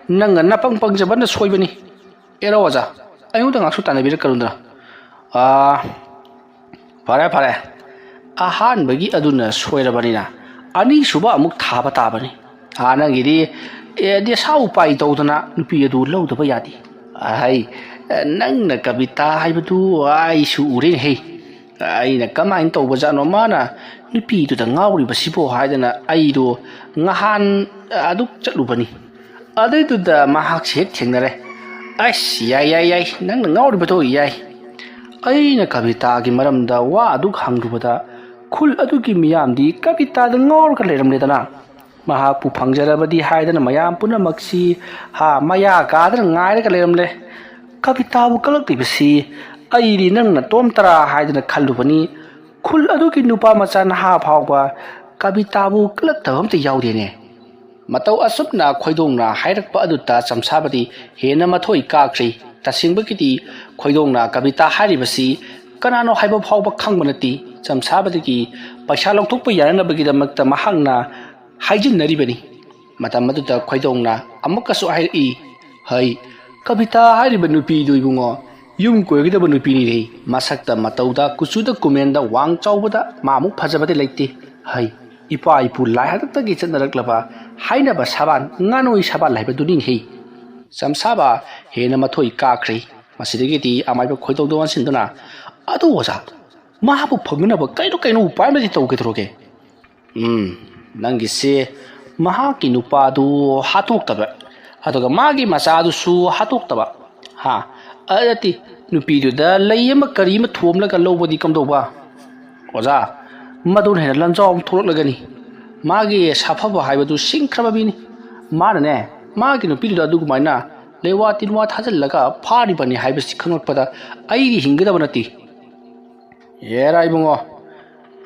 ꯅꯪꯅ ꯅꯄꯪ ꯄꯪꯖꯕꯅ ꯁꯣꯏꯕꯅꯤ꯫ ꯑꯦꯔꯣ ꯑꯣꯖꯥ, ꯑꯩꯉꯣꯟꯗ ꯉꯥꯛꯁꯨ ꯇꯥꯟꯅꯕꯤꯔꯛꯀꯅꯨꯗꯅ꯫ ꯑꯥ, ꯐꯔꯦ, ꯐꯔꯦ꯫ ꯑꯍꯥꯟꯕꯒꯤ ꯑꯗꯨꯅ ꯁꯣꯏꯔꯕꯅꯤꯅ ꯑꯅꯤꯁꯨꯕ ꯑꯃꯨꯛ ꯊꯥꯕ ꯇꯥꯕꯅꯤ꯫ ꯑꯥ, ꯅꯪꯒꯤꯗꯤ, ꯑꯦ, ꯗꯦꯁꯥ ꯎꯄꯥꯏ ꯇꯧꯗꯅ ꯅꯨꯄꯤ ꯑꯗꯨ ꯂꯧꯗꯕ ꯌꯥꯗꯦ꯫ ꯑꯍꯩ, ꯅꯪꯅ ꯀꯕꯤꯇꯥ ꯍꯥꯏꯕꯗꯨ ꯑꯩꯁꯨ ꯎꯔꯦꯅꯦꯍꯦ꯫ ꯑꯩꯅ ꯀꯃꯥꯏꯅ ꯇꯧꯕꯖꯥꯠꯅꯣ ꯃꯥꯅ ꯅꯨꯄꯤꯗꯨꯗ ꯉꯥꯎꯔꯤꯕꯁꯤꯕꯣ ꯍꯥꯏꯗꯅ ꯑꯩꯗꯣ ꯉꯍꯥꯟ ꯑꯗꯨꯛ ꯆꯠꯂꯨꯕꯅꯤ꯫ ꯑꯗꯨꯏꯗꯨꯗ ꯃꯍꯥꯛꯁꯦ ꯍꯦꯛ ꯊꯦꯡꯅꯔꯦ꯫ ꯑꯁ, ꯌꯥꯏ, ꯌꯥꯏ, ꯌꯥꯏ, ꯅꯪꯅ ꯉꯥꯎꯔꯤꯕꯗꯣ ꯌꯥꯏ꯫ ꯑꯩꯅ ꯀꯕꯤꯇꯥꯒꯤ ꯃꯔꯝꯗ ꯋꯥ ꯑꯗꯨꯛ ꯍꯪꯂꯨꯕꯗ ꯈꯨꯜ ꯑꯗꯨꯒꯤ ꯃꯤꯌꯥꯝꯗꯤ ꯀꯕꯤꯇꯥꯗ ꯉꯥꯎꯔꯒ ꯂꯩꯔꯝꯂꯦꯗꯅ꯫ ꯃꯍꯥꯛꯄꯨ ꯐꯪꯖꯔꯕꯗꯤ ꯍꯥꯏꯗꯅ ꯃꯌꯥꯝ ꯄꯨꯝꯅꯃꯛꯁꯤ, ꯍꯥ, ꯃꯌꯥ ꯀꯥꯗꯅ ꯉꯥꯏꯔꯒ ꯂꯩꯔꯝꯂꯦ꯫ ꯀꯕꯤꯇꯥꯕꯨ ꯀꯂꯛꯂꯤꯕꯁꯤ ꯑꯩꯗꯤ ꯅꯪ ꯅꯇꯣꯝ ꯇꯔꯥ ꯍꯥꯏꯗꯅ ꯈꯜꯂꯨꯕꯅꯤ꯫ ꯈꯨꯜ ꯑꯗꯨꯒꯤ ꯅꯨꯄꯥ ꯃꯆꯥ ꯅꯍꯥ ꯐꯥꯎꯕ ꯀꯕꯤꯇꯥꯕꯨ ꯀꯂꯛꯇꯕ ꯑꯝꯇ ꯌꯥꯎꯗꯦꯅꯦ꯫ ꯃꯇꯧ ꯑꯁꯨꯝꯅ ꯈꯣꯏꯗꯣꯡꯅ ꯍꯥꯏꯔꯛꯄ ꯑꯗꯨꯗ ꯆꯝꯁꯥꯕꯗꯤ ꯍꯦꯟꯅ ꯃꯊꯣꯏ ꯀꯥꯈ꯭ꯔꯤ꯫ ꯇꯁꯦꯡꯕꯒꯤꯗꯤ ꯈꯣꯏꯗꯣꯡꯅ ꯀꯕꯤꯇꯥ ꯍꯥꯏꯔꯤꯕꯁꯤ ꯀꯅꯥꯅꯣ ꯍꯥꯏꯕ ꯐꯥꯎꯕ ꯈꯪꯕ ꯅꯠꯇꯦ꯫ ꯆꯝꯁꯥꯕꯗꯒꯤ ꯄꯩꯁꯥ ꯂꯧꯊꯣꯛꯄ ꯌꯥꯅꯅꯕꯒꯤꯗꯃꯛꯇ ꯃꯍꯥꯛꯅ ꯍꯥꯏꯖꯤꯟꯅꯔꯤꯕꯅꯤ꯫ ꯃꯇꯝ ꯑꯗꯨꯗ ꯈꯣꯏꯗꯣꯡꯅ ꯑꯃꯨꯛꯀꯁꯨ ꯍꯥꯏꯔꯛꯏ, "ꯍꯩ, ꯀꯕꯤꯇꯥ ꯍꯥꯏꯔꯤꯕ ꯅꯨꯄꯤꯗꯨ ꯏꯕꯨꯡꯉꯣ, ꯌꯨꯝ ꯀꯣꯏꯒꯗꯕ ꯅꯨꯄꯤꯅꯤꯅꯦ꯫ ꯃꯁꯛꯇ, ꯃꯇꯧꯗ, ꯀꯨꯆꯨꯗ, ꯀꯨꯃꯦꯟꯗ, ꯋꯥꯡ ꯆꯥꯎꯕꯗ ꯃꯥꯃꯨꯛ ꯐꯖꯕꯗꯤ ꯂꯩꯇꯦ꯫ ꯍꯩ, ꯏꯄꯥ ꯏꯄꯨ ꯂꯥꯏ ꯍꯥꯛꯇꯛꯇꯒꯤ ꯆꯠꯅꯔꯛꯂꯕ ꯍꯥꯏꯅꯕ ꯁꯥꯕꯥꯟ, ꯉꯥꯅꯣꯏ ꯁꯥꯕꯥꯟ ꯍꯥꯏꯕꯗꯨꯅꯤꯅꯦꯍꯦ"꯫ ꯆꯝꯁꯥꯕ ꯍꯦꯟꯅ ꯃꯊꯣꯏ ꯀꯥꯈ꯭ꯔꯦ꯫ ꯃꯁꯤꯗꯒꯤꯗꯤ ꯑꯃꯥꯏꯕ ꯈꯣꯏꯗꯣꯡꯗ ꯑꯣꯟꯁꯤꯟꯗꯨꯅ, "ꯑꯗꯨ ꯑꯣꯖꯥ, ꯃꯍꯥꯛꯄꯨ ꯐꯪꯅꯅꯕ ꯀꯩꯅꯣ ꯀꯩꯅꯣ ꯎꯄꯥꯏ ꯑꯃꯗꯤ ꯇꯧꯒꯗꯧꯔꯒꯦ?" "ꯎꯝ, ꯅꯪꯒꯤꯁꯦ ꯃꯍꯥꯛꯀꯤ ꯅꯨꯄꯥꯗꯨ ꯍꯥꯠꯇꯣꯛꯇꯕ, ꯑꯗꯨꯒ ꯃꯥꯒꯤ ꯃꯆꯥꯗꯨꯁꯨ ꯍꯥꯠꯇꯣꯛꯇꯕ꯫ ꯍꯥ, ꯑ, ꯅꯠꯇꯦ, ꯅꯨꯄꯤꯗꯨꯗ ꯂꯩ ꯑꯃ ꯀꯔꯤ ꯑꯃ ꯊꯣꯝꯂꯒ ꯂꯧꯕꯗꯤ ꯀꯝꯗꯧꯕ?" "ꯑꯣꯖꯥ, ꯃꯗꯨꯅ ꯍꯦꯟꯅ ꯂꯟꯖꯥꯎ ꯑꯃ ꯊꯣꯛꯂꯛꯂꯒꯅꯤ꯫ ꯃꯥꯒꯤ ꯁꯥꯐꯕ ꯍꯥꯏꯕꯗꯨ ꯁꯤꯡꯈ꯭ꯔꯕ ꯃꯤꯅꯤ꯫ ꯃꯥꯅꯅꯦ, ꯃꯥꯒꯤ ꯅꯨꯄꯤꯗꯨꯗ ꯑꯗꯨꯒꯨꯃꯥꯏꯅ ꯂꯩꯋꯥ ꯇꯤꯟꯋꯥ ꯊꯥꯖꯤꯜꯂꯒ ꯐꯥꯔꯤꯕꯅꯤ ꯍꯥꯏꯕꯁꯤ ꯈꯪꯂꯛꯄꯗ ꯑꯩꯗꯤ ꯍꯤꯡꯒꯗꯕ ꯅꯠꯇꯦ꯫ ꯑꯦꯔꯥ ꯏꯕꯨꯡꯉꯣ,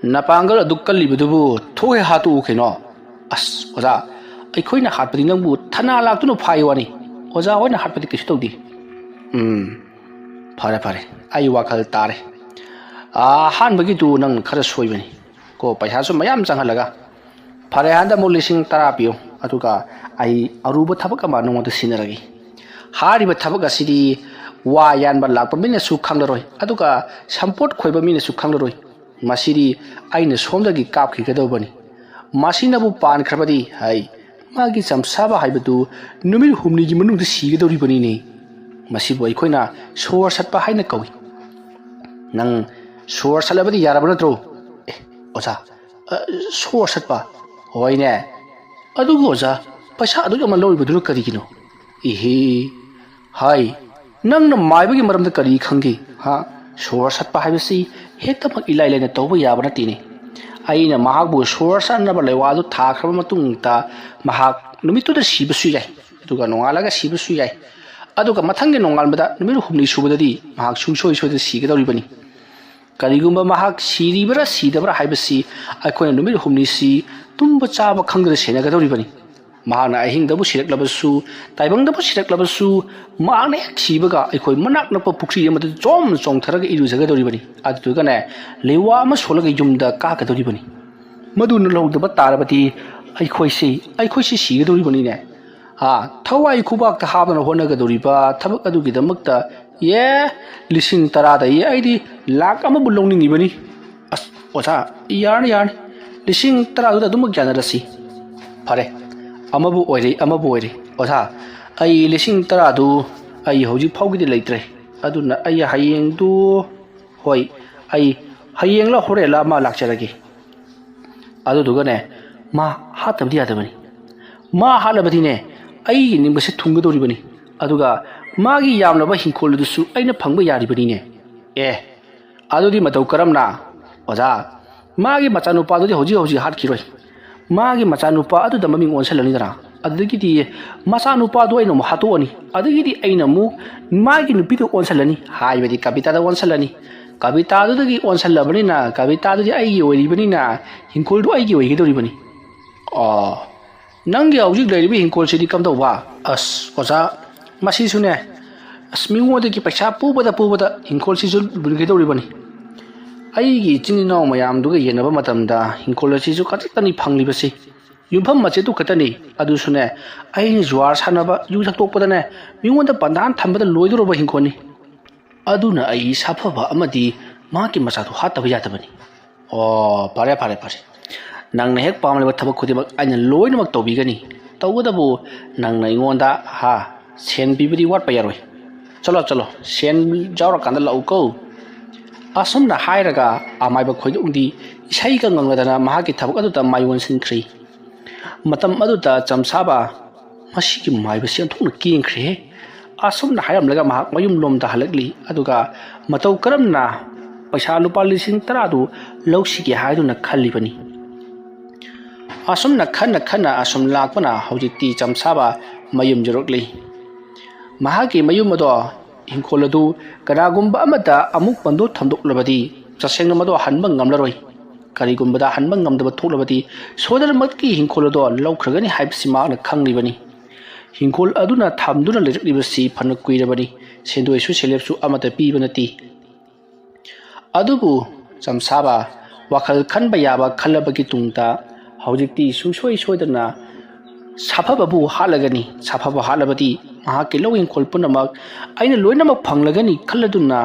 ꯅꯄꯥꯡꯒꯜ ꯑꯗꯨ ꯀꯜꯂꯤꯕꯗꯨꯕꯨ ꯊꯣꯛꯍꯦ ꯍꯥꯠꯇꯣꯛꯎ ꯀꯩꯅꯣ꯫ ꯑꯁ ꯑꯣꯖꯥ, ꯑꯩꯈꯣꯏꯅ ꯍꯥꯠꯄꯗꯤ ꯅꯪꯕꯨ ꯊꯅꯥ ꯂꯥꯛꯇꯨꯅ ꯐꯥꯏ ꯋꯥꯅꯤ꯫ ꯑꯣꯖꯥ ꯍꯣꯏꯅ ꯍꯥꯠꯄꯗꯤ ꯀꯩꯁꯨ ꯇꯧꯗꯦ꯫ ꯎꯝ, ꯐꯔꯦ ꯐꯔꯦ, ꯑꯩ ꯋꯥꯈꯜ ꯇꯥꯔꯦ꯫ ꯑꯍꯥꯟꯕꯒꯤꯗꯨ ꯅꯪ ꯈꯔ ꯁꯣꯏꯕꯅꯤ ꯀꯣ, ꯄꯩꯁꯥꯁꯨ ꯃꯌꯥꯝ ꯆꯪꯍꯜꯂꯒ꯫ ꯐꯔꯦ, ꯍꯟꯗꯛ ꯑꯃꯨꯛ ꯂꯤꯁꯤꯡ ꯇꯔꯥ ꯄꯤꯌꯨ, ꯑꯗꯨꯒ ꯑꯩ ꯑꯔꯨꯕ ꯊꯕꯛ ꯑꯃ ꯅꯉꯣꯟꯗ ꯁꯤꯟꯅꯔꯒꯦ꯫ ꯍꯥꯏꯔꯤꯕ ꯊꯕꯛ ꯑꯁꯤꯗꯤ ꯋꯥ ꯌꯥꯟꯕ ꯂꯥꯛꯄ ꯃꯤꯅꯁꯨ ꯈꯪꯂꯔꯣꯏ, ꯑꯗꯨꯒ ꯁꯝꯄꯣꯠ ꯈꯣꯏꯕ ꯃꯤꯅꯁꯨ ꯈꯪꯂꯔꯣꯏ꯫ ꯃꯁꯤꯗꯤ ꯑꯩꯅ ꯁꯣꯝꯗꯒꯤ ꯀꯥꯞꯈꯤꯒꯗꯧꯕꯅꯤ꯫ ꯃꯁꯤꯅꯕꯨ ꯄꯥꯟꯈ꯭ꯔꯕꯗꯤ ꯍꯩ, ꯃꯥꯒꯤ ꯆꯝꯁꯥꯕ ꯍꯥꯏꯕꯗꯨ ꯅꯨꯃꯤꯠ ꯍꯨꯝꯅꯤꯒꯤ ꯃꯅꯨꯡꯗ ꯁꯤꯒꯗꯧꯔꯤꯕꯅꯤꯅꯦ꯫ ꯃꯁꯤꯕꯨ ꯑꯩꯈꯣꯏꯅ ꯁꯣꯔ ꯁꯠꯄ ꯍꯥꯏꯅ ꯀꯧꯏ꯫ ꯅꯪ ꯁꯣꯔ ꯁꯠꯂꯕꯗꯤ ꯌꯥꯔꯕ ꯅꯠꯇ꯭ꯔꯣ? ꯑꯦ, ꯑꯣꯖꯥ, ꯑ, ꯁꯣꯔ ꯁꯠꯄ? ꯍꯣꯏꯅꯦ꯫ ꯑꯗꯨꯕꯨ ꯑꯣꯖꯥ, ꯄꯩꯁꯥ ꯑꯗꯨꯛ ꯌꯥꯝꯅ ꯂꯧꯔꯤꯕꯗꯨꯅ ꯀꯔꯤꯒꯤꯅꯣ? ꯏꯍꯤ, ꯍꯥꯏ, ꯅꯪꯅ ꯃꯥꯏꯕꯒꯤ ꯃꯔꯝꯗ ꯀꯔꯤ ꯈꯪꯒꯦ? ꯍꯥ? ꯁꯣꯔ ꯁꯠꯄ ꯍꯥꯏꯕꯁꯤ ꯍꯦꯛꯇꯃꯛ ꯏꯂꯥꯏ ꯂꯥꯏꯅ ꯇꯧꯕ ꯌꯥꯕ ꯅꯠꯇꯦꯅꯦ꯫ ꯑꯩꯅ ꯃꯍꯥꯛꯄꯨ ꯁꯣꯔ ꯁꯠꯅꯕ ꯂꯩꯋꯥꯗꯨ ꯊꯥꯈ꯭ꯔꯕ ꯃꯇꯨꯡꯗ ꯃꯍꯥꯛ ꯅꯨꯃꯤꯠꯇꯨꯗ ꯁꯤꯕꯁꯨ ꯌꯥꯏ, ꯑꯗꯨꯒ ꯅꯣꯡꯉꯥꯜꯂꯒ ꯁꯤꯕꯁꯨ ꯌꯥꯏ, ꯑꯗꯨꯒ ꯃꯊꯪꯒꯤ ꯅꯣꯡꯉꯥꯟꯕꯗ ꯅꯨꯃꯤꯠ ꯍꯨꯝꯅꯤ ꯁꯨꯕꯗꯗꯤ ꯃꯍꯥꯛ ꯁꯨꯡꯁꯣꯏ ꯁꯣꯏꯗꯅ ꯁꯤꯒꯗꯧꯔꯤꯕꯅꯤ꯫ ꯀꯔꯤꯒꯨꯝꯕ ꯃꯍꯥꯛ ꯁꯤꯔꯤꯕ꯭ꯔꯥ ꯁꯤꯗꯕ꯭ꯔꯥ ꯍꯥꯏꯕꯁꯤ ꯑꯩꯈꯣꯏꯅ ꯅꯨꯃꯤꯠ ꯍꯨꯝꯅꯤꯁꯤ ꯇꯨꯝꯕ ꯆꯥꯕ ꯈꯪꯗꯅ ꯁꯦꯟꯅꯒꯗꯧꯔꯤꯕꯅꯤ꯫ ꯃꯍꯥꯛꯅ ꯑꯍꯤꯡꯗꯕꯨ ꯁꯤꯔꯛꯂꯕꯁꯨ, ꯇꯥꯏꯕꯪꯗꯕꯨ ꯁꯤꯔꯛꯂꯕꯁꯨ, ꯃꯍꯥꯛꯅ ꯍꯦꯛ ꯁꯤꯕꯒ ꯑꯩꯈꯣꯏ ꯃꯅꯥꯛ ꯅꯛꯄ ꯄꯨꯈ꯭ꯔꯤ ꯑꯃꯗ ꯖꯣꯝ ꯆꯣꯡꯊꯔꯒ ꯏꯔꯨꯖꯒꯗꯧꯔꯤꯕꯅꯤ꯫ ꯑꯗꯨꯗꯨꯒꯅꯦ, ꯂꯩꯋꯥ ꯑꯃ ꯁꯣꯜꯂꯒ ꯌꯨꯝꯗ ꯀꯥꯀꯗꯧꯔꯤꯕꯅꯤ꯫ ꯃꯗꯨ ꯂꯧꯗꯕ ꯇꯥꯔꯕꯗꯤ ꯑꯩꯈꯣꯏꯁꯤ, ꯑꯩꯈꯣꯏꯁꯤ ꯁꯤꯒꯗꯧꯔꯤꯕꯅꯤꯅꯦ꯫ ꯍꯥ, ꯊꯋꯥꯏ ꯈꯨꯕꯥꯛꯇ ꯍꯥꯞꯇꯅ ꯍꯣꯠꯅꯒꯗꯧꯔꯤꯕ ꯊꯕꯛ ꯑꯗꯨꯒꯤꯗꯃꯛꯇ, ꯑꯦ, ꯂꯤꯁꯤꯡ ꯇꯔꯥꯗ, ꯑꯦ, ꯑꯩꯗꯤ ꯂꯥꯛ ꯑꯃꯕꯨ ꯂꯧꯅꯤꯡꯉꯤꯕꯅꯤ꯫ ꯑꯁ, ꯑꯣꯖꯥ, ꯌꯥꯔꯅꯤ, ꯌꯥꯔꯅꯤ꯫ ꯂꯤꯁꯤꯡ ꯇꯔꯥꯗꯨꯗ ꯑꯗꯨꯃꯛ ꯌꯥꯅꯔꯁꯤ꯫ ꯐꯔꯦ, ꯑꯃꯕꯨ ꯑꯣꯏꯔꯦ, ꯑꯃꯕꯨ ꯑꯣꯏꯔꯦ꯫ ꯑꯣꯖꯥ, ꯑꯩ ꯂꯤꯁꯤꯡ ꯇꯔꯥꯗꯨ ꯑꯩ ꯍꯧꯖꯤꯛ ꯐꯥꯎꯒꯤꯗꯤ ꯂꯩꯇ꯭ꯔꯦ꯫ ꯑꯗꯨꯅ ꯑꯩ ꯍꯌꯦꯡꯗꯨ, ꯍꯣꯏ, ꯑꯩ ꯍꯌꯦꯡꯂ ꯍꯣꯔꯦꯟꯂ ꯑꯃ ꯂꯥꯛꯆꯔꯒꯦ꯫ ꯑꯗꯨꯗꯨꯒꯅꯦ, ꯃꯥ ꯍꯥꯠꯇꯕꯗꯤ ꯌꯥꯗꯕꯅꯤ꯫ ꯃꯥ ꯍꯥꯠꯂꯕꯗꯤꯅꯦ, ꯑꯩꯒꯤ ꯅꯤꯡꯕꯁꯦ ꯊꯨꯡꯒꯗꯧꯔꯤꯕꯅꯤ꯫ ꯑꯗꯨꯒ ꯃꯥꯒꯤ ꯌꯥꯝꯂꯕ ꯍꯤꯡꯈꯣꯜ ꯑꯗꯨꯁꯨ ꯑꯩꯅ ꯐꯪꯕ ꯌꯥꯔꯤꯕꯅꯤꯅꯦ꯫ ꯑꯦ, ꯑꯗꯨꯗꯤ ꯃꯇꯧ ꯀꯔꯝꯅ? ꯑꯣꯖꯥ, ꯃꯥꯒꯤ ꯃꯆꯥꯅꯨꯄꯥꯗꯨꯗꯤ ꯍꯧꯖꯤꯛ ꯍꯧꯖꯤꯛ ꯍꯥꯠꯈꯤꯔꯣꯏ꯫ ꯃꯥꯒꯤ ꯃꯆꯥꯅꯨꯄꯥ ꯑꯗꯨꯗ ꯃꯃꯤꯡ ꯑꯣꯟꯁꯤꯜꯂꯅꯤꯗꯅ꯫ ꯑꯗꯨꯗꯒꯤꯗꯤ ꯃꯆꯥꯅꯨꯄꯥꯗꯣ ꯑꯩꯅ ꯑꯃꯨꯛ ꯍꯥꯠꯇꯣꯛꯑꯅꯤ꯫ ꯑꯗꯒꯤꯗꯤ ꯑꯩꯅ ꯑꯃꯨꯛ ꯃꯥꯒꯤ ꯅꯨꯄꯤꯗ ꯑꯣꯟꯁꯤꯜꯂꯅꯤ, ꯍꯥꯏꯕꯗꯤ ꯀꯕꯤꯇꯥꯗ ꯑꯣꯟꯁꯤꯜꯂꯅꯤ꯫ ꯀꯕꯤꯇꯥꯗꯨꯗꯒꯤ ꯑꯣꯟꯁꯤꯜꯂꯕꯅꯤꯅ ꯀꯕꯤꯇꯥꯗꯨꯗꯤ ꯑꯩꯒꯤ ꯑꯣꯏꯔꯤꯕꯅꯤꯅ ꯍꯤꯡꯈꯣꯜꯗꯨ ꯑꯩꯒꯤ ꯑꯣꯏꯒꯗꯧꯔꯤꯕꯅꯤ꯫ ꯑꯣ, ꯅꯪꯒꯤ ꯍꯧꯖꯤꯛ ꯂꯩꯔꯤꯕ ꯍꯤꯡꯈꯣꯜꯁꯤꯗꯤ ꯀꯝꯗꯧꯕ? ꯑꯁ, ꯑꯣꯖꯥ, ꯃꯁꯤꯁꯨꯅꯦ, ꯑꯁ, ꯃꯤꯉꯣꯟꯗꯒꯤ ꯄꯩꯁꯥ ꯄꯨꯕꯗ ꯄꯨꯕꯗ ꯍꯤꯡꯈꯣꯜꯁꯤꯁꯨ ꯃꯨꯟꯒꯗꯧꯔꯤꯕꯅꯤ꯫ ꯑꯩꯒꯤ ꯏꯆꯤꯟ ꯏꯅꯥꯎ ꯃꯌꯥꯝꯗꯨꯒ ꯌꯦꯟꯅꯕ ꯃꯇꯝꯗ ꯍꯤꯡꯈꯣꯜ ꯑꯁꯤꯁꯨ ꯈꯖꯤꯛꯇꯅꯤ ꯐꯪꯂꯤꯕꯁꯤ꯫ ꯌꯨꯝꯐꯝ ꯃꯆꯦꯠꯇꯨ ꯈꯛꯇꯅꯤ꯫ ꯑꯗꯨꯁꯨꯅꯦ, ꯑꯩꯅ ꯖꯨꯋꯥꯔ ꯁꯥꯟꯅꯕ, ꯌꯨ ꯊꯛꯇꯣꯛꯄꯗꯅꯦ, ꯃꯤꯉꯣꯟꯗ ꯕꯟꯗꯥꯟ ꯊꯝꯕꯗ ꯂꯣꯏꯗꯧꯔꯕ ꯍꯤꯡꯈꯣꯜꯅꯤ꯫ ꯑꯗꯨꯅ ꯑꯩ ꯁꯥꯐꯕ ꯑꯃꯗꯤ ꯃꯍꯥꯛꯀꯤ ꯃꯆꯥꯗꯨ ꯍꯥꯠꯇꯕ ꯌꯥꯗꯕꯅꯤ꯫ ꯑꯣ, ꯐꯔꯦ, ꯐꯔꯦ, ꯐꯔꯦ꯫ ꯅꯪꯅ ꯍꯦꯛ ꯄꯥꯝꯂꯤꯕ ꯊꯕꯛ ꯈꯨꯗꯤꯡꯃꯛ ꯑꯩꯅ ꯂꯣꯏꯅꯃꯛ ꯇꯧꯕꯤꯒꯅꯤ꯫ ꯇꯧꯕꯇꯕꯨ ꯅꯪꯅ ꯑꯩꯉꯣꯟꯗ, ꯍꯥ, ꯁꯦꯟ ꯄꯤꯕꯗꯤ ꯋꯥꯠꯄ ꯌꯥꯔꯣꯏ꯫ ꯆꯠꯂꯣ, ꯆꯠꯂꯣ, ꯁꯦꯟ ꯌꯥꯎꯔꯀꯥꯟꯗ ꯂꯥꯛꯎꯀꯣ꯫ ꯑꯁꯨꯝꯅ ꯍꯥꯏꯔꯒ ꯑꯃꯥꯏꯕ ꯈꯣꯏꯗꯣꯛꯗꯤ ꯏꯁꯩꯒ ꯉꯪꯂꯗꯅ ꯃꯍꯥꯛꯀꯤ ꯊꯕꯛ ꯑꯗꯨꯗ ꯃꯥꯏ ꯑꯣꯟꯁꯤꯟꯈ꯭ꯔꯤ꯫ ꯃꯇꯝ ꯑꯗꯨꯗ ꯆꯝꯁꯥꯕ, "ꯃꯁꯤꯒꯤ ꯃꯥꯏꯕꯁꯤ ꯑꯣꯟꯊꯣꯛꯅ ꯀꯦꯟꯈ꯭ꯔꯦꯍꯦ"꯫ ꯑꯁꯨꯝꯅ ꯍꯥꯏꯔꯝꯂꯒ ꯃꯍꯥꯛ ꯃꯌꯨꯝ ꯂꯣꯝꯗ ꯍꯜꯂꯛꯂꯤ꯫ ꯑꯗꯨꯒ ꯃꯇꯧ ꯀꯔꯝꯅ ꯄꯩꯁꯥ ꯂꯨꯄꯥ ꯂꯤꯁꯤꯡ ꯇꯔꯥꯗꯨ ꯂꯧꯁꯤꯒꯦ ꯍꯥꯏꯗꯨꯅ ꯈꯜꯂꯤꯕꯅꯤ꯫ ꯑꯁꯨꯝꯅ ꯈꯟꯅ ꯈꯟꯅ ꯑꯁꯨꯝ ꯂꯥꯛꯄꯅ ꯍꯧꯖꯤꯛꯇꯤ ꯆꯝꯁꯥꯕ ꯃꯌꯨꯝ ꯌꯧꯔꯛꯂꯤ꯫ ꯃꯍꯥꯛꯀꯤ ꯃꯌꯨꯝ ꯑꯗꯣ, ꯍꯤꯡꯈꯣꯜ ꯑꯗꯨ ꯀꯅꯥꯒꯨꯝꯕ ꯑꯃꯗ ꯑꯃꯨꯛ ꯕꯟꯗꯣ ꯊꯝꯗꯣꯛꯂꯕꯗꯤ ꯇꯁꯦꯡꯅ ꯃꯗꯣ ꯍꯟꯕ ꯉꯝꯂꯔꯣꯏ꯫ ꯀꯔꯤꯒꯨꯝꯕꯗ ꯍꯟꯕ ꯉꯝꯗꯕ ꯊꯣꯛꯂꯕꯗꯤ ꯁꯣꯏꯗꯅꯃꯛꯀꯤ ꯍꯤꯡꯈꯣꯜ ꯑꯗꯣ ꯂꯧꯈ꯭ꯔꯒꯅꯤ ꯍꯥꯏꯕꯁꯤ ꯃꯍꯥꯛꯅ ꯈꯪꯂꯤꯕꯅꯤ꯫ ꯍꯤꯡꯈꯣꯜ ꯑꯗꯨꯅ ꯊꯝꯗꯨꯅ ꯂꯩꯔꯛꯂꯤꯕꯁꯤ ꯐꯅ ꯀꯨꯏꯔꯕꯅꯤ꯫ ꯁꯦꯟꯗꯣꯏꯁꯨ ꯁꯦꯜꯂꯦꯞꯁꯨ ꯑꯃꯠꯇ ꯄꯤꯕ ꯅꯠꯇꯦ꯫ ꯑꯗꯨꯕꯨ ꯆꯝꯁꯥꯕ ꯋꯥꯈꯜ ꯈꯟꯕ ꯌꯥꯕ ꯈꯜꯂꯕꯒꯤ ꯇꯨꯡꯗ ꯍꯧꯖꯤꯛꯇꯤ ꯁꯨꯡꯁꯣꯏ ꯁꯣꯏꯗꯅ ꯁꯥꯐꯕꯕꯨ ꯍꯥꯠꯂꯒꯅꯤ꯫ ꯁꯥꯐꯕ ꯍꯥꯠꯂꯕꯗꯤ ꯃꯍꯥꯛꯀꯤ ꯂꯧ ꯏꯪꯈꯣꯜ ꯄꯨꯝꯅꯃꯛ ꯑꯩꯅ ꯂꯣꯏꯅꯃꯛ ꯐꯪꯂꯒꯅꯤ ꯈꯜꯂꯗꯨꯅ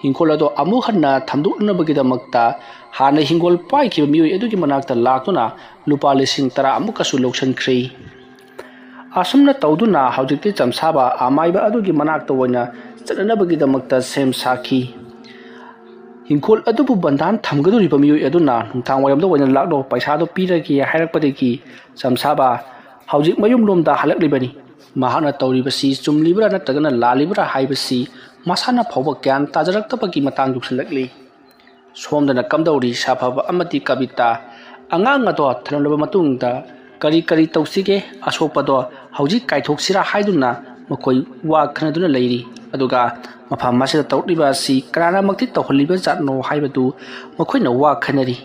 ꯍꯤꯡꯈꯣꯜ ꯑꯗꯣ ꯑꯃꯨꯛ ꯍꯟꯅ ꯊꯝꯗꯣꯛꯅꯕꯒꯤꯗꯃꯛꯇ ꯍꯥꯟꯅ ꯍꯤꯡꯈꯣꯜ ꯄꯥꯏꯈꯤꯕ ꯃꯤꯑꯣꯏ ꯑꯗꯨꯒꯤ ꯃꯅꯥꯛꯇ ꯂꯥꯛꯇꯨꯅ ꯂꯨꯄꯥ ꯂꯤꯁꯤꯡ ꯇꯔꯥ ꯑꯃꯨꯛꯀꯁꯨ ꯂꯧꯁꯤꯟꯈ꯭ꯔꯦ꯫ ꯑꯁꯨꯝꯅ ꯇꯧꯗꯨꯅ ꯍꯧꯖꯤꯛꯇꯤ ꯆꯝꯁꯥꯕ ꯑꯃꯥꯏꯕ ꯑꯗꯨꯒꯤ ꯃꯅꯥꯛꯇ ꯑꯣꯏꯅ ꯆꯠꯅꯅꯕꯒꯤꯗꯃꯛꯇ ꯁꯦꯝ ꯁꯥꯈꯤ꯫ ꯍꯤꯡꯈꯣꯜ ꯑꯗꯨꯕꯨ ꯕꯟꯗꯥꯟ ꯊꯝꯒꯗꯧꯔꯤꯕ ꯃꯤꯑꯣꯏ ꯑꯗꯨꯅ ꯅꯨꯡꯗꯥꯡ ꯋꯥꯏꯔꯝꯗ ꯑꯣꯏꯅ ꯂꯥꯛꯂꯣ, ꯄꯩꯁꯥꯗꯣ ꯄꯤꯔꯒꯦ ꯍꯥꯏꯔꯛꯄꯗꯒꯤ ꯆꯝꯁꯥꯕ ꯍꯧꯖꯤꯛ ꯃꯌꯨꯝꯂꯣꯝꯗ ꯍꯜꯂꯛꯂꯤꯕꯅꯤ꯫ ꯃꯍꯥꯛꯅ ꯇꯧꯔꯤꯕꯁꯤ ꯆꯨꯝꯂꯤꯕ꯭ꯔꯥ ꯅꯠꯇ꯭ꯔꯒꯅ ꯂꯥꯜꯂꯤꯕ꯭ꯔꯥ ꯍꯥꯏꯕꯁꯤ ꯃꯁꯥꯅ ꯐꯥꯎꯕ ꯒ꯭ꯌꯥꯟ ꯇꯥꯖꯔꯛꯇꯕꯒꯤ ꯃꯇꯥꯡ ꯌꯧꯁꯤꯜꯂꯛꯂꯤ꯫ ꯁꯣꯝꯗꯅ ꯀꯝꯗꯧꯔꯤ ꯁꯥꯐꯕ ꯑꯃꯗꯤ ꯀꯕꯤꯇꯥ? ꯑꯉꯥꯡ ꯑꯗꯣ ꯊꯅꯝꯂꯕ ꯃꯇꯨꯡꯗ ꯀꯔꯤ ꯀꯔꯤ ꯇꯧꯁꯤꯒꯦ? ꯑꯁꯣꯛꯄꯗꯣ ꯍꯧꯖꯤꯛ ꯀꯥꯏꯊꯣꯛꯁꯤꯔꯥ ꯍꯥꯏꯗꯨꯅ ꯃꯈꯣꯏ ꯋꯥ ꯈꯟꯅꯗꯨꯅ ꯂꯩꯔꯤ꯫ ꯑꯗꯨꯒ ꯃꯐꯝ ꯑꯁꯤꯗ ꯇꯧꯔꯛꯂꯤꯕ ꯑꯁꯤ ꯀꯅꯥꯅꯃꯛꯇꯤ ꯇꯧꯍꯜꯂꯤꯕ ꯖꯥꯠꯅꯣ ꯍꯥꯏꯕꯗꯨ ꯃꯈꯣꯏꯅ ꯋꯥ ꯈꯟꯅꯔꯤ꯫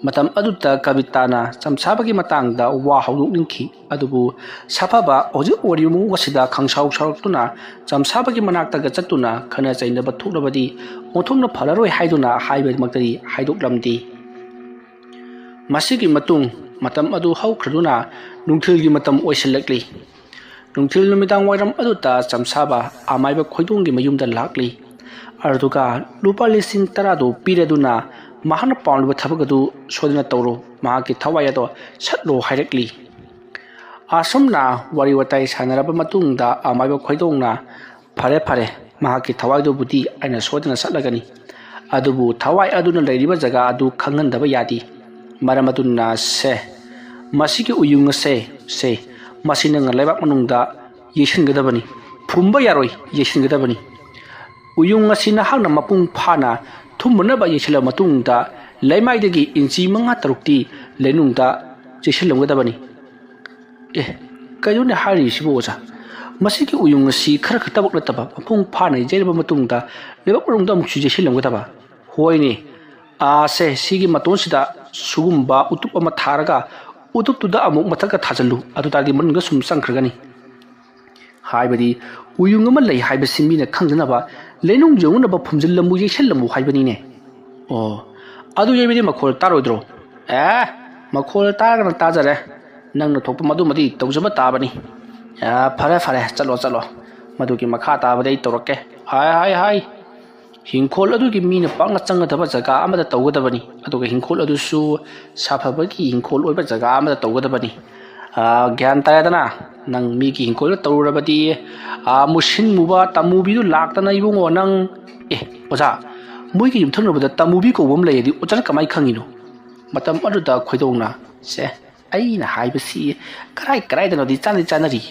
ꯃꯇꯝ ꯑꯗꯨꯗ ꯀꯕꯤꯇꯥꯅ ꯆꯝꯁꯥꯕꯒꯤ ꯃꯇꯥꯡꯗ ꯋꯥ ꯍꯧꯗꯣꯛꯅꯤꯡꯈꯤ꯫ ꯑꯗꯨꯕꯨ ꯁꯥꯐꯕ ꯍꯧꯖꯤꯛ ꯑꯣꯏꯔꯤꯕ ꯃꯑꯣꯡ ꯑꯁꯤꯗ ꯈꯪꯁꯥꯎ ꯁꯥꯎꯔꯛꯇꯨꯅ ꯆꯝꯁꯥꯕꯒꯤ ꯃꯅꯥꯛꯇꯒ ꯆꯠꯇꯨꯅ ꯈꯠꯅ ꯆꯩꯅꯕ ꯊꯣꯛꯂꯕꯗꯤ ꯑꯣꯟꯊꯣꯛꯅ ꯐꯔꯔꯣꯏ ꯍꯥꯏꯗꯨꯅ ꯍꯥꯏꯕꯃꯛꯇꯗꯤ ꯍꯥꯏꯗꯣꯛꯂꯝꯗꯦ꯫ ꯃꯁꯤꯒꯤ ꯃꯇꯨꯡ ꯃꯇꯝ ꯑꯗꯨ ꯍꯧꯈ꯭ꯔꯗꯨꯅ ꯅꯨꯡꯊꯤꯜꯒꯤ ꯃꯇꯝ ꯑꯣꯏꯁꯤꯜꯂꯛꯂꯤ꯫ ꯅꯨꯡꯊꯤꯜ ꯅꯨꯃꯤꯗꯥꯡ ꯋꯥꯏꯔꯝ ꯑꯗꯨꯗ ꯆꯝꯁꯥꯕ ꯑꯃꯥꯏꯕ ꯈꯣꯏꯗꯣꯡꯒꯤ ꯃꯌꯨꯝꯗ ꯂꯥꯛꯂꯤ꯫ ꯑꯗꯨꯒ ꯂꯨꯄꯥ ꯂꯤꯁꯤꯡ ꯇꯔꯥꯗꯨ ꯄꯤꯔꯗꯨꯅ ꯃꯍꯥꯛꯅ ꯄꯥꯝꯂꯤꯕ ꯊꯕꯛ ꯑꯗꯨ ꯁꯣꯏꯗꯅ ꯇꯧꯔꯣ, ꯃꯍꯥꯛꯀꯤ ꯊꯋꯥꯏ ꯑꯗꯣ ꯁꯠꯂꯣ ꯍꯥꯏꯔꯛꯂꯤ꯫ ꯑꯁꯨꯝꯅ ꯋꯥꯔꯤ ꯋꯥꯇꯥꯏ ꯁꯥꯟꯅꯔꯕ ꯃꯇꯨꯡꯗ ꯑꯃꯥꯏꯕ ꯈꯣꯏꯗꯣꯡꯅ, "ꯐꯔꯦ ꯐꯔꯦ, ꯃꯍꯥꯛꯀꯤ ꯊꯋꯥꯏꯗꯨꯕꯨꯗꯤ ꯑꯩꯅ ꯁꯣꯏꯗꯅ ꯁꯠꯂꯒꯅꯤ꯫ ꯑꯗꯨꯕꯨ ꯊꯋꯥꯏ ꯑꯗꯨꯅ ꯂꯩꯔꯤꯕ ꯖꯒꯥ ꯑꯗꯨ ꯈꯪꯍꯟꯗꯕ ꯌꯥꯗꯦ꯫ ꯃꯔꯝ ꯑꯗꯨꯅ ꯁꯦ, ꯃꯁꯤꯒꯤ ꯎꯌꯨꯡ ꯑꯁꯦ, ꯁꯦ, ꯃꯁꯤ ꯅꯪꯅ ꯂꯩꯕꯥꯛ ꯃꯅꯨꯡꯗ ꯌꯩꯁꯤꯟꯒꯗꯕꯅꯤ꯫ ꯐꯨꯝꯕ ꯌꯥꯔꯣꯏ, ꯌꯩꯁꯤꯟꯒꯗꯕꯅꯤ꯫ ꯎꯌꯨꯡ ꯑꯁꯤ ꯅꯍꯥꯛꯅ ꯃꯄꯨꯡ ꯐꯥꯅ ꯊꯨꯝꯕꯅꯕ ꯌꯩꯁꯤꯜꯂꯕ ꯃꯇꯨꯡꯗ ꯂꯩꯃꯥꯏꯗꯒꯤ ꯏꯟꯆꯤ ꯃꯉꯥ ꯇꯔꯨꯛꯇꯤ ꯂꯩꯅꯨꯡꯗ ꯆꯦꯁꯤꯜꯂꯝꯒꯗꯕꯅꯤ꯫" ꯑꯦ, ꯀꯩꯅꯣꯅꯦ ꯍꯥꯏꯔꯤꯁꯤꯕꯨ ꯑꯣꯖꯥ? ꯃꯁꯤꯒꯤ ꯎꯌꯨꯡ ꯑꯁꯤ ꯈꯔ ꯈꯛꯇꯃꯛ ꯅꯠꯇꯕ ꯃꯄꯨꯡ ꯐꯥꯅ ꯌꯩꯔꯕ ꯃꯇꯨꯡꯗ ꯂꯩꯕꯥꯛ ꯃꯅꯨꯡꯗ ꯑꯃꯨꯛꯁꯨ ꯌꯩꯁꯤꯜꯂꯝꯒꯗꯕ? ꯍꯣꯏꯅꯦ꯫ ꯑꯥ, ꯁꯦ, ꯁꯤꯒꯤ ꯃꯇꯣꯟꯁꯤꯗ ꯁꯤꯒꯨꯝꯕ ꯎꯇꯨꯞ ꯑꯃ ꯊꯥꯔꯒ ꯎꯇꯨꯞꯇꯨꯗ ꯑꯃꯨꯛ ꯃꯊꯛꯇ ꯊꯥꯖꯤꯜꯂꯨ, ꯑꯗꯨ ꯇꯥꯔꯗꯤ ꯃꯅꯨꯡꯗ ꯁꯨꯝ ꯆꯪꯈ꯭ꯔꯒꯅꯤ꯫ ꯍꯥꯏꯕꯗꯤ ꯎꯌꯨꯡ ꯑꯃ ꯂꯩ ꯍꯥꯏꯕꯁꯤ ꯃꯤꯅ ꯈꯪꯗꯅꯕ ꯂꯩꯅꯨꯡ ꯌꯧꯅꯅꯕ ꯐꯨꯝꯖꯤꯜꯂꯝꯃꯨ, ꯌꯩꯁꯜꯂꯝꯃꯨ ꯍꯥꯏꯕꯅꯤꯅꯦ꯫ ꯑꯣ, ꯑꯗꯨ ꯌꯩꯕꯗꯤ ꯃꯈꯣꯜ ꯇꯥꯔꯣꯏꯗ꯭ꯔꯣ? ꯑꯦ, ꯃꯈꯣꯜ ꯇꯥꯔꯒꯅ ꯇꯥꯖꯔꯦ, ꯅꯪꯅ ꯊꯣꯛꯄ ꯃꯗꯨꯃꯗꯤ ꯇꯧꯖꯕ ꯇꯥꯕꯅꯤ꯫ ꯑꯦ, ꯐꯔꯦ ꯐꯔꯦ, ꯆꯠꯂꯣ ꯆꯠꯂꯣ, ꯃꯗꯨꯒꯤ ꯃꯈꯥ ꯇꯥꯕꯗꯤ ꯑꯩ ꯇꯧꯔꯛꯀꯦ꯫ ꯍꯥꯏ ꯍꯥꯏ ꯍꯥꯏ꯫ ꯍꯤꯡꯈꯣꯜ ꯑꯗꯨꯒꯤ ꯃꯤꯅ ꯄꯥꯛꯅ ꯆꯪꯒꯗꯕ ꯖꯒꯥ ꯑꯃꯗ ꯇꯧꯒꯗꯕꯅꯤ, ꯑꯗꯨꯒ ꯍꯤꯡꯈꯣꯜ ꯑꯗꯨꯁꯨ ꯁꯥꯐꯕꯒꯤ ꯍꯤꯡꯈꯣꯜ ꯑꯣꯏꯕ ꯖꯒꯥ ꯑꯃꯗ ꯇꯧꯒꯗꯕꯅꯤ꯫ ꯑꯥ, ꯒ꯭ꯌꯥꯟ ꯇꯥꯔꯦꯗꯅ? ꯅꯪ ꯃꯤꯒꯤ ꯍꯤꯡꯈꯣꯜꯗ ꯇꯧꯔꯨꯔꯕꯗꯤ, ꯑꯥ, ꯃꯨꯁꯤꯟ ꯃꯨꯕ ꯇꯃꯨꯕꯤꯗꯨ ꯂꯥꯛꯇꯅ ꯏꯕꯨꯡꯉꯣ ꯅꯪ꯫ ꯑꯦ, ꯑꯣꯖꯥ, ꯃꯣꯏꯒꯤ ꯌꯨꯝꯊꯪꯅꯕꯗ ꯇꯃꯨꯕꯤ ꯀꯧꯕ ꯑꯃ ꯂꯩ ꯑꯗꯨ ꯑꯣꯖꯥꯅ ꯀꯃꯥꯏꯅ ꯈꯪꯉꯤꯅꯣ? ꯃꯇꯝ ꯑꯗꯨꯗ ꯈꯣꯏꯗꯣꯡꯅ, "ꯁꯦ, ꯑꯩꯅ ꯍꯥꯏꯕꯁꯤ ꯀꯔꯥꯏ ꯀꯔꯥꯏꯗꯅꯣꯗꯤ ꯆꯥꯟꯗꯤ ꯆꯥꯟꯅꯔꯤ꯫"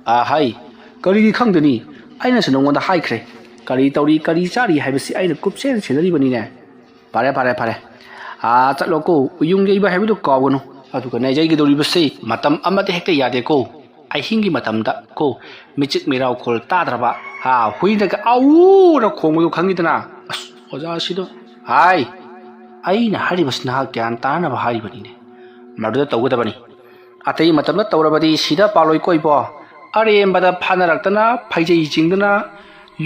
"ꯑꯥ, ꯍꯥꯏ, ꯀꯔꯤꯒꯤ ꯈꯪꯗꯅꯤ? ꯑꯩꯅꯁꯨ ꯅꯉꯣꯟꯗ ꯍꯥꯏꯈ꯭ꯔꯦ, ꯀꯔꯤ ꯇꯧꯔꯤ ꯀꯔꯤ ꯆꯥꯔꯤ ꯍꯥꯏꯕꯁꯤ ꯑꯩꯅ ꯀꯨꯞꯁꯦꯟ ꯁꯦꯟꯅꯔꯤꯕꯅꯤꯅꯦ꯫" ꯐꯔꯦ, ꯐꯔꯦ, ꯐꯔꯦ꯫ ꯑꯥ, ꯆꯠꯂꯣꯀꯣ, ꯎꯌꯨꯡ ꯌꯩꯕ ꯍꯥꯏꯕꯗꯨ ꯀꯥꯎꯒꯅꯨ꯫ ꯑꯗꯨꯒꯅꯦ, ꯌꯩꯒꯗꯧꯔꯤꯕꯁꯤ ꯃꯇꯝ ꯑꯃꯗ ꯍꯦꯛꯇ ꯌꯥꯗꯦꯀꯣ꯫ ꯑꯍꯤꯡꯒꯤ ꯃꯇꯝꯗ ꯀꯣ, ꯃꯤꯆꯤꯛ ꯃꯤꯔꯥꯎꯈꯣꯜ ꯇꯥꯗ꯭ꯔꯕ, ꯍꯥ, ꯍꯨꯏꯅꯒ "ꯑꯥꯎꯅ" ꯈꯣꯡꯕꯗꯨ ꯈꯪꯉꯤꯗꯅ꯫ ꯑꯁ, ꯑꯣꯖꯥꯁꯤꯗ, ꯍꯥꯏ, ꯑꯩꯅ ꯍꯥꯏꯔꯤꯕꯁꯤ ꯅꯍꯥꯛ ꯒ꯭ꯌꯥꯟ ꯇꯥꯅꯕ ꯍꯥꯏꯔꯤꯕꯅꯤꯅꯦ꯫ ꯃꯗꯨꯗ ꯇꯧꯒꯗꯕꯅꯤ꯫ ꯑꯇꯩ ꯃꯇꯝꯗ ꯇꯧꯔꯕꯗꯤ ꯁꯤꯗ ꯄꯥꯜꯂꯣꯏꯀꯣ ꯏꯕꯣ꯫ ꯑꯔꯦꯝꯕꯗ ꯐꯥꯅꯔꯛꯇꯅ, ꯐꯩꯖꯩ ꯆꯤꯡꯗꯅ,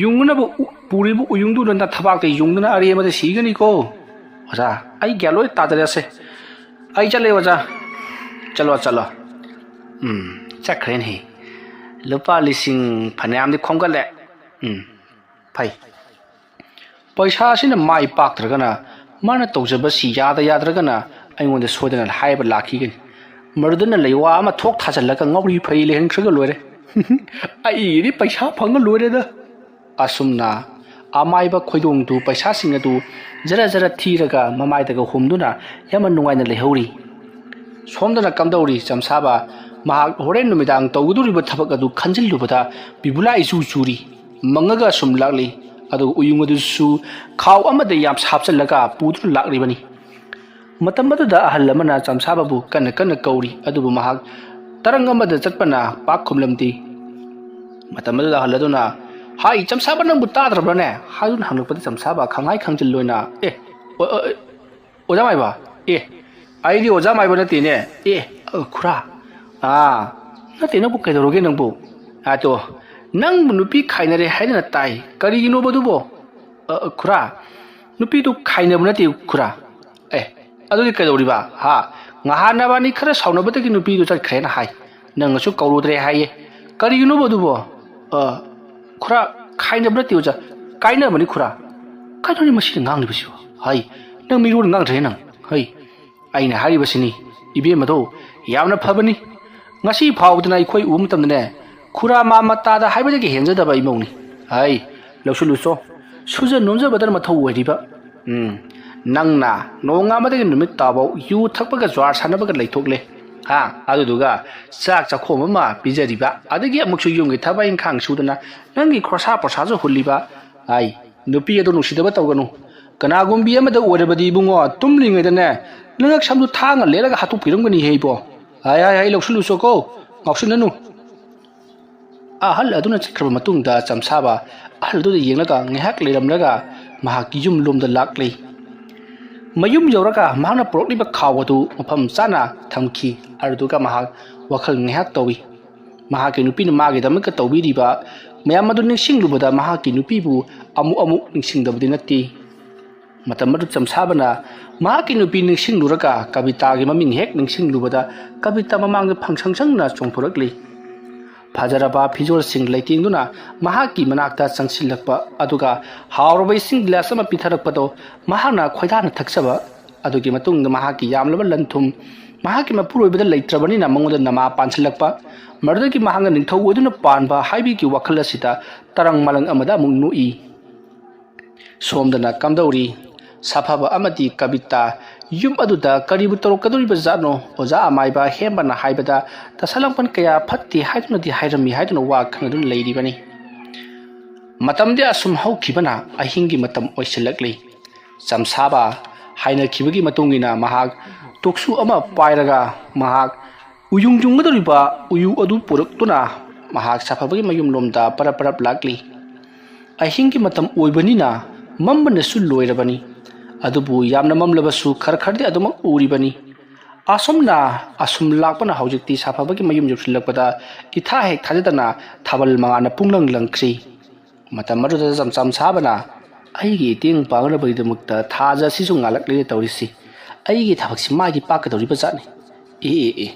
ꯌꯨꯡꯅꯕ ꯎ-, ꯄꯨꯔꯤꯕ ꯎꯌꯨꯡꯗꯨꯅ ꯅꯊꯕꯥꯛꯇ ꯌꯨꯡꯗꯨꯅ ꯑꯔꯦꯝꯕꯗ ꯁꯤꯒꯅꯤꯀꯣ꯫ ꯑꯣꯖꯥ, ꯑꯩ ꯒ꯭ꯌꯥꯟ ꯂꯣꯏ ꯇꯥꯖꯔꯦꯁꯦ꯫ ꯑꯩ ꯆꯠꯂꯦ ꯑꯣꯖꯥ꯫ ꯆꯠꯂꯣ, ꯆꯠꯂꯣ꯫ ꯎꯝ, ꯆꯠꯈ꯭ꯔꯦꯅꯦꯍꯦ꯫ ꯂꯨꯄꯥ ꯂꯤꯁꯤꯡ ꯐꯅꯌꯥꯝꯗꯤ ꯈꯣꯝꯒꯠꯂꯦ꯫ ꯎꯝ, ꯐꯩ꯫ ꯄꯩꯁꯥꯁꯤꯅ ꯃꯥꯏ ꯄꯥꯛꯇ꯭ꯔꯒꯅ, ꯃꯥꯅ ꯇꯧꯖꯕꯁꯤ ꯌꯥꯗ ꯌꯥꯗ꯭ꯔꯒꯅ ꯑꯩꯉꯣꯟꯗ ꯁꯣꯏꯗꯅ ꯍꯥꯏꯕ ꯂꯥꯛꯈꯤꯒꯅꯤ꯫ ꯃꯗꯨꯗꯅ ꯂꯩꯋꯥ ꯑꯃ ꯊꯣꯛ ꯊꯥꯖꯤꯜꯂꯒ ꯉꯥꯎꯔꯤ ꯐꯩ ꯂꯩꯍꯟꯈ꯭ꯔꯒ ꯂꯣꯏꯔꯦ꯫ ꯑꯩꯒꯤꯗꯤ ꯄꯩꯁꯥ ꯐꯪꯉ ꯂꯣꯏꯔꯦꯗ꯫ ꯑꯁꯨꯝꯅ ꯑꯃꯥꯏꯕ ꯈꯣꯏꯗꯣꯡꯗꯨ ꯄꯩꯁꯥꯁꯤꯡ ꯑꯗꯨ ꯖꯔ ꯖꯔ ꯊꯤꯔꯒ ꯃꯃꯥꯏꯗꯒ ꯍꯨꯝꯗꯨꯅ ꯌꯥꯝꯅ ꯅꯨꯡꯉꯥꯏꯅ ꯂꯩꯍꯧꯔꯤ꯫ ꯁꯣꯝꯗꯅ ꯀꯝꯗꯧꯔꯤ ꯆꯝꯁꯥꯕ? ꯃꯍꯥꯛ ꯍꯣꯔꯦꯟ ꯅꯨꯃꯤꯗꯥꯡ ꯇꯧꯒꯗꯧꯔꯤꯕ ꯊꯕꯛ ꯑꯗꯨ ꯈꯟꯖꯤꯜꯂꯨꯕꯗ ꯕꯤꯕꯨꯂꯥ ꯏꯆꯨ ꯆꯨꯔꯤ꯫ ꯃꯪꯉꯒ ꯁꯨꯝ ꯂꯥꯛꯂꯤ꯫ ꯑꯗꯨꯒ ꯎꯌꯨꯡ ꯑꯗꯨꯁꯨ ꯈꯥꯎ ꯑꯃꯗ ꯌꯥꯝ ꯍꯥꯞꯆꯤꯜꯂꯒ ꯄꯨꯗꯨꯅ ꯂꯥꯛꯂꯤꯕꯅꯤ꯫ ꯃꯇꯝ ꯑꯗꯨꯗ ꯑꯍꯜ ꯑꯃꯅ ꯆꯝꯁꯥꯕꯕꯨ ꯀꯟꯅ ꯀꯟꯅ ꯀꯧꯔꯤ, ꯑꯗꯨꯕꯨ ꯃꯍꯥꯛ ꯇꯔꯪ ꯑꯃꯗ ꯆꯠꯄꯅ ꯄꯥꯛ ꯈꯨꯝꯂꯝꯗꯦ꯫ ꯃꯇꯝ ꯑꯗꯨꯗ ꯑꯍꯜ ꯑꯗꯨꯅ, "ꯍꯥꯏ, ꯆꯝꯁꯥꯕ, ꯅꯪꯕꯨ ꯇꯥꯗ꯭ꯔꯕ꯭ꯔꯅꯦ?" ꯍꯥꯏꯗꯨꯅ ꯍꯪꯂꯛꯄꯗ ꯆꯝꯁꯥꯕ ꯈꯪꯍꯥꯏ ꯈꯪꯖꯤꯜꯂꯣꯏꯅ, "ꯑꯦ, ꯑꯣ-, ꯑꯣ-, ꯑꯣꯖꯥ ꯃꯥꯏꯕ? ꯑꯦ, ꯑꯩꯗꯤ ꯑꯣꯖꯥ ꯃꯥꯏꯕ ꯅꯠꯇꯦꯅꯦ꯫ ꯑꯦ, ꯑ, ꯈꯨꯔꯥ? ꯑꯥ, ꯅꯠꯇꯦ, ꯅꯪꯕꯨ ꯀꯩꯗꯧꯔꯒꯦ ꯅꯪꯕꯨ? ꯑꯗꯣ, ꯅꯪꯕꯨ ꯅꯨꯄꯤ ꯈꯥꯏꯅꯔꯦ ꯍꯥꯏꯗꯅ ꯇꯥꯏ꯫ ꯀꯔꯤꯒꯤꯅꯣꯕ ꯑꯗꯨꯕꯣ?" "ꯑ, ꯑ, ꯈꯨꯔꯥ, ꯅꯨꯄꯤꯗꯨ ꯈꯥꯏꯅꯕ ꯅꯠꯇꯦ, ꯈꯨꯔꯥ꯫ ꯑꯦ, ꯑꯗꯨꯗꯤ ꯀꯩꯗꯧꯔꯤꯕ? ꯍꯥ? ꯉꯍꯥꯟ ꯅꯕꯥꯅꯤ ꯈꯔ ꯁꯥꯎꯅꯕꯗꯒꯤ ꯅꯨꯄꯤꯗꯨ ꯆꯠꯈ꯭ꯔꯦꯅ ꯍꯥꯏ꯫ ꯅꯪꯅꯁꯨ ꯀꯧꯔꯨꯗ꯭ꯔꯦ ꯍꯥꯏꯌꯦ꯫ ꯀꯔꯤꯒꯤꯅꯣꯕ ꯑꯗꯨꯕꯣ?" "ꯑ, ꯈꯨꯔꯥ, ꯈꯥꯏꯅꯕ ꯅꯠꯇꯦ, ꯑꯣꯖꯥ꯫ ꯀꯥꯏꯅꯕꯅꯤ, ꯈꯨꯔꯥ꯫ ꯀꯩꯅꯣꯅꯦ ꯃꯁꯤꯅ ꯉꯥꯡꯂꯤꯕꯁꯤꯕꯣ? ꯍꯩ, ꯅꯪ ꯃꯤꯔꯣꯜ ꯉꯥꯡꯗ꯭ꯔꯦ ꯅꯪ꯫ ꯍꯩ, ꯑꯩꯅ ꯍꯥꯏꯔꯤꯕꯁꯤꯅꯤ, ꯏꯕꯦꯝꯃꯗꯣ ꯌꯥꯝꯅ ꯐꯕꯅꯤ꯫ ꯉꯁꯤ ꯐꯥꯎꯕꯗꯅ ꯑꯩꯈꯣꯏ ꯎꯕ ꯃꯇꯝꯗꯅꯦ, ꯈꯨꯔꯥ ꯃꯥ ꯃꯇꯥꯗ ꯍꯥꯏꯕꯗꯒꯤ ꯍꯦꯟꯖꯗꯕ ꯏꯃꯧꯅꯤ꯫ ꯍꯩ, ꯂꯧꯁꯤꯜꯂꯨꯆꯣ꯫ ꯁꯨꯖ ꯅꯣꯝꯖꯕꯗꯅ ꯃꯊꯧ ꯑꯣꯏꯔꯤꯕ꯫ ꯎꯝ, ꯅꯪꯅ ꯅꯣꯡꯉꯥꯟꯕꯗꯒꯤ ꯅꯨꯃꯤꯠ ꯇꯥꯐꯥꯎ ꯌꯨ ꯊꯛꯄꯒ ꯖ꯭ꯋꯥꯔ ꯁꯥꯟꯅꯕꯒ ꯂꯩꯊꯣꯛꯂꯦ꯫ ꯍꯥ, ꯑꯗꯨꯗꯨꯒ ꯆꯥꯛ ꯆꯥꯛꯈꯣꯝ ꯑꯃ ꯄꯤꯖꯔꯤꯕ, ꯑꯗꯒꯤ ꯑꯃꯨꯛꯁꯨ ꯌꯨꯝꯒꯤ ꯊꯕꯛ ꯏꯪꯈꯥꯡ ꯁꯨꯗꯅ ꯅꯪꯒꯤ ꯈꯣꯔꯁꯥ ꯄꯣꯔꯁꯥꯁꯨ ꯍꯨꯜꯂꯤꯕ꯫ ꯍꯥꯏ, ꯅꯨꯄꯤ ꯑꯗꯨ ꯅꯨꯡꯁꯤꯗꯕ ꯇꯧꯒꯅꯨ꯫ "ꯀꯅꯥꯒꯨꯝꯕꯤ ꯑꯃꯗ ꯑꯣꯏꯔꯕꯗꯤ ꯏꯕꯨꯡꯉꯣ, ꯇꯨꯝꯂꯤꯉꯩꯗꯅꯦ ꯅꯉꯛ ꯁꯝꯗꯨ ꯊꯥꯡꯅ ꯂꯦꯜꯂꯒ ꯍꯥꯠꯇꯣꯛꯄꯤꯔꯝꯒꯅꯤ ꯍꯦ ꯏꯕꯣ꯫ ꯍꯥꯏ ꯍꯥꯏ ꯍꯥꯏ, ꯂꯧꯁꯤꯜꯂꯨ ꯆꯣꯀꯣ, ꯉꯥꯎꯁꯤꯟꯅꯅꯨ"꯫ ꯑꯍꯜ ꯑꯗꯨꯅ ꯆꯠꯈ꯭ꯔꯕ ꯃꯇꯨꯡꯗ ꯆꯝꯁꯥꯕ ꯑꯍꯜ ꯑꯗꯨꯗ ꯌꯦꯡꯂꯒ ꯉꯥꯏꯍꯥꯛ ꯂꯩꯔꯝꯂꯒ ꯃꯍꯥꯛꯀꯤ ꯌꯨꯝ ꯂꯣꯝꯗ ꯂꯥꯛꯂꯤ꯫ ꯃꯌꯨꯝ ꯌꯧꯔꯒ ꯃꯍꯥꯛꯅ ꯄꯨꯔꯛꯂꯤꯕ ꯈꯥꯎ ꯑꯗꯨ ꯃꯐꯝ ꯆꯥꯅ ꯊꯝꯈꯤ꯫ ꯑꯗꯨꯗꯨꯒ ꯃꯍꯥꯛ ꯋꯥꯈꯜ ꯉꯥꯏꯍꯥꯛ ꯇꯧꯏ꯫ ꯃꯍꯥꯛꯀꯤ ꯅꯨꯄꯤꯅ ꯃꯥꯒꯤꯗꯃꯛꯇ ꯇꯧꯕꯤꯔꯤꯕ ꯃꯌꯥꯝ ꯑꯗꯨ ꯅꯤꯡꯁꯤꯡꯂꯨꯕꯗ ꯃꯍꯥꯛꯀꯤ ꯅꯨꯄꯤꯕꯨ ꯑꯃꯨꯛ ꯑꯃꯨꯛ ꯅꯤꯡꯁꯤꯡꯗꯕꯗꯤ ꯅꯠꯇꯦ꯫ ꯃꯇꯝ ꯑꯗꯨ ꯆꯝꯁꯥꯕꯅ ꯃꯍꯥꯛꯀꯤ ꯅꯨꯄꯤ ꯅꯤꯡꯁꯤꯡꯂꯨꯔꯒ ꯀꯕꯤꯇꯥꯒꯤ ꯃꯃꯤꯡ ꯍꯦꯛ ꯅꯤꯡꯁꯤꯡꯂꯨꯕꯗ ꯀꯕꯤꯇꯥ ꯃꯃꯥꯡꯗ ꯐꯪꯁꯪ ꯁꯪꯅ ꯆꯣꯡꯊꯣꯔꯛꯂꯤ꯫ ꯐꯖꯔꯕ ꯐꯤꯖꯣꯜꯁꯤꯡ ꯂꯩꯇꯦꯡꯗꯨꯅ ꯃꯍꯥꯛꯀꯤ ꯃꯅꯥꯛꯇ ꯆꯪꯁꯤꯜꯂꯛꯄ, ꯑꯗꯨꯒ ꯍꯥꯎꯔꯕ ꯏꯁꯤꯡ ꯒꯤꯂꯥꯁ ꯑꯃ ꯄꯤꯊꯔꯛꯄꯗꯣ ꯃꯍꯥꯛꯅ ꯈꯣꯏꯗꯥꯅ ꯊꯛꯆꯕ꯫ ꯑꯗꯨꯒꯤ ꯃꯇꯨꯡꯗ ꯃꯍꯥꯛꯀꯤ ꯌꯥꯝꯂꯕ ꯂꯟ ꯊꯨꯝ ꯃꯍꯥꯛꯀꯤ ꯃꯄꯨꯔꯣꯏꯕꯗ ꯂꯩꯇ꯭ꯔꯕꯅꯤꯅ ꯃꯉꯣꯟꯗ ꯅꯃꯥ ꯄꯥꯟꯁꯤꯜꯂꯛꯄ꯫ ꯃꯗꯨꯗꯒꯤ ꯃꯍꯥꯛꯅ ꯅꯤꯡꯊꯧ ꯑꯣꯏꯗꯨꯅ ꯄꯥꯟꯕ ꯍꯥꯏꯕꯒꯤ ꯋꯥꯈꯜ ꯑꯁꯤꯗ ꯇꯔꯪ ꯃꯂꯪ ꯑꯃꯗ ꯑꯃꯨꯛ ꯅꯣꯛꯏ꯫ ꯁꯣꯝꯗꯅ ꯀꯝꯗꯧꯔꯤ? ꯁꯥꯐꯕ ꯑꯃꯗꯤ ꯀꯕꯤꯇꯥ ꯌꯨꯝ ꯑꯗꯨꯗ ꯀꯔꯤꯕꯨ ꯇꯧꯔꯛꯀꯗꯧꯔꯤꯕ ꯖꯥꯠꯅꯣ? ꯑꯣꯖꯥ ꯑꯃꯥꯏꯕ ꯍꯦꯝꯕꯅ ꯍꯥꯏꯕꯗ ꯇꯁꯂꯪꯄꯟ ꯀꯌꯥ ꯐꯠꯇꯦ ꯍꯥꯏꯗꯨꯅꯗꯤ ꯍꯥꯏꯔꯝꯃꯤ ꯍꯥꯏꯗꯨꯅ ꯋꯥ ꯈꯪꯅꯗꯨꯅ ꯂꯩꯔꯤꯕꯅꯤ꯫ ꯃꯇꯝꯗꯤ ꯑꯁꯨꯝ ꯍꯧꯈꯤꯕꯅ ꯑꯍꯤꯡꯒꯤ ꯃꯇꯝ ꯑꯣꯏꯁꯤꯜꯂꯛꯂꯤ꯫ ꯆꯝꯁꯥꯕ ꯍꯥꯏꯅꯈꯤꯕꯒꯤ ꯃꯇꯨꯡ ꯏꯟꯅ ꯃꯍꯥꯛ ꯇꯣꯛꯁꯨ ꯑꯃ ꯄꯥꯏꯔꯒ ꯃꯍꯥꯛ ꯎꯌꯨꯡ ꯌꯨꯡꯒꯗꯧꯔꯤꯕ ꯎꯌꯨ ꯑꯗꯨ ꯄꯨꯔꯛꯇꯨꯅ ꯃꯍꯥꯛ ꯁꯥꯐꯕꯒꯤ ꯃꯌꯨꯝꯂꯣꯝꯗ ꯄꯔꯞ ꯄꯔꯞ ꯂꯥꯛꯂꯤ꯫ ꯑꯍꯤꯡꯒꯤ ꯃꯇꯝ ꯑꯣꯏꯕꯅꯤꯅ ꯃꯝꯕꯅꯁꯨ ꯂꯣꯏꯔꯕꯅꯤ꯫ ꯑꯗꯨꯕꯨ ꯌꯥꯝꯅ ꯃꯝꯂꯕꯁꯨ ꯈꯔ ꯈꯔꯗꯤ ꯑꯗꯨꯃꯛ ꯎꯔꯤꯕꯅꯤ꯫ ꯑꯁꯨꯝꯅ ꯑꯁꯨꯝ ꯂꯥꯛꯄꯅ ꯍꯧꯖꯤꯛꯇꯤ ꯁꯥꯐꯕꯒꯤ ꯃꯌꯨꯝ ꯌꯧꯁꯤꯜꯂꯛꯄꯗ ꯏꯊꯥ ꯍꯦꯛ ꯊꯥꯖꯗꯅ ꯊꯥꯕꯜ ꯃꯉꯥꯜꯅ ꯄꯨꯡꯂꯪ ꯂꯪꯈ꯭ꯔꯤ꯫ ꯃꯇꯝ ꯑꯗꯨꯗ ꯆꯝꯁꯥꯕꯅ, "ꯑꯩꯒꯤ ꯏꯇꯦꯡ ꯄꯥꯡꯅꯕꯒꯤꯗꯃꯛꯇ ꯊꯥꯖ ꯑꯁꯤꯁꯨ ꯉꯥꯜꯂꯛꯂꯦ ꯇꯧꯔꯤꯁꯤ꯫ ꯑꯩꯒꯤ ꯊꯕꯛꯁꯤ ꯃꯥꯒꯤ ꯄꯥꯛꯀꯗꯧꯔꯤꯕ ꯖꯥꯠꯅꯤ꯫ ꯑꯦ, ꯑꯦ, ꯑꯦ,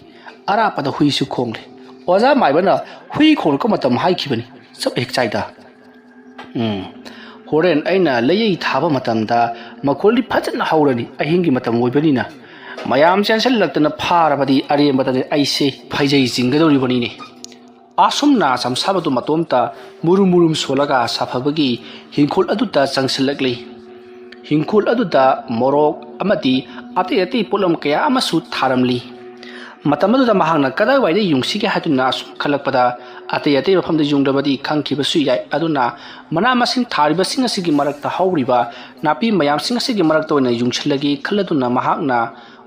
ꯑꯔꯥꯞꯄꯗ ꯍꯨꯏꯁꯨ ꯈꯣꯡꯂꯦ꯫ ꯑꯣꯖꯥ ꯃꯥꯏꯕꯅ ꯍꯨꯏ ꯈꯣꯡꯂꯛꯄ ꯃꯇꯝ ꯍꯥꯏꯈꯤꯕꯅꯤ꯫ ꯆꯞ ꯍꯦꯛ ꯆꯥꯏꯗ꯫ ꯎꯝ, ꯍꯣꯔꯦꯟ ꯑꯩꯅ ꯂꯩꯌꯩ ꯊꯥꯕ ꯃꯇꯝꯗ ꯃꯈꯣꯜꯗꯤ ꯐꯖꯅ ꯍꯧꯔꯅꯤ꯫ ꯑꯍꯤꯡꯒꯤ ꯃꯇꯝ ꯑꯣꯏꯕꯅꯤꯅ ꯃꯌꯥꯝ ꯆꯦꯟꯁꯤꯜꯂꯛꯇꯅ ꯐꯥꯔꯕꯗꯤ ꯑꯔꯦꯝꯕꯗꯗꯤ ꯑꯩꯁꯦ ꯐꯩꯖꯩ ꯆꯤꯡꯒꯗꯧꯔꯤꯕꯅꯤꯅꯦ"꯫ ꯑꯁꯨꯝꯅ ꯆꯝꯁꯥꯕꯗꯨ ꯃꯇꯣꯝꯇ ꯃꯨꯔꯨꯝ ꯃꯨꯔꯨꯝ ꯁꯣꯜꯂꯒ ꯁꯥꯐꯕꯒꯤ ꯍꯤꯡꯈꯣꯜ ꯑꯗꯨꯗ ꯆꯪꯁꯤꯜꯂꯛꯂꯤ꯫ ꯍꯤꯡꯈꯣꯜ ꯑꯗꯨꯗ ꯃꯣꯔꯣꯛ ꯑꯃꯗꯤ ꯑꯇꯩ ꯑꯇꯩ ꯄꯣꯠꯂꯝ ꯀꯌꯥ ꯑꯃꯁꯨ ꯊꯥꯔꯝꯂꯤ꯫ ꯃꯇꯝ ꯑꯗꯨꯗ ꯃꯍꯥꯛꯅ ꯀꯗꯥꯏꯋꯥꯏꯗ ꯌꯨꯡꯁꯤꯒꯦ ꯍꯥꯏꯗꯨꯅ ꯑꯁꯨꯝ ꯈꯜꯂꯛꯄꯗ ꯑꯇꯩ ꯑꯇꯩ ꯃꯐꯝꯗ ꯌꯨꯡꯂꯕꯗꯤ ꯈꯪꯈꯤꯕꯁꯨ ꯌꯥꯏ꯫ ꯑꯗꯨꯅ ꯃꯅꯥ ꯃꯁꯤꯡ ꯊꯥꯔꯤꯕꯁꯤꯡ ꯑꯁꯤꯒꯤ ꯃꯔꯛꯇ ꯍꯧꯔꯤꯕ ꯅꯥꯄꯤ ꯃꯌꯥꯝꯁꯤꯡ ꯑꯁꯤꯒꯤ ꯃꯔꯛꯇ ꯑꯣꯏꯅ ꯌꯨꯡꯁꯤꯜꯂꯒꯦ ꯈꯜꯂꯗꯨꯅ ꯃꯍꯥꯛꯅ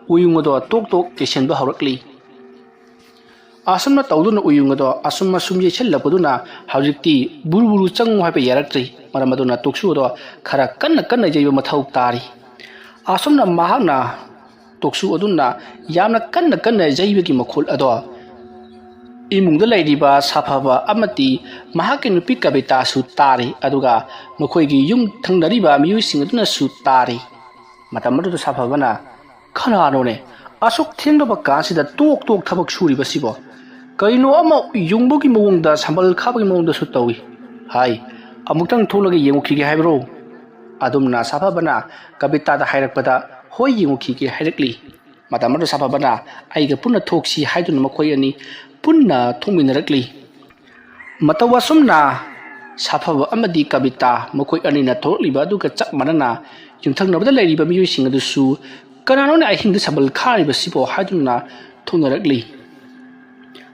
ꯎꯌꯨꯡ ꯑꯗꯣ ꯇꯣꯛ ꯇꯣꯛ ꯌꯩꯁꯤꯟꯕ ꯍꯧꯔꯛꯂꯤ꯫ ꯑꯁꯨꯝꯅ ꯇꯧꯗꯨꯅ ꯎꯌꯨꯡ ꯑꯗꯣ ꯑꯁꯨꯝ ꯑꯁꯨꯝ ꯌꯩꯁꯤꯜꯂꯛꯄꯗꯨꯅ ꯍꯧꯖꯤꯛꯇꯤ ꯕꯨꯔꯨ ꯕꯨꯔꯨ ꯆꯪꯉꯨ ꯍꯥꯏꯕ ꯌꯥꯔꯛꯇ꯭ꯔꯤ꯫ ꯃꯔꯝ ꯑꯗꯨꯅ ꯇꯣꯛꯁꯨ ꯑꯗꯣ ꯈꯔ ꯀꯟꯅ ꯀꯟꯅ ꯌꯩꯕ ꯃꯊꯧ ꯇꯥꯔꯤ꯫ ꯑꯁꯨꯝꯅ ꯃꯍꯥꯛꯅ ꯇꯣꯛꯁꯨ ꯑꯗꯨꯅ ꯌꯥꯝꯅ ꯀꯟꯅ ꯀꯟꯅ ꯌꯩꯕꯒꯤ ꯃꯈꯣꯜ ꯑꯗꯣ ꯏꯃꯨꯡꯗ ꯂꯩꯔꯤꯕ ꯁꯥꯐꯕ ꯑꯃꯗꯤ ꯃꯍꯥꯛꯀꯤ ꯅꯨꯄꯤ ꯀꯕꯤꯇꯥꯁꯨ ꯇꯥꯔꯤ, ꯑꯗꯨꯒ ꯃꯈꯣꯏꯒꯤ ꯌꯨꯝ ꯊꯪꯅꯔꯤꯕ ꯃꯤꯑꯣꯏꯁꯤꯡ ꯑꯗꯨꯅꯁꯨ ꯇꯥꯔꯤ꯫ ꯃꯇꯝ ꯑꯗꯨꯗ ꯁꯥꯐꯕꯅ, "ꯀꯅꯥꯅꯣꯅꯦ ꯑꯁꯨꯛ ꯊꯦꯡꯂꯕ ꯀꯥꯟꯁꯤꯗ ꯇꯣꯛ ꯇꯣꯛ ꯊꯕꯛ ꯁꯨꯔꯤꯕꯁꯤꯕꯣ? ꯀꯔꯤꯅꯣ ꯑꯃ ꯌꯨꯡꯕꯒꯤ ꯃꯑꯣꯡꯗ, ꯁꯝꯕꯜ ꯈꯥꯕꯒꯤ ꯃꯑꯣꯡꯗꯁꯨ ꯇꯧꯏ꯫ ꯍꯥꯏ, ꯑꯃꯨꯛꯇꯪ ꯊꯣꯛꯂꯒ ꯌꯦꯡꯉꯨꯈꯤꯒꯦ ꯍꯥꯏꯕ꯭ꯔꯣ?" ꯑꯗꯨꯝꯅ ꯁꯥꯐꯕꯅ ꯀꯕꯤꯇꯥꯗ ꯍꯥꯏꯔꯛꯄꯗ, "ꯍꯣꯏ, ꯌꯦꯡꯉꯨꯈꯤꯒꯦ" ꯍꯥꯏꯔꯛꯂꯤ꯫ ꯃꯇꯝ ꯑꯗꯨ ꯁꯥꯐꯕꯅ ꯑꯩꯒ ꯄꯨꯟꯅ ꯊꯣꯛꯁꯤ ꯍꯥꯏꯗꯨꯅ ꯃꯈꯣꯏ ꯑꯅꯤ ꯄꯨꯟꯅ ꯊꯣꯛꯃꯤꯟꯅꯔꯛꯂꯤ꯫ ꯃꯇꯧ ꯑꯁꯨꯝꯅ ꯁꯥꯐꯕ ꯑꯃꯗꯤ ꯀꯕꯤꯇꯥ ꯃꯈꯣꯏ ꯑꯅꯤꯅ ꯊꯣꯛꯂꯛꯂꯤꯕ ꯑꯗꯨꯒ ꯆꯞ ꯃꯥꯟꯅꯅ ꯌꯨꯝꯊꯪꯅꯕꯗ ꯂꯩꯔꯤꯕ ꯃꯤꯑꯣꯏꯁꯤꯡ ꯑꯗꯨꯁꯨ, "ꯀꯅꯥꯅꯣꯅꯦ ꯑꯍꯤꯡꯗ ꯁꯝꯕꯜ ꯈꯥꯔꯤꯕꯁꯤꯕꯣ?" ꯍꯥꯏꯗꯨꯅ ꯊꯣꯛꯅꯔꯛꯂꯤ꯫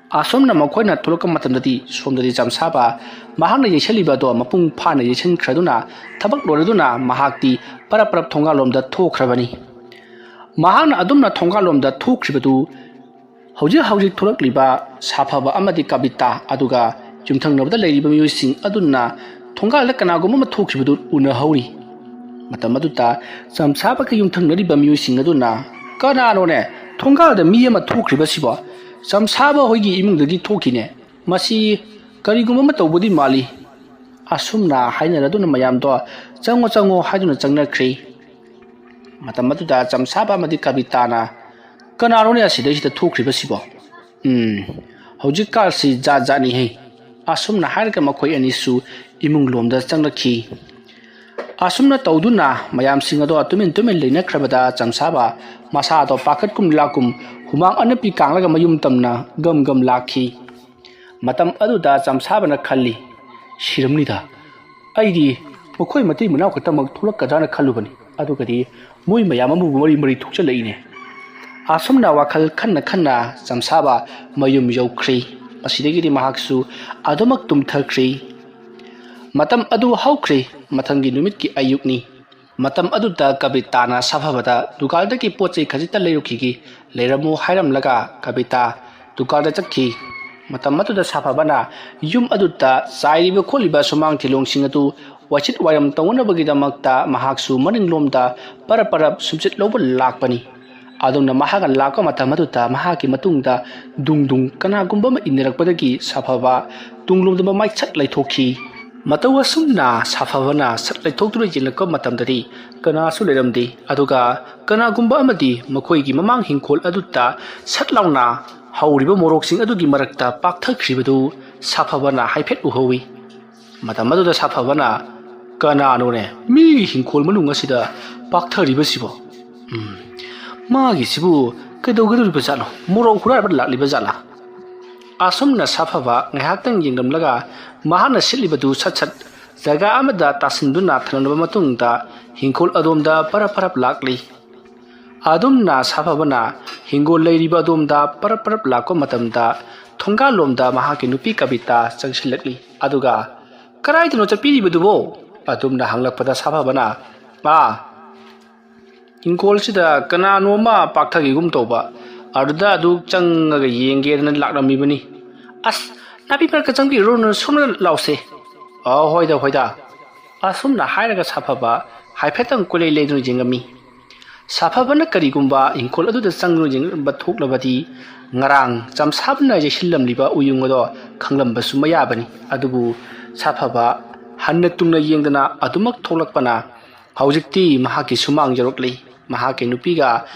ꯑꯁꯨꯝꯅ ꯃꯈꯣꯏꯅ ꯊꯣꯛꯂꯛꯄ ꯃꯇꯝꯗꯗꯤ ꯁꯣꯝꯗꯗꯤ ꯆꯝꯁꯥꯕ ꯃꯍꯥꯛꯅ ꯌꯩꯁꯜꯂꯤꯕ ꯑꯗꯣ ꯃꯄꯨꯡ ꯐꯥꯅ ꯌꯩꯁꯟꯈ꯭ꯔꯗꯨꯅ ꯊꯕꯛ ꯂꯣꯏꯔꯗꯨꯅ ꯃꯍꯥꯛꯇꯤ ꯄꯔꯞ ꯄꯔꯞ ꯊꯣꯡꯒꯥꯜꯂꯣꯝꯗ ꯊꯣꯛꯈ꯭ꯔꯕꯅꯤ꯫ ꯃꯍꯥꯛꯅ ꯑꯗꯨꯝꯅ ꯊꯣꯡꯒꯥꯜꯂꯣꯝꯗ ꯊꯣꯛꯈ꯭ꯔꯤꯕꯗꯨ ꯍꯧꯖꯤꯛ ꯍꯧꯖꯤꯛ ꯊꯣꯛꯂꯛꯂꯤꯕ ꯁꯥꯐꯕ ꯑꯃꯗꯤ ꯀꯕꯤꯇꯥ ꯑꯗꯨꯒ ꯌꯨꯝꯊꯪꯅꯕꯗ ꯂꯩꯔꯤꯕ ꯃꯤꯑꯣꯏꯁꯤꯡ ꯑꯗꯨꯅ ꯊꯣꯡꯒꯥꯜꯗ ꯀꯅꯥꯒꯨꯝꯕ ꯑꯃ ꯊꯣꯛꯈꯤꯕꯗꯨ ꯎꯅꯍꯧꯔꯤ꯫ ꯃꯇꯝ ꯑꯗꯨꯗ ꯆꯝꯁꯥꯕꯒ ꯌꯨꯝꯊꯪꯅꯔꯤꯕ ꯃꯤꯑꯣꯏꯁꯤꯡ ꯑꯗꯨꯅ, "ꯀꯅꯥꯅꯣꯅꯦ ꯊꯣꯡꯒꯥꯜꯗ ꯃꯤ ꯑꯃ ꯊꯣꯛꯈ꯭ꯔꯤꯕꯁꯤꯕꯣ? ꯆꯝꯁꯥꯕ ꯍꯣꯏꯒꯤ ꯏꯃꯨꯡꯗꯒꯤ ꯊꯣꯛꯈꯤꯅꯦ꯫ ꯃꯁꯤ ꯀꯔꯤꯒꯨꯝꯕ ꯑꯃ ꯇꯧꯕꯗꯤ ꯃꯥꯜꯂꯤ"꯫ ꯑꯁꯨꯝꯅ ꯍꯥꯏꯅꯔꯗꯨꯅ ꯃꯌꯥꯝꯗꯣ, "ꯆꯪꯉꯣ, ꯆꯪꯉꯣ" ꯍꯥꯏꯗꯨꯅ ꯆꯪꯅꯈ꯭ꯔꯤ꯫ ꯃꯇꯝ ꯑꯗꯨꯗ ꯆꯝꯁꯥꯕ ꯑꯃꯗꯤ ꯀꯕꯤꯇꯥꯅ, "ꯀꯅꯥꯅꯣꯅꯦ ꯑꯁꯤꯗꯩꯁꯤꯗ ꯊꯣꯛꯈ꯭ꯔꯤꯕꯁꯤꯕꯣ? ꯎꯝ, ꯍꯧꯖꯤꯛꯀꯥꯟꯁꯤ ꯖꯥꯠ ꯖꯥꯠꯅꯤꯍꯦ"꯫ ꯑꯁꯨꯝꯅ ꯍꯥꯏꯔꯒ ꯃꯈꯣꯏ ꯑꯅꯤꯁꯨ ꯏꯃꯨꯡ ꯂꯣꯝꯗ ꯆꯪꯂꯛꯈꯤ꯫ ꯑꯁꯨꯝꯅ ꯇꯧꯗꯨꯅ ꯃꯌꯥꯝꯁꯤꯡ ꯑꯗꯣ ꯇꯨꯃꯤꯟ ꯇꯨꯃꯤꯟ ꯂꯩꯅꯈ꯭ꯔꯕꯗ ꯆꯝꯁꯥꯕ ꯃꯁꯥꯗꯣ ꯄꯥꯈꯠꯀꯨꯝ ꯂꯥꯛꯀꯨꯝ ꯍꯨꯃꯥꯡ ꯑꯅꯞꯄꯤ ꯀꯥꯡꯂꯒ ꯃꯌꯨꯝ ꯇꯝꯅ ꯒꯝ ꯒꯝ ꯂꯥꯛꯈꯤ꯫ ꯃꯇꯝ ꯑꯗꯨꯗ ꯆꯝꯁꯥꯕꯅ ꯈꯜꯂꯤ, "ꯁꯤꯔꯝꯅꯤꯗ꯫ ꯑꯩꯗꯤ ꯃꯈꯣꯏ ꯃꯇꯩ ꯃꯅꯥꯎ ꯈꯛꯇꯃꯛ ꯊꯣꯛꯂꯛꯀꯗ꯭ꯔꯥꯅ ꯈꯜꯂꯨꯕꯅꯤ, ꯑꯗꯨꯒꯗꯤ ꯃꯣꯏ ꯃꯌꯥꯝ ꯑꯃꯕꯨ ꯃꯔꯤ ꯃꯔꯤ ꯊꯣꯛꯆꯜꯂꯛꯏꯅꯦ"꯫ ꯑꯁꯨꯝꯅ ꯋꯥꯈꯜ ꯈꯟꯅ ꯈꯟꯅ ꯆꯝꯁꯥꯕ ꯃꯌꯨꯝ ꯌꯧꯈ꯭ꯔꯦ꯫ ꯃꯁꯤꯗꯒꯤꯗꯤ ꯃꯍꯥꯛꯁꯨ ꯑꯗꯨꯃꯛ ꯇꯨꯝꯊꯈ꯭ꯔꯤ꯫ ꯃꯇꯝ ꯑꯗꯨ ꯍꯧꯈ꯭ꯔꯦ꯫ ꯃꯊꯪꯒꯤ ꯅꯨꯃꯤꯠꯀꯤ ꯑꯌꯨꯛꯅꯤ꯫ ꯃꯇꯝ ꯑꯗꯨꯗ ꯀꯕꯤꯇꯥꯅ ꯁꯥꯐꯕꯗ ꯗꯨꯀꯥꯟꯗꯒꯤ ꯄꯣꯠ ꯆꯩ ꯈꯖꯤꯛꯇ ꯂꯩꯔꯨꯈꯤꯒꯦ, ꯂꯩꯔꯝꯃꯨ ꯍꯥꯏꯔꯝꯂꯒ ꯀꯕꯤꯇꯥ ꯗꯨꯀꯥꯟꯗ ꯆꯠꯈꯤ꯫ ꯃꯇꯝ ꯑꯗꯨꯗ ꯁꯥꯐꯕꯅ ꯌꯨꯝ ꯑꯗꯨꯗ ꯆꯥꯏꯔꯤꯕ ꯈꯣꯠꯂꯤꯕ ꯁꯨꯃꯥꯡ ꯊꯤꯂꯣꯡꯁꯤꯡ ꯑꯗꯨ ꯋꯥꯏꯁꯤꯠ ꯋꯥꯏꯔꯝ ꯇꯧꯅꯅꯕꯒꯤꯗꯃꯛꯇ ꯃꯍꯥꯛꯁꯨ ꯃꯅꯤꯡꯂꯣꯝꯗ ꯄꯔꯞ ꯄꯔꯞ ꯁꯨꯝꯆꯤꯠ ꯂꯧꯕ ꯂꯥꯛꯄꯅꯤ꯫ ꯑꯗꯨꯝꯅ ꯃꯍꯥꯛꯅ ꯂꯥꯛꯄ ꯃꯇꯝ ꯑꯗꯨꯗ ꯃꯍꯥꯛꯀꯤ ꯃꯇꯨꯡꯗ ꯗꯨꯡ ꯗꯨꯡ ꯀꯅꯥꯒꯨꯝꯕ ꯑꯃ ꯏꯟꯅꯔꯛꯄꯗꯒꯤ ꯁꯥꯐꯕ ꯇꯨꯡꯂꯣꯝꯗ ꯃꯃꯥꯏ ꯁꯠ ꯂꯩꯊꯣꯛꯈꯤ꯫ ꯃꯇꯧ ꯑꯁꯨꯝꯅ ꯁꯥꯐꯕꯅ ꯁꯠ ꯂꯩꯊꯣꯛꯇꯨꯅ ꯌꯦꯡꯂꯛꯄ ꯃꯇꯝꯗꯗꯤ ꯀꯅꯥꯁꯨ ꯂꯩꯔꯝꯗꯦ꯫ ꯑꯗꯨꯒ ꯀꯅꯥꯒꯨꯝꯕ ꯑꯃꯗꯤ ꯃꯈꯣꯏꯒꯤ ꯃꯃꯥꯡ ꯍꯤꯡꯈꯣꯜ ꯑꯗꯨꯗ ꯁꯠ ꯂꯥꯎꯅ ꯍꯧꯔꯤꯕ ꯃꯣꯔꯣꯛꯁꯤꯡ ꯑꯗꯨꯒꯤ ꯃꯔꯛꯇ ꯄꯥꯛꯊꯈ꯭ꯔꯤꯕꯗꯨ ꯁꯥꯐꯕꯅ ꯍꯥꯏꯐꯦꯠ ꯎꯍꯧꯏ꯫ ꯃꯇꯝ ꯑꯗꯨꯗ ꯁꯥꯐꯕꯅ, "ꯀꯅꯥꯅꯣꯅꯦ ꯃꯤꯒꯤ ꯍꯤꯡꯈꯣꯜ ꯃꯅꯨꯡ ꯑꯁꯤꯗ ꯄꯥꯛꯊꯔꯤꯕꯁꯤꯕꯣ? ꯎꯝ, ꯃꯥꯒꯤꯁꯤꯕꯨ ꯀꯩꯗꯧꯒꯗꯧꯔꯤꯕ ꯖꯥꯠꯅꯣ? ꯃꯣꯔꯣꯛ ꯍꯨꯔꯥꯟꯕ ꯂꯥꯛꯂꯤꯕ ꯖꯥꯠꯂꯥ?" ꯑꯁꯨꯝꯅ ꯁꯥꯐꯕ ꯉꯥꯏꯍꯥꯛꯇꯪ ꯌꯦꯡꯂꯝꯂꯒ ꯃꯍꯥꯛꯅ ꯁꯤꯠꯂꯤꯕꯗꯨ ꯁꯠ ꯁꯠ ꯖꯒꯥ ꯑꯃꯗ ꯇꯥꯁꯤꯟꯗꯨꯅ ꯊꯝꯂꯕ ꯃꯇꯨꯡꯗ ꯍꯤꯡꯈꯣꯜ ꯑꯗꯣꯝꯗ ꯄꯔꯞ ꯄꯔꯞ ꯂꯥꯛꯂꯤ꯫ ꯑꯗꯨꯝꯅ ꯁꯥꯐꯕꯅ ꯍꯤꯡꯒꯣꯜ ꯂꯩꯔꯤꯕ ꯑꯗꯣꯝꯗ ꯄꯔꯞ ꯄꯔꯞ ꯂꯥꯛꯄ ꯃꯇꯝꯗ ꯊꯣꯡꯒꯥꯜꯂꯣꯝꯗ ꯃꯍꯥꯛꯀꯤ ꯅꯨꯄꯤ ꯀꯕꯤꯇꯥ ꯆꯪꯁꯤꯜꯂꯛꯂꯤ꯫ ꯑꯗꯨꯒ, "ꯀꯗꯥꯏꯗꯅꯣ ꯆꯠꯄꯤꯔꯤꯕꯗꯨꯕꯣ?" ꯑꯗꯨꯝꯅ ꯍꯪꯂꯛꯄꯗ ꯁꯥꯐꯕꯅ, "ꯑꯥ, ꯍꯤꯡꯈꯣꯜꯁꯤꯗ ꯀꯅꯥꯅꯣ ꯑꯃ ꯄꯥꯛꯊꯈꯤꯒꯨꯝ ꯇꯧꯕ, ꯑꯗꯨꯗ ꯑꯗꯨ ꯆꯪꯉꯒ ꯌꯦꯡꯒꯦꯗꯅ ꯂꯥꯛꯂꯝꯃꯤꯕꯅꯤ꯫ ꯑꯁ, ꯅꯥꯄꯤ ꯃꯔꯛꯇ ꯆꯪꯕꯤꯔꯨꯔꯅꯨ, ꯁꯣꯝꯗ ꯂꯥꯎꯁꯦ꯫" "ꯑ, ꯍꯣꯏꯗ, ꯍꯣꯏꯗ꯫" ꯑꯁꯨꯝꯅ ꯍꯥꯏꯔꯒ ꯁꯥꯐꯕ ꯍꯥꯏꯐꯦꯠꯇꯪ ꯀꯣꯏꯂꯩ ꯂꯩꯗꯨꯅ ꯌꯦꯡꯉꯝꯃꯤ꯫ ꯁꯥꯐꯕꯅ ꯀꯔꯤꯒꯨꯝꯕ ꯏꯪꯈꯣꯜ ꯑꯗꯨꯗ ꯆꯪꯗꯨꯅ ꯌꯦꯡꯂꯝꯕ ꯊꯣꯛꯂꯕꯗꯤ ꯉꯔꯥꯡ ꯆꯝꯁꯥꯕꯅ ꯌꯩꯁꯤꯜꯂꯝꯂꯤꯕ ꯎꯌꯨꯡ ꯑꯗꯣ ꯈꯪꯂꯝꯕꯁꯨ ꯃꯌꯥꯕꯅꯤ꯫ ꯑꯗꯨꯕꯨ ꯁꯥꯐꯕ ꯍꯟꯅ ꯇꯨꯡꯅ ꯌꯦꯡꯗꯅ ꯑꯗꯨꯃꯛ ꯊꯣꯛꯂꯛꯄꯅ ꯍꯧꯖꯤꯛꯇꯤ ꯃꯍꯥꯛꯀꯤ ꯁꯨꯃꯥꯡ ꯌꯧꯔꯛꯂꯤ꯫ ꯃꯍꯥꯛꯀꯤ ꯅꯨꯄꯤꯒ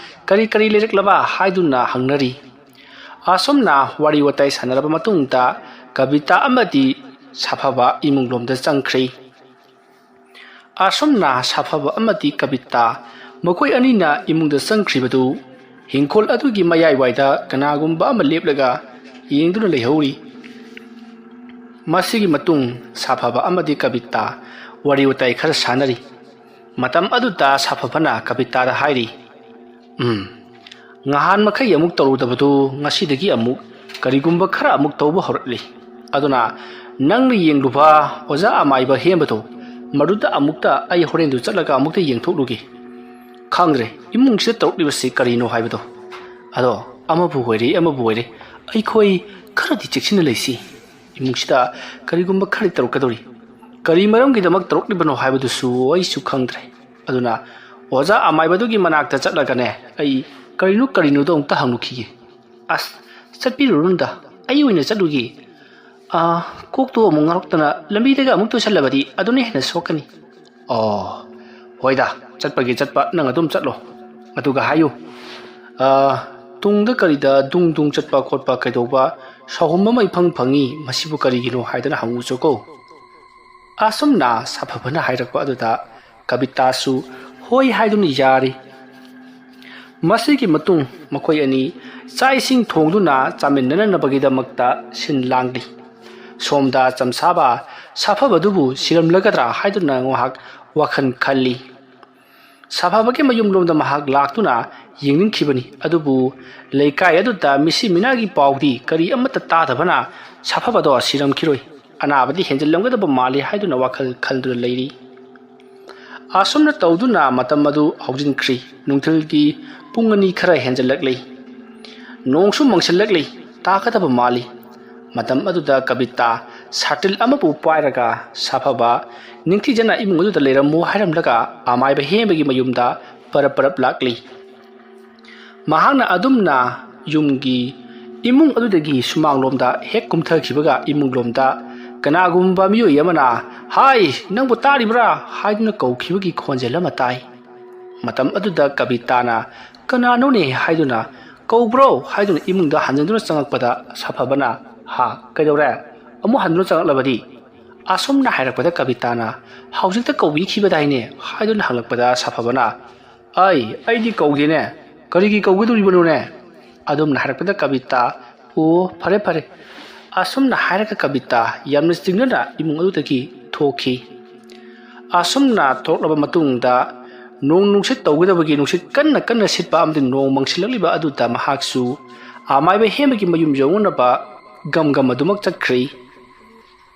ꯀꯔꯤ ꯀꯔꯤ ꯂꯩꯔꯛꯂꯕ ꯍꯥꯏꯗꯨꯅ ꯍꯪꯅꯔꯤ꯫ ꯑꯁꯨꯝꯅ ꯋꯥꯔꯤ ꯋꯥꯇꯥꯏ ꯁꯥꯟꯅꯔꯕ ꯃꯇꯨꯡꯗ ꯀꯕꯤꯇꯥ ꯑꯃꯗꯤ ꯁꯥꯐꯕ ꯏꯃꯨꯡꯂꯣꯝꯗ ꯆꯪꯈ꯭ꯔꯤ꯫ ꯑꯁꯨꯝꯅ ꯁꯥꯐꯕ ꯑꯃꯗꯤ ꯀꯕꯤꯇꯥ ꯃꯈꯣꯏ ꯑꯅꯤꯅ ꯏꯃꯨꯡꯗ ꯆꯪꯈ꯭ꯔꯤꯕꯗꯨ ꯍꯤꯡꯈꯣꯜ ꯑꯗꯨꯒꯤ ꯃꯌꯥꯏꯋꯥꯏꯗ ꯀꯅꯥꯒꯨꯝꯕ ꯑꯃ ꯂꯦꯞꯂꯒ ꯌꯦꯡꯗꯨꯅ ꯂꯩꯍꯧꯔꯤ꯫ ꯃꯁꯤꯒꯤ ꯃꯇꯨꯡ ꯁꯥꯐꯕ ꯑꯃꯗꯤ ꯀꯕꯤꯇꯥ ꯋꯥꯔꯤ ꯋꯥꯇꯥꯏ ꯈꯔ ꯁꯥꯟꯅꯔꯤ꯫ ꯃꯇꯝ ꯑꯗꯨꯗ ꯁꯥꯐꯕꯅ ꯀꯕꯤꯇꯥꯗ ꯍꯥꯏꯔꯤ, "ꯎꯝ, ꯉꯍꯥꯟ ꯃꯈꯩ ꯑꯃꯨꯛ ꯇꯧꯔꯨꯗꯕꯗꯨ ꯉꯁꯤꯗꯒꯤ ꯑꯃꯨꯛ ꯀꯔꯤꯒꯨꯝꯕ ꯈꯔ ꯑꯃꯨꯛ ꯇꯧꯕ ꯍꯧꯔꯛꯂꯤ꯫ ꯑꯗꯨꯅ ꯅꯪꯅ ꯌꯦꯡꯂꯨꯕ ꯑꯣꯖꯥ ꯑꯃꯥꯏꯕ ꯍꯦꯝꯕꯗꯣ, ꯃꯗꯨꯗ ꯑꯃꯨꯛꯇ ꯑꯩ ꯍꯣꯔꯦꯟꯗꯨ ꯆꯠꯂꯒ ꯑꯃꯨꯛꯇ ꯌꯦꯡꯊꯣꯛꯂꯨꯒꯦ꯫ ꯈꯪꯗ꯭ꯔꯦ, ꯏꯃꯨꯡꯁꯤꯗ ꯇꯧꯔꯛꯂꯤꯕꯁꯤ ꯀꯔꯤꯅꯣ ꯍꯥꯏꯕꯗꯣ꯫ ꯑꯗꯣ ꯑꯃꯕꯨ ꯑꯣꯏꯔꯦ, ꯑꯃꯕꯨ ꯑꯣꯏꯔꯦ, ꯑꯩꯈꯣꯏ ꯈꯔꯗꯤ ꯆꯦꯛꯁꯤꯟꯅ ꯂꯩꯁꯤ꯫ ꯏꯃꯨꯡꯁꯤꯗ ꯀꯔꯤꯒꯨꯝꯕ ꯈꯔꯗꯤ ꯇꯧꯔꯛꯀꯗꯧꯔꯤ꯫ ꯀꯔꯤ ꯃꯔꯝꯒꯤꯗꯃꯛ ꯇꯧꯔꯛꯂꯤꯕꯅꯣ ꯍꯥꯏꯕꯗꯨꯁꯨ ꯑꯩꯁꯨ ꯈꯪꯗ꯭ꯔꯦ꯫ ꯑꯗꯨꯅ ꯑꯣꯖꯥ ꯑꯃꯥꯏꯕꯗꯨꯒꯤ ꯃꯅꯥꯛꯇ ꯆꯠꯂꯒꯅꯦ, ꯑꯩ ꯀꯔꯤꯅꯣ ꯀꯔꯤꯅꯣꯗꯣ ꯑꯃꯨꯛꯇ ꯍꯪꯂꯨꯈꯤꯒꯦ꯫ ꯑꯁ, ꯆꯠꯄꯤꯔꯨꯔꯅꯨꯗ, ꯑꯩ ꯑꯣꯏꯅ ꯆꯠꯂꯨꯒꯦ꯫ ꯑꯥ, ꯀꯣꯛꯇꯣ ꯑꯃꯨꯛ ꯉꯥꯎꯔꯛꯇꯅ ꯂꯝꯕꯤꯗꯒ ꯑꯃꯨꯛ ꯇꯨꯁꯜꯂꯕꯗꯤ ꯑꯗꯨꯅ ꯍꯦꯟꯅ ꯁꯣꯛꯀꯅꯤ꯫ ꯑꯣ, ꯍꯣꯏꯗ, ꯆꯠꯄꯒꯤ ꯆꯠꯄ, ꯅꯪ ꯑꯗꯨꯝ ꯆꯠꯂꯣ꯫ ꯑꯗꯨꯒ ꯍꯥꯏꯌꯨ, ꯑꯥ, ꯇꯨꯡꯗ ꯀꯔꯤꯗ ꯗꯨꯡ ꯗꯨꯡ ꯆꯠꯄ ꯈꯣꯠꯄ ꯀꯩꯗꯧꯕ ꯁꯥꯎꯍꯨꯝ ꯑꯃ ꯏꯐꯪ ꯐꯪꯉꯤ, ꯃꯁꯤꯕꯨ ꯀꯔꯤꯒꯤꯅꯣ ꯍꯥꯏꯗꯅ ꯍꯪꯉꯨ ꯆꯣꯀꯣ꯫ ꯑꯁꯨꯝꯅ ꯁꯥꯐꯕꯅ ꯍꯥꯏꯔꯛꯄ ꯑꯗꯨꯗ ꯀꯕꯤꯇꯥꯁꯨ ꯍꯣꯏ ꯍꯥꯏꯗꯨꯅ ꯌꯥꯔꯤ꯫ ꯃꯁꯤꯒꯤ ꯃꯇꯨꯡ ꯃꯈꯣꯏ ꯑꯅꯤ ꯆꯥꯛ ꯏꯁꯤꯡ ꯊꯣꯡꯗꯨꯅ ꯆꯥꯃꯤꯟꯅꯅꯕꯒꯤꯗꯃꯛꯇ ꯁꯤꯟ ꯂꯥꯡꯂꯤ꯫ ꯁꯣꯝꯗ ꯆꯝꯁꯥꯕ ꯁꯥꯐꯕꯗꯨꯕꯨ ꯁꯤꯔꯝꯂꯒꯗ꯭ꯔꯥ ꯍꯥꯏꯗꯨꯅ ꯉꯥꯏꯍꯥꯛ ꯋꯥꯈꯜ ꯈꯜꯂꯤ꯫ ꯁꯥꯐꯕꯒꯤ ꯃꯌꯨꯝꯂꯣꯝꯗ ꯃꯍꯥꯛ ꯂꯥꯛꯇꯨꯅ ꯌꯦꯡꯅꯤꯡꯈꯤꯕꯅꯤ, ꯑꯗꯨꯕꯨ ꯂꯩꯀꯥꯏ ꯑꯗꯨꯗ ꯃꯤꯁꯤ ꯃꯤꯅꯥꯒꯤ ꯄꯥꯎꯗꯤ ꯀꯔꯤ ꯑꯃꯠꯇ ꯇꯥꯗꯕꯅ ꯁꯥꯐꯕꯗꯣ ꯁꯤꯔꯝꯈꯤꯔꯣꯏ, ꯑꯅꯥꯕꯗꯤ ꯍꯦꯟꯖꯜꯂꯝꯒꯗꯕ ꯃꯥꯜꯂꯤ ꯍꯥꯏꯗꯨꯅ ꯋꯥꯈꯜ ꯈꯟꯗꯨꯅ ꯂꯩꯔꯤ꯫ ꯑꯁꯨꯝꯅ ꯇꯧꯗꯨꯅ ꯃꯇꯝ ꯑꯗꯨ ꯍꯧꯖꯤꯟꯈ꯭ꯔꯤ꯫ ꯅꯨꯡꯊꯤꯜꯒꯤ ꯄꯨꯡ ꯑꯅꯤ ꯈꯔ ꯍꯦꯟꯖꯜꯂꯛꯂꯤ꯫ ꯅꯣꯡꯁꯨ ꯃꯪꯁꯤꯜꯂꯛꯂꯤ꯫ ꯇꯥꯒꯗꯕ ꯃꯥꯜꯂꯤ꯫ ꯃꯇꯝ ꯑꯗꯨꯗ ꯀꯕꯤꯇꯥ ꯁꯥꯇꯤꯜ ꯑꯃꯕꯨ ꯄꯥꯏꯔꯒ ꯁꯥꯐꯕ ꯅꯤꯡꯊꯤꯖꯅ ꯏꯃꯨꯡ ꯑꯗꯨꯗ ꯂꯩꯔꯝꯃꯨ ꯍꯥꯏꯔꯝꯂꯒ ꯑꯃꯥꯏꯕ ꯍꯦꯝꯕꯒꯤ ꯃꯌꯨꯝꯗ ꯄꯔꯞ ꯄꯔꯞ ꯂꯥꯛꯂꯤ꯫ ꯃꯍꯥꯛꯅ ꯑꯗꯨꯝꯅ ꯌꯨꯝꯒꯤ ꯏꯃꯨꯡ ꯑꯗꯨꯗꯒꯤ ꯁꯨꯃꯥꯡꯂꯣꯝꯗ ꯍꯦꯛ ꯀꯨꯝꯊꯈꯤꯕꯒ ꯏꯃꯨꯡꯂꯣꯝꯗ ꯀꯅꯥꯒꯨꯝꯕ ꯃꯤꯑꯣꯏ ꯑꯃꯅ "ꯍꯥꯏ, ꯅꯪꯕꯨ ꯇꯥꯔꯤꯕ꯭ꯔꯥ?" ꯍꯥꯏꯗꯨꯅ ꯀꯧꯈꯤꯕꯒꯤ ꯈꯣꯟꯖꯦꯜ ꯑꯃ ꯇꯥꯏ꯫ ꯃꯇꯝ ꯑꯗꯨꯗ ꯀꯕꯤꯇꯥꯅ "ꯀꯅꯥꯅꯣꯅꯦ?" ꯍꯥꯏꯗꯨꯅ "ꯀꯧꯕ꯭ꯔꯣ?" ꯍꯥꯏꯗꯨꯅ ꯏꯃꯨꯡꯗ ꯍꯟꯖꯤꯟꯗꯨꯅ ꯆꯪꯉꯛꯄꯗ ꯁꯥꯐꯕꯅ "ꯍꯥ, ꯀꯩꯗꯧꯔꯦ? ꯑꯃꯨꯛ ꯍꯟꯗꯨꯅ ꯆꯪꯉꯛꯂꯕꯗꯤ?" ꯑꯁꯨꯝꯅ ꯍꯥꯏꯔꯛꯄꯗ ꯀꯕꯤꯇꯥꯅ "ꯍꯧꯖꯤꯛꯇ ꯀꯧꯕꯤꯈꯤꯕꯗꯥꯏꯅꯦ?" ꯍꯥꯏꯗꯨꯅ ꯍꯪꯂꯛꯄꯗ ꯁꯥꯐꯕꯅ "ꯑꯩ, ꯑꯩꯗꯤ ꯀꯧꯗꯦꯅꯦ꯫ ꯀꯔꯤꯒꯤ ꯀꯧꯒꯗꯧꯔꯤꯕꯅꯣꯅꯦ?" ꯑꯗꯨꯝꯅ ꯍꯥꯏꯔꯛꯄꯗ ꯀꯕꯤꯇꯥ "ꯑꯣ, ꯐꯔꯦ, ꯐꯔꯦ꯫" ꯑꯁꯨꯝꯅ ꯍꯥꯏꯔꯒ ꯀꯕꯤꯇꯥ ꯌꯥꯝꯅ ꯆꯤꯡꯅꯅ ꯏꯃꯨꯡ ꯑꯗꯨꯗꯒꯤ ꯊꯣꯛꯈꯤ꯫ ꯑꯁꯨꯝꯅ ꯊꯣꯛꯂꯕ ꯃꯇꯨꯡꯗ ꯅꯣꯡ ꯅꯨꯡꯁꯤꯠ ꯇꯧꯒꯗꯕꯒꯤ ꯅꯨꯡꯁꯤꯠ ꯀꯟꯅ ꯀꯟꯅ ꯁꯤꯠꯄ ꯑꯃꯗꯤ ꯅꯣꯡ ꯃꯪꯁꯤꯜꯂꯛꯂꯤꯕ ꯑꯗꯨꯗ ꯃꯍꯥꯛꯁꯨ ꯑꯃꯥꯏꯕ ꯍꯦꯝꯕꯒꯤ ꯃꯌꯨꯝ ꯌꯧꯅꯅꯕ ꯒꯝ ꯒꯝ ꯑꯗꯨꯃꯛ ꯆꯠꯈ꯭ꯔꯤ꯫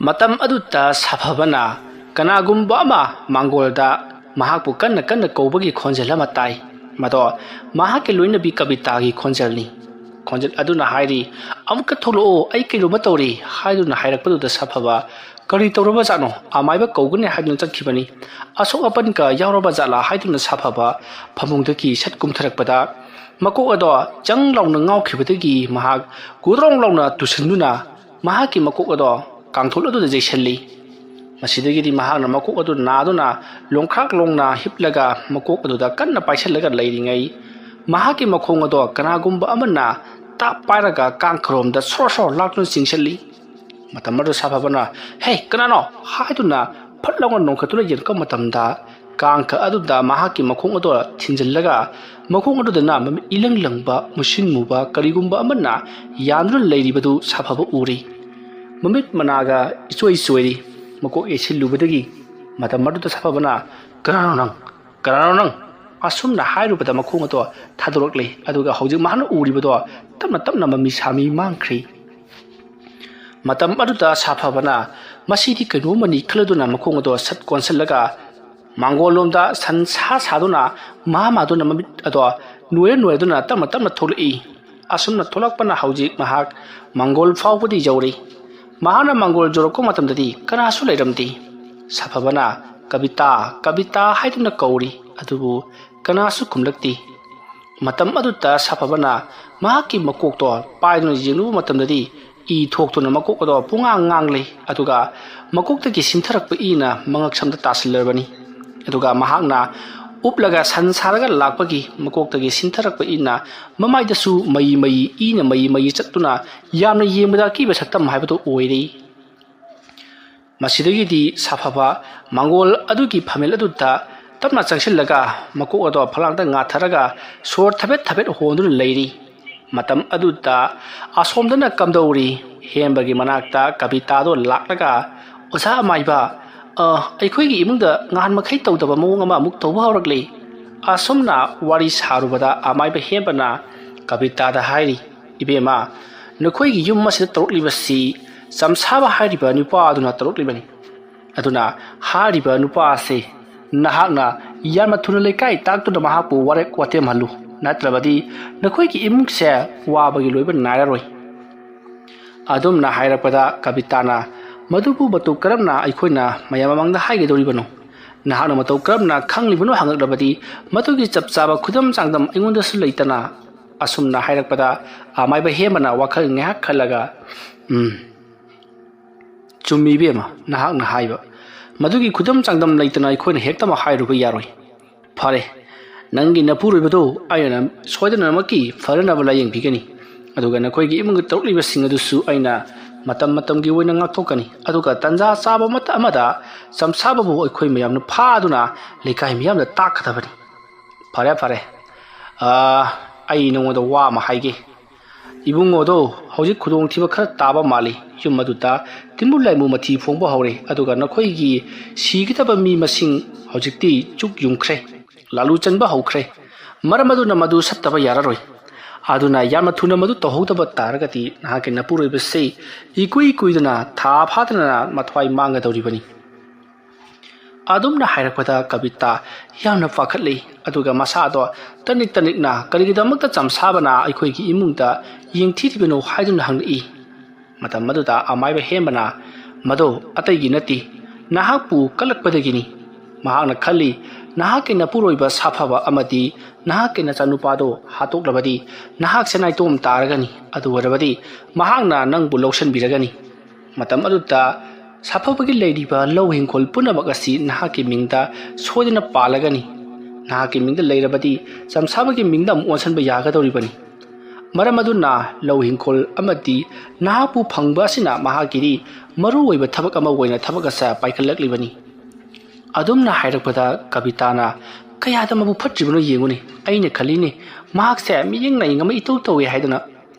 ꯃꯇꯝ ꯑꯗꯨꯗ ꯁꯥꯐꯕꯅ ꯀꯅꯥꯒꯨꯝꯕ ꯑꯃ ꯃꯥꯡꯒꯣꯜꯗ ꯃꯍꯥꯛꯄꯨ ꯀꯟꯅ ꯀꯟꯅ ꯀꯧꯕꯒꯤ ꯈꯣꯟꯖꯦꯜ ꯑꯃ ꯇꯥꯏ꯫ ꯃꯗꯣ ꯃꯍꯥꯛꯀꯤ ꯂꯣꯏꯅꯕꯤ ꯀꯕꯤꯇꯥꯒꯤ ꯈꯣꯟꯖꯦꯜꯅꯤ꯫ ꯈꯣꯟꯖꯦꯜ ꯑꯗꯨꯅ ꯍꯥꯏꯔꯤ, "ꯑꯃꯨꯛꯀ ꯊꯣꯛꯂꯛꯑꯣ, ꯑꯩ ꯀꯩꯅꯣꯝꯃ ꯇꯧꯔꯤ" ꯍꯥꯏꯗꯨꯅ ꯍꯥꯏꯔꯛꯄꯗꯨꯗ ꯁꯥꯐꯕ ꯀꯔꯤ ꯇꯧꯔꯕꯖꯥꯠꯅꯣ, ꯑꯃꯥꯏꯕ ꯀꯧꯒꯅꯤ ꯍꯥꯏꯗꯨꯅ ꯆꯠꯈꯤꯕꯅꯤ, ꯑꯁꯣꯛ ꯑꯄꯟꯒ ꯌꯥꯎꯔꯕ ꯖꯥꯠꯂꯥ ꯍꯥꯏꯗꯨꯅ ꯁꯥꯐꯕ ꯐꯃꯨꯡꯗꯒꯤ ꯁꯠ ꯀꯨꯝꯊꯔꯛꯄꯗ ꯃꯀꯣꯛ ꯑꯗꯣ ꯖꯪ ꯂꯥꯎꯅ ꯉꯥꯎꯈꯤꯕꯗꯒꯤ ꯃꯍꯥꯛ ꯒꯨꯗ꯭ꯔꯣꯡ ꯂꯥꯎꯅ ꯇꯨꯁꯤꯟꯗꯨꯅ ꯃꯍꯥꯛꯀꯤ ꯃꯀꯣꯛ ꯑꯗꯣ ꯀꯥꯡꯊꯣꯜ ꯑꯗꯨꯗ ꯌꯩꯁꯜꯂꯤ꯫ ꯃꯁꯤꯗꯒꯤꯗꯤ ꯃꯍꯥꯛꯅ ꯃꯀꯣꯛ ꯑꯗꯨ ꯅꯥꯗꯨꯅ ꯂꯣꯡꯈ꯭ꯔꯥꯛ ꯂꯣꯡꯅ ꯍꯤꯞꯂꯒ ꯃꯀꯣꯛ ꯑꯗꯨꯗ ꯀꯟꯅ ꯄꯥꯏꯁꯜꯂꯒ ꯂꯩꯔꯤꯉꯩ, ꯃꯍꯥꯛꯀꯤ ꯃꯈꯣꯡ ꯑꯗꯣ ꯀꯅꯥꯒꯨꯝꯕ ꯑꯃꯅ ꯇꯥꯞ ꯄꯥꯏꯔꯒ ꯀꯥꯡꯈꯔꯣꯝꯗ ꯁꯣꯔ ꯁꯣꯔ ꯂꯥꯛꯇꯨꯅ ꯆꯤꯡꯁꯤꯜꯂꯤ꯫ ꯃꯇꯝ ꯑꯗꯨ ꯁꯥꯐꯕꯅ, "ꯍꯦ, ꯀꯅꯥꯅꯣ?" ꯍꯥꯏꯗꯨꯅ ꯐꯠ ꯂꯥꯎꯅ ꯅꯣꯡꯈꯠꯇꯨꯅ ꯌꯦꯡꯉꯛꯄ ꯃꯇꯝꯗ, ꯀꯥꯡꯈ ꯑꯗꯨꯗ ꯃꯍꯥꯛꯀꯤ ꯃꯈꯣꯡ ꯑꯗꯨ ꯊꯤꯟꯖꯤꯜꯂꯒ ꯃꯈꯣꯡ ꯑꯗꯨꯗꯅ ꯃꯃꯤꯠ ꯏꯂꯪ ꯂꯪꯕ, ꯃꯨꯁꯤꯟ ꯃꯨꯕ ꯀꯔꯤꯒꯨꯝꯕ ꯑꯃꯅ ꯌꯥꯟꯗꯨꯅ ꯂꯩꯔꯤꯕꯗꯨ ꯁꯥꯐꯕ ꯎꯔꯤ꯫ ꯃꯃꯤꯠ ꯃꯅꯥꯒ ꯏꯆꯣꯏ ꯆꯣꯏꯔꯤ꯫ ꯃꯀꯣꯛ ꯌꯩꯁꯤꯜꯂꯨꯕꯗꯒꯤ ꯃꯇꯝ ꯑꯗꯨꯗ ꯁꯥꯐꯕꯅ, "ꯀꯅꯥꯅꯣ ꯅꯪ? ꯀꯅꯥꯅꯣ ꯅꯪ?" ꯑꯁꯨꯝꯅ ꯍꯥꯏꯔꯨꯕꯗ ꯃꯈꯣꯡ ꯑꯗꯣ ꯊꯥꯗꯣꯔꯛꯂꯦ, ꯑꯗꯨꯒ ꯍꯧꯖꯤꯛ ꯃꯍꯥꯛꯅ ꯎꯔꯤꯕꯗꯣ ꯇꯞꯅ ꯇꯞꯅ ꯃꯃꯤ ꯁꯥꯃꯤ ꯃꯥꯡꯈ꯭ꯔꯤ꯫ ꯃꯇꯝ ꯑꯗꯨꯗ ꯁꯥꯐꯕꯅ, "ꯃꯁꯤꯗꯤ ꯀꯩꯅꯣꯝꯃꯅꯤ" ꯈꯜꯂꯗꯨꯅ ꯃꯈꯣꯡ ꯑꯗꯣ ꯁꯠ ꯀꯣꯟꯁꯤꯜꯂꯒ ꯃꯥꯡꯒꯣꯜꯂꯣꯝꯗ ꯁꯟ ꯁꯥ ꯁꯥꯗꯨꯅ ꯃꯍꯥ ꯃꯥꯗꯨꯅ ꯃꯃꯤꯠ ꯑꯗꯣ ꯅꯣꯏꯔ ꯅꯣꯏꯔꯗꯨꯅ ꯇꯞꯅ ꯇꯞꯅ ꯊꯣꯛꯂꯛꯏ꯫ ꯑꯁꯨꯝꯅ ꯊꯣꯛꯂꯛꯄꯅ ꯍꯧꯖꯤꯛ ꯃꯍꯥꯛ ꯃꯥꯡꯒꯣꯜ ꯐꯥꯎꯕꯗꯤ ꯌꯧꯔꯤ꯫ ꯃꯍꯥꯛꯅ ꯃꯥꯡꯒꯣꯜ ꯌꯧꯔꯛꯄ ꯃꯇꯝꯗꯗꯤ ꯀꯅꯥꯁꯨ ꯂꯩꯔꯝꯗꯦ꯫ ꯁꯥꯐꯕꯅ, "ꯀꯕꯤꯇꯥ, ꯀꯕꯤꯇꯥ" ꯍꯥꯏꯗꯨꯅ ꯀꯧꯔꯤ, ꯑꯗꯨꯕꯨ ꯀꯅꯥꯁꯨ ꯈꯨꯝꯂꯛꯇꯦ꯫ ꯃꯇꯝ ꯑꯗꯨꯗ ꯁꯥꯐꯕꯅ ꯃꯍꯥꯛꯀꯤ ꯃꯀꯣꯛꯇꯣ ꯄꯥꯏꯗꯨꯅ ꯌꯦꯡꯂꯨꯕ ꯃꯇꯝꯗꯗꯤ ꯏ ꯊꯣꯛꯇꯨꯅ ꯃꯀꯣꯛ ꯑꯗꯣ ꯄꯨꯡꯉꯥꯡ ꯉꯥꯡꯂꯤ, ꯑꯗꯨꯒ ꯃꯀꯣꯛꯇꯒꯤ ꯁꯤꯟꯊꯔꯛꯄ ꯏꯅ ꯃꯉꯛꯁꯝꯗ ꯇꯥꯁꯤꯜꯂꯕꯅꯤ꯫ ꯑꯗꯨꯒ ꯃꯍꯥꯛꯅ ꯎꯞꯂꯒ ꯁꯟ ꯁꯥꯔꯒ ꯂꯥꯛꯄꯒꯤ ꯃꯀꯣꯛꯇꯒꯤ ꯁꯤꯟꯊꯔꯛꯄ ꯏꯅ ꯃꯃꯥꯏꯗꯁꯨ ꯃꯩ ꯃꯩ, ꯏꯅ ꯃꯩ ꯃꯩ ꯆꯠꯇꯨꯅ ꯌꯥꯝꯅ ꯌꯦꯡꯕꯗ ꯑꯀꯤꯕ ꯁꯛꯇꯝ ꯍꯥꯏꯕꯗꯨ ꯑꯣꯏꯔꯤ꯫ ꯃꯁꯤꯗꯒꯤꯗꯤ ꯁꯥꯐꯕ ꯃꯥꯡꯒꯣꯜ ꯑꯗꯨꯒꯤ ꯐꯝꯃꯦꯜ ꯑꯗꯨꯗ ꯇꯞꯅ ꯆꯪꯁꯤꯜꯂꯒ ꯃꯀꯣꯛ ꯑꯗꯣ ꯐꯛꯂꯥꯡꯗ ꯉꯥꯊꯔꯒ ꯁꯣꯔ ꯊꯕꯦꯠ ꯊꯕꯦꯠ ꯍꯣꯟꯗꯨꯅ ꯂꯩꯔꯤ꯫ ꯃꯇꯝ ꯑꯗꯨꯗ ꯑꯁꯣꯝꯗꯅ ꯀꯝꯗꯧꯔꯤ? ꯍꯦꯝꯕꯒꯤ ꯃꯅꯥꯛꯇ ꯀꯕꯤꯇꯥꯗꯣ ꯂꯥꯛꯂꯒ, "ꯑꯣꯖꯥ ꯑꯃꯥꯏꯕ, ꯑ, ꯑꯩꯈꯣꯏꯒꯤ ꯏꯃꯨꯡꯗ ꯉꯍꯥꯟ ꯃꯈꯩ ꯇꯧꯗꯕ ꯃꯑꯣꯡ ꯑꯃ ꯑꯃꯨꯛ ꯇꯧꯕ ꯍꯧꯔꯛꯂꯦ꯫" ꯑꯁꯨꯝꯅ ꯋꯥꯔꯤ ꯁꯥꯔꯨꯕꯗ ꯑꯃꯥꯏꯕ ꯍꯦꯝꯕꯅ ꯀꯕꯤꯇꯥꯗ ꯍꯥꯏꯔꯤ, "ꯏꯕꯦꯝꯃ, ꯅꯈꯣꯏꯒꯤ ꯌꯨꯝ ꯑꯁꯤꯗ ꯇꯧꯔꯛꯂꯤꯕꯁꯤ ꯆꯝꯁꯥꯕ ꯍꯥꯏꯔꯤꯕ ꯅꯨꯄꯥ ꯑꯗꯨꯅ ꯇꯧꯔꯛꯂꯤꯕꯅꯤ꯫ ꯑꯗꯨꯅ ꯍꯥꯏꯔꯤꯕ ꯅꯨꯄꯥ ꯑꯁꯤ ꯅꯍꯥꯛꯅ ꯌꯥꯝꯅ ꯊꯨꯅ ꯂꯩꯀꯥꯏ ꯇꯥꯛꯇꯨꯅ ꯃꯍꯥꯛꯄꯨ ꯋꯥꯔꯦꯞ ꯋꯥꯇꯦꯝꯍꯜꯂꯨ, ꯅꯠꯇ꯭ꯔꯕꯗꯤ ꯅꯈꯣꯏꯒꯤ ꯏꯃꯨꯡꯁꯦ ꯋꯥꯕꯒꯤ ꯂꯣꯏꯕ ꯅꯥꯏꯔꯔꯣꯏ"꯫ ꯑꯗꯨꯝꯅ ꯍꯥꯏꯔꯛꯄꯗ ꯀꯕꯤꯇꯥꯅ "ꯃꯗꯨꯕꯨ ꯃꯇꯧ ꯀꯔꯝꯅ ꯑꯩꯈꯣꯏꯅ ꯃꯌꯥꯝ ꯃꯃꯥꯡꯗ ꯍꯥꯏꯒꯗꯧꯔꯤꯕꯅꯣ? ꯅꯍꯥꯛꯅ ꯃꯇꯧ ꯀꯔꯝꯅ ꯈꯪꯂꯤꯕꯅꯣ ꯍꯪꯉꯛꯂꯕꯗꯤ ꯃꯗꯨꯒꯤ ꯆꯞ ꯆꯥꯕ ꯈꯨꯗꯝ ꯆꯥꯡꯗꯝ ꯑꯩꯉꯣꯟꯗꯁꯨ ꯂꯩꯇꯅ"꯫ ꯑꯁꯨꯝꯅ ꯍꯥꯏꯔꯛꯄꯗ ꯑꯃꯥꯏꯕ ꯍꯦꯝꯕꯅ ꯋꯥꯈꯜ ꯉꯥꯏꯍꯥꯛ ꯈꯜꯂꯒ, "ꯎꯝ, ꯆꯨꯝꯃꯤ ꯏꯕꯦꯝꯃ, ꯅꯍꯥꯛꯅ ꯍꯥꯏꯕ꯫ ꯃꯗꯨꯒꯤ ꯈꯨꯗꯝ ꯆꯥꯡꯗꯝ ꯂꯩꯇꯅ ꯑꯩꯈꯣꯏꯅ ꯍꯦꯛꯇꯃꯛ ꯍꯥꯏꯔꯨꯕ ꯌꯥꯔꯣꯏ꯫ ꯐꯔꯦ, ꯅꯪꯒꯤ ꯅꯄꯨꯔꯣꯏꯕꯗꯨ ꯑꯩꯅ ꯁꯣꯏꯗꯅꯃꯛꯀꯤ ꯐꯅꯅꯕ ꯂꯥꯌꯦꯡꯕꯤꯒꯅꯤ꯫ ꯑꯗꯨꯒ ꯅꯈꯣꯏꯒꯤ ꯏꯃꯨꯡꯒꯤ ꯇꯧꯔꯛꯂꯤꯕꯁꯤꯡ ꯑꯗꯨꯁꯨ ꯑꯩꯅ ꯃꯇꯝ ꯃꯇꯝꯒꯤ ꯑꯣꯏꯅ ꯉꯥꯛꯊꯣꯛꯀꯅꯤ꯫ ꯑꯗꯨꯒ ꯇꯟꯖꯥ ꯆꯥꯕ ꯑꯃꯠꯇ ꯑꯃꯗ ꯆꯝꯁꯥꯕꯕꯨ ꯑꯩꯈꯣꯏ ꯃꯌꯥꯝꯅ ꯐꯥꯗꯨꯅ ꯂꯩꯀꯥꯏ ꯃꯤꯌꯥꯝꯗ ꯇꯥꯛꯀꯗꯕꯅꯤ꯫ ꯐꯔꯦ, ꯐꯔꯦ꯫ ꯑꯥ, ꯑꯩ ꯅꯉꯣꯟꯗ ꯋꯥ ꯑꯃ ꯍꯥꯏꯒꯦ꯫ ꯏꯕꯨꯡꯉꯣꯗꯣ ꯍꯧꯖꯤꯛ ꯈꯨꯗꯣꯡꯊꯤꯕ ꯈꯔ ꯇꯥꯕ ꯃꯥꯜꯂꯤ꯫ ꯌꯨꯝ ꯑꯗꯨꯗ ꯇꯤꯟꯕꯨ ꯂꯥꯏꯃꯨ ꯃꯊꯤ ꯐꯣꯡꯕ ꯍꯧꯔꯦ꯫ ꯑꯗꯨꯒ ꯅꯈꯣꯏꯒꯤ ꯁꯤꯒꯗꯕ ꯃꯤ ꯃꯁꯤꯡ ꯍꯧꯖꯤꯛꯇꯤ ꯆꯨꯛ ꯌꯨꯡꯈ꯭ꯔꯦ, ꯂꯥꯂꯨ ꯆꯟꯕ ꯍꯧꯈ꯭ꯔꯦ꯫ ꯃꯔꯝ ꯑꯗꯨꯅ ꯃꯗꯨ ꯁꯠꯇꯕ ꯌꯥꯔꯔꯣꯏ꯫ ꯑꯗꯨꯅ ꯌꯥꯝꯅ ꯊꯨꯅ ꯃꯗꯨ ꯇꯧꯍꯧꯗꯕ ꯇꯥꯔꯒꯗꯤ ꯅꯍꯥꯛꯀꯤ ꯅꯄꯨꯔꯣꯏꯕꯁꯤ ꯏꯀꯨꯏ ꯀꯨꯏꯗꯅ ꯊꯥ ꯐꯥꯗꯅ ꯃꯊ꯭ꯋꯥꯏ ꯃꯥꯡꯒꯗꯧꯔꯤꯕꯅꯤ"꯫ ꯑꯗꯨꯝꯅ ꯍꯥꯏꯔꯛꯄꯗ ꯀꯕꯤꯇꯥ ꯌꯥꯝꯅ ꯄꯥꯈꯠꯂꯤ꯫ ꯑꯗꯨꯒ ꯃꯁꯥꯗꯣ ꯇꯅꯤꯛ ꯇꯅꯤꯛꯅ ꯀꯔꯤꯒꯤꯗꯃꯛꯇ ꯆꯝꯁꯥꯕꯅ ꯑꯩꯈꯣꯏꯒꯤ ꯏꯃꯨꯡꯗ ꯌꯦꯡꯊꯤꯔꯤꯕꯅꯣ ꯍꯥꯏꯗꯨꯅ ꯍꯪꯂꯛꯏ꯫ ꯃꯇꯝ ꯑꯗꯨꯗ ꯑꯃꯥꯏꯕ ꯍꯦꯝꯕꯅ, "ꯃꯗꯣ ꯑꯇꯩꯒꯤ ꯅꯠꯇꯦ, ꯅꯍꯥꯛꯄꯨ ꯀꯜꯂꯛꯄꯗꯒꯤꯅꯤ꯫ ꯃꯍꯥꯛꯅ ꯈꯜꯂꯤ, ꯅꯍꯥꯛꯀꯤ ꯅꯄꯨꯔꯣꯏꯕ ꯁꯥꯐꯕ ꯑꯃꯗꯤ ꯅꯍꯥꯛꯀꯤ ꯅꯆꯥꯅꯨꯄꯥꯗꯣ ꯍꯥꯠꯇꯣꯛꯂꯕꯗꯤ ꯅꯍꯥꯛꯁꯦ ꯅꯥꯏꯇꯣꯝ ꯇꯥꯔꯒꯅꯤ꯫ ꯑꯗꯨ ꯑꯣꯏꯔꯕꯗꯤ ꯃꯍꯥꯛꯅ ꯅꯪꯕꯨ ꯂꯧꯁꯤꯟꯕꯤꯔꯒꯅꯤ꯫ ꯃꯇꯝ ꯑꯗꯨꯗ ꯁꯥꯐꯕꯒꯤ ꯂꯩꯔꯤꯕ ꯂꯧ ꯍꯤꯡꯈꯣꯜ ꯄꯨꯝꯅꯃꯛ ꯑꯁꯤ ꯅꯍꯥꯛꯀꯤ ꯃꯤꯡꯗ ꯁꯣꯏꯗꯅ ꯄꯥꯜꯂꯒꯅꯤ꯫ ꯅꯍꯥꯛꯀꯤ ꯃꯤꯡꯗ ꯂꯩꯔꯕꯗꯤ ꯆꯝꯁꯥꯕꯒꯤ ꯃꯤꯡꯗ ꯑꯃꯨꯛ ꯑꯣꯟꯁꯤꯟꯕ ꯌꯥꯒꯗꯧꯔꯤꯕꯅꯤ꯫ ꯃꯔꯝ ꯑꯗꯨꯅ ꯂꯧ ꯍꯤꯡꯈꯣꯜ ꯑꯃꯗꯤ ꯅꯍꯥꯛꯄꯨ ꯐꯪꯕ ꯑꯁꯤꯅ ꯃꯍꯥꯛꯀꯤꯗꯤ ꯃꯔꯨ ꯑꯣꯏꯕ ꯊꯕꯛ ꯑꯃ ꯑꯣꯏꯅ ꯊꯕꯛ ꯑꯁꯦ ꯄꯥꯏꯈꯠꯂꯛꯂꯤꯕꯅꯤ"꯫ ꯑꯗꯨꯝꯅ ꯍꯥꯏꯔꯛꯄꯗ ꯀꯕꯤꯇꯥꯅ "ꯀꯌꯥꯗ ꯃꯕꯨꯛ ꯐꯠꯇ꯭ꯔꯤꯕꯅꯣ ꯌꯦꯡꯉꯨꯅꯦ꯫ ꯑꯩꯅ ꯈꯜꯂꯤꯅꯦ, ꯃꯍꯥꯛꯁꯦ ꯃꯤꯠꯌꯦꯡ ꯅꯥꯌꯦꯡ ꯑꯃ ꯏꯇꯧ ꯇꯧꯏ" ꯍꯥꯏꯗꯅ꯫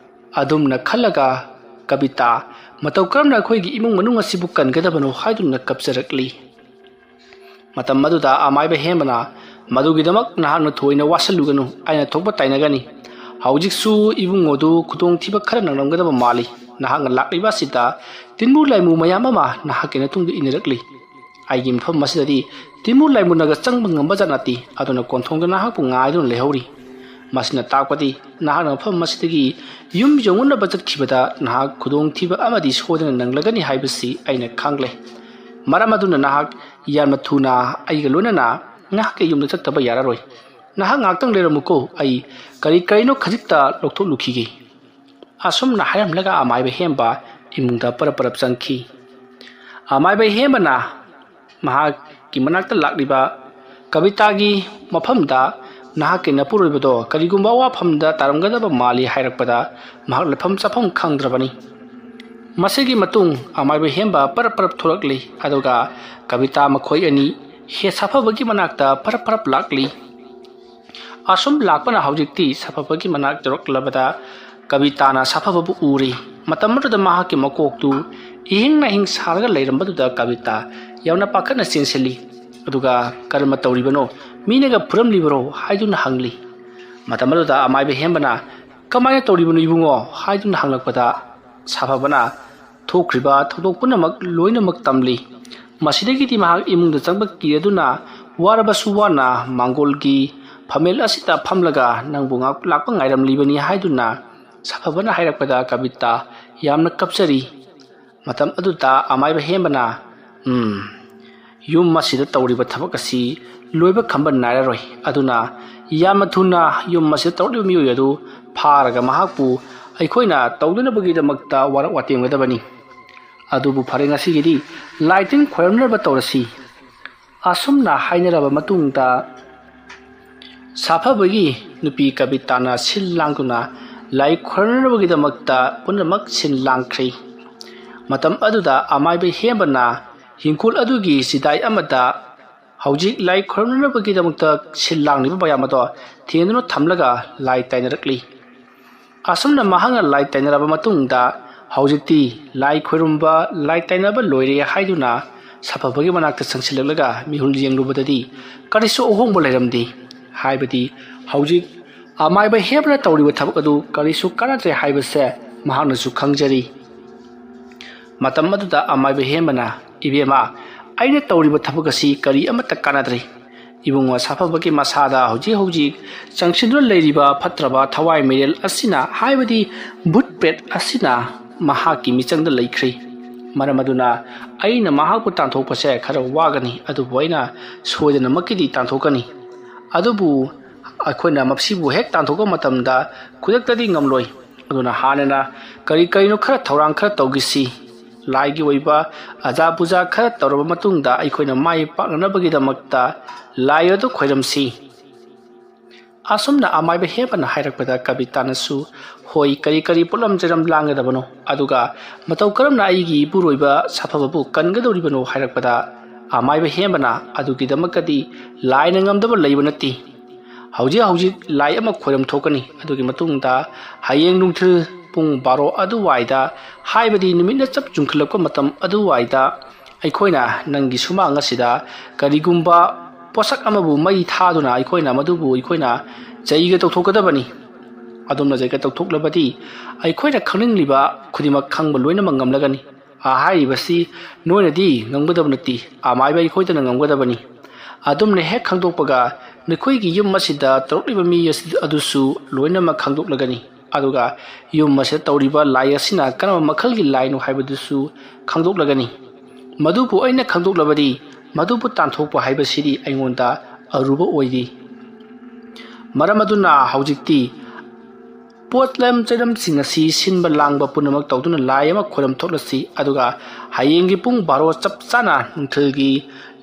ꯑꯗꯨꯝꯅ ꯈꯜꯂꯒ ꯀꯕꯤꯇꯥ ꯃꯇꯧ ꯀꯔꯝꯅ ꯑꯩꯈꯣꯏꯒꯤ ꯏꯃꯨꯡ ꯃꯅꯨꯡ ꯑꯁꯤꯕꯨ ꯀꯟꯒꯗꯕꯅꯣ ꯍꯥꯏꯗꯨꯅ ꯀꯞꯆꯔꯛꯂꯤ꯫ ꯃꯇꯝ ꯑꯗꯨꯗ ꯑꯃꯥꯏꯕ ꯍꯦꯝꯕꯅ, "ꯃꯗꯨꯒꯤꯗꯃꯛ ꯅꯍꯥꯛꯅ ꯊꯣꯏꯅ ꯋꯥꯁꯤꯜꯂꯨꯒꯅꯨ, ꯑꯩꯅ ꯊꯣꯛꯄ ꯇꯥꯏꯅꯒꯅꯤ꯫ "ꯍꯧꯖꯤꯛꯁꯨ ꯏꯕꯨꯡꯉꯣꯗꯨ ꯈꯨꯗꯣꯡꯊꯤꯕ ꯈꯔ ꯅꯪꯂꯝꯒꯗꯕ ꯃꯥꯜꯂꯤ꯫ ꯅꯍꯥꯛꯅ ꯂꯥꯛꯂꯤꯕ ꯑꯁꯤꯗ ꯇꯤꯟꯕꯨ ꯂꯥꯏꯃꯨ ꯃꯌꯥꯝ ꯑꯃ ꯅꯍꯥꯛꯀꯤ ꯅꯇꯨꯡꯗ ꯏꯟꯅꯔꯛꯂꯤ꯫ ꯑꯩꯒꯤ ꯃꯐꯝ ꯑꯁꯤꯗꯗꯤ ꯇꯤꯟꯕꯨ ꯂꯥꯏꯃꯨꯅꯒ ꯆꯪꯕ ꯉꯝꯕ ꯖꯥꯠ ꯅꯠꯇꯦ, ꯑꯗꯨꯅ ꯀꯣꯟꯊꯣꯡꯗ ꯅꯍꯥꯛꯄꯨ ꯉꯥꯏꯗꯨꯅ ꯂꯩꯍꯧꯔꯤ꯫ ꯃꯁꯤꯅ ꯇꯥꯛꯄꯗꯤ ꯅꯍꯥꯛꯅ ꯃꯐꯝ ꯑꯁꯤꯗꯒꯤ ꯌꯨꯝ ꯌꯧꯅꯅꯕ ꯆꯠꯈꯤꯕꯗ ꯅꯍꯥꯛ ꯈꯨꯗꯣꯡꯊꯤꯕ ꯑꯃꯗꯤ ꯁꯣꯏꯗꯅ ꯅꯪꯂꯒꯅꯤ ꯍꯥꯏꯕꯁꯤ ꯑꯩꯅ ꯈꯪꯂꯦ꯫ ꯃꯔꯝ ꯑꯗꯨꯅ ꯅꯍꯥꯛ ꯌꯥꯝꯅ ꯊꯨꯅ ꯑꯩꯒ ꯂꯣꯏꯅꯅ ꯅꯍꯥꯛꯀꯤ ꯌꯨꯝꯗ ꯆꯠꯇꯕ ꯌꯥꯔꯔꯣꯏ꯫ ꯅꯍꯥꯛ ꯉꯥꯏꯍꯥꯛꯇꯪ ꯂꯩꯔꯝꯃꯨꯀꯣ, ꯑꯩ ꯀꯔꯤ ꯀꯔꯤꯅꯣ ꯈꯖꯤꯛꯇ ꯂꯧꯊꯣꯛꯂꯨꯈꯤꯒꯦ"꯫ ꯑꯁꯨꯝꯅ ꯍꯥꯏꯔꯝꯂꯒ ꯑꯃꯥꯏꯕ ꯍꯦꯝꯕ ꯏꯃꯨꯡꯗ ꯄꯔꯞ ꯄꯔꯞ ꯆꯪꯈꯤ꯫ ꯑꯃꯥꯏꯕ ꯍꯦꯝꯕꯅ ꯃꯍꯥꯛꯀꯤ ꯃꯅꯥꯛꯇ ꯂꯥꯛꯂꯤꯕ ꯀꯕꯤꯇꯥꯒꯤ ꯃꯐꯝꯗ "ꯅꯍꯥꯛꯀꯤ ꯅꯄꯨꯔꯣꯏꯕꯗꯣ ꯀꯔꯤꯒꯨꯝꯕ ꯑꯋꯥꯐꯝꯗ ꯇꯥꯔꯝꯒꯗꯕ ꯃꯥꯜꯂꯤ" ꯍꯥꯏꯔꯛꯄꯗ ꯃꯍꯥꯛ ꯂꯩꯐꯝ ꯆꯥꯐꯝ ꯈꯪꯗ꯭ꯔꯕꯅꯤ꯫ ꯃꯁꯤꯒꯤ ꯃꯇꯨꯡ ꯑꯃꯥꯏꯕ ꯍꯦꯝꯕ ꯄꯔꯞ ꯄꯔꯞ ꯊꯣꯛꯂꯛꯂꯤ, ꯑꯗꯨꯒ ꯀꯕꯤꯇꯥ ꯃꯈꯣꯏ ꯑꯅꯤ ꯍꯦ ꯁꯥꯐꯕꯒꯤ ꯃꯅꯥꯛꯇ ꯄꯔꯞ ꯄꯔꯞ ꯂꯥꯛꯂꯤ꯫ ꯑꯁꯨꯝ ꯂꯥꯛꯄꯅ ꯍꯧꯖꯤꯛꯇꯤ ꯁꯥꯐꯕꯒꯤ ꯃꯅꯥꯛ ꯌꯧꯔꯛꯂꯕꯗ ꯀꯕꯤꯇꯥꯅ ꯁꯥꯐꯕꯕꯨ ꯎꯔꯦ꯫ ꯃꯇꯝ ꯑꯗꯨꯗ ꯃꯍꯥꯛꯀꯤ ꯃꯀꯣꯛꯇꯨ ꯏꯍꯤꯡ ꯅꯥꯍꯤꯡ ꯁꯥꯔꯒ ꯂꯩꯔꯝꯕꯗꯨꯗ ꯀꯕꯤꯇꯥ ꯌꯥꯝꯅ ꯄꯥꯈꯠꯅ ꯆꯦꯟꯁꯤꯜꯂꯤ꯫ ꯑꯗꯨꯒ "ꯀꯔꯝꯅ ꯇꯧꯔꯤꯕꯅꯣ? ꯃꯤꯅꯒ ꯐꯨꯔꯝꯂꯤꯕꯔꯣ?" ꯍꯥꯏꯗꯨꯅ ꯍꯪꯂꯤ꯫ ꯃꯇꯝ ꯑꯗꯨꯗ ꯑꯃꯥꯏꯕ ꯍꯦꯝꯕꯅ "ꯀꯃꯥꯏꯅ ꯇꯧꯔꯤꯕꯅꯣ ꯏꯕꯨꯡꯉꯣ?" ꯍꯥꯏꯗꯨꯅ ꯍꯪꯂꯛꯄꯗ ꯁꯥꯐꯕꯅ ꯊꯣꯛꯈ꯭ꯔꯤꯕ ꯊꯧꯗꯣꯛ ꯄꯨꯝꯅꯃꯛ ꯂꯣꯏꯅꯃꯛ ꯇꯝꯂꯤ꯫ ꯃꯁꯤꯗꯒꯤꯗꯤ ꯃꯍꯥꯛ ꯏꯃꯨꯡꯗ ꯆꯪꯕ ꯀꯤꯔꯗꯨꯅ ꯋꯥꯔꯕꯁꯨ ꯋꯥꯅ ꯃꯥꯡꯒꯣꯜꯒꯤ ꯐꯝꯃꯦꯜ ꯑꯁꯤꯗ ꯐꯝꯂꯒ ꯅꯪꯕꯨ ꯉꯥꯛ ꯂꯥꯛꯄ ꯉꯥꯏꯔꯝꯂꯤꯕꯅꯤ ꯍꯥꯏꯗꯨꯅ ꯁꯥꯐꯕꯅ ꯍꯥꯏꯔꯛꯄꯗ ꯀꯕꯤꯇꯥ ꯌꯥꯝꯅ ꯀꯞꯆꯔꯤ꯫ ꯃꯇꯝ ꯑꯗꯨꯗ ꯑꯃꯥꯏꯕ ꯍꯦꯝꯕꯅ, "ꯎꯝ, ꯌꯨꯝ ꯑꯁꯤꯗ ꯇꯧꯔꯤꯕ ꯊꯕꯛ ꯑꯁꯤ ꯂꯣꯏꯕ ꯈꯝꯕ ꯅꯥꯏꯔꯔꯣꯏ꯫ ꯑꯗꯨꯅ ꯌꯥꯝꯅ ꯊꯨꯅ ꯌꯨꯝ ꯑꯁꯤꯗ ꯇꯧꯔꯛꯂꯤꯕ ꯃꯤꯑꯣꯏ ꯑꯗꯨ ꯐꯥꯔꯒ ꯃꯍꯥꯛꯄꯨ ꯑꯩꯈꯣꯏꯅ ꯇꯧꯗꯅꯕꯒꯤꯗꯃꯛꯇ ꯋꯥꯔꯛ ꯋꯥꯇꯦꯝꯒꯗꯕꯅꯤ꯫ ꯑꯗꯨꯕꯨ ꯐꯔꯦ, ꯉꯁꯤꯒꯤꯗꯤ ꯂꯥꯏ ꯇꯤꯟ ꯈꯣꯏꯔꯝꯅꯕ ꯇꯧꯔꯁꯤ"꯫ ꯑꯁꯨꯝꯅ ꯍꯥꯏꯅꯔꯕ ꯃꯇꯨꯡꯗ ꯁꯥꯐꯕꯒꯤ ꯅꯨꯄꯤ ꯀꯕꯤꯇꯥꯅ ꯁꯤꯜ ꯂꯥꯡꯗꯨꯅ ꯂꯥꯏ ꯈꯣꯏꯔꯝꯅꯕꯒꯤꯗꯃꯛꯇ ꯄꯨꯝꯅꯃꯛ ꯁꯤꯜ ꯂꯥꯡꯈ꯭ꯔꯦ꯫ ꯃꯇꯝ ꯑꯗꯨꯗ ꯑꯃꯥꯏꯕ ꯍꯦꯝꯕꯅ ꯍꯤꯡꯈꯣꯜ ꯑꯗꯨꯒꯤ ꯆꯤꯗꯥꯏ ꯑꯃꯗ ꯍꯧꯖꯤꯛ ꯂꯥꯏ ꯈꯣꯏꯔꯝꯅꯅꯕꯒꯤꯗꯃꯛꯇ ꯁꯤꯜ ꯂꯥꯡꯂꯤꯕ ꯃꯌꯥꯝ ꯑꯗꯣ ꯊꯦꯡꯗꯨꯅ ꯊꯝꯂꯒ ꯂꯥꯏ ꯇꯥꯏꯅꯔꯛꯂꯤ꯫ ꯑꯁꯨꯝꯅ ꯃꯍꯥꯛꯅ ꯂꯥꯏ ꯇꯥꯏꯅꯔꯕ ꯃꯇꯨꯡꯗ ꯍꯧꯖꯤꯛꯇꯤ ꯂꯥꯏ ꯈꯣꯏꯔꯨꯝꯕ, ꯂꯥꯏ ꯇꯥꯏꯅꯕ ꯂꯣꯏꯔꯦ ꯍꯥꯏꯗꯨꯅ ꯁꯥꯐꯕꯒꯤ ꯃꯅꯥꯛꯇ ꯆꯪꯁꯤꯜꯂꯛꯂꯒ ꯃꯤꯍꯨꯜ ꯌꯦꯡꯂꯨꯕꯗꯗꯤ ꯀꯔꯤꯁꯨ ꯑꯍꯣꯡꯕ ꯂꯩꯔꯝꯗꯦ꯫ ꯍꯥꯏꯕꯗꯤ ꯍꯧꯖꯤꯛ ꯑꯃꯥꯏꯕ ꯍꯦꯝꯕꯅ ꯇꯧꯔꯤꯕ ꯊꯕꯛ ꯑꯗꯨ ꯀꯔꯤꯁꯨ ꯀꯥꯟꯅꯗ꯭ꯔꯦ ꯍꯥꯏꯕꯁꯦ ꯃꯍꯥꯛꯅꯁꯨ ꯈꯪꯖꯔꯤ꯫ ꯃꯇꯝ ꯑꯗꯨꯗ ꯑꯃꯥꯏꯕ ꯍꯦꯝꯕꯅ, "ꯏꯕꯦꯝꯃ, ꯑꯩꯅ ꯇꯧꯔꯤꯕ ꯊꯕꯛ ꯑꯁꯤ ꯀꯔꯤ ꯑꯃꯠꯇ ꯀꯥꯟꯅꯗ꯭ꯔꯦ꯫ ꯏꯕꯨꯡꯉꯣ ꯁꯥꯐꯕꯒꯤ ꯃꯁꯥꯗ ꯍꯧꯖꯤꯛ ꯍꯧꯖꯤꯛ ꯆꯪꯁꯤꯟꯗꯨꯅ ꯂꯩꯔꯤꯕ ꯐꯠꯇ꯭ꯔꯕ ꯊꯋꯥꯏ ꯃꯤꯔꯦꯜ ꯑꯁꯤꯅ, ꯍꯥꯏꯕꯗꯤ ꯚꯨꯠ ꯄ꯭ꯔꯦꯠ ꯑꯁꯤꯅ ꯃꯍꯥꯛꯀꯤ ꯃꯤꯆꯪꯗ ꯂꯩꯈ꯭ꯔꯦ꯫ ꯃꯔꯝ ꯑꯗꯨꯅ ꯑꯩꯅ ꯃꯍꯥꯛꯄꯨ ꯇꯥꯟꯊꯣꯛꯄꯁꯦ ꯈꯔ ꯋꯥꯒꯅꯤ, ꯑꯗꯨꯕꯨ ꯑꯩꯅ ꯁꯣꯏꯗꯅꯃꯛꯀꯤꯗꯤ ꯇꯥꯟꯊꯣꯛꯀꯅꯤ꯫ ꯑꯗꯨꯕꯨ ꯑꯩꯈꯣꯏꯅ ꯃꯁꯤꯕꯨ ꯍꯦꯛ ꯇꯥꯟꯊꯣꯛꯄ ꯃꯇꯝꯗ ꯈꯨꯗꯛꯇꯗꯤ ꯉꯝꯂꯣꯏ꯫ ꯑꯗꯨꯅ ꯍꯥꯟꯅꯅ ꯀꯔꯤ ꯀꯔꯤꯅꯣ ꯈꯔ ꯊꯧꯔꯥꯡ ꯈꯔ ꯇꯧꯈꯤꯁꯤ꯫ ꯂꯥꯏꯒꯤ ꯑꯣꯏꯕ ꯑꯖꯥ ꯄꯨꯖꯥ ꯈꯔ ꯇꯧꯔꯕ ꯃꯇꯨꯡꯗ ꯑꯩꯈꯣꯏꯅ ꯃꯥꯏ ꯄꯥꯛꯅꯅꯕꯒꯤꯗꯃꯛꯇ ꯂꯥꯏ ꯑꯗꯨ ꯈꯣꯏꯔꯝꯁꯤ"꯫ ꯑꯁꯨꯝꯅ ꯑꯃꯥꯏꯕ ꯍꯦꯝꯕꯅ ꯍꯥꯏꯔꯛꯄꯗ ꯀꯕꯤꯇꯥꯅꯁꯨ, "ꯍꯣꯏ, ꯀꯔꯤ ꯀꯔꯤ ꯄꯣꯠꯂꯝ ꯆꯩꯔꯝ ꯂꯥꯡꯒꯗꯕꯅꯣ? ꯑꯗꯨꯒ ꯃꯇꯧ ꯀꯔꯝꯅ ꯑꯩꯒꯤ ꯏꯄꯨꯔꯣꯏꯕ ꯁꯥꯐꯕꯕꯨ ꯀꯟꯒꯗꯧꯔꯤꯕꯅꯣ?" ꯍꯥꯏꯔꯛꯄꯗ ꯑꯃꯥꯏꯕ ꯍꯦꯝꯕꯅ, "ꯑꯗꯨꯒꯤꯗꯃꯛꯇꯗꯤ ꯂꯥꯏꯅ ꯉꯝꯗꯕ ꯂꯩꯕ ꯅꯠꯇꯦ꯫ ꯍꯧꯖꯤꯛ ꯍꯧꯖꯤꯛ ꯂꯥꯏ ꯑꯃ ꯈꯣꯏꯔꯝ ꯊꯣꯛꯀꯅꯤ꯫ ꯑꯗꯨꯒꯤ ꯃꯇꯨꯡꯗ ꯍꯌꯦꯡ ꯅꯨꯡꯊꯤꯜ ꯄꯨꯡ ꯕꯥꯔꯣ ꯑꯗꯨꯋꯥꯏꯗ, ꯍꯥꯏꯕꯗꯤ ꯅꯨꯃꯤꯠꯅ ꯆꯞ ꯆꯨꯡꯈꯠꯂꯛꯄ ꯃꯇꯝ ꯑꯗꯨꯋꯥꯏꯗ, ꯑꯩꯈꯣꯏꯅ ꯅꯪꯒꯤ ꯁꯨꯃꯥꯡ ꯑꯁꯤꯗ ꯀꯔꯤꯒꯨꯝꯕ ꯄꯣꯠꯁꯛ ꯑꯃꯕꯨ ꯃꯩ ꯊꯥꯗꯨꯅ ꯑꯩꯈꯣꯏꯅ ꯃꯗꯨꯕꯨ ꯑꯩꯈꯣꯏꯅ ꯖꯩꯒ ꯇꯧꯊꯣꯛꯀꯗꯕꯅꯤ꯫ ꯑꯗꯣꯝꯅ ꯖꯩꯒ ꯇꯧꯊꯣꯛꯂꯕꯗꯤ ꯑꯩꯈꯣꯏꯅ ꯈꯪꯅꯤꯡꯂꯤꯕ ꯈꯨꯗꯤꯡꯃꯛ ꯈꯪꯕ ꯂꯣꯏꯅꯃꯛ ꯉꯝꯂꯒꯅꯤ꯫ ꯍꯥꯏꯔꯤꯕꯁꯤ ꯅꯣꯏꯅꯗꯤ ꯉꯝꯒꯗꯕ ꯅꯠꯇꯦ, ꯑꯃꯥꯏꯕ ꯑꯩꯈꯣꯏꯗꯅ ꯉꯝꯒꯗꯕꯅꯤ꯫ ꯑꯗꯣꯝꯅ ꯍꯦꯛ ꯈꯪꯗꯣꯛꯄꯒ ꯅꯈꯣꯏꯒꯤ ꯌꯨꯝ ꯑꯁꯤꯗ ꯇꯧꯔꯛꯂꯤꯕ ꯃꯤ ꯑꯁꯤ-, ꯑꯗꯨꯁꯨ ꯂꯣꯏꯅꯃꯛ ꯈꯪꯗꯣꯛꯂꯒꯅꯤ꯫ ꯑꯗꯨꯒ ꯌꯨꯝ ꯑꯁꯤꯗ ꯇꯧꯔꯤꯕ ꯂꯥꯏ ꯑꯁꯤꯅ ꯀꯔꯝꯕ ꯃꯈꯜꯒꯤ ꯂꯥꯏꯅꯣ ꯍꯥꯏꯕꯗꯨꯁꯨ ꯈꯪꯗꯣꯛꯂꯒꯅꯤ꯫ ꯃꯗꯨꯕꯨ ꯑꯩꯅ ꯈꯪꯗꯣꯛꯂꯕꯗꯤ ꯃꯗꯨꯕꯨ ꯇꯥꯟꯊꯣꯛꯄ ꯍꯥꯏꯕꯁꯤꯗꯤ ꯑꯩꯉꯣꯟꯗ ꯑꯔꯨꯕ ꯑꯣꯏꯔꯤ꯫ ꯃꯔꯝ ꯑꯗꯨꯅ ꯍꯧꯖꯤꯛꯇꯤ ꯄꯣꯠꯂꯝ ꯆꯩꯔꯝꯁꯤꯡ ꯑꯁꯤ ꯁꯤꯟꯕ ꯂꯥꯡꯕ ꯄꯨꯝꯅꯃꯛ ꯇꯧꯗꯨꯅ ꯂꯥꯏ ꯑꯃ ꯈꯣꯏꯔꯝ ꯊꯣꯛꯂꯁꯤ, ꯑꯗꯨꯒ ꯍꯌꯦꯡꯒꯤ ꯄꯨꯡ ꯕꯥꯔꯣ ꯆꯞ ꯆꯥꯅ ꯅꯨꯡꯊꯤꯜꯒꯤ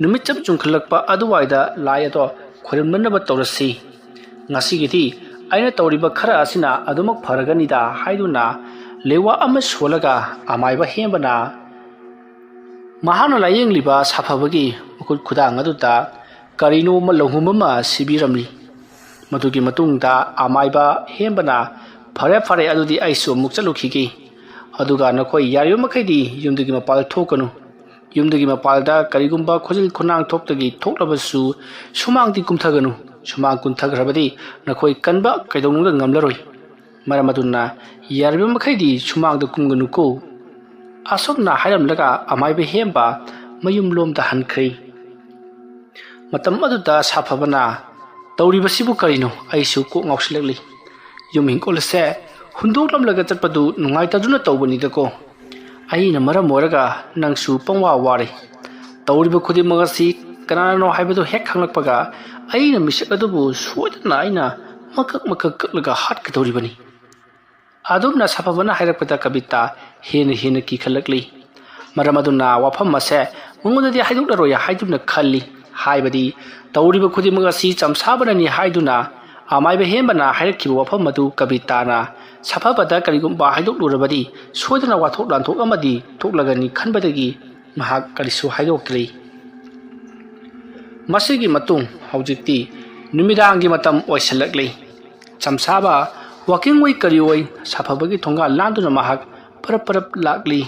ꯅꯨꯃꯤꯠ ꯆꯞ ꯆꯨꯡꯈꯠꯂꯛꯄ ꯑꯗꯨꯋꯥꯏꯗ ꯂꯥꯏ ꯑꯗꯣ ꯈꯣꯏꯔꯝꯅꯅꯕ ꯇꯧꯔꯁꯤ꯫ ꯉꯁꯤꯒꯤꯗꯤ ꯑꯩꯅ ꯇꯧꯔꯤꯕ ꯈꯔ ꯑꯁꯤꯅ ꯑꯗꯨꯃꯛ ꯐꯔꯒꯅꯤꯗ" ꯍꯥꯏꯗꯨꯅ ꯂꯦꯋꯥ ꯑꯃ ꯁꯣꯜꯂꯒ ꯑꯃꯥꯏꯕ ꯍꯦꯝꯕꯅ ꯃꯍꯥꯛꯅ ꯂꯥꯏꯌꯦꯡꯂꯤꯕ ꯁꯥꯐꯕꯒꯤ ꯃꯈꯨꯠ ꯈꯨꯗꯥꯡ ꯑꯗꯨꯗ ꯀꯔꯤꯅꯣ ꯑꯃ ꯂꯧꯍꯨꯝ ꯑꯃ ꯁꯤꯕꯤꯔꯝꯂꯤ꯫ ꯃꯗꯨꯒꯤ ꯃꯇꯨꯡꯗ ꯑꯃꯥꯏꯕ ꯍꯦꯝꯕꯅ, "ꯐꯔꯦ, ꯐꯔꯦ, ꯑꯗꯨꯗꯤ ꯑꯩꯁꯨ ꯑꯃꯨꯛ ꯆꯠꯂꯨꯈꯤꯒꯦ꯫ ꯑꯗꯨꯒ ꯅꯈꯣꯏ ꯌꯥꯔꯤꯕ ꯃꯈꯩꯗꯤ ꯌꯨꯝꯗꯒꯤ ꯃꯄꯥꯜ ꯊꯣꯛꯀꯅꯨ꯫ ꯌꯨꯝꯗꯒꯤ ꯃꯄꯥꯜꯗ ꯀꯔꯤꯒꯨꯝꯕ ꯈꯣꯟꯖꯦꯜ ꯈꯣꯟꯅꯥꯡ ꯊꯣꯛꯇꯒꯤ ꯊꯣꯛꯂꯕꯁꯨ ꯁꯨꯃꯥꯡꯗꯤ ꯀꯨꯝꯊꯒꯅꯨ꯫ ꯁꯨꯃꯥꯡ ꯀꯨꯟꯊꯈ꯭ꯔꯕꯗꯤ ꯅꯈꯣꯏ ꯀꯟꯕ ꯀꯩꯗꯧꯅꯨꯡꯗ ꯉꯝꯂꯔꯣꯏ꯫ ꯃꯔꯝ ꯑꯗꯨꯅ ꯌꯥꯔꯤꯕ ꯃꯈꯩꯗꯤ ꯁꯨꯃꯥꯡꯗ ꯀꯨꯝꯒꯅꯨꯀꯣ꯫ ꯑꯁꯨꯝꯅ ꯍꯥꯏꯔꯝꯂꯒ ꯑꯃꯥꯏꯕ ꯍꯦꯝꯕ ꯃꯌꯨꯝꯂꯣꯝꯗ ꯍꯟꯈ꯭ꯔꯦ꯫ ꯃꯇꯝ ꯑꯗꯨꯗ ꯁꯥꯐꯕꯅ, "ꯇꯧꯔꯤꯕꯁꯤꯕꯨ ꯀꯔꯤꯅꯣ? ꯑꯩꯁꯨ ꯀꯣꯛ ꯉꯥꯎꯁꯤꯜꯂꯛꯂꯤ꯫ ꯌꯨꯝ ꯍꯤꯡꯒꯣꯜ ꯑꯁꯦ ꯍꯨꯟꯗꯣꯛꯂꯝꯂꯒ ꯆꯠꯄꯗꯨ ꯅꯨꯡꯉꯥꯏꯇꯗꯨꯅ ꯇꯧꯕꯅꯤꯗꯀꯣ꯫ ꯑꯩꯅ ꯃꯔꯝ ꯑꯣꯏꯔꯒ ꯅꯪꯁꯨ ꯄꯪꯋꯥ ꯋꯥꯔꯦ꯫ ꯇꯧꯔꯤꯕ ꯈꯨꯗꯤꯡꯃꯛ ꯑꯁꯤ ꯀꯅꯥꯅꯅꯣ ꯍꯥꯏꯕꯗꯨ ꯍꯦꯛ ꯈꯪꯂꯛꯄꯒ ꯑꯩꯅ ꯃꯤꯁꯛ ꯑꯗꯨꯕꯨ ꯁꯣꯏꯗꯅ ꯑꯩꯅ ꯃꯀꯛ ꯃꯀꯛ ꯀꯛꯂꯒ ꯍꯥꯠꯀꯗꯧꯔꯤꯕꯅꯤ"꯫ ꯑꯗꯨꯝꯅ ꯁꯥꯐꯕꯅ ꯍꯥꯏꯔꯛꯄꯗ ꯀꯕꯤꯇꯥ ꯍꯦꯟꯅ ꯍꯦꯟꯅ ꯀꯤꯈꯠꯂꯛꯂꯤ꯫ ꯃꯔꯝ ꯑꯗꯨꯅ ꯋꯥꯐꯝ ꯑꯁꯦ ꯃꯉꯣꯟꯗꯗꯤ ꯍꯥꯏꯗꯣꯛꯂꯔꯣꯏ ꯍꯥꯏꯗꯨꯅ ꯈꯜꯂꯤ꯫ ꯍꯥꯏꯕꯗꯤ ꯇꯧꯔꯤꯕ ꯈꯨꯗꯤꯡꯃꯛ ꯑꯁꯤ ꯆꯝꯁꯥꯕꯅꯅꯤ ꯍꯥꯏꯗꯨꯅ ꯑꯃꯥꯏꯕ ꯍꯦꯝꯕꯅ ꯍꯥꯏꯔꯛꯈꯤꯕ ꯋꯥꯐꯝ ꯑꯗꯨ ꯀꯕꯤꯇꯥꯅ ꯁꯥꯐꯕꯗ ꯀꯔꯤꯒꯨꯝꯕ ꯍꯥꯏꯗꯣꯛꯂꯨꯔꯕꯗꯤ ꯁꯣꯏꯗꯅ ꯋꯥꯊꯣꯛ ꯂꯥꯟꯊꯣꯛ ꯑꯃꯗꯤ ꯊꯣꯛꯂꯒꯅꯤ ꯈꯟꯕꯗꯒꯤ ꯃꯍꯥꯛ ꯀꯔꯤꯁꯨ ꯍꯥꯏꯗꯣꯛꯇ꯭ꯔꯤ꯫ ꯃꯁꯤꯒꯤ ꯃꯇꯨꯡ ꯍꯧꯖꯤꯛꯇꯤ ꯅꯨꯃꯤꯗꯥꯡꯒꯤ ꯃꯇꯝ ꯑꯣꯏꯁꯤꯜꯂꯛꯂꯤ꯫ ꯆꯝꯁꯥꯕ ꯋꯥꯀꯤꯡ ꯑꯣꯏ ꯀꯔꯤ ꯑꯣꯏ ꯁꯥꯐꯕꯒꯤ ꯊꯣꯡꯒꯥꯜ ꯂꯥꯟꯗꯨꯅ ꯃꯍꯥꯛ ꯄꯔꯞ ꯄꯔꯞ ꯂꯥꯛꯂꯤ꯫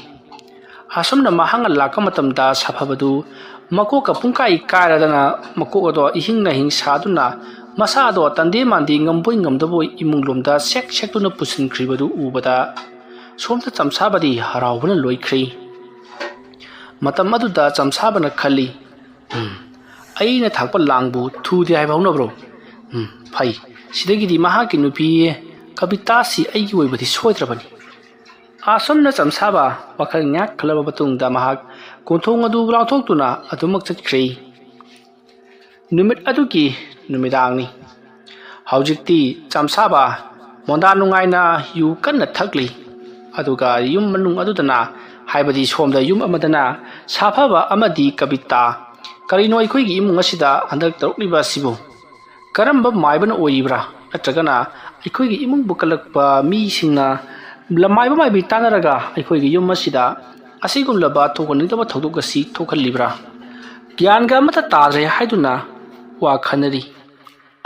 ꯑꯁꯨꯝꯅ ꯃꯍꯥꯛꯅ ꯂꯥꯛꯄ ꯃꯇꯝꯗ ꯁꯥꯐꯕꯗꯨ ꯃꯀꯣꯛꯀ ꯄꯨꯡꯀꯥꯏ ꯀꯥꯏꯔꯗꯅ ꯃꯀꯣꯛ ꯑꯗꯣ ꯏꯍꯤꯡ ꯅꯥꯍꯤꯡ ꯁꯥꯗꯨꯅ ꯃꯁꯥꯗꯣ ꯇꯟꯗꯦ ꯃꯥꯟꯗꯦ ꯉꯝꯕꯣꯏ ꯉꯝꯗꯕꯣꯏ ꯏꯃꯨꯡꯂꯣꯝꯗ ꯁꯦꯛ ꯁꯦꯛꯇꯨꯅ ꯄꯨꯁꯤꯟꯈ꯭ꯔꯤꯕꯗꯨ ꯎꯕꯗ ꯁꯣꯝꯗ ꯆꯝꯁꯥꯕꯗꯤ ꯍꯔꯥꯎꯕꯅ ꯂꯣꯏꯈ꯭ꯔꯦ꯫ ꯃꯇꯝ ꯑꯗꯨꯗ ꯆꯝꯁꯥꯕꯅ ꯈꯜꯂꯤ, "ꯎꯝ, ꯑꯩꯅ ꯊꯥꯛꯄ ꯂꯥꯡꯕꯨ ꯊꯨꯗꯦ ꯍꯥꯏꯕ ꯍꯧꯅꯕ꯭ꯔꯣ? ꯎꯝ, ꯐꯩ꯫ ꯁꯤꯗꯒꯤꯗꯤ ꯃꯍꯥꯛꯀꯤ ꯅꯨꯄꯤ ꯀꯕꯤꯇꯥꯁꯤ ꯑꯩꯒꯤ ꯑꯣꯏꯕꯗꯤ ꯁꯣꯏꯗ꯭ꯔꯕꯅꯤ"꯫ ꯑꯁꯨꯝꯅ ꯆꯝꯁꯥꯕ ꯋꯥꯈꯜ ꯉꯥꯏꯍꯥꯛ ꯈꯜꯂꯕ ꯃꯇꯨꯡꯗ ꯃꯍꯥꯛ ꯀꯣꯟꯊꯣꯡ ꯑꯗꯨ ꯂꯥꯎꯊꯣꯛꯇꯨꯅ ꯑꯗꯨꯃꯛ ꯆꯠꯈ꯭ꯔꯦ꯫ ꯅꯨꯃꯤꯠ ꯑꯗꯨꯒꯤ ꯅꯨꯃꯤꯗꯥꯡꯅꯤ꯫ ꯍꯧꯖꯤꯛꯇꯤ ꯆꯝꯁꯥꯕ ꯃꯣꯟꯗꯥ ꯅꯨꯡꯉꯥꯏꯅ ꯌꯨ ꯀꯟꯅ ꯊꯛꯂꯤ꯫ ꯑꯗꯨꯒ ꯌꯨꯝ ꯃꯅꯨꯡ ꯑꯗꯨꯗꯅ, ꯍꯥꯏꯕꯗꯤ ꯁꯣꯝꯗ ꯌꯨꯝ ꯑꯃꯗꯅ ꯁꯥꯐꯕ ꯑꯃꯗꯤ ꯀꯕꯤꯇꯥ, "ꯀꯔꯤꯅꯣ ꯑꯩꯈꯣꯏꯒꯤ ꯏꯃꯨꯡ ꯑꯁꯤꯗ ꯍꯟꯗꯛ ꯇꯧꯔꯛꯂꯤꯕ ꯑꯁꯤꯕꯨ? ꯀꯔꯝꯕ ꯃꯥꯏꯕꯅ ꯑꯣꯏꯔꯤꯕ꯭ꯔꯥ? ꯅꯠꯇ꯭ꯔꯒꯅ ꯑꯩꯈꯣꯏꯒꯤ ꯏꯃꯨꯡꯕꯨ ꯀꯜꯂꯛꯄ ꯃꯤꯁꯤꯡꯅ ꯂꯃꯥꯏꯕ ꯃꯥꯏꯕꯤ ꯇꯥꯟꯅꯔꯒ ꯑꯩꯈꯣꯏꯒꯤ ꯌꯨꯝ ꯑꯁꯤꯗ ꯑꯁꯤꯒꯨꯝꯂꯕ ꯊꯣꯛꯍꯟꯅꯤꯡꯗꯕ ꯊꯧꯗꯣꯛ ꯑꯁꯤ ꯊꯣꯛꯍꯜꯂꯤꯕ꯭ꯔꯥ? ꯒ꯭ꯌꯥꯟꯒ ꯑꯃꯠꯇ ꯇꯥꯗ꯭ꯔꯦ" ꯍꯥꯏꯗꯨꯅ ꯋꯥ ꯈꯟꯅꯔꯤ꯫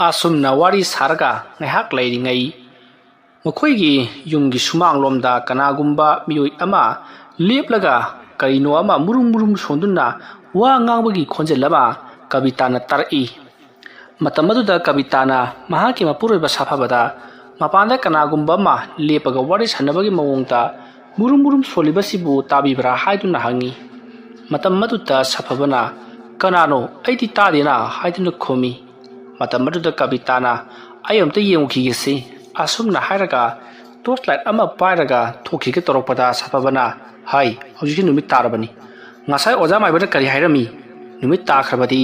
ꯑꯁꯨꯝꯅ ꯋꯥꯔꯤ ꯁꯥꯔꯒ ꯉꯥꯏꯍꯥꯛ ꯂꯩꯔꯤꯉꯩ ꯃꯈꯣꯏꯒꯤ ꯌꯨꯝꯒꯤ ꯁꯨꯃꯥꯡꯂꯣꯝꯗ ꯀꯅꯥꯒꯨꯝꯕ ꯃꯤꯑꯣꯏ ꯑꯃ ꯂꯦꯞꯂꯒ ꯀꯔꯤꯅꯣ ꯑꯃ ꯃꯨꯔꯨꯝ ꯃꯨꯔꯨꯝ ꯁꯣꯟꯗꯨꯅ ꯋꯥ ꯉꯥꯡꯕꯒꯤ ꯈꯣꯟꯖꯦꯜ ꯑꯃ ꯀꯕꯤꯇꯥꯅ ꯇꯥꯔꯛꯏ꯫ ꯃꯇꯝ ꯑꯗꯨꯗ ꯀꯕꯤꯇꯥꯅ ꯃꯍꯥꯛꯀꯤ ꯃꯄꯨꯔꯣꯏꯕ ꯁꯥꯐꯕꯗ ꯃꯄꯥꯟꯗ ꯀꯅꯥꯒꯨꯝꯕ ꯑꯃ ꯂꯦꯞꯄꯒ ꯋꯥꯔꯤ ꯁꯥꯟꯅꯕꯒꯤ ꯃꯑꯣꯡꯗ ꯃꯨꯔꯨꯝ ꯃꯨꯔꯨꯝ ꯁꯣꯜꯂꯤꯕꯁꯤꯕꯨ ꯇꯥꯕꯤꯕ꯭ꯔꯥ ꯍꯥꯏꯗꯨꯅ ꯍꯪꯉꯤ꯫ ꯃꯇꯝ ꯑꯗꯨꯗ ꯁꯥꯐꯕꯅ, "ꯀꯅꯥꯅꯣ? ꯑꯩꯗꯤ ꯇꯥꯗꯦꯅ" ꯍꯥꯏꯗꯨꯅ ꯈꯨꯝꯃꯤ꯫ ꯃꯇꯝ ꯑꯗꯨꯗ ꯀꯕꯤꯇꯥꯅ, "ꯑꯩ ꯑꯝꯇ ꯌꯦꯡꯉꯨꯈꯤꯒꯦꯁꯤ" ꯑꯁꯨꯝꯅ ꯍꯥꯏꯔꯒ ꯇꯣꯔꯆ ꯂꯥꯏꯠ ꯑꯃ ꯄꯥꯏꯔꯒ ꯊꯣꯛꯈꯤꯒꯦ ꯇꯧꯔꯛꯄꯗ ꯁꯥꯐꯕꯅ, "ꯍꯥꯏ, ꯍꯧꯖꯤꯛꯇꯤ ꯅꯨꯃꯤꯠ ꯇꯥꯔꯕꯅꯤ꯫ ꯉꯁꯥꯏ ꯑꯣꯖꯥ ꯃꯥꯏꯕꯅ ꯀꯔꯤ ꯍꯥꯏꯔꯝꯃꯤ? ꯅꯨꯃꯤꯠ ꯇꯥꯈ꯭ꯔꯕꯗꯤ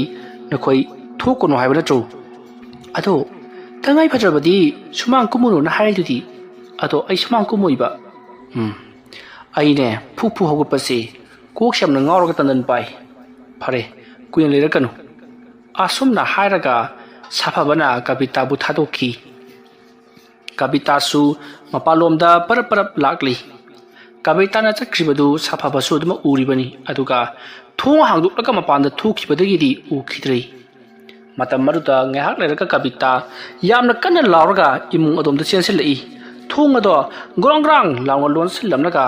ꯅꯈꯣꯏ ꯊꯣꯛꯀꯅꯨ ꯍꯥꯏꯕ ꯅꯠꯇ꯭ꯔꯣ? ꯑꯗꯣ ꯇꯉꯥꯏ ꯐꯗ꯭ꯔꯕꯗꯤ ꯁꯨꯃꯥꯡ ꯀꯨꯝꯃꯨꯅꯨꯅ ꯍꯥꯏꯔꯤꯗꯨꯗꯤ꯫ ꯑꯗꯣ ꯑꯩ ꯁꯨꯃꯥꯡ ꯀꯨꯝꯃꯣꯏꯕ꯫ ꯎꯝ, ꯑꯩꯅꯦ ꯐꯨ ꯐꯨ ꯍꯧꯒꯠꯄꯁꯦ ꯀꯣꯛꯁꯦ ꯌꯥꯝꯅ ꯉꯥꯎꯔꯒ ꯇꯟꯗꯟ ꯄꯥꯏ꯫ ꯐꯔꯦ, ꯀꯨꯏꯅ ꯂꯩꯔꯛꯀꯅꯨ"꯫ ꯑꯁꯨꯝꯅ ꯍꯥꯏꯔꯒ ꯁꯥꯐꯕꯅ ꯀꯕꯤꯇꯥꯕꯨ ꯊꯥꯗꯣꯛꯈꯤ꯫ ꯀꯕꯤꯇꯥꯁꯨ ꯃꯄꯥꯟꯂꯣꯝꯗ ꯄꯔꯞ ꯄꯔꯞ ꯂꯥꯛꯂꯤ꯫ ꯀꯕꯤꯇꯥꯅ ꯆꯠꯈ꯭ꯔꯤꯕꯗꯨ ꯁꯥꯐꯕꯁꯨ ꯑꯗꯨꯃꯛ ꯎꯔꯤꯕꯅꯤ, ꯑꯗꯨꯒ ꯊꯣꯡ ꯍꯥꯡꯗꯣꯛꯂꯒ ꯃꯄꯥꯟꯗ ꯊꯣꯛꯈꯤꯕꯗꯒꯤꯗꯤ ꯎꯈꯤꯗ꯭ꯔꯦ꯫ ꯃꯇꯝ ꯑꯗꯨꯗ ꯉꯥꯏꯍꯥꯛ ꯂꯩꯔꯒ ꯀꯕꯤꯇꯥ ꯌꯥꯝꯅ ꯀꯟꯅ ꯂꯥꯎꯔꯒ ꯏꯃꯨꯡ ꯑꯗꯣꯝꯗ ꯆꯦꯟꯁꯤꯜꯂꯛꯏ꯫ ꯊꯣꯡ ꯑꯗꯣ ꯒ꯭ꯔꯣꯡ ꯒ꯭ꯔꯥꯡ ꯂꯥꯎꯅ ꯂꯣꯟꯁꯤꯜꯂꯝꯂꯒ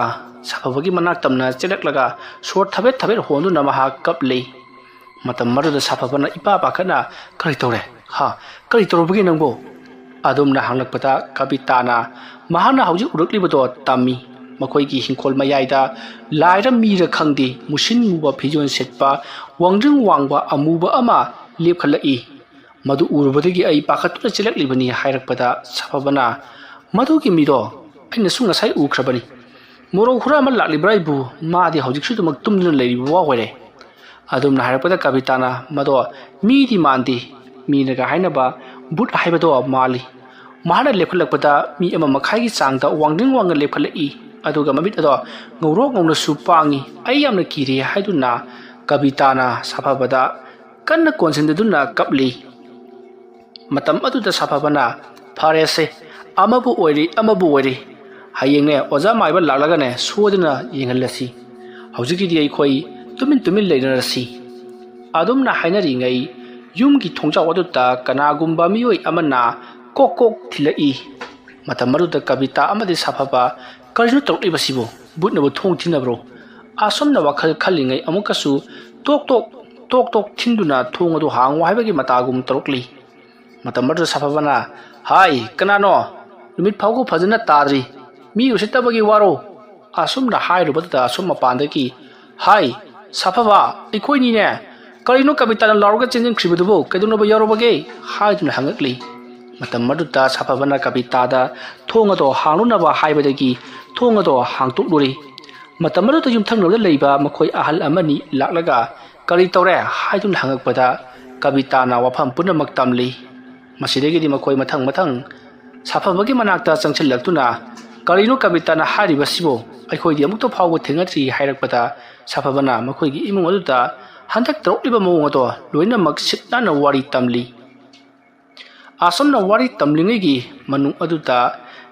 ꯁꯥꯐꯕꯒꯤ ꯃꯅꯥꯛ ꯇꯝꯅ ꯆꯦꯜꯂꯛꯂꯒ ꯁꯣꯔ ꯊꯕꯦꯠ ꯊꯕꯦꯠ ꯍꯣꯟꯗꯨꯅ ꯃꯍꯥꯛ ꯀꯞꯂꯤ꯫ ꯃꯇꯝ ꯑꯗꯨꯗ ꯁꯥꯐꯕꯅ ꯏꯄꯥ ꯄꯥꯈꯠꯅ, "ꯀꯔꯤ ꯇꯧꯔꯦ? ꯍꯥ? ꯀꯔꯤ ꯇꯧꯔꯨꯕꯒꯦ ꯅꯪꯕꯨ?" ꯑꯗꯨꯝꯅ ꯍꯪꯂꯛꯄꯗ ꯀꯕꯤꯇꯥꯅ ꯃꯍꯥꯛꯅ ꯍꯧꯖꯤꯛ ꯎꯔꯛꯂꯤꯕꯗꯣ ꯇꯝꯃꯤ꯫ ꯃꯈꯣꯏꯒꯤ ꯍꯤꯡꯈꯣꯜ ꯃꯌꯥꯏꯗ ꯂꯥꯏꯔ ꯃꯤꯔ ꯈꯪꯗꯦ, ꯃꯨꯁꯤꯟ ꯃꯨꯕ ꯐꯤꯖꯣꯜ ꯁꯦꯠꯄ, ꯋꯥꯡꯗ꯭ꯔꯤꯡ ꯋꯥꯡꯕ ꯑꯃꯨꯕ ꯑꯃ ꯂꯦꯞꯈꯠꯂꯛꯏ꯫ ꯃꯗꯨ ꯎꯔꯨꯕꯗꯒꯤ ꯑꯩ ꯄꯥꯈꯠꯇꯨꯅ ꯆꯦꯜꯂꯛꯂꯤꯕꯅꯤ ꯍꯥꯏꯔꯛꯄꯗ ꯁꯥꯐꯕꯅ, "ꯃꯗꯨꯒꯤ ꯃꯤꯗꯣ ꯑꯩꯅꯁꯨ ꯉꯁꯥꯏ ꯎꯈ꯭ꯔꯕꯅꯤ꯫ ꯃꯣꯔꯧ ꯍꯨꯔꯥꯟꯕ ꯂꯥꯛꯂꯤꯕ꯭ꯔꯥ ꯍꯥꯏꯕꯨ, ꯃꯥꯗꯤ ꯍꯧꯖꯤꯛꯁꯨ ꯑꯗꯨꯃꯛ ꯇꯨꯝꯗꯨꯅ ꯂꯩꯔꯤꯕ ꯋꯥ ꯑꯣꯏꯔꯦ"꯫ ꯑꯗꯨꯝꯅ ꯍꯥꯏꯔꯛꯄꯗ ꯀꯕꯤꯇꯥꯅ, "ꯃꯗꯣ ꯃꯤꯗꯤ ꯃꯥꯟꯗꯦ, ꯃꯤꯅꯒ ꯍꯥꯏꯅꯕ ꯚꯨꯠ ꯍꯥꯏꯕꯗꯣ ꯃꯥꯜꯂꯤ꯫ ꯃꯍꯥꯛꯅ ꯂꯦꯞꯈꯠꯂꯛꯄꯗ ꯃꯤ ꯑꯃ ꯃꯈꯥꯏꯒꯤ ꯆꯥꯡꯗ ꯋꯥꯡꯗ꯭ꯔꯤꯡ ꯋꯥꯡꯅ ꯂꯦꯞꯈꯠꯂꯛꯏ, ꯑꯗꯨꯒ ꯃꯃꯤꯠ ꯑꯗꯣ ꯉꯧꯔꯣꯛ ꯉꯧꯅꯁꯨ ꯄꯥꯡꯉꯤ꯫ ꯑꯩ ꯌꯥꯝꯅ ꯀꯤꯔꯦ" ꯍꯥꯏꯗꯨꯅ ꯀꯕꯤꯇꯥꯅ ꯁꯥꯐꯕꯗ ꯀꯟꯅ ꯀꯣꯟꯁꯤꯟꯗꯨꯅ ꯀꯞꯂꯤ꯫ ꯃꯇꯝ ꯑꯗꯨꯗ ꯁꯥꯐꯕꯅ, "ꯐꯔꯦꯁꯦ, ꯑꯃꯕꯨ ꯑꯣꯏꯔꯤ ꯑꯃꯕꯨ ꯑꯣꯏꯔꯤ, ꯍꯌꯦꯡꯅꯦ ꯑꯣꯖꯥ ꯃꯥꯏꯕ ꯂꯥꯛꯂꯒꯅꯦ ꯁꯣꯏꯗꯅ ꯌꯦꯡꯍꯜꯂꯁꯤ꯫ ꯍꯧꯖꯤꯛꯀꯤꯗꯤ ꯑꯩꯈꯣꯏ ꯇꯨꯃꯤꯟ ꯇꯨꯃꯤꯟ ꯂꯩꯅꯔꯁꯤ"꯫ ꯑꯗꯨꯝꯅ ꯍꯥꯏꯅꯔꯤꯉꯩ ꯌꯨꯝꯒꯤ ꯊꯣꯡꯖꯥꯎ ꯑꯗꯨꯗ ꯀꯅꯥꯒꯨꯝꯕ ꯃꯤꯑꯣꯏ ꯑꯃꯅ ꯀꯣꯛ ꯀꯣꯛ ꯊꯤꯜꯂꯛꯏ꯫ ꯃꯇꯝ ꯑꯗꯨꯗ ꯀꯕꯤꯇꯥ ꯑꯃꯗꯤ ꯁꯥꯐꯕ, "ꯀꯔꯤꯅꯣ ꯇꯧꯔꯛꯂꯤꯕꯁꯤꯕꯨ? ꯕꯨꯠꯅꯕꯨ ꯊꯣꯡ ꯊꯤꯟꯅꯕ꯭ꯔꯣ?" ꯑꯁꯨꯝꯅ ꯋꯥꯈꯜ ꯈꯜꯂꯤꯉꯩ ꯑꯃꯨꯛꯀꯁꯨ ꯇꯣꯛ ꯇꯣꯛ, ꯇꯣꯛ ꯇꯣꯛ ꯊꯤꯟꯗꯨꯅ ꯊꯣꯡ ꯑꯗꯨ ꯍꯥꯡꯉꯨ ꯍꯥꯏꯕꯒꯤ ꯃꯇꯥꯒꯨꯝ ꯇꯧꯔꯛꯂꯤ꯫ ꯃꯇꯝ ꯑꯗꯨꯗ ꯁꯥꯐꯕꯅ, "ꯍꯥꯏ, ꯀꯅꯥꯅꯣ? ꯅꯨꯃꯤꯠ ꯐꯥꯎꯕ ꯐꯖꯅ ꯇꯥꯗ꯭ꯔꯤ꯫ ꯃꯤ ꯎꯁꯤꯠꯇꯕꯒꯤ ꯋꯥꯔꯣ?" ꯑꯁꯨꯝꯅ ꯍꯥꯏꯔꯨꯕꯗꯨꯗ ꯑꯁꯨꯝ ꯃꯄꯥꯟꯗꯒꯤ, "ꯍꯥꯏ, ꯁꯥꯐꯕ, ꯑꯩꯈꯣꯏꯅꯤꯅꯦ꯫ ꯀꯔꯤꯅꯣ ꯀꯕꯤꯇꯥꯅ ꯂꯥꯎꯔꯒ ꯆꯦꯟꯁꯤꯟꯈ꯭ꯔꯤꯕꯗꯨꯕꯨ? ꯀꯩꯗꯧꯅꯕ ꯌꯥꯎꯔꯨꯕꯒꯦ?" ꯍꯥꯏꯗꯨꯅ ꯍꯪꯉꯛꯂꯤ꯫ ꯃꯇꯝ ꯑꯗꯨꯗ ꯁꯥꯐꯕꯅ ꯀꯕꯤꯇꯥꯗ ꯊꯣꯡ ꯑꯗꯣ ꯍꯥꯡꯂꯨꯅꯕ ꯍꯥꯏꯕꯗꯒꯤ ꯊꯣꯡ ꯑꯗꯣ ꯍꯥꯡꯇꯣꯛꯂꯨꯔꯤ꯫ ꯃꯇꯝ ꯑꯗꯨꯗ ꯌꯨꯝꯊꯪꯅꯕꯗ ꯂꯩꯕ ꯃꯈꯣꯏ ꯑꯍꯜ ꯑꯃꯅꯤ ꯂꯥꯛꯂꯒ, "ꯀꯔꯤ ꯇꯧꯔꯦ?" ꯍꯥꯏꯗꯨꯅ ꯍꯪꯉꯛꯄꯗ, ꯀꯕꯤꯇꯥꯅ ꯋꯥꯐꯝ ꯄꯨꯝꯅꯃꯛ ꯇꯝꯂꯤ꯫ ꯃꯁꯤꯗꯒꯤꯗꯤ ꯃꯈꯣꯏ ꯃꯊꯪ ꯃꯊꯪ ꯁꯥꯐꯕꯒꯤ ꯃꯅꯥꯛꯇ ꯆꯪꯁꯤꯜꯂꯛꯇꯨꯅ, "ꯀꯔꯤꯅꯣ ꯀꯕꯤꯇꯥꯅ ꯍꯥꯏꯔꯤꯕꯁꯤꯕꯨ? ꯑꯩꯈꯣꯏꯗꯤ ꯑꯃꯨꯛꯇ ꯐꯥꯎꯕ ꯊꯦꯡꯅꯗ꯭ꯔꯤ" ꯍꯥꯏꯔꯛꯄꯗ, ꯁꯥꯐꯕꯅ ꯃꯈꯣꯏꯒꯤ ꯏꯃꯨꯡ ꯑꯗꯨꯗ ꯍꯟꯗꯛ ꯇꯧꯔꯛꯂꯤꯕ ꯃꯑꯣꯡ ꯑꯗꯣ ꯂꯣꯏꯅꯃꯛ ꯁꯤꯠ ꯅꯥꯟꯅ ꯋꯥꯔꯤ ꯇꯝꯂꯤ꯫ ꯑꯁꯨꯝꯅ ꯋꯥꯔꯤ ꯇꯝꯂꯤꯉꯩꯒꯤ ꯃꯅꯨꯡ ꯑꯗꯨꯗ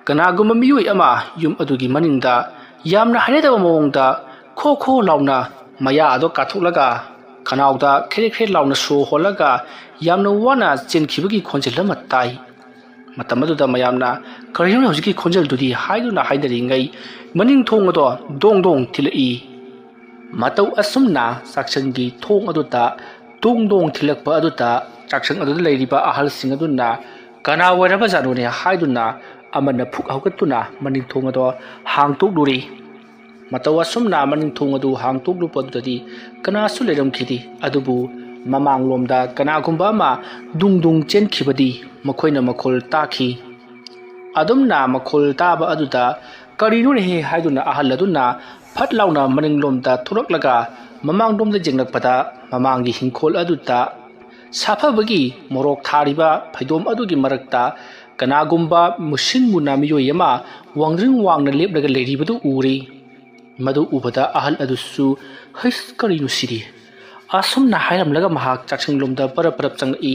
ꯀꯅꯥꯒꯨꯝꯕ ꯃꯤꯑꯣꯏ ꯑꯃ ꯌꯨꯝ ꯑꯗꯨꯒꯤ ꯃꯅꯤꯡꯗ ꯌꯥꯝꯅ ꯍꯩꯅꯗꯕ ꯃꯑꯣꯡꯗ ꯈꯣ ꯈꯣ ꯂꯥꯎꯅ ꯃꯌꯥ ꯑꯗꯨ ꯀꯥꯊꯣꯛꯂꯒ, ꯈꯅꯥꯎꯗ ꯈꯦꯔꯦ ꯈꯦꯔꯦ ꯂꯥꯎꯅ ꯁꯣ ꯍꯣꯜꯂꯒ ꯌꯥꯝꯅ ꯋꯥꯅ ꯆꯦꯟꯈꯤꯕꯒꯤ ꯈꯣꯟꯖꯦꯜ ꯑꯃ ꯇꯥꯏ꯫ ꯃꯇꯝ ꯑꯗꯨꯗ ꯃꯌꯥꯝꯅ, "ꯀꯔꯤꯅꯣ ꯍꯧꯖꯤꯛꯀꯤ ꯈꯣꯟꯖꯦꯜꯗꯨꯗꯤ?" ꯍꯥꯏꯗꯨꯅ ꯍꯥꯏꯅꯔꯤꯉꯩ, ꯃꯅꯤꯡ ꯊꯣꯡ ꯑꯗꯣ ꯗꯣꯡ ꯗꯣꯡ ꯊꯤꯜꯂꯛꯏ꯫ ꯃꯇꯧ ꯑꯁꯨꯝꯅ ꯆꯥꯛꯁꯪꯒꯤ ꯊꯣꯡ ꯑꯗꯨꯗ ꯗꯣꯡ ꯗꯣꯡ ꯊꯤꯜꯂꯛꯄ ꯑꯗꯨꯗ, ꯆꯥꯛꯁꯪ ꯑꯗꯨꯗ ꯂꯩꯔꯤꯕ ꯑꯍꯜꯁꯤꯡ ꯑꯗꯨꯅ, "ꯀꯅꯥ ꯑꯣꯏꯔꯕꯖꯥꯠꯅꯣꯅꯦ?" ꯍꯥꯏꯗꯨꯅ ꯑꯃꯅ ꯐꯨꯛ ꯍꯧꯒꯠꯇꯨꯅ ꯃꯅꯤꯡ ꯊꯣꯡ ꯑꯗꯣ ꯍꯥꯡꯇꯣꯛꯂꯨꯔꯤ꯫ ꯃꯇꯧ ꯑꯁꯨꯝꯅ ꯃꯅꯤꯡ ꯊꯣꯡ ꯑꯗꯨ ꯍꯥꯡꯇꯣꯛꯂꯨꯕ ꯑꯗꯨꯗꯗꯤ ꯀꯅꯥꯁꯨ ꯂꯩꯔꯝꯈꯤꯗꯦ꯫ ꯑꯗꯨꯕꯨ ꯃꯃꯥꯡꯂꯣꯝꯗ ꯀꯅꯥꯒꯨꯝꯕ ꯑꯃ ꯗꯨꯡ ꯗꯨꯡ ꯆꯦꯟꯈꯤꯕꯗꯤ ꯃꯈꯣꯏꯅ ꯃꯈꯣꯜ ꯇꯥꯈꯤ꯫ ꯑꯗꯨꯝꯅ ꯃꯈꯣꯜ ꯇꯥꯕ ꯑꯗꯨꯗ, "ꯀꯔꯤꯅꯣꯅꯦꯍꯦ?" ꯍꯥꯏꯗꯨꯅ ꯑꯍꯜ ꯑꯗꯨꯅ ꯐꯠ ꯂꯥꯎꯅ ꯃꯅꯤꯡꯂꯣꯝꯗ ꯊꯣꯔꯛꯂꯒ ꯃꯃꯥꯡꯂꯣꯝꯗ ꯌꯦꯡꯂꯛꯄꯗ, ꯃꯃꯥꯡꯒꯤ ꯍꯤꯡꯈꯣꯜ ꯑꯗꯨꯗ ꯁꯥꯐꯕꯒꯤ ꯃꯣꯔꯣꯛ ꯊꯥꯔꯤꯕ ꯐꯩꯗꯣꯝ ꯑꯗꯨꯒꯤ ꯃꯔꯛꯇ ꯀꯅꯥꯒꯨꯝꯕ ꯃꯨꯁꯤꯟ ꯃꯨꯅ ꯃꯤꯑꯣꯏ ꯑꯃ ꯋꯥꯡꯗ꯭ꯔꯤꯡ ꯋꯥꯡꯅ ꯂꯦꯞꯂꯒ ꯂꯩꯔꯤꯕꯗꯨ ꯎꯔꯦ꯫ ꯃꯗꯨ ꯎꯕꯗ ꯑꯍꯜ ꯑꯗꯨꯁꯨ, "ꯍꯩꯁ, ꯀꯔꯤꯅꯣ ꯁꯤꯗꯤ?" ꯑꯁꯨꯝꯅ ꯍꯥꯏꯔꯝꯂꯒ ꯃꯍꯥꯛ ꯆꯥꯛꯁꯪꯂꯣꯝꯗ ꯄꯔꯞ ꯄꯔꯞ ꯆꯪꯂꯛꯏ꯫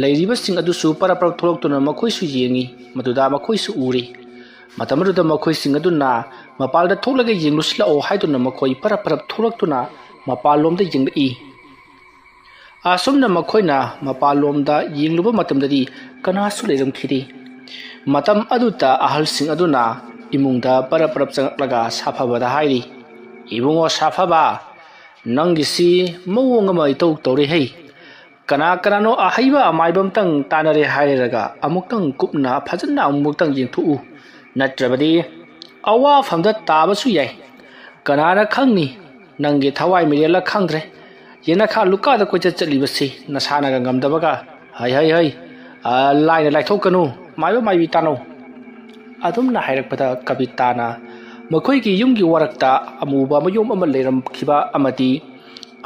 ꯂꯩꯔꯤꯕꯁꯤꯡ ꯑꯗꯨꯁꯨ ꯄꯔꯞ ꯄꯔꯞ ꯊꯣꯛꯂꯛꯇꯨꯅ ꯃꯈꯣꯏꯁꯨ ꯌꯦꯡꯉꯤ꯫ ꯃꯗꯨꯗ ꯃꯈꯣꯏꯁꯨ ꯎꯔꯦ꯫ ꯃꯇꯝ ꯑꯗꯨꯗ ꯃꯈꯣꯏꯁꯤꯡ ꯑꯗꯨꯅ ꯃꯄꯥꯜꯗ ꯊꯣꯛꯂꯒ ꯌꯦꯡꯂꯨꯁꯤꯜꯂꯛꯑꯣ ꯍꯥꯏꯗꯨꯅ ꯃꯈꯣꯏ ꯄꯔꯞ ꯄꯔꯞ ꯊꯣꯛꯂꯛꯇꯨꯅ ꯃꯄꯥꯜꯂꯣꯝꯗ ꯌꯦꯡꯂꯛꯏ꯫ ꯑꯁꯨꯝꯅ ꯃꯈꯣꯏꯅ ꯃꯄꯥꯜꯂꯣꯝꯗ ꯌꯦꯡꯂꯨꯕ ꯃꯇꯝꯗꯗꯤ ꯀꯅꯥꯁꯨ ꯂꯩꯔꯝꯈꯤꯗꯦ꯫ ꯃꯇꯝ ꯑꯗꯨꯗ ꯑꯍꯜꯁꯤꯡ ꯑꯗꯨꯅ ꯏꯃꯨꯡꯗ ꯄꯔꯞ ꯄꯔꯞ ꯆꯪꯂꯛꯂꯒ ꯁꯥꯐꯕꯗ ꯍꯥꯏꯔꯤ, "ꯏꯕꯨꯡꯉꯣ ꯁꯥꯐꯕ, ꯅꯪꯒꯤꯁꯤ ꯃꯑꯣꯡ ꯑꯃ ꯏꯇꯧ ꯇꯧꯔꯦ ꯍꯩ꯫ ꯀꯅꯥ ꯀꯅꯥꯅꯣ ꯑꯍꯩꯕ ꯑꯃꯥꯏꯕ ꯑꯝꯇꯪ ꯇꯥꯟꯅꯔꯦ ꯍꯥꯏꯔꯒ ꯑꯃꯨꯛꯇꯪ ꯀꯨꯞꯅ ꯐꯖꯅ ꯑꯃꯨꯛꯇꯪ ꯌꯦꯡꯊꯣꯛꯎ, ꯅꯠꯇ꯭ꯔꯕꯗꯤ ꯑꯋꯥꯐꯝꯗ ꯇꯥꯕꯁꯨ ꯌꯥꯏ꯫ ꯀꯅꯥꯅ ꯈꯪꯅꯤ, ꯅꯪꯒꯤ ꯊꯋꯥꯏ ꯃꯤꯔꯦꯜꯂ ꯈꯪꯗ꯭ꯔꯦ, ꯌꯦꯅꯈꯥ ꯂꯨꯀꯥꯗ ꯀꯣꯏꯆꯠ ꯆꯠꯂꯤꯕꯁꯤ ꯅꯁꯥꯅꯒ ꯉꯝꯗꯕꯒ꯫ ꯍꯩ ꯍꯩ ꯍꯩ, ꯑ, ꯂꯥꯏꯅ ꯂꯥꯏꯊꯣꯛꯀꯅꯨ, ꯃꯥꯏꯕ ꯃꯥꯏꯕꯤ ꯇꯥꯅꯧ꯫ ꯑꯗꯨꯝꯅ ꯍꯥꯏꯔꯛꯄꯗ ꯀꯕꯤꯇꯥꯅ ꯃꯈꯣꯏꯒꯤ ꯌꯨꯝꯒꯤ ꯋꯥꯔꯛꯇ ꯑꯃꯨꯕ ꯃꯌꯣꯝ ꯑꯃ ꯂꯩꯔꯝꯈꯤꯕ ꯑꯃꯗꯤ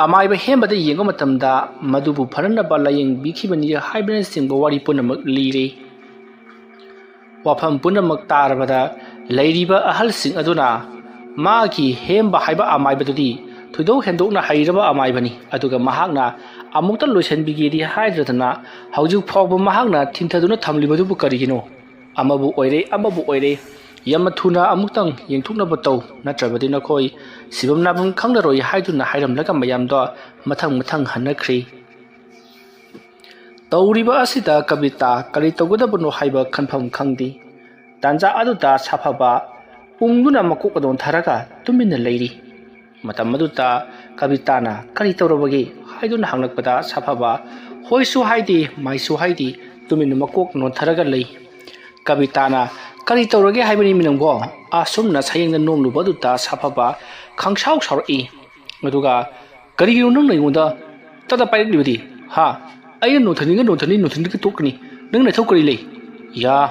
ꯑꯃꯥꯏꯕ ꯍꯦꯝꯕꯗ ꯌꯦꯡꯕ ꯃꯇꯝꯗ ꯃꯗꯨꯕꯨ ꯐꯅꯅꯕ ꯂꯥꯌꯦꯡꯕꯤꯈꯤꯕꯅꯤ ꯍꯥꯏꯕꯅꯆꯤꯡꯕ ꯋꯥꯔꯤ ꯄꯨꯝꯅꯃꯛ ꯂꯤꯔꯤ꯫ ꯋꯥꯐꯝ ꯄꯨꯝꯅꯃꯛ ꯇꯥꯔꯕꯗ ꯂꯩꯔꯤꯕ ꯑꯍꯜꯁꯤꯡ ꯑꯗꯨꯅ ꯃꯥꯒꯤ ꯍꯦꯝꯕ ꯍꯥꯏꯕ ꯑꯃꯥꯏꯕꯗꯨꯗꯤ ꯊꯣꯏꯗꯣꯛ ꯍꯦꯟꯗꯣꯛꯅ ꯍꯩꯔꯕ ꯑꯃꯥꯏꯕꯅꯤ, ꯑꯗꯨꯒ ꯃꯍꯥꯛꯅ ꯑꯃꯨꯛꯇ ꯂꯣꯏꯁꯤꯟꯕꯤꯒꯦꯗꯤ ꯍꯥꯏꯗ꯭ꯔꯗꯅ ꯍꯧꯖꯤꯛ ꯐꯥꯎꯕ ꯃꯍꯥꯛꯅ ꯊꯤꯟꯊꯗꯨꯅ ꯊꯝꯂꯤꯕꯗꯨꯕꯨ ꯀꯔꯤꯒꯤꯅꯣ? ꯑꯃꯕꯨ ꯑꯣꯏꯔꯦ, ꯑꯃꯕꯨ ꯑꯣꯏꯔꯦ, ꯌꯥꯝꯅ ꯊꯨꯅ ꯑꯃꯨꯛꯇꯪ ꯌꯦꯡꯊꯣꯛꯅꯕ ꯇꯧ, ꯅꯠꯇ꯭ꯔꯕꯗꯤ ꯅꯈꯣꯏ ꯁꯤꯐꯝ ꯅꯥꯐꯝ ꯈꯪꯂꯔꯣꯏ ꯍꯥꯏꯗꯨꯅ ꯍꯥꯏꯔꯝꯂꯒ ꯃꯌꯥꯝꯗꯣ ꯃꯊꯪ ꯃꯊꯪ ꯍꯟꯅꯈ꯭ꯔꯦ꯫ ꯇꯧꯔꯤꯕ ꯑꯁꯤꯗ ꯀꯕꯤꯇꯥ ꯀꯔꯤ ꯇꯧꯒꯗꯕꯅꯣ ꯍꯥꯏꯕ ꯈꯟꯐꯝ ꯈꯪꯗꯦ꯫ ꯇꯥꯟꯖꯥ ꯑꯗꯨꯗ ꯁꯥꯐꯕ ꯎꯪꯗꯨꯅ ꯃꯀꯣꯛ ꯑꯗꯨ ꯅꯣꯟꯊꯔꯒ ꯇꯨꯃꯤꯟꯅ ꯂꯩꯔꯤ꯫ ꯃꯇꯝ ꯑꯗꯨꯗ ꯀꯕꯤꯇꯥꯅ "ꯀꯔꯤ ꯇꯧꯔꯕꯒꯦ?" ꯍꯥꯏꯗꯨꯅ ꯍꯪꯂꯛꯄꯗ ꯁꯥꯐꯕ ꯍꯣꯏꯁꯨ ꯍꯥꯏꯗꯦ, ꯃꯥꯏꯁꯨ ꯍꯥꯏꯗꯦ, ꯇꯨꯃꯤꯟꯅ ꯃꯀꯣꯛ ꯅꯣꯟꯊꯔꯒ ꯂꯩ꯫ ꯀꯕꯤꯇꯥꯅ "ꯀꯔꯤ ꯇꯧꯔꯒꯦ ꯍꯥꯏꯕꯅꯤ ꯃꯤ ꯅꯪꯕꯣ?" ꯑꯁꯨꯝꯅ ꯁꯌꯦꯡꯗ ꯅꯣꯡꯂꯨꯕ ꯑꯗꯨꯗ ꯁꯥꯐꯕ ꯈꯪꯁꯥꯎ ꯁꯥꯎꯔꯛꯏ꯫ ꯑꯗꯨꯒ "ꯀꯔꯤꯒꯤꯅꯣ ꯅꯪꯅ ꯑꯩꯉꯣꯟꯗ ꯇꯇ ꯄꯥꯏꯔꯛꯂꯤꯕꯗꯤ? ꯍꯥ? ꯑꯩꯅ ꯅꯣꯟꯊꯅꯤꯡꯉ ꯅꯣꯟꯊꯅꯤ, ꯅꯣꯟꯊꯅꯤꯡꯗ꯭ꯔꯒ ꯇꯣꯛꯀꯅꯤ꯫ ꯅꯪ ꯅꯊꯧ ꯀꯔꯤ ꯂꯩ? ꯌꯥ!"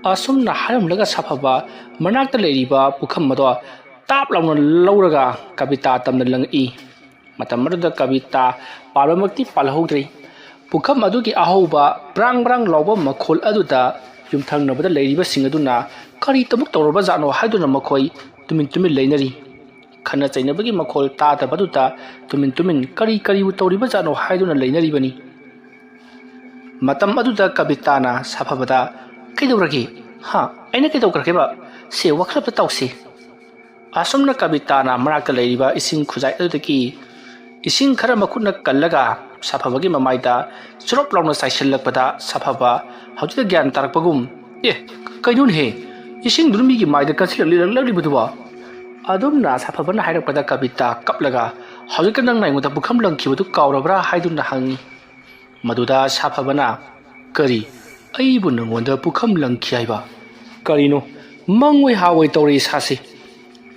ꯑꯁꯨꯝꯅ ꯍꯥꯏꯔꯝꯂꯒ ꯁꯥꯐꯕ ꯃꯅꯥꯛꯇ ꯂꯩꯔꯤꯕ ꯄꯨꯈꯝ ꯑꯗꯣ ꯇꯥꯞ ꯂꯥꯎꯅ ꯂꯧꯔꯒ ꯀꯕꯤꯇꯥ ꯇꯝꯅ ꯂꯪꯉꯛꯏ꯫ ꯃꯇꯝ ꯑꯗꯨꯗ ꯀꯕꯤꯇꯥ ꯄꯥꯜꯕꯃꯛꯇꯤ ꯄꯥꯜꯍꯧꯗ꯭ꯔꯤ꯫ ꯄꯨꯈꯝ ꯑꯗꯨꯒꯤ ꯑꯍꯧꯕ ꯕ꯭ꯔꯥꯡ ꯕ꯭ꯔꯥꯡ ꯂꯥꯎꯕ ꯃꯈꯣꯜ ꯑꯗꯨꯗ ꯌꯨꯝꯊꯪꯅꯕꯗ ꯂꯩꯔꯤꯕꯁꯤꯡ ꯑꯗꯨꯅ "ꯀꯔꯤ ꯇꯧꯔꯕ ꯖꯥꯠꯅꯣ?" ꯍꯥꯏꯗꯨꯅ ꯃꯈꯣꯏ ꯇꯨꯃꯤꯟ ꯇꯨꯃꯤꯟ ꯂꯩꯅꯔꯤ꯫ ꯈꯠꯅ ꯆꯩꯅꯕꯒꯤ ꯃꯈꯣꯜ ꯇꯥꯗꯕꯗꯨꯗ ꯇꯨꯃꯤꯟ ꯇꯨꯃꯤꯟ "ꯀꯔꯤ ꯀꯔꯤꯕꯨ ꯇꯧꯔꯤꯕ ꯖꯥꯠꯅꯣ?" ꯍꯥꯏꯗꯨꯅ ꯂꯩꯅꯔꯤꯕꯅꯤ꯫ ꯃꯇꯝ ꯑꯗꯨꯗ ꯀꯕꯤꯇꯥꯅ ꯁꯥꯐꯕꯗ "ꯀꯩꯗꯧꯔꯒꯦ? ꯍꯥ? ꯑꯩꯅ ꯀꯩꯗꯧꯈ꯭ꯔꯒꯦꯕ? ꯁꯦ, ꯋꯥꯈꯜ ꯑꯃꯇ ꯇꯧꯁꯤ꯫" ꯑꯁꯨꯝꯅ ꯀꯕꯤꯇꯥꯅ ꯃꯅꯥꯛꯇ ꯂꯩꯔꯤꯕ ꯏꯁꯤꯡ ꯈꯨꯖꯥꯏ ꯑꯗꯨꯗꯒꯤ ꯏꯁꯤꯡ ꯈꯔ ꯃꯈꯨꯠꯅ ꯀꯜꯂꯒ ꯁꯥꯐꯕꯒꯤ ꯃꯃꯥꯏꯗ ꯆꯨꯔꯞ ꯂꯥꯎꯅ ꯆꯥꯏꯁꯤꯜꯂꯛꯄꯗ ꯁꯥꯐꯕ ꯍꯧꯖꯤꯛꯇ ꯒ꯭ꯌꯥꯟ ꯇꯥꯔꯛꯄꯒꯨꯝ, "ꯑꯦ, ꯀꯩꯅꯣꯅꯦꯍꯦ? ꯏꯁꯤꯡꯗꯨꯅ ꯃꯤꯒꯤ ꯃꯥꯏꯗ ꯀꯟꯁꯤꯜꯂꯛꯂꯤꯕꯗꯨꯕꯣ?" ꯑꯗꯨꯝꯅ ꯁꯥꯐꯕꯅ ꯍꯥꯏꯔꯛꯄꯗ ꯀꯕꯤꯇꯥ ꯀꯞꯂꯒ, "ꯍꯧꯖꯤꯛꯇ ꯅꯪꯅ ꯑꯩꯉꯣꯟꯗ ꯄꯨꯈꯝ ꯂꯪꯈꯤꯕꯗꯨ ꯀꯥꯎꯔꯕ꯭ꯔꯥ?" ꯍꯥꯏꯗꯨꯅ ꯍꯪꯉꯤ꯫ ꯃꯗꯨꯗ ꯁꯥꯐꯕꯅ, "ꯀꯔꯤ, ꯑꯩꯕꯨ ꯅꯪꯉꯣꯟꯗ ꯄꯨꯈꯝ ꯂꯪꯈꯤ ꯍꯥꯏꯕ? ꯀꯔꯤꯅꯣ, ꯃꯪꯑꯣꯏ ꯍꯥꯋꯣꯏ ꯇꯧꯔꯤ ꯏꯁꯥꯁꯤ?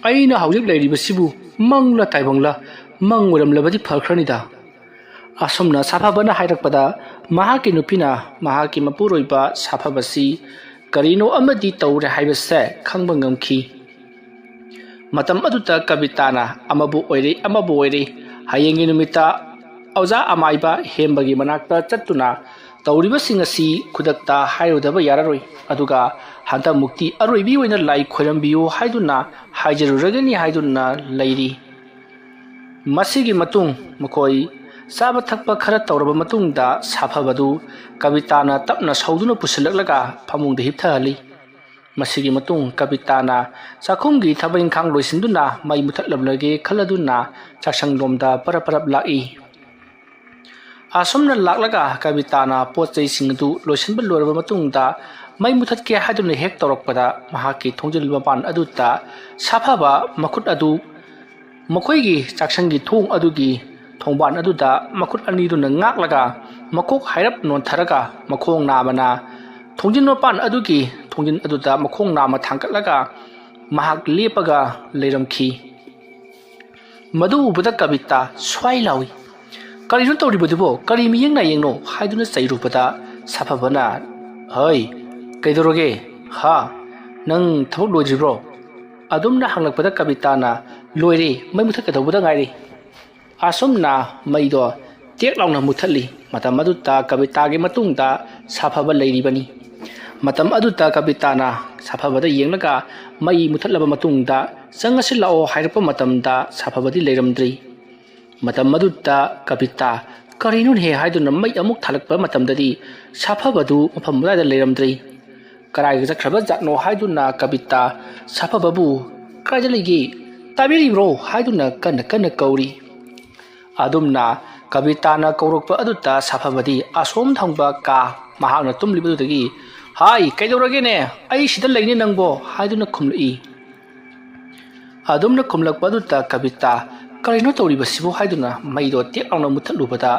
ꯑꯩꯅ ꯍꯧꯖꯤꯛ ꯂꯩꯔꯤꯕꯁꯤꯕꯨ ꯃꯪꯂ ꯇꯥꯏꯕꯪꯂ? ꯃꯪ ꯑꯣꯏꯔꯝꯂꯕꯗꯤ ꯐꯈ꯭ꯔꯅꯤꯗ"꯫ ꯑꯁꯨꯝꯅ ꯁꯥꯐꯕꯅ ꯍꯥꯏꯔꯛꯄꯗ, ꯃꯍꯥꯛꯀꯤ ꯅꯨꯄꯤꯅ ꯃꯍꯥꯛꯀꯤ ꯃꯄꯨꯔꯣꯏꯕ ꯁꯥꯐꯕꯁꯤ ꯀꯔꯤꯅꯣ ꯑꯃꯗꯤ ꯇꯧꯔꯦ ꯍꯥꯏꯕꯁꯦ ꯈꯪꯕ ꯉꯝꯈꯤ꯫ ꯃꯇꯝ ꯑꯗꯨꯗ ꯀꯕꯤꯇꯥꯅ ꯑꯃꯕꯨ ꯑꯣꯏꯔꯦ, ꯑꯃꯕꯨ ꯑꯣꯏꯔꯦ, ꯍꯌꯦꯡꯒꯤ ꯅꯨꯃꯤꯠꯇ ꯑꯣꯖꯥ ꯑꯃꯥꯏꯕ ꯍꯦꯝꯕꯒꯤ ꯃꯅꯥꯛꯇ ꯆꯠꯇꯨꯅ ꯇꯧꯔꯤꯕꯁꯤꯡ ꯑꯁꯤ ꯈꯨꯗꯛꯇ ꯍꯥꯏꯔꯨꯗꯕ ꯌꯥꯔꯔꯣꯏ꯫ ꯑꯗꯨꯒ ꯍꯟꯗꯛꯃꯨꯛꯇꯤ ꯑꯔꯣꯏꯕꯤ ꯑꯣꯏꯅ ꯂꯥꯏ ꯈꯣꯏꯔꯝꯕꯤꯌꯨ ꯍꯥꯏꯗꯨꯅ ꯍꯥꯏꯖꯔꯨꯔꯒꯅꯤ ꯍꯥꯏꯗꯨꯅ ꯂꯩꯔꯤ꯫ ꯃꯁꯤꯒꯤ ꯃꯇꯨꯡ ꯃꯈꯣꯏ ꯆꯥꯕ ꯊꯛꯄ ꯈꯔ ꯇꯧꯔꯕ ꯃꯇꯨꯡꯗ ꯁꯥꯐꯕꯗꯨ ꯀꯕꯤꯇꯥꯅ ꯇꯞꯅ ꯁꯧꯗꯨꯅ ꯄꯨꯁꯤꯜꯂꯛꯂꯒ ꯐꯃꯨꯡꯗ ꯍꯤꯞꯊꯍꯜꯂꯤ꯫ ꯃꯁꯤꯒꯤ ꯃꯇꯨꯡ ꯀꯕꯤꯇꯥꯅ ꯆꯥꯛꯈꯨꯝꯒꯤ ꯊꯕꯛ ꯏꯪꯈꯥꯡ ꯂꯣꯏꯁꯤꯟꯗꯨꯅ ꯃꯩ ꯃꯨꯊꯠꯂꯝꯂꯒꯦ ꯈꯜꯂꯗꯨꯅ ꯆꯥꯛꯁꯪꯂꯣꯝꯗ ꯄꯔꯞ ꯄꯔꯞ ꯂꯥꯛꯏ꯫ ꯑꯁꯨꯝꯅ ꯂꯥꯛꯂꯒ ꯀꯕꯤꯇꯥꯅ ꯄꯣꯠ ꯆꯩꯁꯤꯡ ꯑꯗꯨ ꯂꯣꯏꯁꯤꯟꯕ ꯂꯣꯏꯔꯕ ꯃꯇꯨꯡꯗ ꯃꯩ ꯃꯨꯊꯠꯀꯦ ꯍꯥꯏꯗꯨꯅ ꯍꯦꯛ ꯇꯧꯔꯛꯄꯗ, ꯃꯍꯥꯛꯀꯤ ꯊꯣꯡꯖꯤꯜ ꯃꯄꯥꯟ ꯑꯗꯨꯗ ꯁꯥꯐꯕ ꯃꯈꯨꯠ ꯑꯗꯨ ꯃꯈꯣꯏꯒꯤ ꯆꯥꯛꯁꯪꯒꯤ ꯊꯣꯡ ꯑꯗꯨꯒꯤ ꯊꯣꯡꯕꯥꯟ ꯑꯗꯨꯗ ꯃꯈꯨꯠ ꯑꯅꯤꯗꯨꯅ ꯉꯥꯛꯂꯒ, ꯃꯀꯣꯛ ꯍꯥꯏꯔꯞ ꯅꯣꯟꯊꯔꯒ, ꯃꯈꯣꯡ ꯅꯥꯝꯃꯅ ꯊꯣꯡꯖꯤꯟ ꯃꯄꯥꯟ ꯑꯗꯨꯒꯤ ꯊꯣꯡꯖꯤꯟ ꯑꯗꯨꯗ ꯃꯈꯣꯡ ꯅꯥꯝꯃ ꯊꯥꯡꯒꯠꯂꯒ ꯃꯍꯥꯛ ꯂꯦꯞꯄꯒ ꯂꯩꯔꯝꯈꯤ꯫ ꯃꯗꯨ ꯎꯕꯗ ꯀꯕꯤꯇꯥ ꯁ꯭ꯋꯥꯏ ꯂꯥꯎꯏ, "ꯀꯔꯤꯅꯣ ꯇꯧꯔꯤꯕꯗꯨꯕꯣ? ꯀꯔꯤ ꯃꯤꯌꯦꯡ ꯅꯥꯌꯦꯡꯅꯣ?" ꯍꯥꯏꯗꯨꯅ ꯆꯩꯔꯨꯕꯗ ꯁꯥꯐꯕꯅ, "ꯍꯩ, ꯀꯩꯗꯧꯔꯒꯦ? ꯍꯥ? ꯅꯪ ꯊꯕꯛ ꯂꯣꯏꯗ꯭ꯔꯤꯕ꯭ꯔꯣ?" ꯑꯗꯨꯝꯅ ꯍꯪꯂꯛꯄꯗ ꯀꯕꯤꯇꯥꯅ, "ꯂꯣꯏꯔꯦ, ꯃꯩ ꯃꯨꯊꯠꯀꯗꯧꯕꯗ ꯉꯥꯏꯔꯤ"꯫ ꯑꯁꯨꯝꯅ ꯃꯩꯗꯣ ꯇꯦꯛ ꯂꯥꯎꯅ ꯃꯨꯊꯠꯂꯤ꯫ ꯃꯇꯝ ꯑꯗꯨꯗ ꯀꯕꯤꯇꯥꯒꯤ ꯃꯇꯨꯡꯗ ꯁꯥꯐꯕ ꯂꯩꯔꯤꯕꯅꯤ꯫ ꯃꯇꯝ ꯑꯗꯨꯗ ꯀꯕꯤꯇꯥꯅ ꯁꯥꯐꯕꯗ ꯌꯦꯡꯂꯒ ꯃꯩ ꯃꯨꯊꯠꯂꯕ ꯃꯇꯨꯡꯗ "ꯆꯪꯉꯁꯤ ꯂꯥꯛꯑꯣ" ꯍꯥꯏꯔꯛꯄ ꯃꯇꯝꯗ ꯁꯥꯐꯕꯗꯤ ꯂꯩꯔꯝꯗ꯭ꯔꯤ꯫ ꯃꯇꯝ ꯑꯗꯨꯗ ꯀꯕꯤꯇꯥ, "ꯀꯔꯤꯅꯣꯅꯦꯍꯦ?" ꯍꯥꯏꯗꯨꯅ ꯃꯩ ꯑꯃꯨꯛ ꯊꯥꯜꯂꯛꯄ ꯃꯇꯝꯗꯗꯤ ꯁꯥꯐꯕꯗꯨ ꯃꯐꯝ ꯑꯗꯨꯋꯥꯏꯗ ꯂꯩꯔꯝꯗ꯭ꯔꯤ꯫ "ꯀꯗꯥꯏꯗ ꯆꯠꯈ꯭ꯔꯕ ꯖꯥꯠꯅꯣ?" ꯍꯥꯏꯗꯨꯅ ꯀꯕꯤꯇꯥ ꯁꯥꯐꯕꯕꯨ, "ꯀꯥꯏꯗ ꯂꯩꯒꯦ? ꯇꯥꯕꯤꯔꯤꯕ꯭ꯔꯣ?" ꯍꯥꯏꯗꯨꯅ ꯀꯟꯅ ꯀꯟꯅ ꯀꯧꯔꯤ꯫ ꯑꯗꯨꯝꯅ ꯀꯕꯤꯇꯥꯅ ꯀꯧꯔꯛꯄ ꯑꯗꯨꯗ ꯁꯥꯐꯕꯗꯤ ꯑꯁꯣꯝ ꯊꯪꯕ ꯀꯥ, ꯃꯍꯥꯛꯅ ꯇꯨꯝꯂꯤꯕꯗꯨꯗꯒꯤ, "ꯍꯥꯏ, ꯀꯩꯗꯧꯔꯒꯦꯅꯦ? ꯑꯩ ꯁꯤꯗ ꯂꯩꯅꯦ ꯅꯪꯕꯣ" ꯍꯥꯏꯗꯨꯅ ꯈꯨꯝꯂꯛꯏ꯫ ꯑꯗꯨꯝꯅ ꯈꯨꯝꯂꯛꯄ ꯑꯗꯨꯗ ꯀꯕꯤꯇꯥ, "ꯀꯔꯤꯅꯣ ꯇꯧꯔꯤꯕꯁꯤꯕꯨ?" ꯍꯥꯏꯗꯨꯅ ꯃꯩꯗꯣ ꯇꯦꯛ ꯂꯥꯎꯅ ꯃꯨꯊꯠꯂꯨꯕꯗ,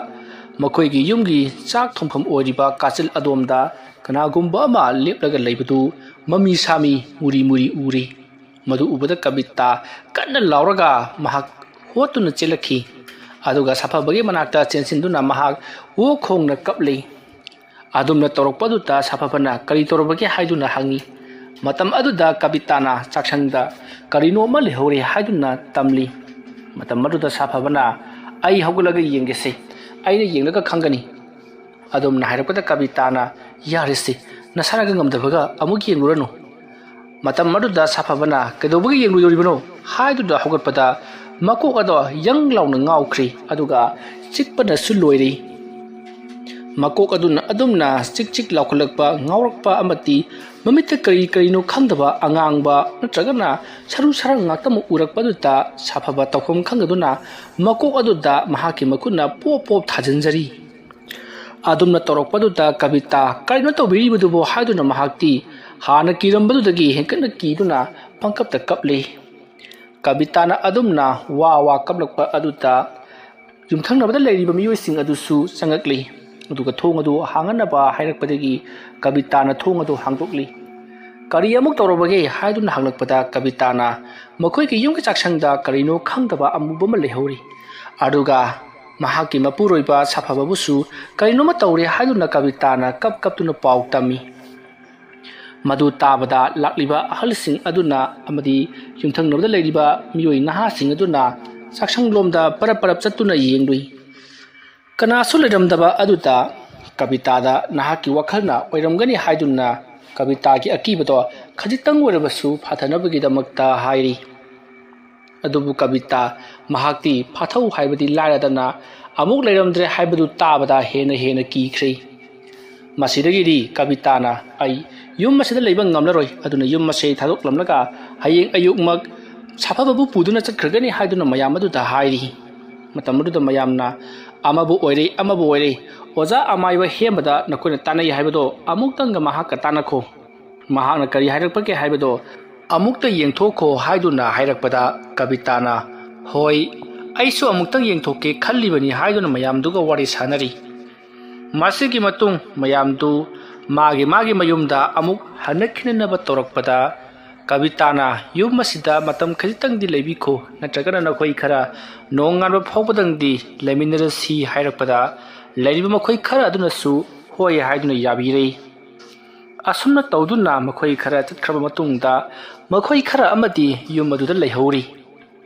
ꯃꯈꯣꯏꯒꯤ ꯌꯨꯝꯒꯤ ꯆꯥꯛ ꯊꯣꯡꯐꯝ ꯑꯣꯏꯔꯤꯕ ꯀꯥꯆꯤꯜ ꯑꯗꯣꯝꯗ ꯀꯅꯥꯒꯨꯝꯕ ꯑꯃ ꯂꯦꯞꯂꯒ ꯂꯩꯕꯗꯨ ꯃꯃꯤ ꯁꯥꯃꯤ ꯃꯨꯔꯤ ꯃꯨꯔꯤ ꯎꯔꯤ꯫ ꯃꯗꯨ ꯎꯕꯗ ꯀꯕꯤꯇꯥ ꯀꯟꯅ ꯂꯥꯎꯔꯒ ꯃꯍꯥꯛ ꯍꯣꯠꯇꯨꯅ ꯆꯦꯜꯂꯛꯈꯤ꯫ ꯑꯗꯨꯒ ꯁꯥꯐꯕꯒꯤ ꯃꯅꯥꯛꯇ ꯆꯦꯟꯁꯤꯟꯗꯨꯅ ꯃꯍꯥꯛ ꯑꯣ ꯈꯣꯡꯅ ꯀꯞꯂꯤ꯫ ꯑꯗꯨꯝꯅ ꯇꯧꯔꯛꯄ ꯑꯗꯨꯗ ꯁꯥꯐꯕꯅ ꯀꯔꯤ ꯇꯧꯔꯕꯒꯦ ꯍꯥꯏꯗꯨꯅ ꯍꯪꯉꯤ꯫ ꯃꯇꯝ ꯑꯗꯨꯗ ꯀꯕꯤꯇꯥꯅ ꯆꯥꯛꯁꯪꯗ ꯀꯔꯤꯅꯣ ꯑꯃ ꯂꯩꯍꯧꯔꯦ ꯍꯥꯏꯗꯨꯅ ꯇꯝꯂꯤ꯫ ꯃꯇꯝ ꯑꯗꯨꯗ ꯁꯥꯐꯕꯅ "ꯑꯩ ꯍꯧꯒꯠꯂꯒ ꯌꯦꯡꯒꯦꯁꯦ, ꯑꯩꯅ ꯌꯦꯡꯂꯒ ꯈꯪꯒꯅꯤ" ꯑꯗꯨꯝꯅ ꯍꯥꯏꯔꯛꯄꯗ ꯀꯕꯤꯇꯥꯅ "ꯌꯥꯔꯦꯁꯦ, ꯅꯁꯥꯅꯒ ꯉꯝꯗꯕꯒ ꯑꯃꯨꯛ ꯌꯦꯡꯂꯨꯔꯅꯨ" ꯃꯇꯝ ꯑꯗꯨꯗ ꯁꯥꯐꯕꯅ "ꯀꯩꯗꯧꯕꯒꯤ ꯌꯦꯡꯂꯨꯗꯣꯔꯤꯕꯅꯣ?" ꯍꯥꯏꯗꯨꯅ ꯍꯧꯒꯠꯄꯗ ꯃꯀꯣꯛ ꯑꯗꯣ ꯌꯪ ꯂꯥꯎꯅ ꯉꯥꯎꯈ꯭ꯔꯤ꯫ ꯑꯗꯨꯒ ꯆꯤꯛꯄꯅꯁꯨ ꯂꯣꯏꯔꯤ꯫ ꯃꯀꯣꯛ ꯑꯗꯨꯅ ꯑꯗꯨꯝꯅ ꯆꯤꯛ ꯆꯤꯛ ꯂꯥꯎꯈꯠꯂꯛꯄ, ꯉꯥꯎꯔꯛꯄ ꯑꯃꯗꯤ ꯃꯃꯤꯠꯇ ꯀꯔꯤ ꯀꯔꯤꯅꯣ ꯈꯪꯗꯕ ꯑꯉꯥꯡꯕ ꯅꯠꯇ꯭ꯔꯒꯅ ꯁꯔꯨ ꯁꯔꯥꯡ ꯉꯥꯛꯇꯃꯛ ꯎꯔꯛꯄ ꯑꯗꯨꯗ ꯁꯥꯐꯕ ꯇꯧꯐꯝ ꯈꯪꯗꯗꯨꯅ ꯃꯀꯣꯛ ꯑꯗꯨꯗ ꯃꯍꯥꯛꯀꯤ ꯃꯈꯨꯠꯅ ꯄꯣꯞ ꯄꯣꯞ ꯊꯥꯖꯤꯟꯖꯔꯤ꯫ ꯑꯗꯨꯝꯅ ꯇꯧꯔꯛꯄꯗꯨꯗ ꯀꯕꯤꯇꯥ "ꯀꯔꯤꯅꯣ ꯇꯧꯕꯤꯔꯤꯕꯗꯨꯕꯣ?" ꯍꯥꯏꯗꯨꯅ ꯃꯍꯥꯛꯇꯤ ꯍꯥꯟꯅ ꯀꯤꯔꯝꯕꯗꯨꯗꯒꯤ ꯍꯦꯟꯀꯠꯅ ꯀꯤꯗꯨꯅ ꯄꯪꯀꯞꯇ ꯀꯞꯂꯤ꯫ ꯀꯕꯤꯇꯥꯅ ꯑꯗꯨꯝꯅ ꯋꯥ ꯋꯥ ꯀꯞꯂꯛꯄ ꯑꯗꯨꯗ ꯌꯨꯝꯊꯪꯅꯕꯗ ꯂꯩꯔꯤꯕ ꯃꯤꯑꯣꯏꯁꯤꯡ ꯑꯗꯨꯁꯨ ꯆꯪꯉꯛꯂꯤ꯫ ꯑꯗꯨꯒ ꯊꯣꯡ ꯑꯗꯨ ꯍꯥꯡꯍꯟꯅꯕ ꯍꯥꯏꯔꯛꯄꯗꯒꯤ ꯀꯕꯤꯇꯥꯅ ꯊꯣꯡ ꯑꯗꯨ ꯍꯥꯡꯗꯣꯛꯂꯤ꯫ "ꯀꯔꯤ ꯑꯃꯨꯛ ꯇꯧꯔꯕꯒꯦ?" ꯍꯥꯏꯗꯨꯅ ꯍꯪꯂꯛꯄꯗ ꯀꯕꯤꯇꯥꯅ ꯃꯈꯣꯏꯒꯤ ꯌꯨꯝꯒꯤ ꯆꯥꯛꯁꯪꯗ ꯀꯔꯤꯅꯣ ꯈꯪꯗꯕ ꯑꯃꯨꯕ ꯑꯃ ꯂꯩꯍꯧꯔꯤ꯫ ꯑꯗꯨꯒ ꯃꯍꯥꯛꯀꯤ ꯃꯄꯨꯔꯣꯏꯕ ꯁꯥꯐꯕꯕꯨꯁꯨ ꯀꯔꯤꯅꯣꯃ ꯇꯧꯔꯦ ꯍꯥꯏꯗꯨꯅ ꯀꯕꯤꯇꯥꯅ ꯀꯞ ꯀꯞꯇꯨꯅ ꯄꯥꯎ ꯇꯝꯃꯤ꯫ ꯃꯗꯨ ꯇꯥꯕꯗ ꯂꯥꯛꯂꯤꯕ ꯑꯍꯜꯁꯤꯡ ꯑꯗꯨꯅ ꯑꯃꯗꯤ ꯌꯨꯝꯊꯪꯅꯕꯗ ꯂꯩꯔꯤꯕ ꯃꯤꯑꯣꯏ ꯅꯍꯥꯁꯤꯡ ꯑꯗꯨꯅ ꯆꯥꯛꯁꯪꯂꯣꯝꯗ ꯄꯔꯞ ꯄꯔꯞ ꯆꯠꯇꯨꯅ ꯌꯦꯡꯂꯨꯏ꯫ ꯀꯅꯥꯁꯨ ꯂꯩꯔꯝꯗꯕ ꯑꯗꯨꯗ ꯀꯕꯤꯇꯥꯗ "ꯅꯍꯥꯛꯀꯤ ꯋꯥꯈꯜꯅ ꯑꯣꯏꯔꯝꯒꯅꯤ" ꯍꯥꯏꯗꯨꯅ ꯀꯕꯤꯇꯥꯒꯤ ꯑꯀꯤꯕꯗꯣ ꯈꯖꯤꯛꯇꯪ ꯑꯣꯏꯔꯕꯁꯨ ꯐꯥꯊꯅꯕꯒꯤꯗꯃꯛꯇ ꯍꯥꯏꯔꯤ꯫ ꯑꯗꯨꯕꯨ ꯀꯕꯤꯇꯥ ꯃꯍꯥꯛꯇꯤ ꯐꯥꯊꯧ ꯍꯥꯏꯕꯗꯤ ꯂꯥꯏꯔꯗꯅ ꯑꯃꯨꯛ ꯂꯩꯔꯝꯗ꯭ꯔꯦ ꯍꯥꯏꯕꯗꯨ ꯇꯥꯕꯗ ꯍꯦꯟꯅ ꯍꯦꯟꯅ ꯀꯤꯈ꯭ꯔꯦ꯫ ꯃꯁꯤꯗꯒꯤꯗꯤ ꯀꯕꯤꯇꯥꯅ "ꯑꯩ ꯌꯨꯝ ꯑꯁꯤꯗ ꯂꯩꯕ ꯉꯝꯂꯔꯣꯏ, ꯑꯗꯨꯅ ꯌꯨꯝ ꯑꯁꯤ ꯊꯥꯗꯣꯛꯂꯝꯂꯒ ꯍꯌꯦꯡ ꯑꯌꯨꯛꯃꯛ ꯁꯥꯐꯕꯕꯨ ꯄꯨꯗꯨꯅ ꯆꯠꯈ꯭ꯔꯒꯅꯤ" ꯍꯥꯏꯗꯨꯅ ꯃꯌꯥꯝ ꯑꯗꯨꯗ ꯍꯥꯏꯔꯤ꯫ ꯃꯇꯝ ꯑꯗꯨꯗ ꯃꯌꯥꯝꯅ "ꯑꯃꯕꯨ ꯑꯣꯏꯔꯦ, ꯑꯃꯕꯨ ꯑꯣꯏꯔꯦ, ꯑꯣꯖꯥ ꯑꯃꯥꯏꯕ ꯍꯦꯝꯕꯗ ꯅꯈꯣꯏꯅ ꯇꯥꯟꯅꯩ ꯍꯥꯏꯕꯗꯣ ꯑꯃꯨꯛꯇꯪꯒ ꯃꯍꯥꯛꯀ ꯇꯥꯟꯅꯈꯣ꯫ ꯃꯍꯥꯛꯅ ꯀꯔꯤ ꯍꯥꯏꯔꯛꯄꯒꯦ ꯍꯥꯏꯕꯗꯣ ꯑꯃꯨꯛꯇ ꯌꯦꯡꯊꯣꯛꯈꯣ" ꯍꯥꯏꯗꯨꯅ ꯍꯥꯏꯔꯛꯄꯗ ꯀꯕꯤꯇꯥꯅ "ꯍꯣꯏ, ꯑꯩꯁꯨ ꯑꯃꯨꯛꯇꯪ ꯌꯦꯡꯊꯣꯛꯀꯦ ꯈꯜꯂꯤꯕꯅꯤ" ꯍꯥꯏꯗꯨꯅ ꯃꯌꯥꯝꯗꯨꯒ ꯋꯥꯔꯤ ꯁꯥꯟꯅꯔꯤ꯫ ꯃꯁꯤꯒꯤ ꯃꯇꯨꯡ ꯃꯌꯥꯝꯗꯨ ꯃꯥꯒꯤ ꯃꯥꯒꯤ ꯃꯌꯨꯝꯗ ꯑꯃꯨꯛ ꯍꯟꯅꯈꯤꯅꯅꯕ ꯇꯧꯔꯛꯄꯗ, ꯀꯕꯤꯇꯥꯅ "ꯌꯨꯝ ꯑꯁꯤꯗ ꯃꯇꯝ ꯈꯖꯤꯛꯇꯪꯗꯤ ꯂꯩꯕꯤꯈꯣ, ꯅꯠꯇ꯭ꯔꯒꯅ ꯅꯈꯣꯏ ꯈꯔ ꯅꯣꯡꯉꯥꯟꯕ ꯐꯥꯎꯕꯗꯪꯗꯤ ꯂꯩꯃꯤꯟꯅꯔꯁꯤ" ꯍꯥꯏꯔꯛꯄꯗ, ꯂꯩꯔꯤꯕ ꯃꯈꯣꯏ ꯈꯔ ꯑꯗꯨꯅꯁꯨ "ꯍꯣꯏ" ꯍꯥꯏꯗꯨꯅ ꯌꯥꯕꯤꯔꯦ꯫ ꯑꯁꯨꯝꯅ ꯇꯧꯗꯨꯅ ꯃꯈꯣꯏ ꯈꯔ ꯆꯠꯈ꯭ꯔꯕ ꯃꯇꯨꯡꯗ, ꯃꯈꯣꯏ ꯈꯔ ꯑꯃꯗꯤ ꯌꯨꯝ ꯑꯗꯨꯗ ꯂꯩꯍꯧꯔꯤ꯫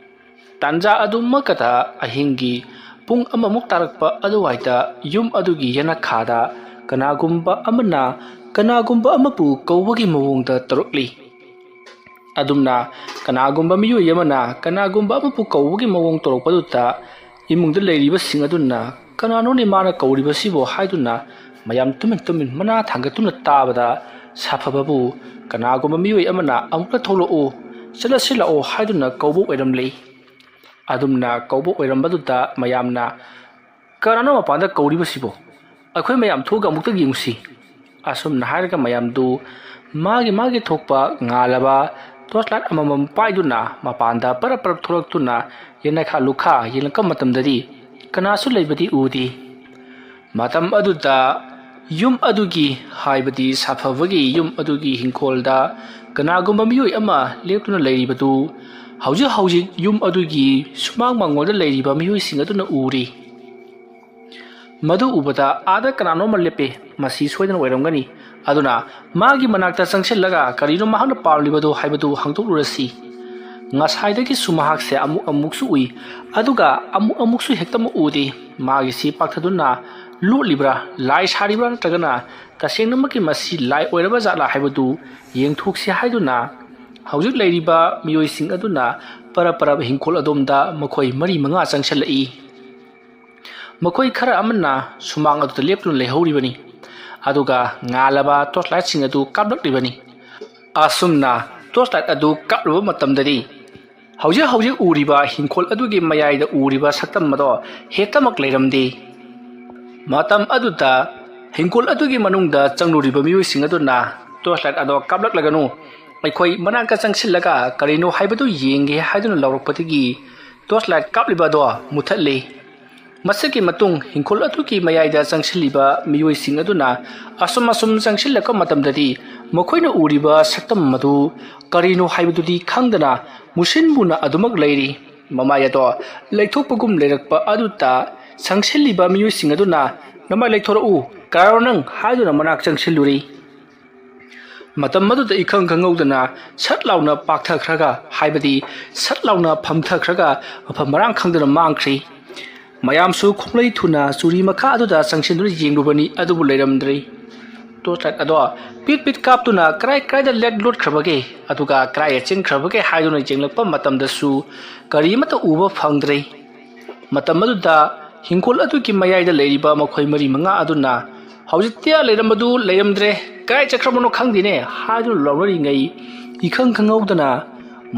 ꯇꯥꯟꯖꯥ ꯑꯗꯨꯃꯛꯀꯗ ꯑꯍꯤꯡꯒꯤ ꯄꯨꯡ ꯑꯃꯃꯨꯛ ꯇꯥꯔꯛꯄ ꯑꯗꯨꯋꯥꯏꯗ ꯌꯨꯝ ꯑꯗꯨꯒꯤ ꯌꯦꯅꯈꯥꯗ ꯀꯅꯥꯒꯨꯝꯕ ꯑꯃꯅ ꯀꯅꯥꯒꯨꯝꯕ ꯑꯃꯕꯨ ꯀꯧꯕꯒꯤ ꯃꯑꯣꯡꯗ ꯇꯧꯔꯛꯂꯤ꯫ ꯑꯗꯨꯝꯅ ꯀꯅꯥꯒꯨꯝꯕ ꯃꯤꯑꯣꯏ ꯑꯃꯅ ꯀꯅꯥꯒꯨꯝꯕ ꯑꯃꯕꯨ ꯀꯧꯕꯒꯤ ꯃꯑꯣꯡ ꯇꯧꯔꯛꯄꯗꯨꯗ, ꯏꯃꯨꯡꯗ ꯂꯩꯔꯤꯕꯁꯤꯡ ꯑꯗꯨꯅ "ꯀꯅꯥꯅꯣꯅꯦ ꯃꯥꯅ ꯀꯧꯔꯤꯕꯁꯤꯕꯣ?" ꯍꯥꯏꯗꯨꯅ ꯃꯌꯥꯝ ꯇꯨꯃꯤꯟ ꯇꯨꯃꯤꯟ ꯃꯅꯥ ꯊꯥꯡꯒꯠꯇꯨꯅ ꯇꯥꯕꯗ, ꯁꯥꯐꯕꯕꯨ ꯀꯅꯥꯒꯨꯝꯕ ꯃꯤꯑꯣꯏ ꯑꯃꯅ "ꯑꯃꯨꯛꯇ ꯊꯣꯛꯂꯛꯎ, ꯆꯠꯂꯁꯤ ꯂꯥꯛꯑꯣ" ꯍꯥꯏꯗꯨꯅ ꯀꯧꯕ ꯑꯣꯏꯔꯝꯂꯦ꯫ ꯑꯗꯨꯝꯅ ꯀꯧꯕ ꯑꯣꯏꯔꯝꯕꯗꯨꯗ ꯃꯌꯥꯝꯅ "ꯀꯅꯥꯅꯣ ꯃꯄꯥꯟꯗ ꯀꯧꯔꯤꯕꯁꯤꯕꯣ? ꯑꯩꯈꯣꯏ ꯃꯌꯥꯝ ꯊꯣꯛꯑꯒ ꯑꯃꯨꯛꯇ ꯌꯦꯡꯉꯨꯁꯤ" ꯑꯁꯨꯝꯅ ꯍꯥꯏꯔꯒ ꯃꯌꯥꯝꯗꯨ ꯃꯥꯒꯤ ꯃꯥꯒꯤ ꯊꯣꯛꯄ ꯉꯥꯜꯂꯕ ꯇꯣꯔꯆ ꯂꯥꯏꯠ ꯑꯃꯃꯝ ꯄꯥꯏꯗꯨꯅ ꯃꯄꯥꯟꯗ ꯄꯔꯞ ꯄꯔꯞ ꯊꯣꯛꯂꯛꯇꯨꯅ ꯌꯦꯅꯈꯥ ꯂꯨꯈꯥ ꯌꯦꯡꯂꯛꯄ ꯃꯇꯝꯗꯗꯤ, ꯀꯅꯥꯁꯨ ꯂꯩꯕꯗꯤ ꯎꯗꯦ꯫ ꯃꯇꯝ ꯑꯗꯨꯗ ꯌꯨꯝ ꯑꯗꯨꯒꯤ, ꯍꯥꯏꯕꯗꯤ ꯁꯥꯐꯕꯒꯤ ꯌꯨꯝ ꯑꯗꯨꯒꯤ ꯍꯤꯡꯈꯣꯜꯗ ꯀꯅꯥꯒꯨꯝꯕ ꯃꯤꯑꯣꯏ ꯑꯃ ꯂꯦꯞꯇꯨꯅ ꯂꯩꯔꯤꯕꯗꯨ ꯍꯧꯖꯤꯛ ꯍꯧꯖꯤꯛ ꯌꯨꯝ ꯑꯗꯨꯒꯤ ꯁꯨꯃꯥꯡ ꯃꯥꯡꯒꯣꯜꯗ ꯂꯩꯔꯤꯕ ꯃꯤꯑꯣꯏꯁꯤꯡ ꯑꯗꯨꯅ ꯎꯔꯤ꯫ ꯃꯗꯨ ꯎꯕꯗ, "ꯑꯥꯗ ꯀꯅꯥꯅꯣꯝꯃ ꯂꯦꯞꯄꯦ, ꯃꯁꯤ ꯁꯣꯏꯗꯅ ꯑꯣꯏꯔꯝꯒꯅꯤ꯫ ꯑꯗꯨꯅ ꯃꯥꯒꯤ ꯃꯅꯥꯛꯇ ꯆꯪꯁꯤꯜꯂꯒ ꯀꯔꯤꯅꯣ ꯃꯍꯥꯛꯅ ꯄꯥꯝꯂꯤꯕꯗꯣ ꯍꯥꯏꯕꯗꯨ ꯍꯪꯗꯣꯛꯂꯨꯔꯁꯤ"꯫ ꯉꯁꯥꯏꯗꯒꯤꯁꯨ ꯃꯍꯥꯛꯁꯦ ꯑꯃꯨꯛ ꯑꯃꯨꯛꯁꯨ ꯎꯏ, ꯑꯗꯨꯒ ꯑꯃꯨꯛ ꯑꯃꯨꯛꯁꯨ ꯍꯦꯛꯇꯃꯛ ꯎꯗꯦ꯫ ꯃꯥꯒꯤꯁꯤ ꯄꯥꯛꯊꯗꯨꯅ ꯂꯣꯠꯂꯤꯕ꯭ꯔꯥ, ꯂꯥꯏ ꯁꯥꯔꯤꯕ꯭ꯔꯥ, ꯅꯠꯇ꯭ꯔꯒꯅ ꯇꯁꯦꯡꯅꯃꯛꯀꯤ ꯃꯁꯤ ꯂꯥꯏ ꯑꯣꯏꯔꯕ ꯖꯥꯠꯂꯥ ꯍꯥꯏꯕꯗꯨ ꯌꯦꯡꯊꯣꯛꯁꯤ ꯍꯥꯏꯗꯨꯅ ꯍꯧꯖꯤꯛ ꯂꯩꯔꯤꯕ ꯃꯤꯑꯣꯏꯁꯤꯡ ꯑꯗꯨꯅ ꯄꯔꯞ ꯄꯔꯞ ꯍꯤꯡꯈꯣꯜ ꯑꯗꯣꯝꯗ ꯃꯈꯣꯏ ꯃꯔꯤ ꯃꯉꯥ ꯆꯪꯁꯤꯜꯂꯛꯏ꯫ ꯃꯈꯣꯏ ꯈꯔ ꯑꯃꯅ ꯁꯨꯃꯥꯡ ꯑꯗꯨꯗ ꯂꯦꯞꯇꯨꯅ ꯂꯩꯍꯧꯔꯤꯕꯅꯤ, ꯑꯗꯨꯒ ꯉꯥꯜꯂꯕ ꯇꯣꯔꯆ ꯂꯥꯏꯠꯁꯤꯡ ꯑꯗꯨ ꯀꯥꯞꯂꯛꯂꯤꯕꯅꯤ꯫ ꯑꯁꯨꯝꯅ ꯇꯣꯔꯆ ꯂꯥꯏꯠ ꯑꯗꯨ ꯀꯥꯞꯂꯨꯕ ꯃꯇꯝꯗꯗꯤ, ꯍꯧꯖꯤꯛ ꯍꯧꯖꯤꯛ ꯎꯔꯤꯕ ꯍꯤꯡꯈꯣꯜ ꯑꯗꯨꯒꯤ ꯃꯌꯥꯏꯗ ꯎꯔꯤꯕ ꯁꯛꯇꯝ ꯑꯗꯣ ꯍꯦꯛꯇꯃꯛ ꯂꯩꯔꯝꯗꯦ꯫ ꯃꯇꯝ ꯑꯗꯨꯗ ꯍꯤꯡꯈꯣꯜ ꯑꯗꯨꯒꯤ ꯃꯅꯨꯡꯗ ꯆꯪꯂꯨꯔꯤꯕ ꯃꯤꯑꯣꯏꯁꯤꯡ ꯑꯗꯨꯅ, "ꯇꯣꯔꯆ ꯂꯥꯏꯠ ꯑꯗꯣ ꯀꯥꯞꯂꯛꯂꯒꯅꯨ, ꯑꯩꯈꯣꯏ ꯃꯅꯥꯛꯇ ꯆꯪꯁꯤꯜꯂꯒ ꯀꯔꯤꯅꯣ ꯍꯥꯏꯕꯗꯨ ꯌꯦꯡꯒꯦ" ꯍꯥꯏꯗꯨꯅ ꯂꯥꯎꯔꯛꯄꯗꯒꯤ, ꯇꯣꯔꯆ ꯂꯥꯏꯠ ꯀꯥꯞꯂꯤꯕ ꯑꯗꯣ ꯃꯨꯊꯠꯂꯤ꯫ ꯃꯁꯤꯒꯤ ꯃꯇꯨꯡ ꯍꯤꯡꯈꯣꯜ ꯑꯗꯨꯒꯤ ꯃꯌꯥꯏꯗ ꯆꯪꯁꯤꯜꯂꯤꯕ ꯃꯤꯑꯣꯏꯁꯤꯡ ꯑꯗꯨꯅ ꯑꯁꯨꯝ ꯑꯁꯨꯝ ꯆꯪꯁꯤꯜꯂꯛꯄ ꯃꯇꯝꯗꯗꯤ ꯃꯈꯣꯏꯅ ꯎꯔꯤꯕ ꯁꯛꯇꯝ ꯑꯗꯨ ꯀꯔꯤꯅꯣ ꯍꯥꯏꯕꯗꯨꯗꯤ ꯈꯪꯗꯅ ꯃꯨꯁꯤꯟ ꯃꯨꯅ ꯑꯗꯨꯃꯛ ꯂꯩꯔꯤ꯫ ꯃꯃꯥꯏ ꯑꯗꯣ ꯂꯩꯊꯣꯛꯄꯒꯨꯝ ꯂꯩꯔꯛꯄ ꯑꯗꯨꯗ ꯆꯪꯁꯤꯜꯂꯤꯕ ꯃꯤꯑꯣꯏꯁꯤꯡ ꯑꯗꯨꯅ "ꯅꯃꯥꯏ ꯂꯩꯊꯣꯔꯛꯎ, ꯀꯅꯥꯅꯣ ꯅꯪ?" ꯍꯥꯏꯗꯨꯅ ꯃꯅꯥꯛ ꯆꯪꯁꯤꯜꯂꯨꯔꯤ꯫ ꯃꯇꯝ ꯑꯗꯨꯗ ꯏꯈꯪ ꯈꯪꯍꯧꯗꯅ ꯁꯠ ꯂꯥꯎꯅ ꯄꯥꯛꯊꯈ꯭ꯔꯒ, ꯍꯥꯏꯕꯗꯤ ꯁꯠ ꯂꯥꯎꯅ ꯐꯝꯊꯈ꯭ꯔꯒ ꯃꯐꯝ ꯃꯔꯥꯡ ꯈꯪꯗꯅ ꯃꯥꯡꯈ꯭ꯔꯤ꯫ ꯃꯌꯥꯝꯁꯨ ꯈꯣꯡꯂꯩ ꯊꯨꯅ ꯆꯨꯔꯤ ꯃꯈꯥ ꯑꯗꯨꯗ ꯆꯪꯁꯤꯟꯗꯨꯅ ꯌꯦꯡꯂꯨꯕꯅꯤ, ꯑꯗꯨꯕꯨ ꯂꯩꯔꯝꯗ꯭ꯔꯤ꯫ ꯇꯣꯔꯆ ꯂꯥꯏꯠ ꯑꯗꯣ ꯄꯤꯠ ꯄꯤꯠ ꯀꯥꯞꯇꯨꯅ ꯀꯔꯥꯏ ꯀꯔꯥꯏꯗ ꯂꯦꯠ ꯂꯣꯠꯈ꯭ꯔꯕꯒꯦ, ꯑꯗꯨꯒ ꯀꯔꯥꯏꯗ ꯆꯦꯟꯈ꯭ꯔꯕꯒꯦ ꯍꯥꯏꯗꯨꯅ ꯌꯦꯡꯂꯛꯄ ꯃꯇꯝꯗꯁꯨ ꯀꯔꯤꯃꯠꯇ ꯎꯕ ꯐꯪꯗ꯭ꯔꯦ꯫ ꯃꯇꯝ ꯑꯗꯨꯗ ꯍꯤꯡꯈꯣꯜ ꯑꯗꯨꯒꯤ ꯃꯌꯥꯏꯗ ꯂꯩꯔꯤꯕ ꯃꯈꯣꯏ ꯃꯔꯤ ꯃꯉꯥ ꯑꯗꯨꯅ "ꯍꯧꯖꯤꯛꯇꯤ ꯂꯩꯔꯝꯕꯗꯨ ꯂꯩꯔꯝꯗ꯭ꯔꯦ, ꯀꯗꯥꯏ ꯆꯠꯈ꯭ꯔꯕꯅꯣ ꯈꯪꯗꯦꯅꯦ" ꯍꯥꯏꯗꯨꯅ ꯂꯥꯎꯅꯔꯤꯉꯩ, ꯏꯈꯪ ꯈꯪꯍꯧꯗꯅ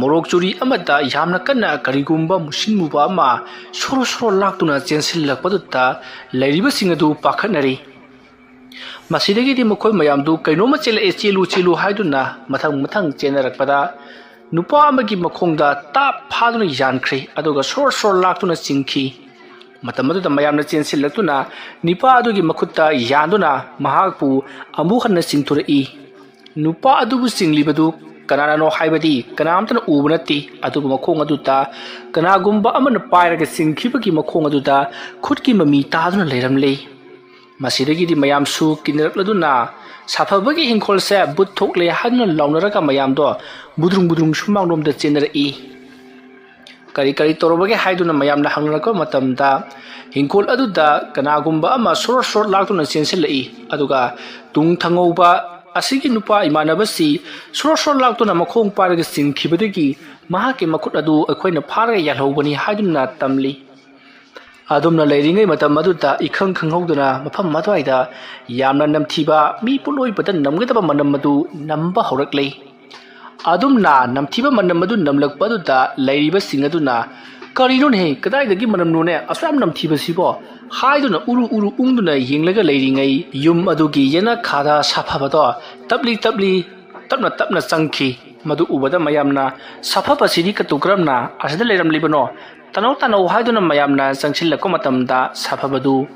ꯃꯣꯔꯣꯛ ꯆꯨꯔꯤ ꯑꯃꯗ ꯌꯥꯝꯅ ꯀꯟꯅ ꯀꯔꯤꯒꯨꯝꯕ ꯃꯨꯁꯤꯟ ꯃꯨꯕ ꯑꯃ ꯁꯣꯔꯣ ꯁꯣꯔꯣ ꯂꯥꯛꯇꯨꯅ ꯆꯦꯟꯁꯤꯜꯂꯛꯄꯗꯨꯗ ꯂꯩꯔꯤꯕꯁꯤꯡ ꯑꯗꯨ ꯄꯥꯈꯠꯅꯔꯤ꯫ ꯃꯁꯤꯗꯒꯤꯗꯤ ꯃꯈꯣꯏ ꯃꯌꯥꯝꯗꯨ "ꯀꯩꯅꯣꯝꯃ ꯆꯦꯜꯂꯛꯑꯦ, ꯆꯦꯜꯂꯨ, ꯆꯦꯜꯂꯨ" ꯍꯥꯏꯗꯨꯅ ꯃꯊꯪ ꯃꯊꯪ ꯆꯦꯟꯅꯔꯛꯄꯗ, ꯅꯨꯄꯥ ꯑꯃꯒꯤ ꯃꯈꯣꯡꯗ ꯇꯥꯞ ꯐꯥꯗꯨꯅ ꯌꯥꯟꯈ꯭ꯔꯦ, ꯑꯗꯨꯒ ꯁꯣꯔ ꯁꯣꯔ ꯂꯥꯛꯇꯨꯅ ꯆꯤꯡꯈꯤ꯫ ꯃꯇꯝ ꯑꯗꯨꯗ ꯃꯌꯥꯝꯅ ꯆꯦꯟꯁꯤꯜꯂꯛꯇꯨꯅ ꯅꯨꯄꯥ ꯑꯗꯨꯒꯤ ꯃꯈꯨꯠꯇ ꯌꯥꯟꯗꯨꯅ ꯃꯍꯥꯛꯄꯨ ꯑꯃꯨꯛ ꯍꯟꯅ ꯆꯤꯡꯊꯣꯔꯛꯏ꯫ ꯅꯨꯄꯥ ꯑꯗꯨꯕꯨ ꯆꯤꯡꯂꯤꯕꯗꯨ ꯀꯅꯥꯅꯅꯣ ꯍꯥꯏꯕꯗꯤ ꯀꯅꯥꯝꯇꯅ ꯎꯕ ꯅꯠꯇꯦ, ꯑꯗꯨꯕꯨ ꯃꯈꯣꯡ ꯑꯗꯨꯗ ꯀꯅꯥꯒꯨꯝꯕ ꯑꯃꯅ ꯄꯥꯏꯔꯒ ꯆꯤꯡꯈꯤꯕꯒꯤ ꯃꯈꯣꯡ ꯑꯗꯨꯗ ꯈꯨꯠꯀꯤ ꯃꯃꯤ ꯇꯥꯗꯨꯅ ꯂꯩꯔꯝꯂꯦ꯫ ꯃꯁꯤꯗꯒꯤꯗꯤ ꯃꯌꯥꯝꯁꯨ ꯀꯤꯅꯔꯛꯂꯗꯨꯅ "ꯁꯥꯐꯕꯒꯤ ꯍꯤꯡꯈꯣꯜꯁꯦ ꯚꯨꯠ ꯊꯣꯛꯂꯦ" ꯍꯥꯏꯗꯨꯅ ꯂꯥꯎꯅꯔꯒ ꯃꯌꯥꯝꯗꯣ ꯕꯨꯗ꯭ꯔꯨꯡ ꯕꯨꯗ꯭ꯔꯨꯡ ꯁꯨꯃꯥꯡꯂꯣꯝꯗ ꯆꯦꯟꯅꯔꯛꯏ꯫ ꯀꯔꯤ ꯀꯔꯤ ꯇꯧꯔꯕꯒꯦ ꯍꯥꯏꯗꯨꯅ ꯃꯌꯥꯝꯅ ꯍꯪꯅꯔꯛꯄ ꯃꯇꯝꯗ, ꯍꯤꯡꯈꯣꯜ ꯑꯗꯨꯗ ꯀꯅꯥꯒꯨꯝꯕ ꯑꯃ ꯁꯣꯔ ꯁꯣꯔ ꯂꯥꯛꯇꯨꯅ ꯆꯦꯟꯁꯤꯜꯂꯛꯏ, ꯑꯗꯨꯒ ꯇꯨꯡ ꯊꯪꯍꯧꯕ ꯑꯁꯤꯒꯤ ꯅꯨꯄꯥ ꯏꯃꯥꯟꯅꯕꯁꯤ ꯁꯣꯔ ꯁꯣꯔ ꯂꯥꯛꯇꯨꯅ ꯃꯈꯣꯡ ꯄꯥꯏꯔꯒ ꯆꯤꯡꯈꯤꯕꯗꯒꯤ ꯃꯍꯥꯛꯀꯤ ꯃꯈꯨꯠ ꯑꯗꯨ ꯑꯩꯈꯣꯏꯅ ꯐꯥꯔꯒ ꯌꯥꯜꯍꯧꯕꯅꯤ ꯍꯥꯏꯗꯨꯅ ꯇꯝꯂꯤ꯫ ꯑꯗꯨꯝꯅ ꯂꯩꯔꯤꯉꯩ ꯃꯇꯝ ꯑꯗꯨꯗ ꯏꯈꯪ ꯈꯪꯍꯧꯗꯅ ꯃꯐꯝ ꯑꯗꯨꯋꯥꯏꯗ ꯌꯥꯝꯅ ꯅꯝꯊꯤꯕ, ꯃꯤ ꯄꯣꯠꯂꯣꯏꯕꯗ ꯅꯝꯒꯗꯕ ꯃꯅꯝ ꯑꯗꯨ ꯅꯝꯕ ꯍꯧꯔꯛꯂꯦ꯫ ꯑꯗꯨꯝꯅ ꯅꯝꯊꯤꯕ ꯃꯅꯝ ꯑꯗꯨ ꯅꯝꯂꯛꯄ ꯑꯗꯨꯗ ꯂꯩꯔꯤꯕꯁꯤꯡ ꯑꯗꯨꯅ "ꯀꯔꯤꯅꯣꯅꯦ, ꯀꯗꯥꯏꯗꯒꯤ ꯃꯅꯝꯅꯣꯅꯦ, ꯑꯁꯨꯛ ꯌꯥꯝ ꯅꯝꯊꯤꯕꯁꯤꯕꯣ?" ꯍꯥꯏꯗꯨꯅ ꯎꯔꯨ ꯎꯔꯨ ꯎꯪꯗꯨꯅ ꯌꯦꯡꯂꯒ ꯂꯩꯔꯤꯉꯩ, ꯌꯨꯝ ꯑꯗꯨꯒꯤ ꯌꯦꯅꯈꯥꯗ ꯁꯥꯐꯕꯗꯣ ꯇꯞꯂꯤ ꯇꯞꯂꯤ, ꯇꯞꯅ ꯇꯞꯅ ꯆꯪꯈꯤ꯫ ꯃꯗꯨ ꯎꯕꯗ ꯃꯌꯥꯝꯅ "ꯁꯥꯐꯕꯁꯤꯗꯤ ꯀꯇꯨ ꯀꯔꯝꯅ ꯑꯁꯤꯗ ꯂꯩꯔꯝꯂꯤꯕꯅꯣ? "ꯇꯥꯅꯧ, ꯇꯥꯅꯧ" ꯍꯥꯏꯗꯨꯅ ꯃꯌꯥꯝꯅ ꯆꯪꯁꯤꯜꯂꯛꯄ ꯃꯇꯝꯗ, ꯁꯥꯐꯕꯗꯨ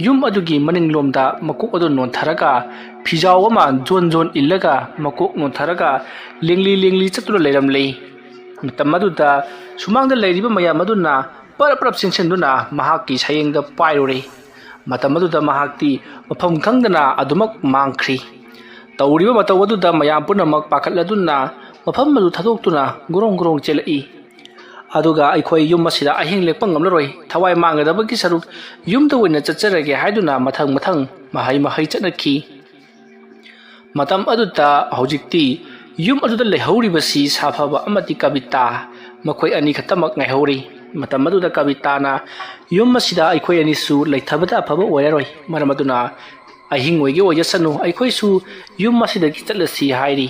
ꯌꯨꯝ ꯑꯗꯨꯒꯤ ꯃꯅꯤꯡꯂꯣꯝꯗ ꯃꯀꯣꯛ ꯑꯗꯨ ꯅꯣꯟꯊꯔꯒ, ꯐꯤꯖꯥꯎ ꯑꯃ ꯖꯣꯟ ꯖꯣꯟ ꯏꯜꯂꯒ ꯃꯀꯣꯛ ꯅꯣꯟꯊꯔꯒ ꯂꯦꯡꯂꯤ ꯂꯦꯡꯂꯤ ꯆꯠꯇꯨꯅ ꯂꯩꯔꯝꯂꯦ꯫ ꯃꯇꯝ ꯑꯗꯨꯗ ꯁꯨꯃꯥꯡꯗ ꯂꯩꯔꯤꯕ ꯃꯌꯥꯝ ꯑꯗꯨꯅ ꯄꯔꯞ ꯄꯔꯞ ꯆꯦꯟꯁꯤꯟꯗꯨꯅ ꯃꯍꯥꯛꯀꯤ ꯁꯌꯦꯡꯗ ꯄꯥꯏꯔꯨꯔꯦ꯫ ꯃꯇꯝ ꯑꯗꯨꯗ ꯃꯍꯥꯛꯇꯤ ꯃꯐꯝ ꯈꯪꯗꯅ ꯑꯗꯨꯃꯛ ꯃꯥꯡꯈ꯭ꯔꯤ꯫ ꯇꯧꯔꯤꯕ ꯃꯇꯧ ꯑꯗꯨꯗ ꯃꯌꯥꯝ ꯄꯨꯝꯅꯃꯛ ꯄꯥꯈꯠꯂꯗꯨꯅ ꯃꯐꯝ ꯑꯗꯨ ꯊꯥꯗꯣꯛꯇꯨꯅ ꯒ꯭ꯔꯣꯡ ꯒ꯭ꯔꯣꯡ ꯆꯦꯜꯂꯛꯏ꯫ ꯑꯗꯨꯒ "ꯑꯩꯈꯣꯏ ꯌꯨꯝ ꯑꯁꯤꯗ ꯑꯍꯤꯡ ꯂꯦꯛꯄ ꯉꯝꯂꯔꯣꯏ, ꯊꯋꯥꯏ ꯃꯥꯡꯒꯗꯕꯒꯤ ꯁꯔꯨꯛ ꯌꯨꯝꯗ ꯑꯣꯏꯅ ꯆꯠꯆꯔꯒꯦ" ꯍꯥꯏꯗꯨꯅ ꯃꯊꯪ ꯃꯊꯪ ꯃꯍꯩ ꯃꯍꯩ ꯆꯠꯅꯈꯤ꯫ ꯃꯇꯝ ꯑꯗꯨꯗ ꯍꯧꯖꯤꯛꯇꯤ ꯌꯨꯝ ꯑꯗꯨꯗ ꯂꯩꯍꯧꯔꯤꯕꯁꯤ ꯁꯥꯐꯕ ꯑꯃꯗꯤ ꯀꯕꯤꯇꯥ, ꯃꯈꯣꯏ ꯑꯅꯤ ꯈꯛꯇꯃꯛ ꯉꯥꯏꯍꯧꯔꯤ꯫ ꯃꯇꯝ ꯑꯗꯨꯗ ꯀꯕꯤꯇꯥꯅ, "ꯌꯨꯝ ꯑꯁꯤꯗ ꯑꯩꯈꯣꯏ ꯑꯅꯤꯁꯨ ꯂꯩꯊꯕꯗ ꯑꯐꯕ ꯑꯣꯏꯔꯔꯣꯏ, ꯃꯔꯝ ꯑꯗꯨꯅ ꯑꯍꯤꯡ ꯑꯣꯏꯒꯦ ꯑꯣꯏꯖꯁꯅꯨ, ꯑꯩꯈꯣꯏꯁꯨ ꯌꯨꯝ ꯑꯁꯤꯗꯒꯤ ꯆꯠꯂꯁꯤ" ꯍꯥꯏꯔꯤ꯫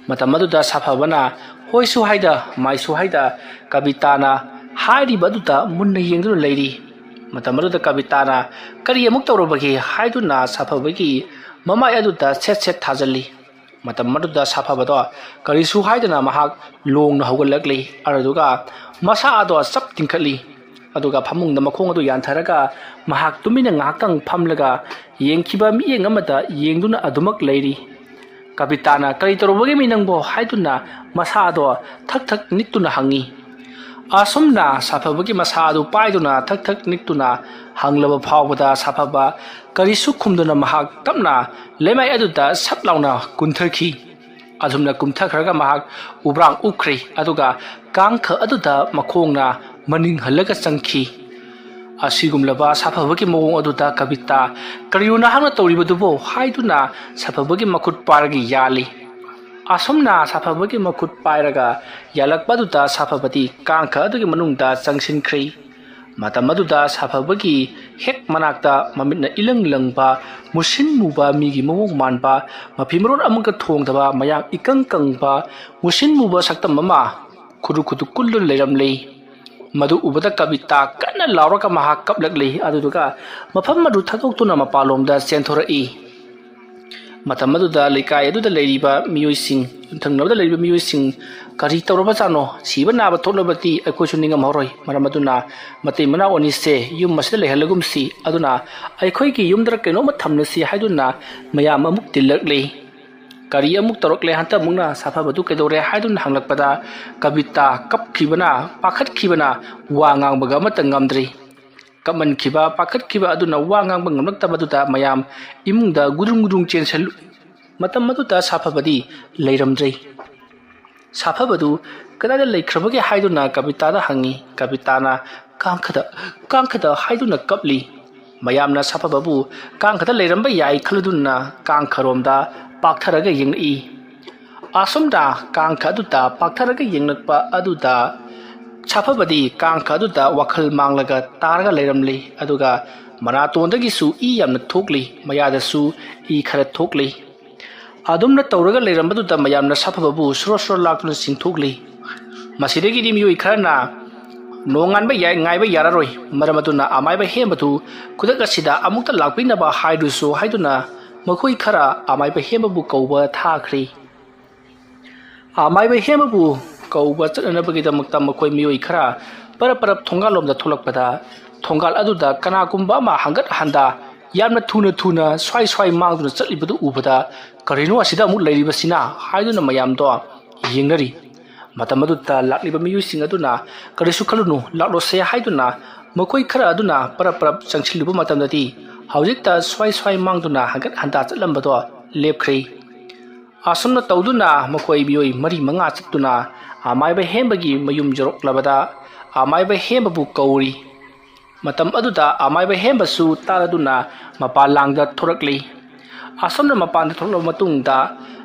ꯃꯇꯝ ꯑꯗꯨꯗ ꯁꯥꯐꯕꯅ ꯍꯣꯏꯁꯨ ꯍꯥꯏꯗ ꯃꯥꯏꯁꯨ ꯍꯥꯏꯗ ꯀꯕꯤꯇꯥꯅ ꯍꯥꯏꯔꯤꯕ ꯑꯗꯨꯗ ꯃꯨꯟꯅ ꯌꯦꯡꯗꯨꯅ ꯂꯩꯔꯤ꯫ ꯃꯇꯝ ꯑꯗꯨꯗ ꯀꯕꯤꯇꯥꯅ "ꯀꯔꯤ ꯑꯃꯨꯛ ꯇꯧꯔꯕꯒꯦ?" ꯍꯥꯏꯗꯨꯅ ꯁꯥꯐꯕꯒꯤ ꯃꯃꯥꯏ ꯑꯗꯨꯗ ꯁꯦꯠ ꯁꯦꯠ ꯊꯥꯖꯤꯜꯂꯤ꯫ ꯃꯇꯝ ꯑꯗꯨꯗ ꯁꯥꯐꯕꯗꯣ ꯀꯔꯤꯁꯨ ꯍꯥꯏꯗꯅ ꯃꯍꯥꯛ ꯂꯣꯡꯅ ꯍꯧꯒꯠꯂꯛꯂꯤ꯫ ꯑꯗꯨꯗꯨꯒ ꯃꯁꯥ ꯑꯗꯣ ꯆꯞ ꯇꯤꯡꯈꯠꯂꯤ꯫ ꯑꯗꯨꯒ ꯐꯃꯨꯡꯗ ꯃꯈꯣꯡ ꯑꯗꯨ ꯌꯥꯟꯊꯔꯒ ꯃꯍꯥꯛ ꯇꯨꯃꯤꯟꯅ ꯉꯥꯏꯍꯥꯛꯇꯪ ꯐꯝꯂꯒ ꯌꯦꯡꯈꯤꯕ ꯃꯤꯠꯌꯦꯡ ꯑꯃꯗ ꯌꯦꯡꯗꯨꯅ ꯑꯗꯨꯃꯛ ꯂꯩꯔꯤ꯫ ꯀꯕꯤꯇꯥꯅ "ꯀꯔꯤ ꯇꯧꯔꯨꯕꯒꯤꯃꯤ ꯅꯪꯕꯣ?" ꯍꯥꯏꯗꯨꯅ ꯃꯁꯥ ꯑꯗꯣ ꯊꯛ ꯊꯛ ꯅꯤꯛꯇꯨꯅ ꯍꯪꯉꯤ꯫ ꯑꯁꯨꯝꯅ ꯁꯥꯐꯕꯒꯤ ꯃꯁꯥ ꯑꯗꯨ ꯄꯥꯏꯗꯨꯅ ꯊꯛ ꯊꯛ ꯅꯤꯛꯇꯨꯅ ꯍꯪꯂꯕ ꯐꯥꯎꯕꯗ ꯁꯥꯐꯕ ꯀꯔꯤꯁꯨ ꯈꯨꯝꯗꯨꯅ ꯃꯍꯥꯛ ꯇꯞꯅ ꯂꯩꯃꯥꯏ ꯑꯗꯨꯗ ꯁꯠ ꯂꯥꯎꯅ ꯀꯨꯟꯊꯈꯤ꯫ ꯑꯁꯨꯝꯅ ꯀꯨꯝꯊꯈ꯭ꯔꯒ ꯃꯍꯥꯛ ꯎꯕ꯭ꯔꯥꯡ ꯎꯞꯈ꯭ꯔꯦ, ꯑꯗꯨꯒ ꯀꯥꯡꯈ ꯑꯗꯨꯗ ꯃꯈꯣꯡꯅ ꯃꯅꯤꯡ ꯍꯜꯂꯒ ꯆꯪꯈꯤ꯫ ꯑꯁꯤꯒꯨꯝꯂꯕ ꯁꯥꯐꯕꯒꯤ ꯃꯑꯣꯡ ꯑꯗꯨꯗ ꯀꯕꯤꯇꯥ "ꯀꯔꯤꯅꯣ ꯅꯍꯥꯛꯅ ꯇꯧꯔꯤꯕꯗꯨꯕꯣ?" ꯍꯥꯏꯗꯨꯅ ꯁꯥꯐꯕꯒꯤ ꯃꯈꯨꯠ ꯄꯥꯏꯔꯒ ꯌꯥꯜꯂꯤ꯫ ꯑꯁꯨꯝꯅ ꯁꯥꯐꯕꯒꯤ ꯃꯈꯨꯠ ꯄꯥꯏꯔꯒ ꯌꯥꯜꯂꯛꯄ ꯑꯗꯨꯗ ꯁꯥꯐꯕꯗꯤ ꯀꯥꯡꯈ ꯑꯗꯨꯒꯤ ꯃꯅꯨꯡꯗ ꯆꯪꯁꯤꯟꯈ꯭ꯔꯦ꯫ ꯃꯇꯝ ꯑꯗꯨꯗ ꯁꯥꯐꯕꯒꯤ ꯍꯦꯛ ꯃꯅꯥꯛꯇ ꯃꯃꯤꯠꯅ ꯏꯂꯪ ꯂꯪꯕ, ꯃꯨꯁꯤꯟ ꯃꯨꯕ, ꯃꯤꯒꯤ ꯃꯑꯣꯡ ꯃꯥꯟꯕ, ꯃꯐꯤ ꯃꯔꯣꯟ ꯑꯃꯒ ꯊꯣꯡꯗꯕ, ꯃꯌꯥꯡ ꯏꯀꯪ ꯀꯪꯕ, ꯃꯨꯁꯤꯟ ꯃꯨꯕ ꯁꯛꯇꯝ ꯑꯃ ꯈꯨꯔꯨ ꯈꯨꯗꯨ ꯀꯨꯜꯂꯨ ꯂꯩꯔꯝꯂꯦ꯫ ꯃꯗꯨ ꯎꯕꯗ ꯀꯕꯤꯇꯥ ꯀꯟꯅ ꯂꯥꯎꯔꯒ ꯃꯍꯥꯛ ꯀꯞꯂꯛꯂꯤ, ꯑꯗꯨꯗꯨꯒ ꯃꯐꯝ ꯑꯗꯨ ꯊꯥꯗꯣꯛꯇꯨꯅ ꯃꯄꯥꯟꯂꯣꯝꯗ ꯆꯦꯟꯊꯣꯔꯛꯏ꯫ ꯃꯇꯝ ꯑꯗꯨꯗ ꯂꯩꯀꯥꯏ ꯑꯗꯨꯗ ꯂꯩꯔꯤꯕ ꯃꯤꯑꯣꯏꯁꯤꯡ, ꯌꯨꯝꯊꯪꯅꯕꯗ ꯂꯩꯔꯤꯕ ꯃꯤꯑꯣꯏꯁꯤꯡ, "ꯀꯔꯤ ꯇꯧꯔꯕꯖꯥꯠꯅꯣ? ꯁꯤꯕ ꯅꯥꯕ ꯊꯣꯛꯂꯕꯗꯤ ꯑꯩꯈꯣꯏꯁꯨ ꯅꯤꯡꯉꯝꯍꯧꯔꯣꯏ꯫ ꯃꯔꯝ ꯑꯗꯨꯅ ꯃꯇꯩ ꯃꯅꯥꯎ ꯑꯅꯤꯁꯦ ꯌꯨꯝ ꯑꯁꯤꯗ ꯂꯩꯍꯜꯂꯒꯨꯝꯁꯤ꯫ ꯑꯗꯨꯅ ꯑꯩꯈꯣꯏꯒꯤ ꯌꯨꯝꯗ ꯀꯩꯅꯣꯝꯃ ꯊꯝꯂꯁꯤ" ꯍꯥꯏꯗꯨꯅ ꯃꯌꯥꯝ ꯑꯃꯨꯛ ꯇꯤꯜꯂꯛꯂꯤ꯫ "ꯀꯔꯤ ꯑꯃꯨꯛ ꯇꯧꯔꯛꯂꯦ? ꯍꯟꯇꯛꯃꯨꯛꯅ ꯁꯥꯐꯕꯗꯨ ꯀꯩꯗꯧꯔꯦ?" ꯍꯥꯏꯗꯨꯅ ꯍꯪꯂꯛꯄꯗ, ꯀꯕꯤꯇꯥ ꯀꯞꯈꯤꯕꯅ, ꯄꯥꯈꯠꯈꯤꯕꯅ ꯋꯥ ꯉꯥꯡꯕꯒ ꯑꯃꯠꯇ ꯉꯝꯗ꯭ꯔꯤ꯫ ꯀꯞꯃꯟꯈꯤꯕ, ꯄꯥꯈꯠꯈꯤꯕ ꯑꯗꯨꯅ ꯋꯥ ꯉꯥꯡꯕ ꯉꯝꯂꯛꯇꯕꯗꯨꯗ ꯃꯌꯥꯝ ꯏꯃꯨꯡꯗ ꯒꯨꯗ꯭ꯔꯨꯡ ꯒꯨꯗ꯭ꯔꯨꯡ ꯆꯦꯟꯁꯜꯂꯨ꯫ ꯃꯇꯝ ꯑꯗꯨꯗ ꯁꯥꯐꯕꯗꯤ ꯂꯩꯔꯝꯗ꯭ꯔꯦ꯫ ꯁꯥꯐꯕꯗꯨ ꯀꯗꯥꯏꯗ ꯂꯩꯈ꯭ꯔꯕꯒꯦ ꯍꯥꯏꯗꯨꯅ ꯀꯕꯤꯇꯥꯗ ꯍꯪꯉꯤ꯫ ꯀꯕꯤꯇꯥꯅ, "ꯀꯥꯡꯈꯗ, ꯀꯥꯡꯈꯗ" ꯍꯥꯏꯗꯨꯅ ꯀꯞꯂꯤ꯫ ꯃꯌꯥꯝꯅ ꯁꯥꯐꯕꯕꯨ ꯀꯥꯡꯈꯗ ꯂꯩꯔꯝꯕ ꯌꯥꯏ ꯈꯜꯂꯗꯨꯅ ꯀꯥꯡꯈꯔꯣꯝꯗ ꯄꯥꯛꯊꯔꯒ ꯌꯦꯡꯂꯛꯏ꯫ ꯑꯁꯨꯝꯅ ꯀꯥꯡꯈ ꯑꯗꯨꯗ ꯄꯥꯛꯊꯔꯒ ꯌꯦꯡꯂꯛꯄ ꯑꯗꯨꯗ ꯁꯥꯐꯕꯗꯤ ꯀꯥꯡꯈ ꯑꯗꯨꯗ ꯋꯥꯈꯜ ꯃꯥꯡꯂꯒ ꯇꯥꯔꯒ ꯂꯩꯔꯝꯂꯤ꯫ ꯑꯗꯨꯒ ꯃꯅꯥꯇꯣꯟꯗꯒꯤꯁꯨ ꯏ ꯌꯥꯝꯅ ꯊꯣꯛꯂꯤ, ꯃꯌꯥꯗꯁꯨ ꯏ ꯈꯔ ꯊꯣꯛꯂꯤ꯫ ꯑꯗꯨꯝꯅ ꯇꯧꯔꯒ ꯂꯩꯔꯝꯕꯗꯨꯗ ꯃꯌꯥꯝꯅ ꯁꯥꯐꯕꯕꯨ ꯁꯣꯔꯣ ꯁꯣꯔꯣ ꯂꯥꯛꯇꯨꯅ ꯆꯤꯡꯊꯣꯛꯂꯤ꯫ ꯃꯁꯤꯗꯒꯤꯗꯤ ꯃꯤꯑꯣꯏ ꯈꯔꯅ, "ꯅꯣꯡꯉꯥꯟꯕ ꯌꯥꯏ, ꯉꯥꯏꯕ ꯌꯥꯔꯔꯣꯏ, ꯃꯔꯝ ꯑꯗꯨꯅ ꯑꯃꯥꯏꯕ ꯍꯦꯝꯕꯗꯨ ꯈꯨꯗꯛ ꯑꯁꯤꯗ ꯑꯃꯨꯛꯇ ꯂꯥꯛꯄꯤꯅꯕ ꯍꯥꯏꯔꯨꯁꯨ" ꯍꯥꯏꯗꯨꯅ ꯃꯈꯣꯏ ꯈꯔ ꯑꯃꯥꯏꯕ ꯍꯦꯝꯕꯕꯨ ꯀꯧꯕ ꯊꯥꯈ꯭ꯔꯤ꯫ ꯑꯃꯥꯏꯕ ꯍꯦꯝꯕꯕꯨ ꯀꯧꯕ ꯆꯠꯅꯅꯕꯒꯤꯗꯃꯛꯇ ꯃꯈꯣꯏ ꯃꯤꯑꯣꯏ ꯈꯔ ꯄꯔꯞ ꯄꯔꯞ ꯊꯣꯡꯒꯥꯜꯂꯣꯝꯗ ꯊꯣꯛꯂꯛꯄꯗ, ꯊꯣꯡꯒꯥꯜ ꯑꯗꯨꯗ ꯀꯅꯥꯒꯨꯝꯕ ꯑꯃ ꯍꯪꯒꯠ ꯍꯟꯗ ꯌꯥꯝꯅ ꯊꯨꯅ ꯊꯨꯅ ꯁ꯭ꯋꯥꯏ ꯁ꯭ꯋꯥꯏ ꯃꯥꯡꯗꯨꯅ ꯆꯠꯂꯤꯕꯗꯨ ꯎꯕꯗ, "ꯀꯔꯤꯅꯣ ꯑꯁꯤꯗ ꯑꯃꯨꯛ ꯂꯩꯔꯤꯕꯁꯤꯅ?" ꯍꯥꯏꯗꯨꯅ ꯃꯌꯥꯝꯗꯣ ꯌꯦꯡꯅꯔꯤ꯫ ꯃꯇꯝ ꯑꯗꯨꯗ ꯂꯥꯛꯂꯤꯕ ꯃꯤꯑꯣꯏꯁꯤꯡ ꯑꯗꯨꯅ, "ꯀꯔꯤꯁꯨ ꯈꯜꯂꯨꯅꯨ, ꯂꯥꯛꯂꯣꯁꯦ" ꯍꯥꯏꯗꯨꯅ ꯃꯈꯣꯏ ꯈꯔ ꯑꯗꯨꯅ ꯄꯔꯞ ꯄꯔꯞ ꯆꯪꯁꯤꯜꯂꯨꯕ ꯃꯇꯝꯗꯗꯤ, ꯍꯧꯖꯤꯛꯇ ꯁ꯭ꯋꯥꯏ ꯁ꯭ꯋꯥꯏ ꯃꯥꯡꯗꯨꯅ ꯍꯪꯒꯠ ꯍꯟꯗ ꯆꯠꯂꯝꯕꯗꯣ ꯂꯦꯞꯈ꯭ꯔꯦ꯫ ꯑꯁꯨꯝꯅ ꯇꯧꯗꯨꯅ ꯃꯈꯣꯏ ꯃꯤꯑꯣꯏ ꯃꯔꯤ ꯃꯉꯥ ꯆꯠꯇꯨꯅ ꯑꯃꯥꯏꯕ ꯍꯦꯝꯕꯒꯤ ꯃꯌꯨꯝ ꯌꯧꯔꯛꯂꯕꯗ, ꯑꯃꯥꯏꯕ ꯍꯦꯝꯕꯕꯨ ꯀꯧꯔꯤ꯫ ꯃꯇꯝ ꯑꯗꯨꯗ ꯑꯃꯥꯏꯕ ꯍꯦꯝꯕꯁꯨ ꯇꯥꯔꯗꯨꯅ ꯃꯄꯥꯟ ꯂꯥꯡꯗ ꯊꯣꯔꯛꯂꯤ꯫ ꯑꯁꯨꯝꯅ ꯃꯄꯥꯟꯗ ꯊꯣꯛꯂꯕ ꯃꯇꯨꯡꯗ,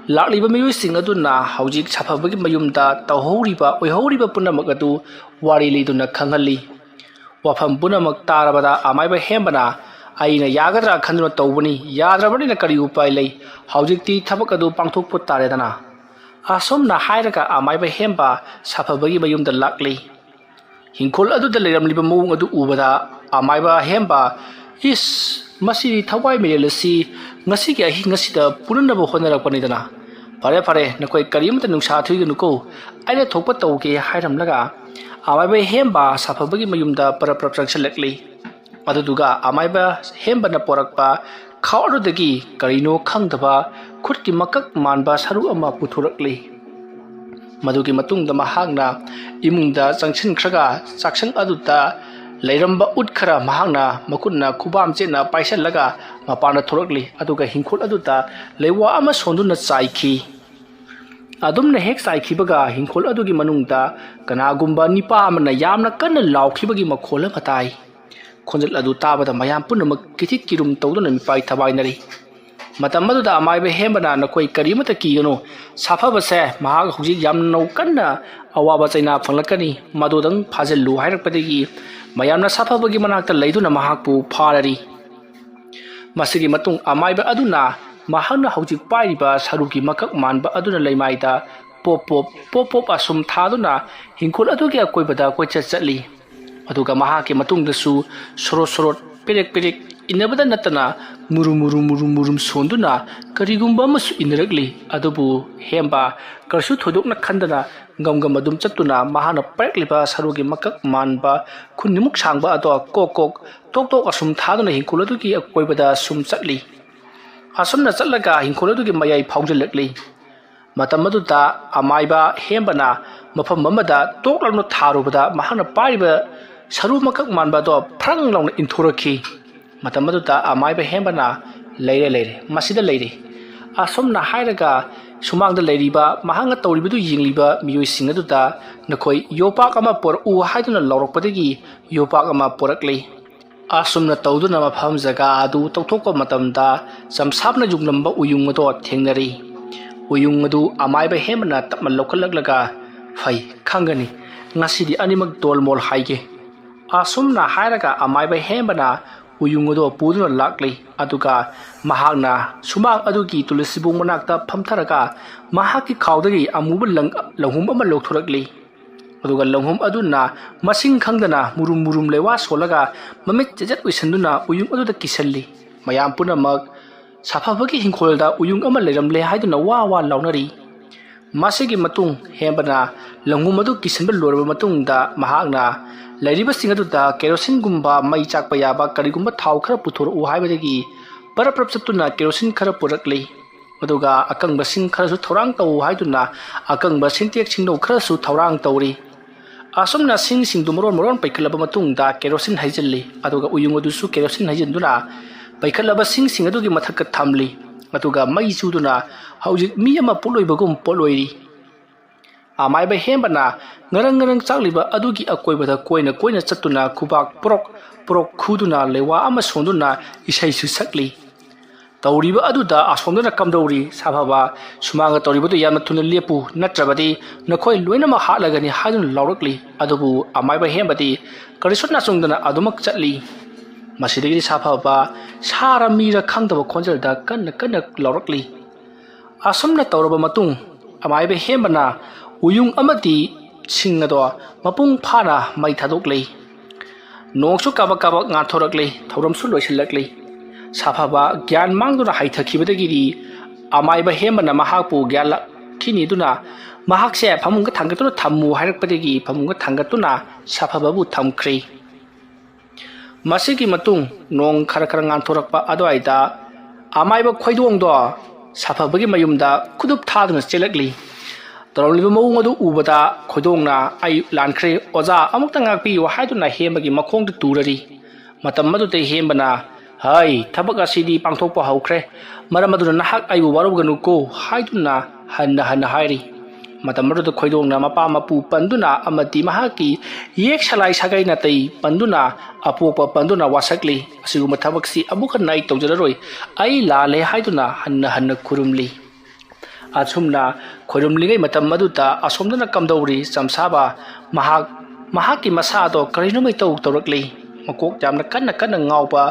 ꯂꯥꯛꯂꯤꯕ ꯃꯤꯑꯣꯏꯁꯤꯡ ꯑꯗꯨꯅ ꯍꯧꯖꯤꯛ ꯁꯥꯐꯕꯒꯤ ꯃꯌꯨꯝꯗ ꯇꯧꯍꯧꯔꯤꯕ ꯑꯣꯏꯍꯧꯔꯤꯕ ꯄꯨꯝꯅꯃꯛ ꯑꯗꯨ ꯋꯥꯔꯤ ꯂꯤꯗꯨꯅ ꯈꯪꯍꯜꯂꯤ꯫ ꯋꯥꯐꯝ ꯄꯨꯝꯅꯃꯛ ꯇꯥꯔꯕꯗ ꯑꯃꯥꯏꯕ ꯍꯦꯝꯕꯅ, "ꯑꯩꯅ ꯌꯥꯒꯗ꯭ꯔꯥ ꯈꯟꯗꯨꯅ ꯇꯧꯕꯅꯤ, ꯌꯥꯗ꯭ꯔꯕꯅꯤꯅ ꯀꯔꯤ ꯎꯄꯥꯏ ꯂꯩ? ꯍꯧꯖꯤꯛꯇꯤ ꯊꯕꯛ ꯑꯗꯨ ꯄꯥꯡꯊꯣꯛꯄ ꯇꯥꯔꯦꯗꯅ"꯫ ꯑꯁꯨꯝꯅ ꯍꯥꯏꯔꯒ ꯑꯃꯥꯏꯕ ꯍꯦꯝꯕ ꯁꯥꯐꯕꯒꯤ ꯃꯌꯨꯝꯗ ꯂꯥꯛꯂꯤ꯫ ꯍꯤꯡꯈꯣꯜ ꯑꯗꯨꯗ ꯂꯩꯔꯝꯂꯤꯕ ꯃꯑꯣꯡ ꯑꯗꯨ ꯎꯕꯗ ꯑꯃꯥꯏꯕ ꯍꯦꯝꯕ, "ꯏꯁ, ꯃꯁꯤꯗꯤ ꯊꯋꯥꯏ ꯃꯤꯔꯦꯜ ꯑꯁꯤ ꯉꯁꯤꯒꯤ ꯑꯍꯤꯡ ꯑꯁꯤꯗ ꯄꯨꯅꯅꯕ ꯍꯣꯠꯅꯔꯛꯄꯅꯤꯗꯅ꯫ ꯐꯔꯦ ꯐꯔꯦ, ꯅꯈꯣꯏ ꯀꯔꯤꯃꯇ ꯅꯨꯡꯁꯥ ꯊꯤꯒꯅꯨꯀꯣ, ꯑꯩꯅ ꯊꯣꯛꯄ ꯇꯧꯒꯦ" ꯍꯥꯏꯔꯝꯂꯒ ꯑꯃꯥꯏꯕ ꯍꯦꯝꯕ ꯁꯥꯐꯕꯒꯤ ꯃꯌꯨꯝꯗ ꯄꯔꯞ ꯄꯔꯞ ꯆꯪꯁꯤꯜꯂꯛꯂꯤ꯫ ꯑꯗꯨꯗꯨꯒ ꯑꯃꯥꯏꯕ ꯍꯦꯝꯕꯅ ꯄꯣꯔꯛꯄ ꯈꯥꯎ ꯑꯗꯨꯗꯒꯤ ꯀꯔꯤꯅꯣ ꯈꯪꯗꯕ ꯈꯨꯠꯀꯤ ꯃꯀꯛ ꯃꯥꯟꯕ ꯁꯔꯨ ꯑꯃ ꯄꯨꯊꯣꯔꯛꯂꯤ꯫ ꯃꯗꯨꯒꯤ ꯃꯇꯨꯡꯗ ꯃꯍꯥꯛꯅ ꯏꯃꯨꯡꯗ ꯆꯪꯁꯤꯟꯈ꯭ꯔꯒ ꯆꯥꯛꯁꯪ ꯑꯗꯨꯗ ꯂꯩꯔꯝꯕ ꯎꯠ ꯈꯔ ꯃꯍꯥꯛꯅ ꯃꯈꯨꯠꯅ ꯈꯨꯕꯥꯝ ꯆꯦꯠꯅ ꯄꯥꯏꯁꯤꯜꯂꯒ ꯃꯄꯥꯟꯗ ꯊꯣꯔꯛꯂꯤ꯫ ꯑꯗꯨꯒ ꯍꯤꯡꯈꯣꯜ ꯑꯗꯨꯗ ꯂꯩꯋꯥ ꯑꯃ ꯁꯣꯟꯗꯨꯅ ꯆꯥꯏꯈꯤ꯫ ꯑꯗꯨꯝꯅ ꯍꯦꯛ ꯆꯥꯏꯈꯤꯕꯒ ꯍꯤꯡꯈꯣꯜ ꯑꯗꯨꯒꯤ ꯃꯅꯨꯡꯗ ꯀꯅꯥꯒꯨꯝꯕ ꯅꯤꯄꯥ ꯑꯃꯅ ꯌꯥꯝꯅ ꯀꯟꯅ ꯂꯥꯎꯈꯤꯕꯒꯤ ꯃꯈꯣꯜ ꯑꯃ ꯇꯥꯏ꯫ ꯈꯣꯟꯖꯦꯜ ꯑꯗꯨ ꯇꯥꯕꯗ ꯃꯌꯥꯝ ꯄꯨꯝꯅꯃꯛ ꯀꯤꯊꯤꯠ ꯀꯤꯔꯨꯝ ꯇꯧꯗꯨꯅ ꯃꯤꯄꯥꯏ ꯊꯕꯥꯏꯅꯔꯤ꯫ ꯃꯇꯝ ꯑꯗꯨꯗ ꯑꯃꯥꯏꯕ ꯍꯦꯝꯕꯅ "ꯅꯈꯣꯏ ꯀꯔꯤꯃꯠꯇ ꯀꯤꯒꯅꯨ, ꯁꯥꯐꯕꯁꯦ ꯃꯍꯥꯛ ꯍꯧꯖꯤꯛ ꯌꯥꯝꯅ ꯀꯟꯅ ꯑꯋꯥꯕ ꯆꯩꯅꯥ ꯐꯪꯂꯛꯀꯅꯤ, ꯃꯗꯨꯗꯪ ꯐꯥꯖꯤꯜꯂꯨ" ꯍꯥꯏꯔꯛꯄꯗꯒꯤ ꯃꯌꯥꯝꯅ ꯁꯥꯐꯕꯒꯤ ꯃꯅꯥꯛꯇ ꯂꯩꯗꯨꯅ ꯃꯍꯥꯛꯄꯨ ꯐꯥꯔꯔꯤ꯫ ꯃꯁꯤꯒꯤ ꯃꯇꯨꯡ ꯑꯃꯥꯏꯕ ꯑꯗꯨꯅ ꯃꯍꯥꯛꯅ ꯍꯧꯖꯤꯛ ꯄꯥꯏꯔꯤꯕ ꯁꯔꯨꯒꯤ ꯃꯀꯛ ꯃꯥꯟꯕ ꯑꯗꯨꯅ ꯂꯩꯃꯥꯏꯗ ꯄꯣꯞ ꯄꯣꯞ, ꯄꯣꯞ ꯄꯣꯞ ꯑꯁꯨꯝ ꯊꯥꯗꯨꯅ ꯍꯤꯡꯈꯣꯜ ꯑꯗꯨꯒꯤ ꯑꯀꯣꯏꯕꯗ ꯀꯣꯏꯆꯠ ꯆꯠꯂꯤ꯫ ꯑꯗꯨꯒ ꯃꯍꯥꯛꯀꯤ ꯃꯇꯨꯡꯗꯁꯨ ꯁꯣꯔꯣꯠ ꯁꯣꯔꯣꯠ, ꯄꯦꯔꯦꯛ ꯄꯦꯔꯦꯛ ꯏꯟꯅꯕꯗ ꯅꯠꯇꯅ ꯃꯨꯔꯨꯝ ꯃꯨꯔꯨꯝ ꯃꯨꯔꯨꯝ ꯃꯨꯔꯨꯝ ꯁꯣꯟꯗꯨꯅ ꯀꯔꯤꯒꯨꯝꯕ ꯑꯃꯁꯨ ꯏꯟꯅꯔꯛꯂꯤ꯫ ꯑꯗꯨꯕꯨ ꯍꯦꯝꯕ ꯀꯔꯤꯁꯨ ꯊꯣꯏꯗꯣꯛꯅ ꯈꯟꯗꯅ ꯒꯝ ꯒꯝ ꯑꯗꯨꯝ ꯆꯠꯇꯨꯅ ꯃꯍꯥꯛꯅ ꯄꯥꯏꯔꯛꯂꯤꯕ ꯁꯔꯨꯒꯤ ꯃꯀꯛ ꯃꯥꯟꯕ ꯈꯨꯟꯅꯤꯃꯨꯛ ꯁꯥꯡꯕ ꯑꯗꯣ ꯀꯣꯛ ꯀꯣꯛ, ꯇꯣꯛ ꯇꯣꯛ ꯑꯁꯨꯝ ꯊꯥꯗꯨꯅ ꯍꯤꯡꯈꯣꯜ ꯑꯗꯨꯒꯤ ꯑꯀꯣꯏꯕꯗ ꯁꯨꯝ ꯆꯠꯂꯤ꯫ ꯑꯁꯨꯝꯅ ꯆꯠꯂꯒ ꯍꯤꯡꯈꯣꯜ ꯑꯗꯨꯒꯤ ꯃꯌꯥꯏ ꯐꯥꯎꯖꯤꯜꯂꯛꯂꯤ꯫ ꯃꯇꯝ ꯑꯗꯨꯗ ꯑꯃꯥꯏꯕ ꯍꯦꯝꯕꯅ ꯃꯐꯝ ꯑꯃꯗ ꯇꯣꯛ ꯂꯥꯎꯅ ꯊꯥꯔꯨꯕꯗ ꯃꯍꯥꯛꯅ ꯄꯥꯏꯔꯤꯕ ꯁꯔꯨ ꯃꯀꯛ ꯃꯥꯟꯕ ꯑꯗꯣ ꯐ꯭ꯔꯪ ꯂꯥꯎꯅ ꯏꯟꯊꯣꯔꯛꯈꯤ꯫ ꯃꯇꯝ ꯑꯗꯨꯗ ꯑꯃꯥꯏꯕ ꯍꯦꯝꯕꯅ "ꯂꯩꯔꯦ, ꯂꯩꯔꯦ, ꯃꯁꯤꯗ ꯂꯩꯔꯦ"꯫ ꯑꯁꯨꯝꯅ ꯍꯥꯏꯔꯒ ꯁꯨꯃꯥꯡꯗ ꯂꯩꯔꯤꯕ, ꯃꯍꯥꯛꯅ ꯇꯧꯔꯤꯕꯗꯨ ꯌꯦꯡꯂꯤꯕ ꯃꯤꯑꯣꯏꯁꯤꯡ ꯑꯗꯨꯗ "ꯅꯈꯣꯏ ꯌꯣꯄꯥꯛ ꯑꯃ ꯄꯨꯔꯛꯎ" ꯍꯥꯏꯗꯨꯅ ꯂꯥꯎꯔꯛꯄꯗꯒꯤ ꯌꯣꯄꯥꯛ ꯑꯃ ꯄꯨꯔꯛꯂꯤ꯫ ꯑꯁꯨꯝꯅ ꯇꯧꯗꯨꯅ ꯃꯐꯝ ꯖꯒꯥ ꯑꯗꯨ ꯇꯧꯊꯣꯛꯄ ꯃꯇꯝꯗ ꯆꯝꯁꯥꯞꯅ ꯌꯨꯡꯂꯝꯕ ꯎꯌꯨꯡ ꯑꯗꯣ ꯊꯦꯡꯅꯔꯤ꯫ ꯎꯌꯨꯡ ꯑꯗꯨ ꯑꯃꯥꯏꯕ ꯍꯦꯝꯕꯅ ꯇꯞꯅ ꯂꯧꯈꯠꯂꯛꯂꯒ "ꯐꯩ, ꯈꯪꯒꯅꯤ, ꯉꯁꯤꯗꯤ ꯑꯅꯤꯃꯛ ꯗꯣꯜꯃꯣꯜ ꯍꯥꯏꯒꯦ"꯫ ꯑꯁꯨꯝꯅ ꯍꯥꯏꯔꯒ ꯑꯃꯥꯏꯕ ꯍꯦꯝꯕꯅ ꯎꯌꯨꯡ ꯑꯗꯣ ꯄꯨꯗꯨꯅ ꯂꯥꯛꯂꯤ꯫ ꯑꯗꯨꯒ ꯃꯍꯥꯛꯅ ꯁꯨꯃꯥꯡ ꯑꯗꯨꯒꯤ ꯇꯨꯂꯁꯤꯕꯣꯡ ꯃꯅꯥꯛꯇ ꯐꯝꯊꯔꯒ ꯃꯍꯥꯛꯀꯤ ꯈꯥꯎꯗꯒꯤ ꯑꯃꯨꯕ ꯂꯪ-, ꯂꯪꯍꯨꯝ ꯑꯃ ꯂꯧꯊꯣꯔꯛꯂꯤ꯫ ꯑꯗꯨꯒ ꯂꯪꯍꯨꯝ ꯑꯗꯨꯅ ꯃꯁꯤꯡ ꯈꯪꯗꯅ ꯃꯨꯔꯨꯝ ꯃꯨꯔꯨꯝ ꯂꯩꯋꯥ ꯁꯣꯜꯂꯒ ꯃꯃꯤꯠ ꯆꯦꯖꯠ ꯑꯣꯏꯁꯤꯟꯗꯨꯅ ꯎꯌꯨꯡ ꯑꯗꯨꯗ ꯀꯤꯁꯜꯂꯤ꯫ ꯃꯌꯥꯝ ꯄꯨꯝꯅꯃꯛ ꯁꯥꯐꯕꯒꯤ ꯍꯤꯡꯈꯣꯜꯗ ꯎꯌꯨꯡ ꯑꯃ ꯂꯩꯔꯝꯂꯦ ꯍꯥꯏꯗꯨꯅ ꯋꯥ ꯋꯥ ꯂꯥꯎꯅꯔꯤ꯫ ꯃꯁꯤꯒꯤ ꯃꯇꯨꯡ ꯍꯦꯝꯕꯅ ꯂꯪꯍꯨꯝ ꯑꯗꯨ ꯀꯤꯁꯤꯟꯕ ꯂꯣꯏꯔꯕ ꯃꯇꯨꯡꯗ ꯃꯍꯥꯛꯅ ꯂꯩꯔꯤꯕꯁꯤꯡ ꯑꯗꯨꯗ ꯀꯦꯔꯣꯁꯤꯟꯒꯨꯝꯕ ꯃꯩ ꯆꯥꯛꯄ ꯌꯥꯕ ꯀꯔꯤꯒꯨꯝꯕ ꯊꯥꯎ ꯈꯔ ꯄꯨꯊꯣꯔꯛꯎ ꯍꯥꯏꯕꯗꯒꯤ ꯄꯔꯞ ꯄꯔꯞ ꯆꯠꯇꯨꯅ ꯀꯦꯔꯣꯁꯤꯟ ꯈꯔ ꯄꯨꯔꯛꯂꯤ꯫ ꯑꯗꯨꯒ ꯑꯀꯪꯕꯁꯤꯡ ꯈꯔꯁꯨ ꯊꯧꯔꯥꯡ ꯇꯧ ꯍꯥꯏꯗꯨꯅ ꯑꯀꯪꯕ ꯁꯤꯟꯇꯦꯛꯁ ꯁꯤꯡꯅꯧ ꯈꯔꯁꯨ ꯊꯧꯔꯥꯡ ꯇꯧꯔꯤ꯫ ꯑꯁꯨꯝꯅ ꯁꯤꯡꯁꯤꯡꯗꯨ ꯃꯔꯣꯟ ꯃꯔꯣꯟ ꯄꯩꯈꯠꯂꯕ ꯃꯇꯨꯡꯗ ꯀꯦꯔꯣꯁꯤꯟ ꯍꯩꯖꯤꯜꯂꯤ, ꯑꯗꯨꯒ ꯎꯌꯨꯡ ꯑꯗꯨꯁꯨ ꯀꯦꯔꯣꯁꯤꯟ ꯍꯩꯖꯤꯟꯗꯨꯅ ꯄꯩꯈꯠꯂꯕ ꯁꯤꯡꯁꯤꯡ ꯑꯗꯨꯒꯤ ꯃꯊꯛꯇ ꯊꯝꯂꯤ꯫ ꯑꯗꯨꯒ ꯃꯩ ꯆꯨꯗꯨꯅ ꯍꯧꯖꯤꯛ ꯃꯤ ꯑꯃ ꯄꯣꯠꯂꯣꯏꯕꯒꯨꯝ ꯄꯣꯠꯂꯣꯏꯔꯤ꯫ ꯑꯃꯥꯏꯕ ꯍꯦꯝꯕꯅ ꯉꯔꯪ ꯉꯔꯪ ꯆꯥꯛꯂꯤꯕ ꯑꯗꯨꯒꯤ ꯑꯀꯣꯏꯕꯗ ꯀꯣꯏꯅ ꯀꯣꯏꯅ ꯆꯠꯇꯨꯅ ꯈꯨꯕꯥꯛ ꯄ꯭ꯔꯣꯛ ꯄ꯭ꯔꯣꯛ ꯈꯨꯗꯨꯅ ꯂꯩꯋꯥ ꯑꯃ ꯁꯣꯟꯗꯨꯅ ꯏꯁꯩꯁꯨ ꯁꯛꯂꯤ꯫ ꯇꯧꯔꯤꯕ ꯑꯗꯨꯗ ꯑꯁꯣꯝꯗꯅ ꯀꯝꯗꯧꯔꯤ? ꯁꯥꯐꯕ, ꯁꯨꯃꯥꯡꯗ ꯇꯧꯔꯤꯕꯗꯨ ꯌꯥꯝꯅ ꯊꯨꯅ ꯂꯦꯞꯄꯨ, ꯅꯠꯇ꯭ꯔꯕꯗꯤ ꯅꯈꯣꯏ ꯂꯣꯏꯅꯃꯛ ꯍꯥꯠꯂꯒꯅꯤ ꯍꯥꯏꯗꯨꯅ ꯂꯥꯎꯔꯛꯂꯤ꯫ ꯑꯗꯨꯕꯨ ꯑꯃꯥꯏꯕ ꯍꯦꯝꯕꯗꯤ ꯀꯔꯤꯁꯨ ꯅꯥꯆꯨꯡꯗꯅ ꯑꯗꯨꯃꯛ ꯆꯠꯂꯤ꯫ ꯃꯁꯤꯗꯒꯤꯗꯤ ꯁꯥꯐꯕ ꯁꯥꯔ ꯃꯤꯔ ꯈꯪꯗꯕ ꯈꯣꯟꯖꯦꯜꯗ ꯀꯟꯅ ꯀꯟꯅ ꯂꯥꯎꯔꯛꯂꯤ꯫ ꯑꯁꯨꯝꯅ ꯇꯧꯔꯕ ꯃꯇꯨꯡ ꯑꯃꯥꯏꯕ ꯍꯦꯝꯕꯅ ꯎꯌꯨꯡ ꯑꯃꯗꯤ ꯁꯤꯡ ꯑꯗꯣ ꯃꯄꯨꯡ ꯐꯥꯅ ꯃꯩ ꯊꯥꯗꯣꯛꯂꯤ꯫ ꯅꯣꯡꯁꯨ ꯀꯥꯕꯛ ꯀꯥꯕꯛ ꯉꯥꯟꯊꯣꯔꯛꯂꯤ, ꯊꯧꯔꯝꯁꯨ ꯂꯣꯏꯁꯤꯜꯂꯛꯂꯤ꯫ ꯁꯥꯐꯕ ꯒ꯭ꯌꯥꯟ ꯃꯥꯡꯗꯨꯅ ꯍꯥꯏꯊꯈꯤꯕꯗꯒꯤꯗꯤ ꯑꯃꯥꯏꯕ ꯍꯦꯝꯕꯅ ꯃꯍꯥꯛꯄꯨ ꯒ꯭ꯌꯥꯟꯂꯛꯈꯤꯅꯤꯗꯨꯅ ꯃꯍꯥꯛꯁꯦ ꯐꯃꯨꯡꯗ ꯊꯥꯡꯒꯠꯇꯨꯅ ꯊꯝꯃꯨ ꯍꯥꯏꯔꯛꯄꯗꯒꯤ ꯐꯃꯨꯡꯗ ꯊꯥꯡꯒꯠꯇꯨꯅ ꯁꯥꯐꯕꯕꯨ ꯊꯝꯈ꯭ꯔꯦ꯫ ꯃꯁꯤꯒꯤ ꯃꯇꯨꯡ ꯅꯣꯡ ꯈꯔ ꯈꯔ ꯉꯥꯟꯊꯣꯔꯛꯄ ꯑꯗꯨꯋꯥꯏꯗ ꯑꯃꯥꯏꯕ ꯈꯣꯏꯗꯣꯡꯗꯣ ꯁꯥꯐꯕꯒꯤ ꯃꯌꯨꯝꯗ ꯈꯨꯗꯨꯞ ꯊꯥꯗꯨꯅ ꯆꯦꯜꯂꯛꯂꯤ꯫ ꯇꯧꯔꯝꯂꯤꯕ ꯃꯑꯣꯡ ꯑꯗꯨ ꯎꯕꯗ ꯈꯣꯏꯗꯣꯡꯅ "ꯑꯩ ꯂꯥꯟꯈ꯭ꯔꯦ, ꯑꯣꯖꯥ, ꯑꯃꯨꯛꯇ ꯉꯥꯛꯄꯤꯌꯨ" ꯍꯥꯏꯗꯨꯅ ꯍꯦꯝꯕꯒꯤ ꯃꯈꯣꯡꯗ ꯇꯨꯔꯔꯤ꯫ ꯃꯇꯝ ꯑꯗꯨꯗ ꯍꯦꯝꯕꯅ, "ꯍꯩ, ꯊꯕꯛ ꯑꯁꯤꯗꯤ ꯄꯥꯡꯊꯣꯛꯄ ꯍꯧꯈ꯭ꯔꯦ, ꯃꯔꯝ ꯑꯗꯨꯅ ꯅꯍꯥꯛ ꯑꯩꯕꯨ ꯋꯥꯔꯧꯒꯅꯨꯀꯣ" ꯍꯥꯏꯗꯨꯅ ꯍꯟꯅ ꯍꯟꯅ ꯍꯥꯏꯔꯤ꯫ ꯃꯇꯝ ꯑꯗꯨꯗ ꯈꯣꯏꯗꯣꯡꯅ ꯃꯄꯥ ꯃꯄꯨ ꯄꯟꯗꯨꯅ ꯑꯃꯗꯤ ꯃꯍꯥꯛꯀꯤ ꯌꯦꯛ ꯁꯂꯥꯏ ꯁꯥꯒꯩ ꯅꯥꯇꯩ ꯄꯟꯗꯨꯅ, ꯑꯄꯣꯛꯄ ꯄꯟꯗꯨꯅ ꯋꯥꯁꯛꯂꯤ, "ꯑꯁꯤꯒꯨꯝꯕ ꯊꯕꯛꯁꯤ ꯑꯃꯨꯛ ꯍꯟꯅ ꯑꯩ ꯇꯧꯖꯔꯔꯣꯏ꯫ ꯑꯩ ꯂꯥꯜꯂꯦ" ꯍꯥꯏꯗꯨꯅ ꯍꯟꯅ ꯍꯟꯅ ꯈꯨꯔꯨꯝꯂꯤ꯫ ꯑꯁꯨꯝꯅ ꯈꯣꯏꯔꯨꯝꯂꯤꯉꯩ ꯃꯇꯝ ꯑꯗꯨꯗ ꯑꯁꯣꯝꯗꯅ ꯀꯝꯗꯧꯔꯤ? ꯆꯝꯁꯥꯕ ꯃꯍꯥꯛ ꯃꯍꯥꯛꯀꯤ ꯃꯁꯥ ꯑꯗꯣ ꯀꯔꯤꯅꯣꯃ ꯏꯇꯧ ꯇꯧꯔꯛꯂꯤ꯫ ꯃꯀꯣꯛ ꯌꯥꯝꯅ ꯀꯟꯅ ꯀꯟꯅ ꯉꯥꯎꯕ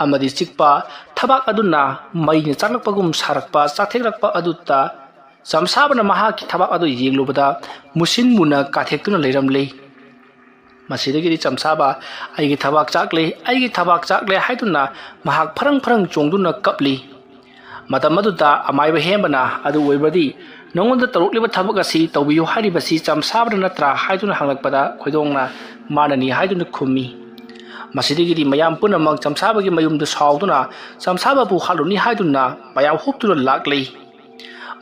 ꯑꯃꯗꯤ ꯆꯤꯛꯄ, ꯊꯕꯥꯛ ꯑꯗꯨꯅ ꯃꯩꯅ ꯆꯥꯛꯂꯛꯄꯒꯨꯝ ꯁꯥꯔꯛꯄ, ꯆꯥꯊꯦꯛꯂꯛꯄ ꯑꯗꯨꯗ ꯆꯝꯁꯥꯕꯅ ꯃꯍꯥꯛꯀꯤ ꯊꯕꯥꯛ ꯑꯗꯨ ꯌꯦꯡꯂꯨꯕꯗ ꯃꯨꯁꯤꯟ ꯃꯨꯅ ꯀꯥꯊꯦꯛꯇꯨꯅ ꯂꯩꯔꯝꯂꯤ꯫ ꯃꯁꯤꯗꯒꯤꯗꯤ ꯆꯝꯁꯥꯕ "ꯑꯩꯒꯤ ꯊꯕꯥꯛ ꯆꯥꯛꯂꯦ, ꯑꯩꯒꯤ ꯊꯕꯥꯛ ꯆꯥꯛꯂꯦ" ꯍꯥꯏꯗꯨꯅ ꯃꯍꯥꯛ ꯐꯔꯪ ꯐꯔꯪ ꯆꯣꯡꯗꯨꯅ ꯀꯞꯂꯤ꯫ ꯃꯇꯝ ꯑꯗꯨꯗ ꯑꯃꯥꯏꯕ ꯍꯦꯝꯕꯅ, "ꯑꯗꯨ ꯑꯣꯏꯕꯗꯤ ꯅꯉꯣꯟꯗ ꯇꯧꯔꯛꯂꯤꯕ ꯊꯕꯛ ꯑꯁꯤ ꯇꯧꯕꯤꯌꯨ ꯍꯥꯏꯔꯤꯕꯁꯤ ꯆꯝꯁꯥꯕꯅ ꯅꯠꯇ꯭ꯔꯥ?" ꯍꯥꯏꯗꯨꯅ ꯍꯪꯂꯛꯄꯗ ꯈꯣꯏꯗꯣꯡꯅ, "ꯃꯥꯅꯅꯤ" ꯍꯥꯏꯗꯨꯅ ꯈꯨꯝꯃꯤ꯫ ꯃꯁꯤꯗꯒꯤꯗꯤ ꯃꯌꯥꯝ ꯄꯨꯝꯅꯃꯛ ꯆꯝꯁꯥꯕꯒꯤ ꯃꯌꯨꯝꯗ ꯁꯥꯎꯗꯨꯅ ꯆꯝꯁꯥꯕꯕꯨ ꯍꯥꯠꯂꯨꯅꯤ ꯍꯥꯏꯗꯨꯅ ꯃꯌꯥꯝ ꯍꯨꯞꯇꯨꯅ ꯂꯥꯛꯂꯤ꯫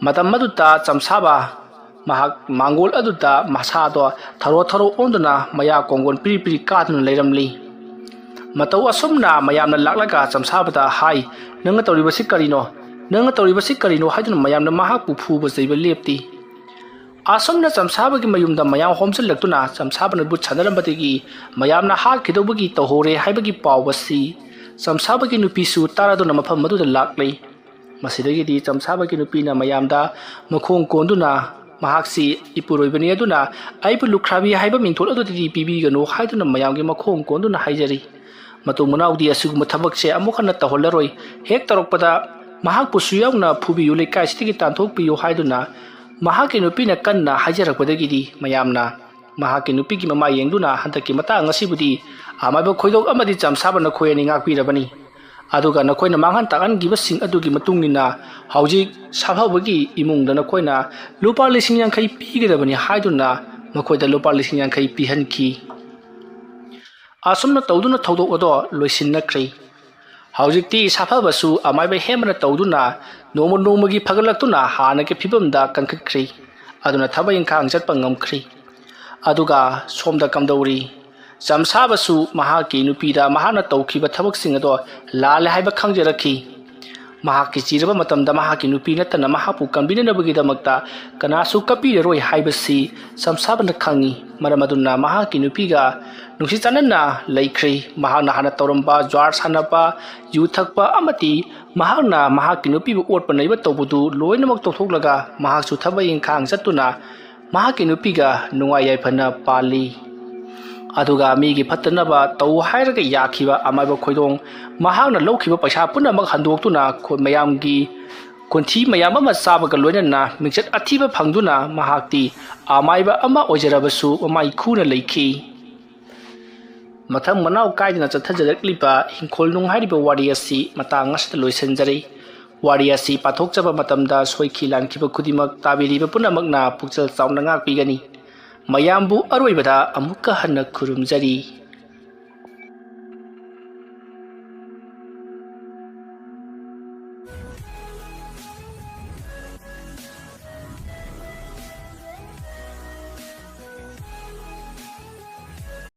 ꯃꯇꯝ ꯑꯗꯨꯗ ꯆꯝꯁꯥꯕ ꯃꯍꯥꯛ ꯃꯥꯡꯒꯣꯜ ꯑꯗꯨꯗ ꯃꯁꯥꯗꯣ ꯊꯔꯣ ꯊꯔꯣ ꯑꯣꯟꯗꯨꯅ ꯃꯌꯥ ꯀꯣꯡꯒꯣꯟ ꯄꯤꯔꯤ ꯄꯤꯔꯤ ꯀꯥꯗꯨꯅ ꯂꯩꯔꯝꯂꯤ꯫ ꯃꯇꯧ ꯑꯁꯨꯝꯅ ꯃꯌꯥꯝꯅ ꯂꯥꯛꯂꯒ ꯆꯝꯁꯥꯕꯗ ꯍꯥꯏ, "ꯅꯪꯅ ꯇꯧꯔꯤꯕꯁꯤ ꯀꯔꯤꯅꯣ? ꯅꯪꯅ ꯇꯧꯔꯤꯕꯁꯤ ꯀꯔꯤꯅꯣ?" ꯍꯥꯏꯗꯨꯅ ꯃꯌꯥꯝꯅ ꯃꯍꯥꯛꯄꯨ ꯐꯨꯕ ꯆꯩꯕ ꯂꯦꯞꯇꯦ꯫ ꯑꯁꯨꯝꯅ ꯆꯝꯁꯥꯕꯒꯤ ꯃꯌꯨꯝꯗ ꯃꯌꯥꯝ ꯍꯣꯝꯖꯤꯜꯂꯛꯇꯨꯅ ꯆꯝꯁꯥꯕꯅ ꯕꯨꯠ ꯁꯥꯟꯅꯔꯝꯕꯗꯒꯤ ꯃꯌꯥꯝꯅ ꯍꯥꯠꯈꯤꯗꯧꯕꯒꯤ ꯇꯧꯍꯧꯔꯦ ꯍꯥꯏꯕꯒꯤ ꯄꯥꯎ ꯑꯁꯤ ꯆꯝꯁꯥꯕꯒꯤ ꯅꯨꯄꯤꯁꯨ ꯇꯥꯔꯗꯨꯅ ꯃꯐꯝ ꯑꯗꯨꯗ ꯂꯥꯛꯂꯤ꯫ ꯃꯁꯤꯗꯒꯤꯗꯤ ꯆꯝꯁꯥꯕꯒꯤ ꯅꯨꯄꯤꯅ ꯃꯌꯥꯝꯗ ꯃꯈꯣꯡ ꯀꯣꯟꯗꯨꯅ, "ꯃꯍꯥꯛꯁꯤ ꯏꯄꯨꯔꯣꯏꯕꯅꯤ, ꯑꯗꯨꯅ ꯑꯩꯕꯨ ꯂꯨꯈ꯭ꯔꯥꯕꯤ ꯍꯥꯏꯕ ꯃꯤꯡꯊꯣꯜ ꯑꯗꯨꯗꯗꯤ ꯄꯤꯕꯤꯒꯅꯨ" ꯍꯥꯏꯗꯨꯅ ꯃꯌꯥꯝꯒꯤ ꯃꯈꯣꯡ ꯀꯣꯟꯗꯨꯅ ꯍꯥꯏꯖꯔꯤ꯫ ꯃꯇꯨꯡ ꯃꯅꯥꯎꯗꯤ ꯑꯁꯤꯒꯨꯝꯕ ꯊꯕꯛꯁꯦ ꯑꯃꯨꯛ ꯍꯟꯅ ꯇꯧꯍꯜꯂꯔꯣꯏ꯫ ꯍꯦꯛ ꯇꯧꯔꯛꯄꯗ ꯃꯍꯥꯛꯄꯨꯁꯨ ꯌꯥꯎꯅ ꯐꯨꯕꯤꯌꯨ, ꯂꯩꯀꯥꯏꯁꯤꯗꯒꯤ ꯇꯥꯟꯊꯣꯛꯄꯤꯌꯨ ꯍꯥꯏꯗꯨꯅ ꯃꯍꯥꯛꯀꯤ ꯅꯨꯄꯤꯅ ꯀꯟꯅ ꯍꯥꯏꯖꯔꯛꯄꯗꯒꯤꯗꯤ ꯃꯌꯥꯝꯅ ꯃꯍꯥꯛꯀꯤ ꯅꯨꯄꯤꯒꯤ ꯃꯃꯥꯏ ꯌꯦꯡꯗꯨꯅ, "ꯍꯟꯗꯛꯀꯤ ꯃꯇꯥꯡ ꯑꯁꯤꯕꯨꯗꯤ ꯑꯃꯥꯏꯕ ꯈꯣꯏꯗꯣꯛ ꯑꯃꯗꯤ ꯆꯝꯁꯥꯕ ꯅꯈꯣꯏ ꯑꯅꯤ ꯉꯥꯛꯄꯤꯔꯕꯅꯤ꯫ ꯑꯗꯨꯒ ꯅꯈꯣꯏꯅ ꯃꯥꯡꯍꯟ ꯇꯥꯛꯍꯟꯈꯤꯕꯁꯤꯡ ꯑꯗꯨꯒꯤ ꯃꯇꯨꯡ ꯏꯟꯅ ꯍꯧꯖꯤꯛ ꯁꯥꯐꯕꯒꯤ ꯏꯃꯨꯡꯗ ꯅꯈꯣꯏꯅ ꯂꯨꯄꯥ ꯂꯤꯁꯤꯡ ꯌꯥꯡꯈꯩ ꯄꯤꯒꯗꯕꯅꯤ" ꯍꯥꯏꯗꯨꯅ ꯃꯈꯣꯏꯗ ꯂꯨꯄꯥ ꯂꯤꯁꯤꯡ ꯌꯥꯡꯈꯩ ꯄꯤꯍꯟꯈꯤ꯫ ꯑꯁꯨꯝꯅ ꯇꯧꯗꯨꯅ ꯊꯧꯗꯣꯛ ꯑꯗꯣ ꯂꯣꯏꯁꯤꯟꯅꯈ꯭ꯔꯦ꯫ ꯍꯧꯖꯤꯛꯇꯤ ꯁꯥꯐꯕꯁꯨ ꯑꯃꯥꯏꯕ ꯍꯦꯝꯕꯅ ꯇꯧꯗꯨꯅ ꯅꯣꯡꯃ ꯅꯣꯡꯃꯒꯤ ꯐꯒꯠꯂꯛꯇꯨꯅ ꯍꯥꯟꯅꯒꯤ ꯐꯤꯕꯝꯗ ꯀꯟꯈꯠꯈ꯭ꯔꯦ꯫ ꯑꯗꯨꯅ ꯊꯕꯛ ꯏꯪꯈꯥꯡ ꯆꯠꯄ ꯉꯝꯈ꯭ꯔꯦ꯫ ꯑꯗꯨꯒ ꯁꯣꯝꯗ ꯀꯝꯗꯧꯔꯤ? ꯆꯝꯁꯥꯕꯁꯨ ꯃꯍꯥꯛꯀꯤ ꯅꯨꯄꯤꯗ ꯃꯍꯥꯛꯅ ꯇꯧꯈꯤꯕ ꯊꯕꯛꯁꯤꯡ ꯑꯗꯣ ꯂꯥꯜꯂꯦ ꯍꯥꯏꯕ ꯈꯪꯖꯔꯛꯈꯤ꯫ ꯃꯍꯥꯛꯀꯤ ꯆꯤꯔꯕ ꯃꯇꯝꯗ ꯃꯍꯥꯛꯀꯤ ꯅꯨꯄꯤ ꯅꯠꯇꯅ ꯃꯍꯥꯛꯄꯨ ꯀꯟꯕꯤꯅꯅꯕꯒꯤꯗꯃꯛꯇ ꯀꯅꯥꯁꯨ ꯀꯞꯄꯤꯔꯔꯣꯏ ꯍꯥꯏꯕꯁꯤ ꯆꯝꯁꯥꯕꯅ ꯈꯪꯉꯤ꯫ ꯃꯔꯝ ꯑꯗꯨꯅ ꯃꯍꯥꯛꯀꯤ ꯅꯨꯄꯤꯒ ꯅꯨꯡꯁꯤ ꯆꯥꯟꯅꯅ ꯂꯩꯈ꯭ꯔꯦ꯫ ꯃꯍꯥꯛꯅ ꯍꯥꯟꯅ ꯇꯧꯔꯝꯕ ꯖ꯭ꯋꯥꯔ ꯁꯥꯟꯅꯕ, ꯌꯨ ꯊꯛꯄ ꯑꯃꯗꯤ ꯃꯍꯥꯛꯅ ꯃꯍꯥꯛꯀꯤ ꯅꯨꯄꯤꯕꯨ ꯑꯣꯠꯄ ꯅꯩꯕ ꯇꯧꯕꯗꯨ ꯂꯣꯏꯅꯃꯛ ꯇꯣꯛꯊꯣꯛꯂꯒ ꯃꯍꯥꯛꯁꯨ ꯊꯕꯛ ꯏꯪꯈꯥꯡ ꯆꯠꯇꯨꯅ ꯃꯍꯥꯛꯀꯤ ꯅꯨꯄꯤꯒ ꯅꯨꯡꯉꯥꯏ ꯌꯥꯏꯐꯅ ꯄꯥꯜꯂꯤ꯫ ꯑꯗꯨꯒ ꯃꯤꯒꯤ ꯐꯠꯇꯅꯕ ꯇꯧ ꯍꯥꯏꯔꯒ ꯌꯥꯈꯤꯕ ꯑꯃꯥꯏꯕ ꯈꯣꯏꯗꯣꯡ ꯃꯍꯥꯛꯅ ꯂꯧꯈꯤꯕ ꯄꯩꯁꯥ ꯄꯨꯝꯅꯃꯛ ꯍꯟꯗꯣꯛꯇꯨꯅ ꯈꯨ-, ꯃꯌꯥꯝꯒꯤ ꯈꯣꯟꯊꯤ ꯃꯌꯥꯝ ꯑꯃ ꯆꯥꯕꯒ ꯂꯣꯏꯅꯅ ꯃꯤꯡꯆꯠ ꯑꯊꯤꯕ ꯐꯪꯗꯨꯅ ꯃꯍꯥꯛꯇꯤ ꯑꯃꯥꯏꯕ ꯑꯃ ꯑꯣꯏꯖꯔꯕꯁꯨ ꯃꯃꯥꯏ ꯈꯨꯅ ꯂꯩꯈꯤ꯫ ꯃꯊꯪ ꯃꯅꯥꯎ ꯀꯥꯏꯗꯅ ꯆꯠꯊꯖꯔꯛꯂꯤꯕ ꯍꯤꯡꯈꯣꯜ ꯅꯨꯡ ꯍꯥꯏꯔꯤꯕ ꯋꯥꯔꯤ ꯑꯁꯤ ꯃꯇꯥꯡ ꯑꯁꯤꯗ ꯂꯣꯏꯁꯤꯟꯖꯔꯦ꯫ ꯋꯥꯔꯤ ꯑꯁꯤ ꯄꯥꯊꯣꯛꯆꯕ ꯃꯇꯝꯗ ꯁꯣꯏꯈꯤ ꯂꯥꯟꯈꯤꯕ ꯈꯨꯗꯤꯡꯃꯛ ꯇꯥꯕꯤꯔꯤꯕ ꯄꯨꯝꯅꯃꯛꯅ ꯄꯨꯛꯆꯦꯜ ꯆꯥꯎꯅ ꯉꯥꯛꯄꯤꯒꯅꯤ꯫ ꯃꯌꯥꯝꯕꯨ ꯑꯔꯣꯏꯕꯗ ꯑꯃꯨꯛꯀ ꯍꯟꯅ ꯈꯨꯔꯨꯝꯖꯔꯤ꯫